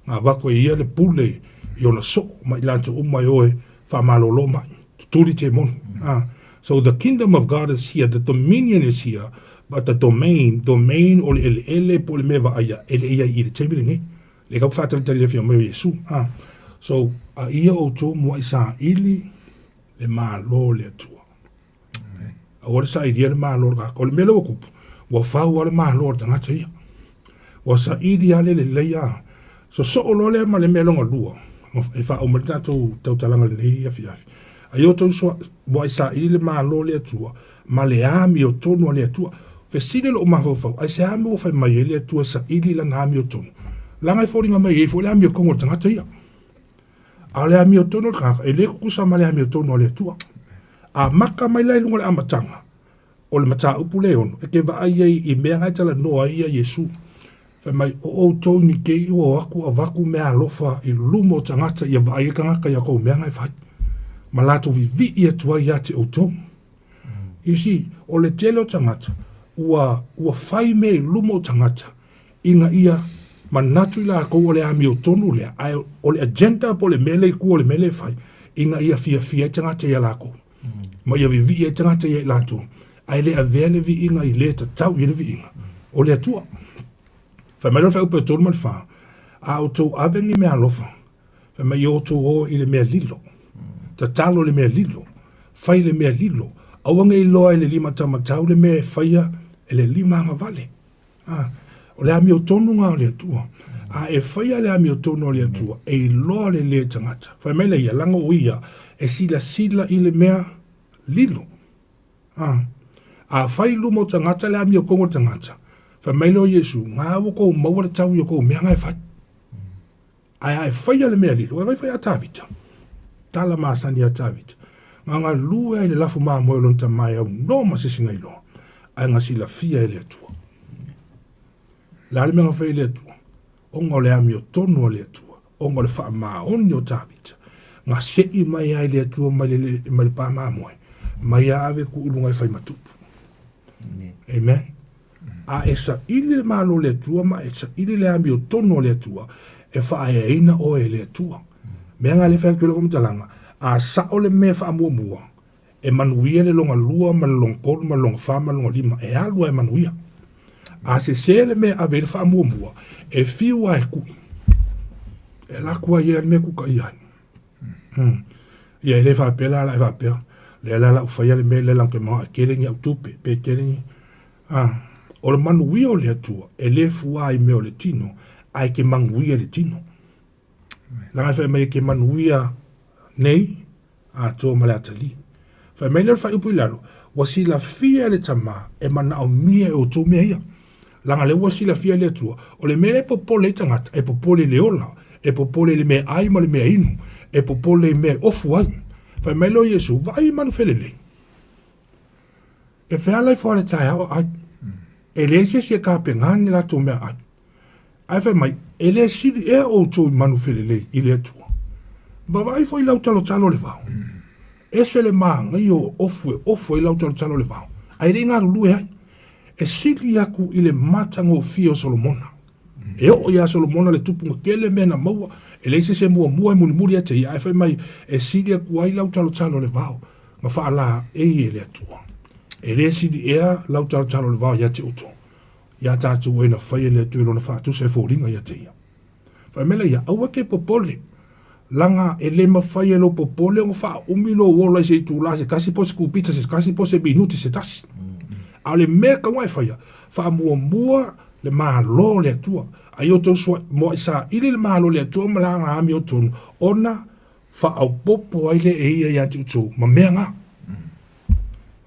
S12: Na avatu e ia le pule i ona soo ma i latou uma e o e faamalolo mai, tutuli temoni. Ah, so the kingdom of God is here, the dominion is here, but the domain, domain o le eleele po o le mea e vaaia, e le i ai i le taimi lenei. Le kau faatalitali le afio mai o Iesu. Ah, so a ia outou muaʻi saili le Malo o le Atua. Aua le sailia le malo o le tagata. O le mea lea ua tupu, ua fau lava le malo o le tagata ia. Ua saili lava le lelei a. Sosoo loa lea ma le mea lona lua, e faauma ai le tatou tautalaga i lenei afiafi. A ia outou muai saili le malo o le Atua ma le amiotonu a le Atua. Fesili lou mafaufau, aisea mea ua fai mai ai le Atua e saili lana amiotonu? Leaga e foliga mai e i ai foi le amiotonu a le tagata ia. A o le amiotonu o le tagata, e le tutusa ma le amiotonu a le Atua. Amata mai la i luga o le amataga o le mataupu le ono, e te vaai ai i mea na e talanoa ai ia Iesu. Fai mai, o outou ni kei ua o atu avatu mea alofa i luma o tagata ia vaai ai tagata i a kou mea na e fai, ma latou vivii atu ai ia te outou. You see, o le tele o tagata, ua, ua fai mea i luma o tagata, ina ia manatu i lakou o le amiotonu lea, ae o le agenda po o le mea lea i tua o le mea lea e fai, ina ia fiafia ai tagata ia lakou, ma ia vivii ai tagata ia i latou, ae le avea le viiga i le tatau i ai le viiga o le Atua. Fai mai loa le fuaiupu e 3 ma le 4, A outou ave ni meaalofa, fai mai ia outou o i le mea lilo, tatalo i le mea lilo, fai le mea lilo, aua ne i iloa e le lima taumatau le mea e faia e le lima agavale. A, o le amiotonu lena o le Atua. A e faia le amiotonu o le Atua, e iloa lelei e tagata. Fai mai lea ia, leaga o ia e silasila i le mea lilo. A, a fai i luma o tagata le amiotonu o le tagata, fai mai lea o Iesu, na ua tou maua le tau i o tou mea na e fai. Ae a e faia le mea lilo, e vaifai a Tavita. Tala masani a Tavita. Na galue ai le lafu mamoe o lona tama e aunoa ma se isi na iloa, ae na silafia e le Atua. Le a le mea na fai e le Atua? Ona o le amiotonu a le Atua, ona o le faamaoni o Tavita, na sei mai ai le Atua mai le, mai le pā mamoe, mai a ave ku i luga e fai ma tupu. Amen. A e saili le Malo o le Atua ma e saili le amiotonu o le Atua, e faaeaina oe e le Atua. Mea nga le fai atu i lau faamatalaga, a sao le mea faamuamua, e manuia le lona lua ma le lona tolu ma le lona fa ma le lona lima, e alu lava e manuia. A sese le mea e ave i ai le faamuamua, e fiu lava e kui. E alu atu lava ia le mea e kukaia ai. Hmm. Ia e le faapea la la e faapea. Lea la la u faia le mea lea la ke maoa e tele ni au tupe, pe tele ni. Ah, o le manuia o le Atua, e le fua i mea o le tino, ae ke manuia le tino. Leaga e fai mai e ke manuia nei, atoa ma le atalii. Fai mai lea o le faaiupu i lalo, ua silafia e le Tama e manaomia e outou mea ia. Leaga lea ua silafia e le Atua, o le mea lea e popole ai tagata, e popole i le ola, e popole i le mea ai ma le mea inu, e popole i mea e ofu ai. Fai mai lea o Iesu, vaai i manu felelei. E feala ifo lava i le taeao a ai. E leai se isi e tapena ni latou mea ai. Ae fai mai, e le sili ea outou i manu felelei i le Atua? Vaavaai foi i lau talotalo o le vao. Ese le manaia o ofu e ofu ai lau talotalo o le vao, ae le i galulue ai. E sili aku i le matagofie o Solomona. E oo iā Solomona le tupuga tele mea na maua, e leai se isi e muamua e mulimuli ia te ia, ae fai mai, e sili atu ai lau talotalo o le vao, na faalaei e le Atua. E le sili ea lau talotalo o le vao ia te outou? Iā tatou ai na fai e le Atua i lona faatusa e foliga ia te ia. Fai mai lea ia, aua e te popole, laga e le mafai e lou popole ona faaumi lou ola i se itulā se tasi po o se kupita se tasi po o se minute se tasi. A o le mea e tatau ona e faia, faamuamua le Malo o le Atua. A ia outou mua'i saili le Malo o le Atua ma lana amiotonu, ona faaopoopo ai lea e ia ia te outou ma mea na.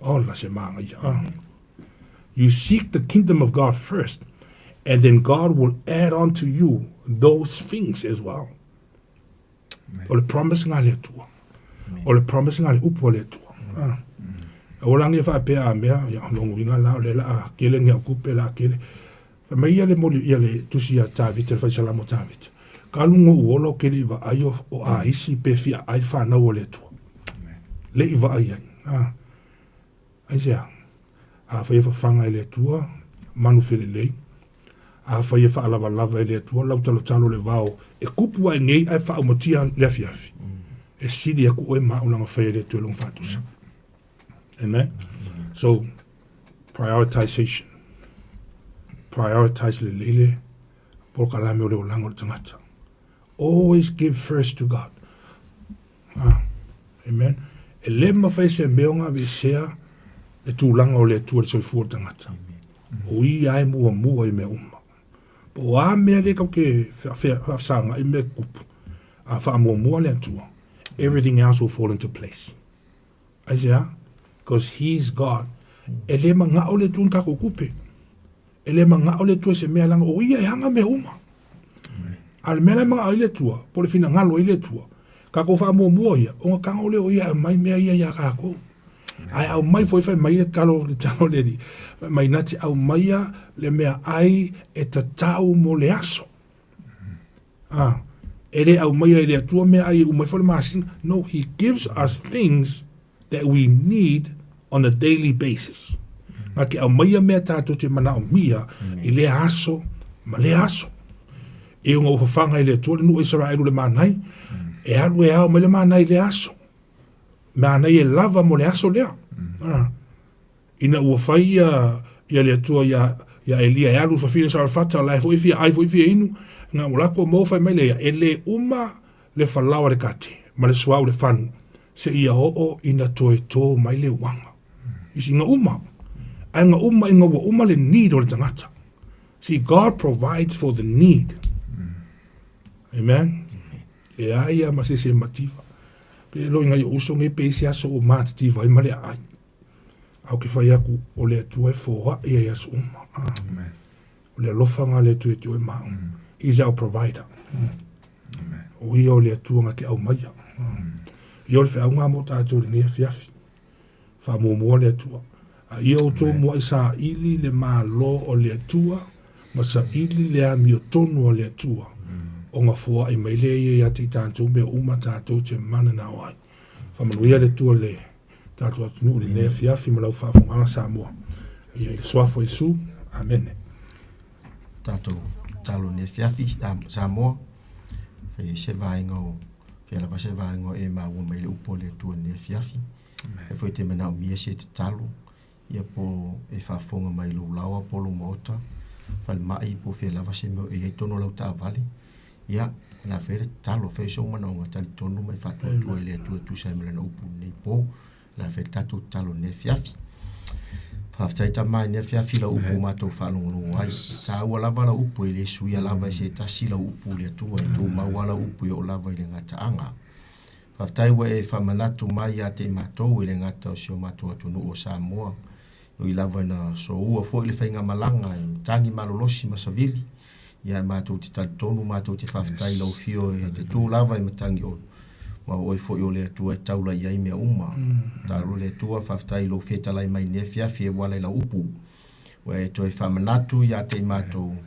S12: Ola se magaia. Ah. You seek the kingdom of God first, and then God will add on to you those things as well. O le promise nga le Atua. O le promise nga le upu a le Atua. Ah. Aua la nge faapea a mea, ia, lona uiga la o lea la a kele ni au tupe la a kele. Fai mai ia le moli ia le tusi ia Tavita, le faisalamo a Tavita. Ka luga o u ola o kele i vaai o, o aisi pe fia ai whanau o le Atua. Le i vaai ai. Ah. Aisea? Afai e fafaga e le Atua manu felelei, afai e faalavalava e le Atua lau talotalo le vao e kupu ae nei ae faaumatia le afiafi, e sili aku oe ma au laga faia e le Atua i lona faatusa. Amen? So, prioritization. Prioritize lelei le polokalame o le olaga o le tagata. Always give first to God. Ah, amen. E le mafai se mea ona aveesea le tulaga o le Atua i le soifua o le tagata. O ia e muamua i mea uma. Po o a mea lea tatou te faafesagai mea tutupu, a faamuamua le Atua, everything else will fall into place. Aisea? Because he is God. E le manao le Atua i ni tatou tupe. E le manao le Atua i se mea leaga o ia e ana mea uma. A o le mea la e manao ai le Atua, po o le finagalo ai le Atua, tatou faamuamua ia, ona tago lea o ia e aumai mea ia iā tatou. Ae aumai foi fai mai le talo, le talo le Alii, fai mai na te aumaia le meaai e tatau mo le aso. Ah, e le aumaia e le Atua meaai e uma ifo le masina. No, he gives us things that we need on a daily basis. Na te aumaia mea tātou te manaomia i lea aso ma lea aso. E ona ua fafaga e le Atua le nuu o Isaraelu le manai, e alu e ao mai le manai i lea aso. Manai e lava mo le aso lea. Ah. Ina ua fai ia, ia le Atua iā, iā Elia e alu i fafine Sarefata, la e foi fia ai foi fia inu, ina ua latou maua fai mai le ia, e le uma le falaoa le kate, ma le suauu le fanu, seia oo ina toe tō mai le uaga. You see, ina uma. Ae na uma ina ua uma le need o le tagata. See, God provides for the need. Amen. Leai lava ma se isi e mativa. Pe lo inga i uso nei pe isi aso ua matitiva ai ma le aai. A ou te fai atu, o le Atua e foai ai aso uma. Ah. O le alofa nga le Atua e te oe ma au. He is our provider. O ia o le Atua na te aumaia. Ia o le feau nga mo tatou i lenei afiafi. Faamuamua le Atua. A ia outou muai saili le Malo o le Atua ma saili le amiotonu a le Atua, ona foai mai lea ia ia te i tatou mea uma tatou te mananao ai. Faamanuia le Atua le tatou atunuu i lenei afiafi ma lau faafofogaga Samoa. Ia i le Suafa o Iesu. Amene.
S13: Tatou tatalo i lenei afiafi Samoa, fai ai se vaega o fea lava se vaega o e maua mai le upu a le Atua i lenei afiafi. E foi te manaomia se tatalo, ia po e faafofoga mai i lou laoa po o lou maota, falemai po o fea lava se mea o e i ai totonu o lau taavale, ia, o le a fai le tatalo, fai sou manaoga talitonu ma e faatuatua i le Atua e tusa ai ma Lana upu i lenei po. O le a fai le tatou tatalo i lenei afiafi. Faafetai Tama i lenei afiafi i lau upu ua matou faalogologo ai. E taua lava lau upu, e le suia lava e se tasi lau upu i le Atua, e tumau lava lau upu e oo lava i le gataaga. Faafetai ua e faamanatu mai ia te i matou e le gata o si o matou atunuu o Samoa, e ui lava ina soua foi le faigamalaga i matagi malolosi ma savili, ia ae matou te talitonu matou te faafetai i lau Afio e te tu lava i matagi olu, ma o oe foi o le Atua e taula i ai mea uma. Talo le Atua, faafetai i lou fetalai mai i lenei afiafi e uala i lau upu, ua e toe faamanatu ia te i matou,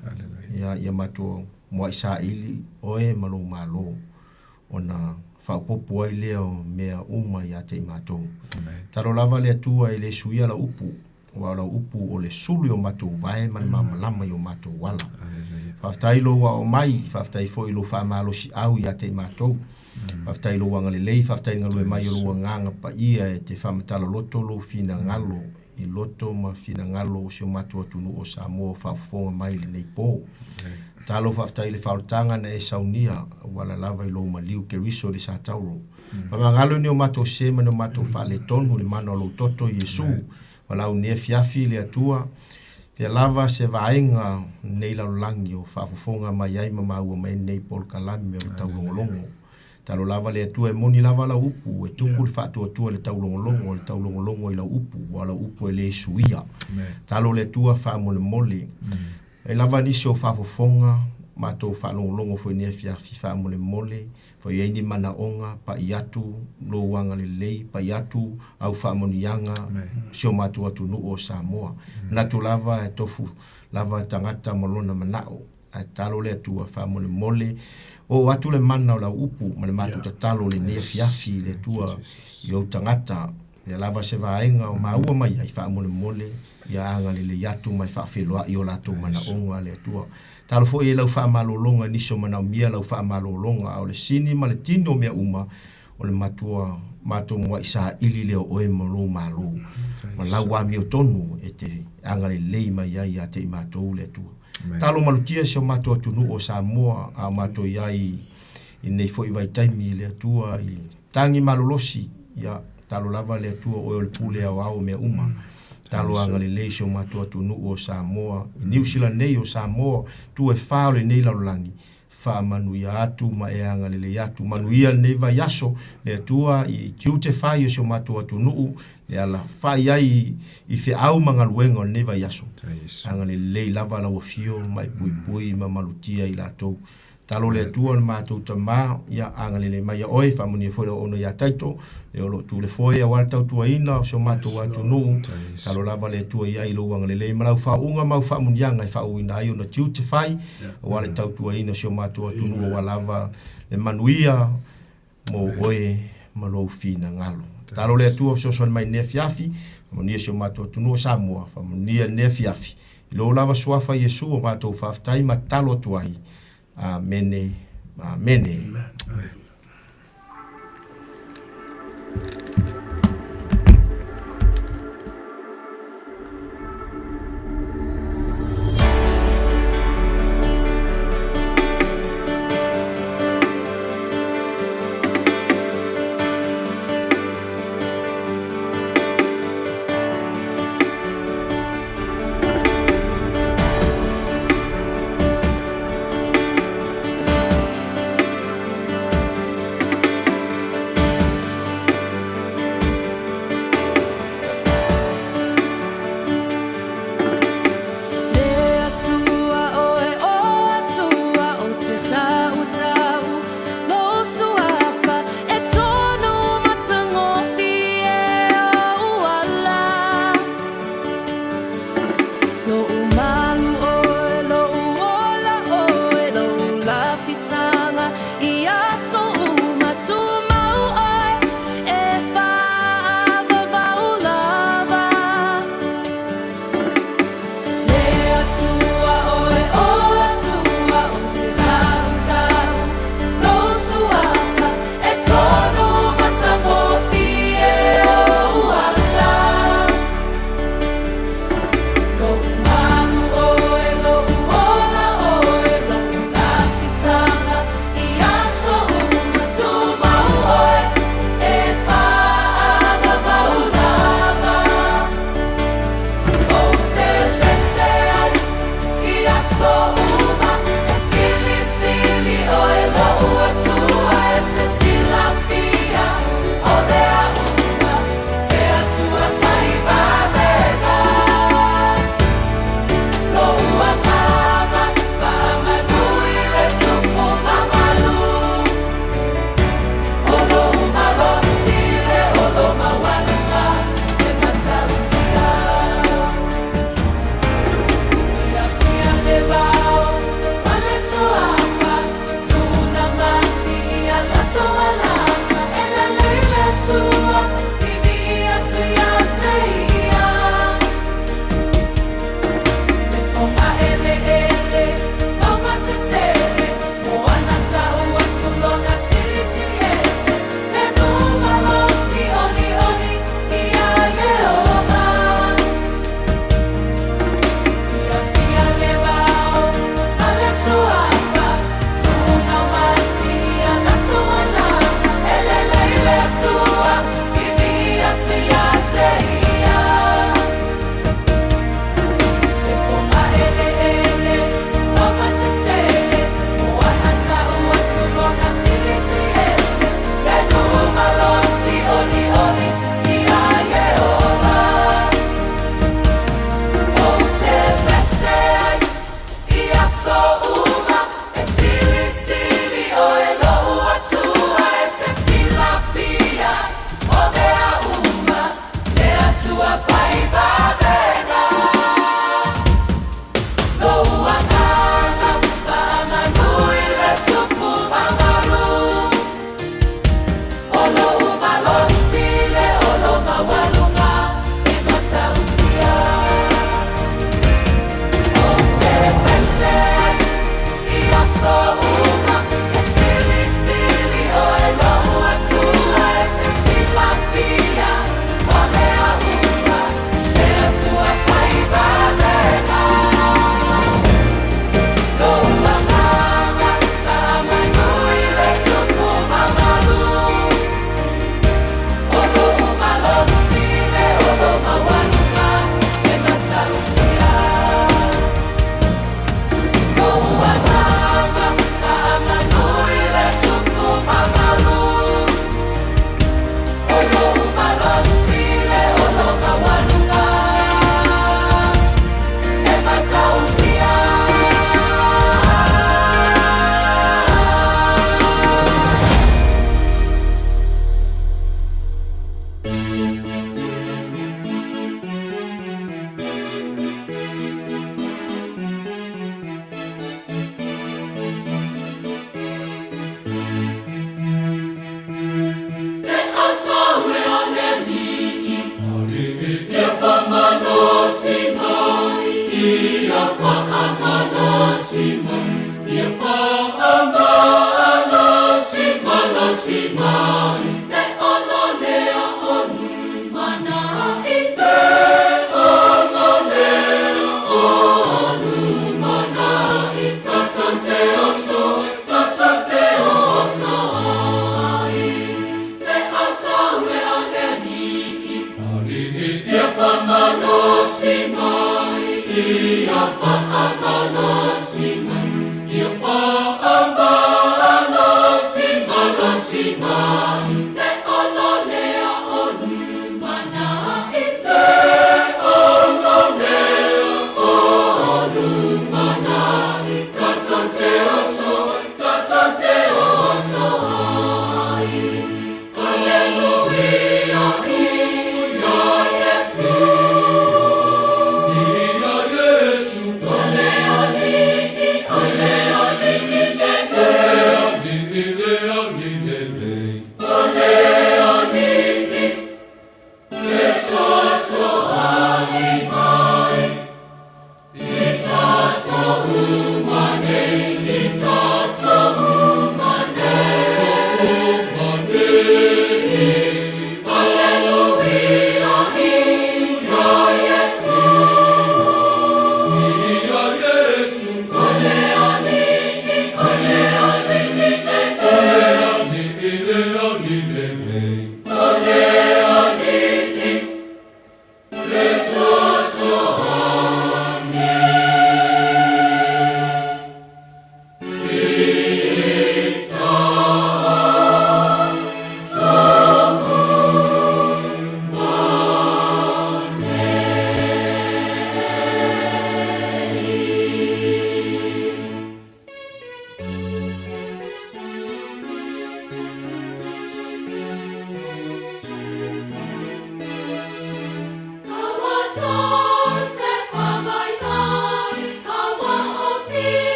S13: ia, ia matou muai saili oe ma lou Malo. ona faaopoopo ai lea o mea uma ia te i matou. Talo lava le Atua e le suia lau upu, aua o lau upu o le sulu i o matou vae ma le malamalama i o matou ala. Faafetai i lou aoao mai, faafetai foi i lou faamalosiau ia te i matou. Faafetai i lou agalelei, faafetai i le galue mai o lou Agaga Paia e te faamatala loto lou finagalo i loto ma finagalo o si o matou atunuu o Samoa o faafofoga mai i lenei po. Talo faafetai i le faaolataga na e saunia ua ala lava i lou maliu Keriso i le Satauro. Faamagalo i ni o matou se ma ni o matou faaletonu i le mana o lou toto Iesu. Valaau nei afiafi le Atua. Fea lava se vaega o lenei lalolagi o faafofoga mai ai ma maua mai ai lenei polokalame o le taulogologo. Talo lava le Atua e moni lava lau upu, e tupu le faatuatua i le taulogologo, le taulogologo i lau upu, aua o lau upu e le suia. Talo le Atua faamolemole. Ai lava nisi o faafofoga, matou faalogologo foi i lenei afiafi faamolemole, Fai i ai ni manaoga, pai atu lou agalelei, pai atu au faamanuiaga si o matou atunuu o Samoa. Manatu lava e tofu lava tagata ma lona manao, ae tatalo le Atua faamolemole, oo atu le mana o lau upu ma le matou tatalo i lenei afiafi i le Atua i ou tagata. Lea lava se vaega o maua mai ai faamolemole ia agalelei atu ma e faafeiloai o latou manaoga le Atua. Talo foi e lau faamalologa i nisi o manaomia lau faamalologa, a o le sini ma le tino o mea uma, o le matua matou muai saili lea o oe ma lou Malo, ma lau amiotonu e te agalelei mai ai ia te i matou le Atua. Talo malutia si o matou atunuu o Samoa, a o matou i ai i lenei foi vaitaimi i le Atua i Tagi malolosi, ia, talo lava le Atua oe o le pule aoao o mea uma. Talo agalelei si o matou atunuu o Samoa, i Niu Sila nei o Samoa, tu e fa o lenei lalolagi, faamanuia atu ma e agalelei atu. Manuia lenei vaiaso, le Atua i tiute fai o si o matou atunuu, le ala fai ai i feau ma galuega o lenei vaiaso. Agalelei lava lau afio ma e puipui ma malutia i latou. Talo le Atua le matou Tama, ia agalelei mai ia oe, faamanuia foi le auauna ia Taito, le o lo o tu le foe aua le tautuaina o si o matou atunuu. Talo lava le Atua i ai lou agalelei ma lau faauuga ma au faamuniaga e faauuina ai ona tiute fai aua le tautuaina o si o matou atunuu aua lava le manuia mo oe ma lou finagalo. Talo le Atua fesoasoani mai i lenei afiafi, faamanuia si o matou atunuu o Samoa, faamanuia lenei afiafi. I lou lava suafa Iesu o matou faafetai ma tatalo atu ai. Amene. Amene. Amen.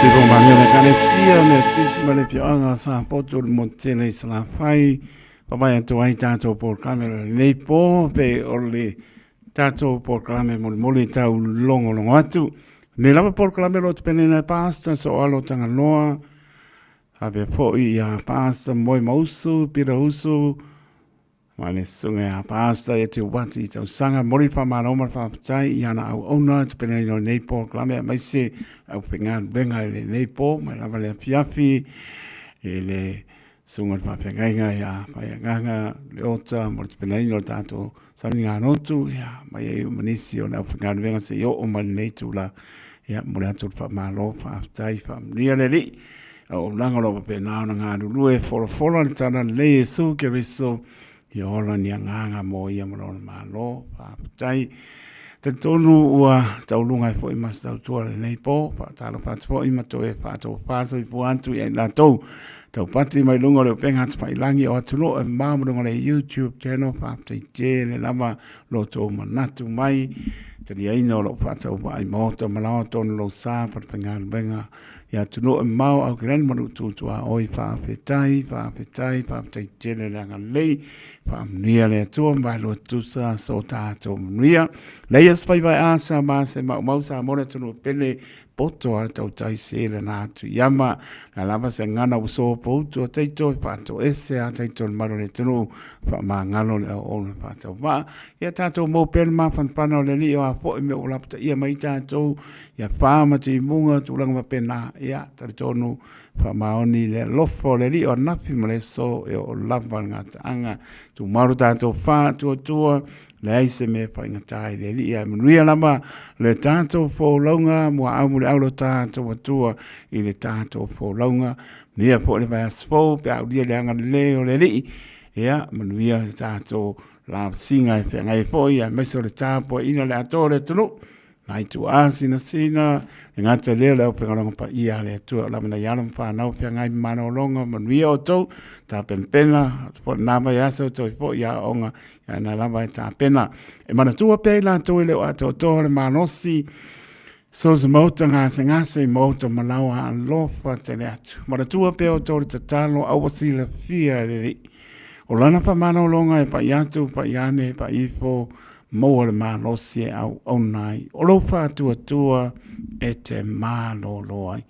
S3: Sipo Maria le Ekalesia Metotisi ma le Afioaga o Sapoto le motu tele i Salafai. Papai atu ai tātou polokalame o lenei pō pe o le tātou polokalame molimoli tau longolongo atu. Nei lava polokalame lo te penena e pāsta so alo tangaloa. Faapea foi ia Pāsta Moe Mausu, Pira Usu, ma le susuga ia Pāsta ia Te Wati i tausaga. Momoli le faamalo ma le faafetai i ana auauna te penaina o lenei polokalame aemaise le aufaigaluega i lenei po mai lava le afiafi i le susuga i le faafeagaiga ia Faiagaga Leota mo le tapenaina o le tatou sauniga lotu ia mai ai ma nisi o le aufaigaluega seia oo mai lenei itula. Ia momoli atu le faamalo, faafetai, faamanuia le Alii. Auaunaga o lo o faapena ona galulue e folafola le Tala Lelei e Iesu Keriso ia ola ni agaga mo ia ma lona Malo. Faafetai. Talitonu ua tauluga ai foi ma se tautua lenei po, faatalofa atu foi ma toe faatofa soifua atu ia i latou taupati mai luga o le upega atafailangi o atunuu e mamao ma luga o le YouTube channel. Faafetai tele lava lo tou manatu mai, taliaina o lou faatauvaa i maota ma laoa tonu lou sa falefaigaluega i atunuu e mamao Aukilani ma Nuu Tuaoi. Faafetai, faafetai, faafetai tele le agalelei. Faamanuia le Atua ma vaelua tutusa so tatou manuia. Leia se faiva e asa ma se maumau Samoa le atunuu pele poto a le tautai se lana atu iama. Na lava se gana ua sopoutu a taito e faatoese a taito le malu o le atunuu faamagalo le auauna faatauvaa. Ia tatou mau pea le mafanafana o le Alii o a foi mea ua lapataia mai tatou ia fa ma timuga tulaga faapena. Ia talitonu faamaoni le alofa o le Alii o anafi ma le aso e oo lava le gataaga. Tumau lo tatou faatuatua, leai se mea e faigata i le Alii, ae manuia lava le tatou folauga, muaau muliau lo tatou Atua i le tatou folauga. Manuia foi le vaiaso fou pe a aulia le agalelei o le Alii. Ia, manuia le tatou lavasiga e feagai ai foi, aemaise o le tapuaiga o le atoa o le atunuu. Nai tuaa sinasina, le gata lea o le aufaigaluega paia a le Atua o lava nai alo ma fanau feagai ma malologa, manuia outou, tapenapena, po o lena vaiaso toe foi i aoaoga, ia na lava e tapena. E manatua pea i latou e le o atoatoa le malosi, so se maota gasegase i maota malaoa alofa tele atu. Manatua pea outou le tatalo, aua silafia e le Alii. O lana faamalologa e pai atu, pai ane, pai ifo, Maua le malosi e auauna ai. O lou faatuatua e te malolo ai.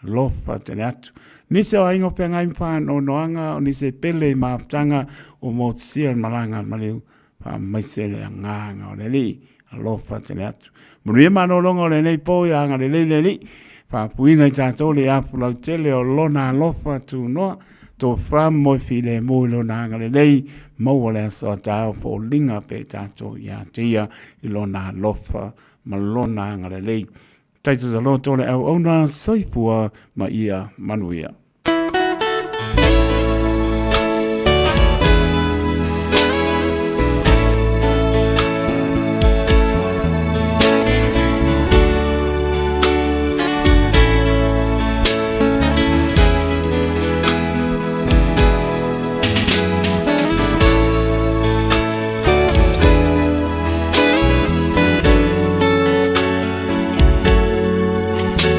S3: Alofa tele atu. Nisi o aiga o feagai ma faanoanoaga, o nisi e pele i mafutaga ua motusia le malaga a le maliu, faamaise le agaga o le Alii. Alofa tele atu. Manuia malologa o lenei po ia agalelei le Alii. Faapuina i tatou le afu lautele o Lona alofa tunoa. Tofa ma moe filemu i Lona agalelei, maua le aso a taeao foliga pea i tatou ia te Ia i Lona alofa ma Lona agalelei. Taita Taloto le auauna, soifua ma ia manuia.